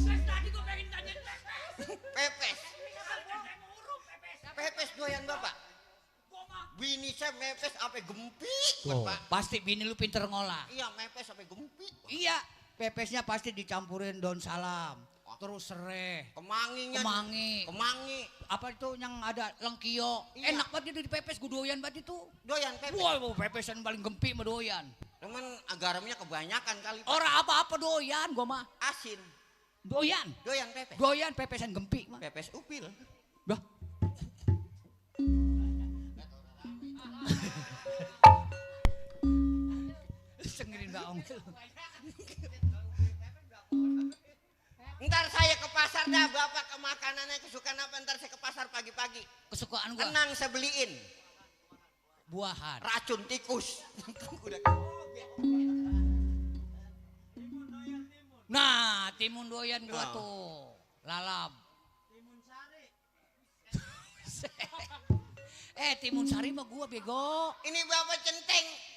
S4: Tadi gua pengen tanyain pepes.
S9: Pepes.
S4: Saya mau urut pepes.
S9: Pepes doyan Bapak.
S4: Gua mah.
S9: Bini saya mepes sampai gempi,
S4: Tuh,
S9: Pak.
S4: pasti bini lu pinter ngolah.
S9: Iya, mepes sampai gempi.
S4: Iya, pepesnya pasti dicampurin daun salam, terus serai,
S9: Kemanginya.
S4: kemangi.
S9: Kemangi.
S4: Apa itu yang ada lengkio?
S9: Iya.
S4: Enak banget itu di pepes, gue doyan banget itu.
S9: Doyan pepes.
S4: Wah, pepesan paling gempi mah doyan.
S9: Cuman garamnya kebanyakan kali, Pak.
S4: Orang apa-apa doyan, gua mah.
S9: Asin.
S4: Doyan.
S9: Doyan pepes.
S4: Doyan pepesan gempi mah.
S9: Pepes upil.
S4: Dah. Sengirin baong.
S9: Ntar saya ke pasar dah, Bapak ke makanannya kesukaan apa? Ntar saya ke pasar pagi-pagi.
S4: Kesukaan gua.
S9: Tenang, saya beliin.
S4: Buahan.
S9: Racun tikus. Udah.
S4: Nah, timun doyan gua
S9: Oh.
S4: tuh. Lalap. Timun sari mah gua bego.
S9: Ini Bapak centeng.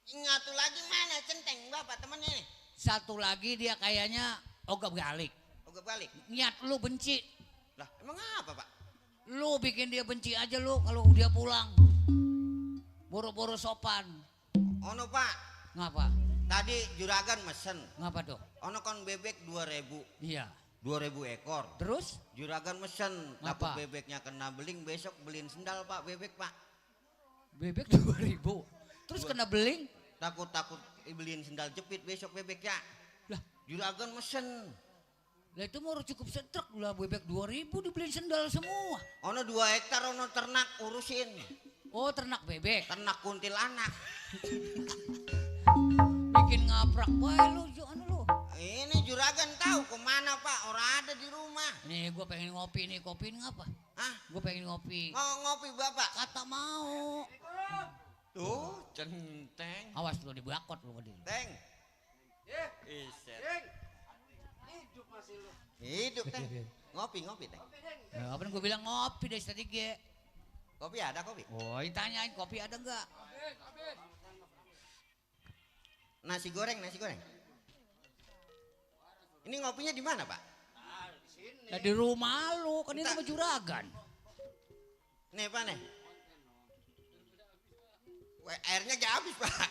S9: Ngatu lagi mana centeng Bapak temennya nih?
S4: Satu lagi dia kayaknya ogah balik.
S9: Oke balik.
S4: Niat lu benci.
S9: Lah, emang apa, Pak?
S4: Lu bikin dia benci aja lu kalau dia pulang. Boro-boro sopan.
S9: Ono, Pak.
S4: Ngapa?
S9: Tadi juragan mesen.
S4: Ngapa tuh?
S9: Ono kon bebek 2000.
S4: Iya.
S9: 2000 ekor.
S4: Terus?
S9: Juragan mesen.
S4: Ngapa?
S9: Takut bebeknya kena beling, besok beliin sendal, Pak, bebek, Pak.
S4: Bebek 2000. Terus kena beling?
S9: Takut beliin sendal jepit besok bebeknya.
S4: Lah,
S9: juragan mesen.
S4: Lah itu mau cukup setrek lah bebek 2000 dibeliin sendal semua.
S9: Ono 2 hektar ono ternak urusin.
S4: Oh, ternak bebek.
S9: Ternak kuntilanak.
S4: Bikin ngaprak bae lu, anu lu.
S9: Ini juragan tahu kemana Pak, orang ada di rumah.
S4: Nih gue pengen ngopi nih, kopi ini ngapa?
S9: Hah?
S4: Gue pengen ngopi.
S9: Ngopi Bapak?
S4: Kata mau.
S9: Tuh, centeng.
S4: Awas lu dibakot lu gede.
S9: Teng. Iset. Hidup masih lu. Hidup Teng. Ngopi Teng.
S4: Apa gue bilang ngopi dari tadi Ge.
S9: Kopi ada kopi?
S4: Oh, tanyain kopi ada enggak?
S9: Nasi goreng. Ini ngopinya di mana Pak?
S4: Nah, di rumah lu, kan ini sama juragan.
S9: Nih Pak nih. Airnya gak habis Pak.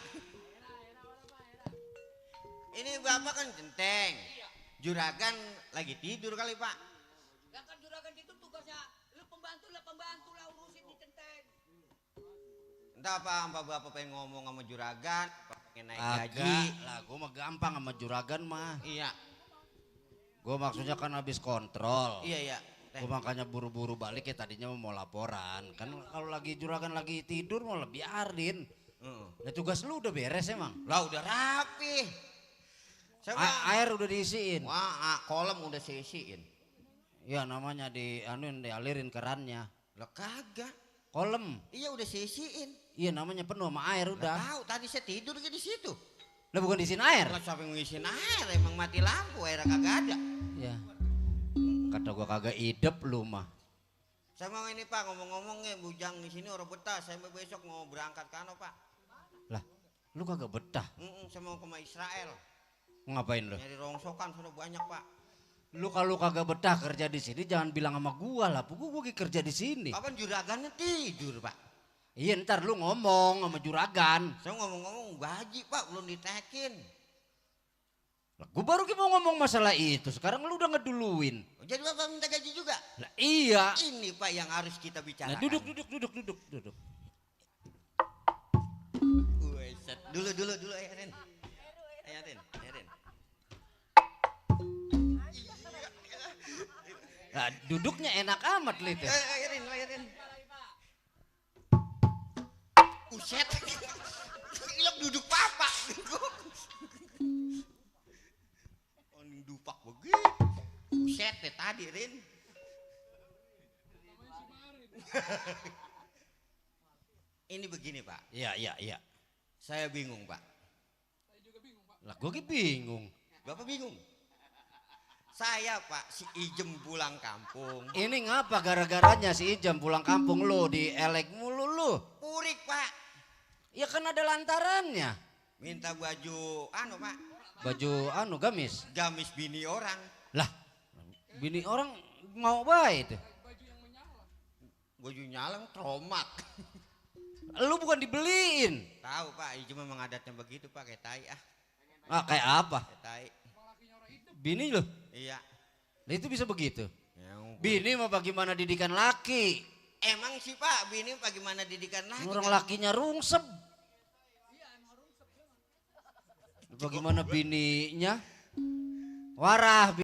S9: Ini Bapak kan centeng. Juragan lagi tidur kali Pak.
S4: Ya kan juragan itu tugasnya, lu pembantu lah urusin di centeng.
S9: Entah apa Bapak pengen ngomong sama juragan, pengen naik gaji.
S8: Lah gue mah gampang sama juragan mah.
S9: Iya.
S8: Gue maksudnya kan habis kontrol.
S9: Iya.
S8: Gue makanya buru-buru balik ya, tadinya mau laporan. Kan kalau lagi juragan lagi tidur mau biarin. Nah tugas lu udah beres emang?
S9: Lah udah rapi.
S8: Air udah diisiin?
S9: Wah, kolam udah saya isiin.
S8: Ya namanya dialirin kerannya.
S9: Lah kagak.
S8: Kolam?
S9: Iya udah saya isiin.
S8: Iya namanya penuh sama air udah.
S9: Tahu tadi saya tidur di situ.
S8: Lah bukan diisiin air?
S9: Lah siapa yang ngisiin air? Emang mati lampu, airnya kagak ada.
S8: Ya. Kata gua kagak hidup lu mah.
S9: Saya mau ini Pak, ngomong-ngomongnya bujang di sini orang betah. Saya besok mau berangkat ke ano Pak.
S8: Lah, lu kagak betah?
S9: Saya mau ke Israel.
S8: Ngapain lu?
S9: Nyari rongsokan sudah banyak Pak.
S8: Lu kalau kagak betah kerja di sini jangan bilang sama gua lah. Gua kerja di sini.
S9: Kapan juragannya tidur Pak?
S8: Iya ntar lu ngomong sama juragan.
S9: Saya ngomong-ngomong gaji Pak belum ditekin.
S8: Lah gua baru mau ngomong masalah itu. Sekarang lu udah ngeduluin.
S9: Jadi Bapak minta gaji juga?
S8: Lah iya.
S9: Ini Pak yang harus kita bicarakan.
S8: Nah, duduk.
S9: Dulu Erin.
S8: Nah, duduknya enak amat lu itu.
S9: Erin. Uset. Ilok duduk Papa. Oh, dupak begitu. Uset deh tadi, Rin. Ini begini, Pak.
S8: Iya.
S9: Saya bingung, Pak.
S8: Lah gua bingung.
S9: Bapak bingung? Saya Pak, si Ijem pulang kampung.
S8: Ini ngapa gara-garanya si Ijem pulang kampung lu dielek mulu lu?
S9: Purik Pak.
S8: Ya kan ada lantarannya.
S9: Minta baju Pak.
S8: Baju gamis?
S9: Gamis bini orang.
S8: Lah, bini orang mau baik itu.
S9: Baju nyalang tromak.
S8: Lu bukan dibeliin.
S9: Tahu Pak, Ijem memang adatnya begitu Pak, kayak tai
S8: Kayak apa?
S9: Kayak tai.
S8: Bini lu?
S9: Iya.
S8: Nah itu bisa begitu.
S9: Yang
S8: Bini mah bagaimana didikan laki?
S9: Emang sih Pak, bini bagaimana didikan laki?
S8: Orang
S9: kan?
S8: lakinya rungsep. Bagaimana bininya? Warah.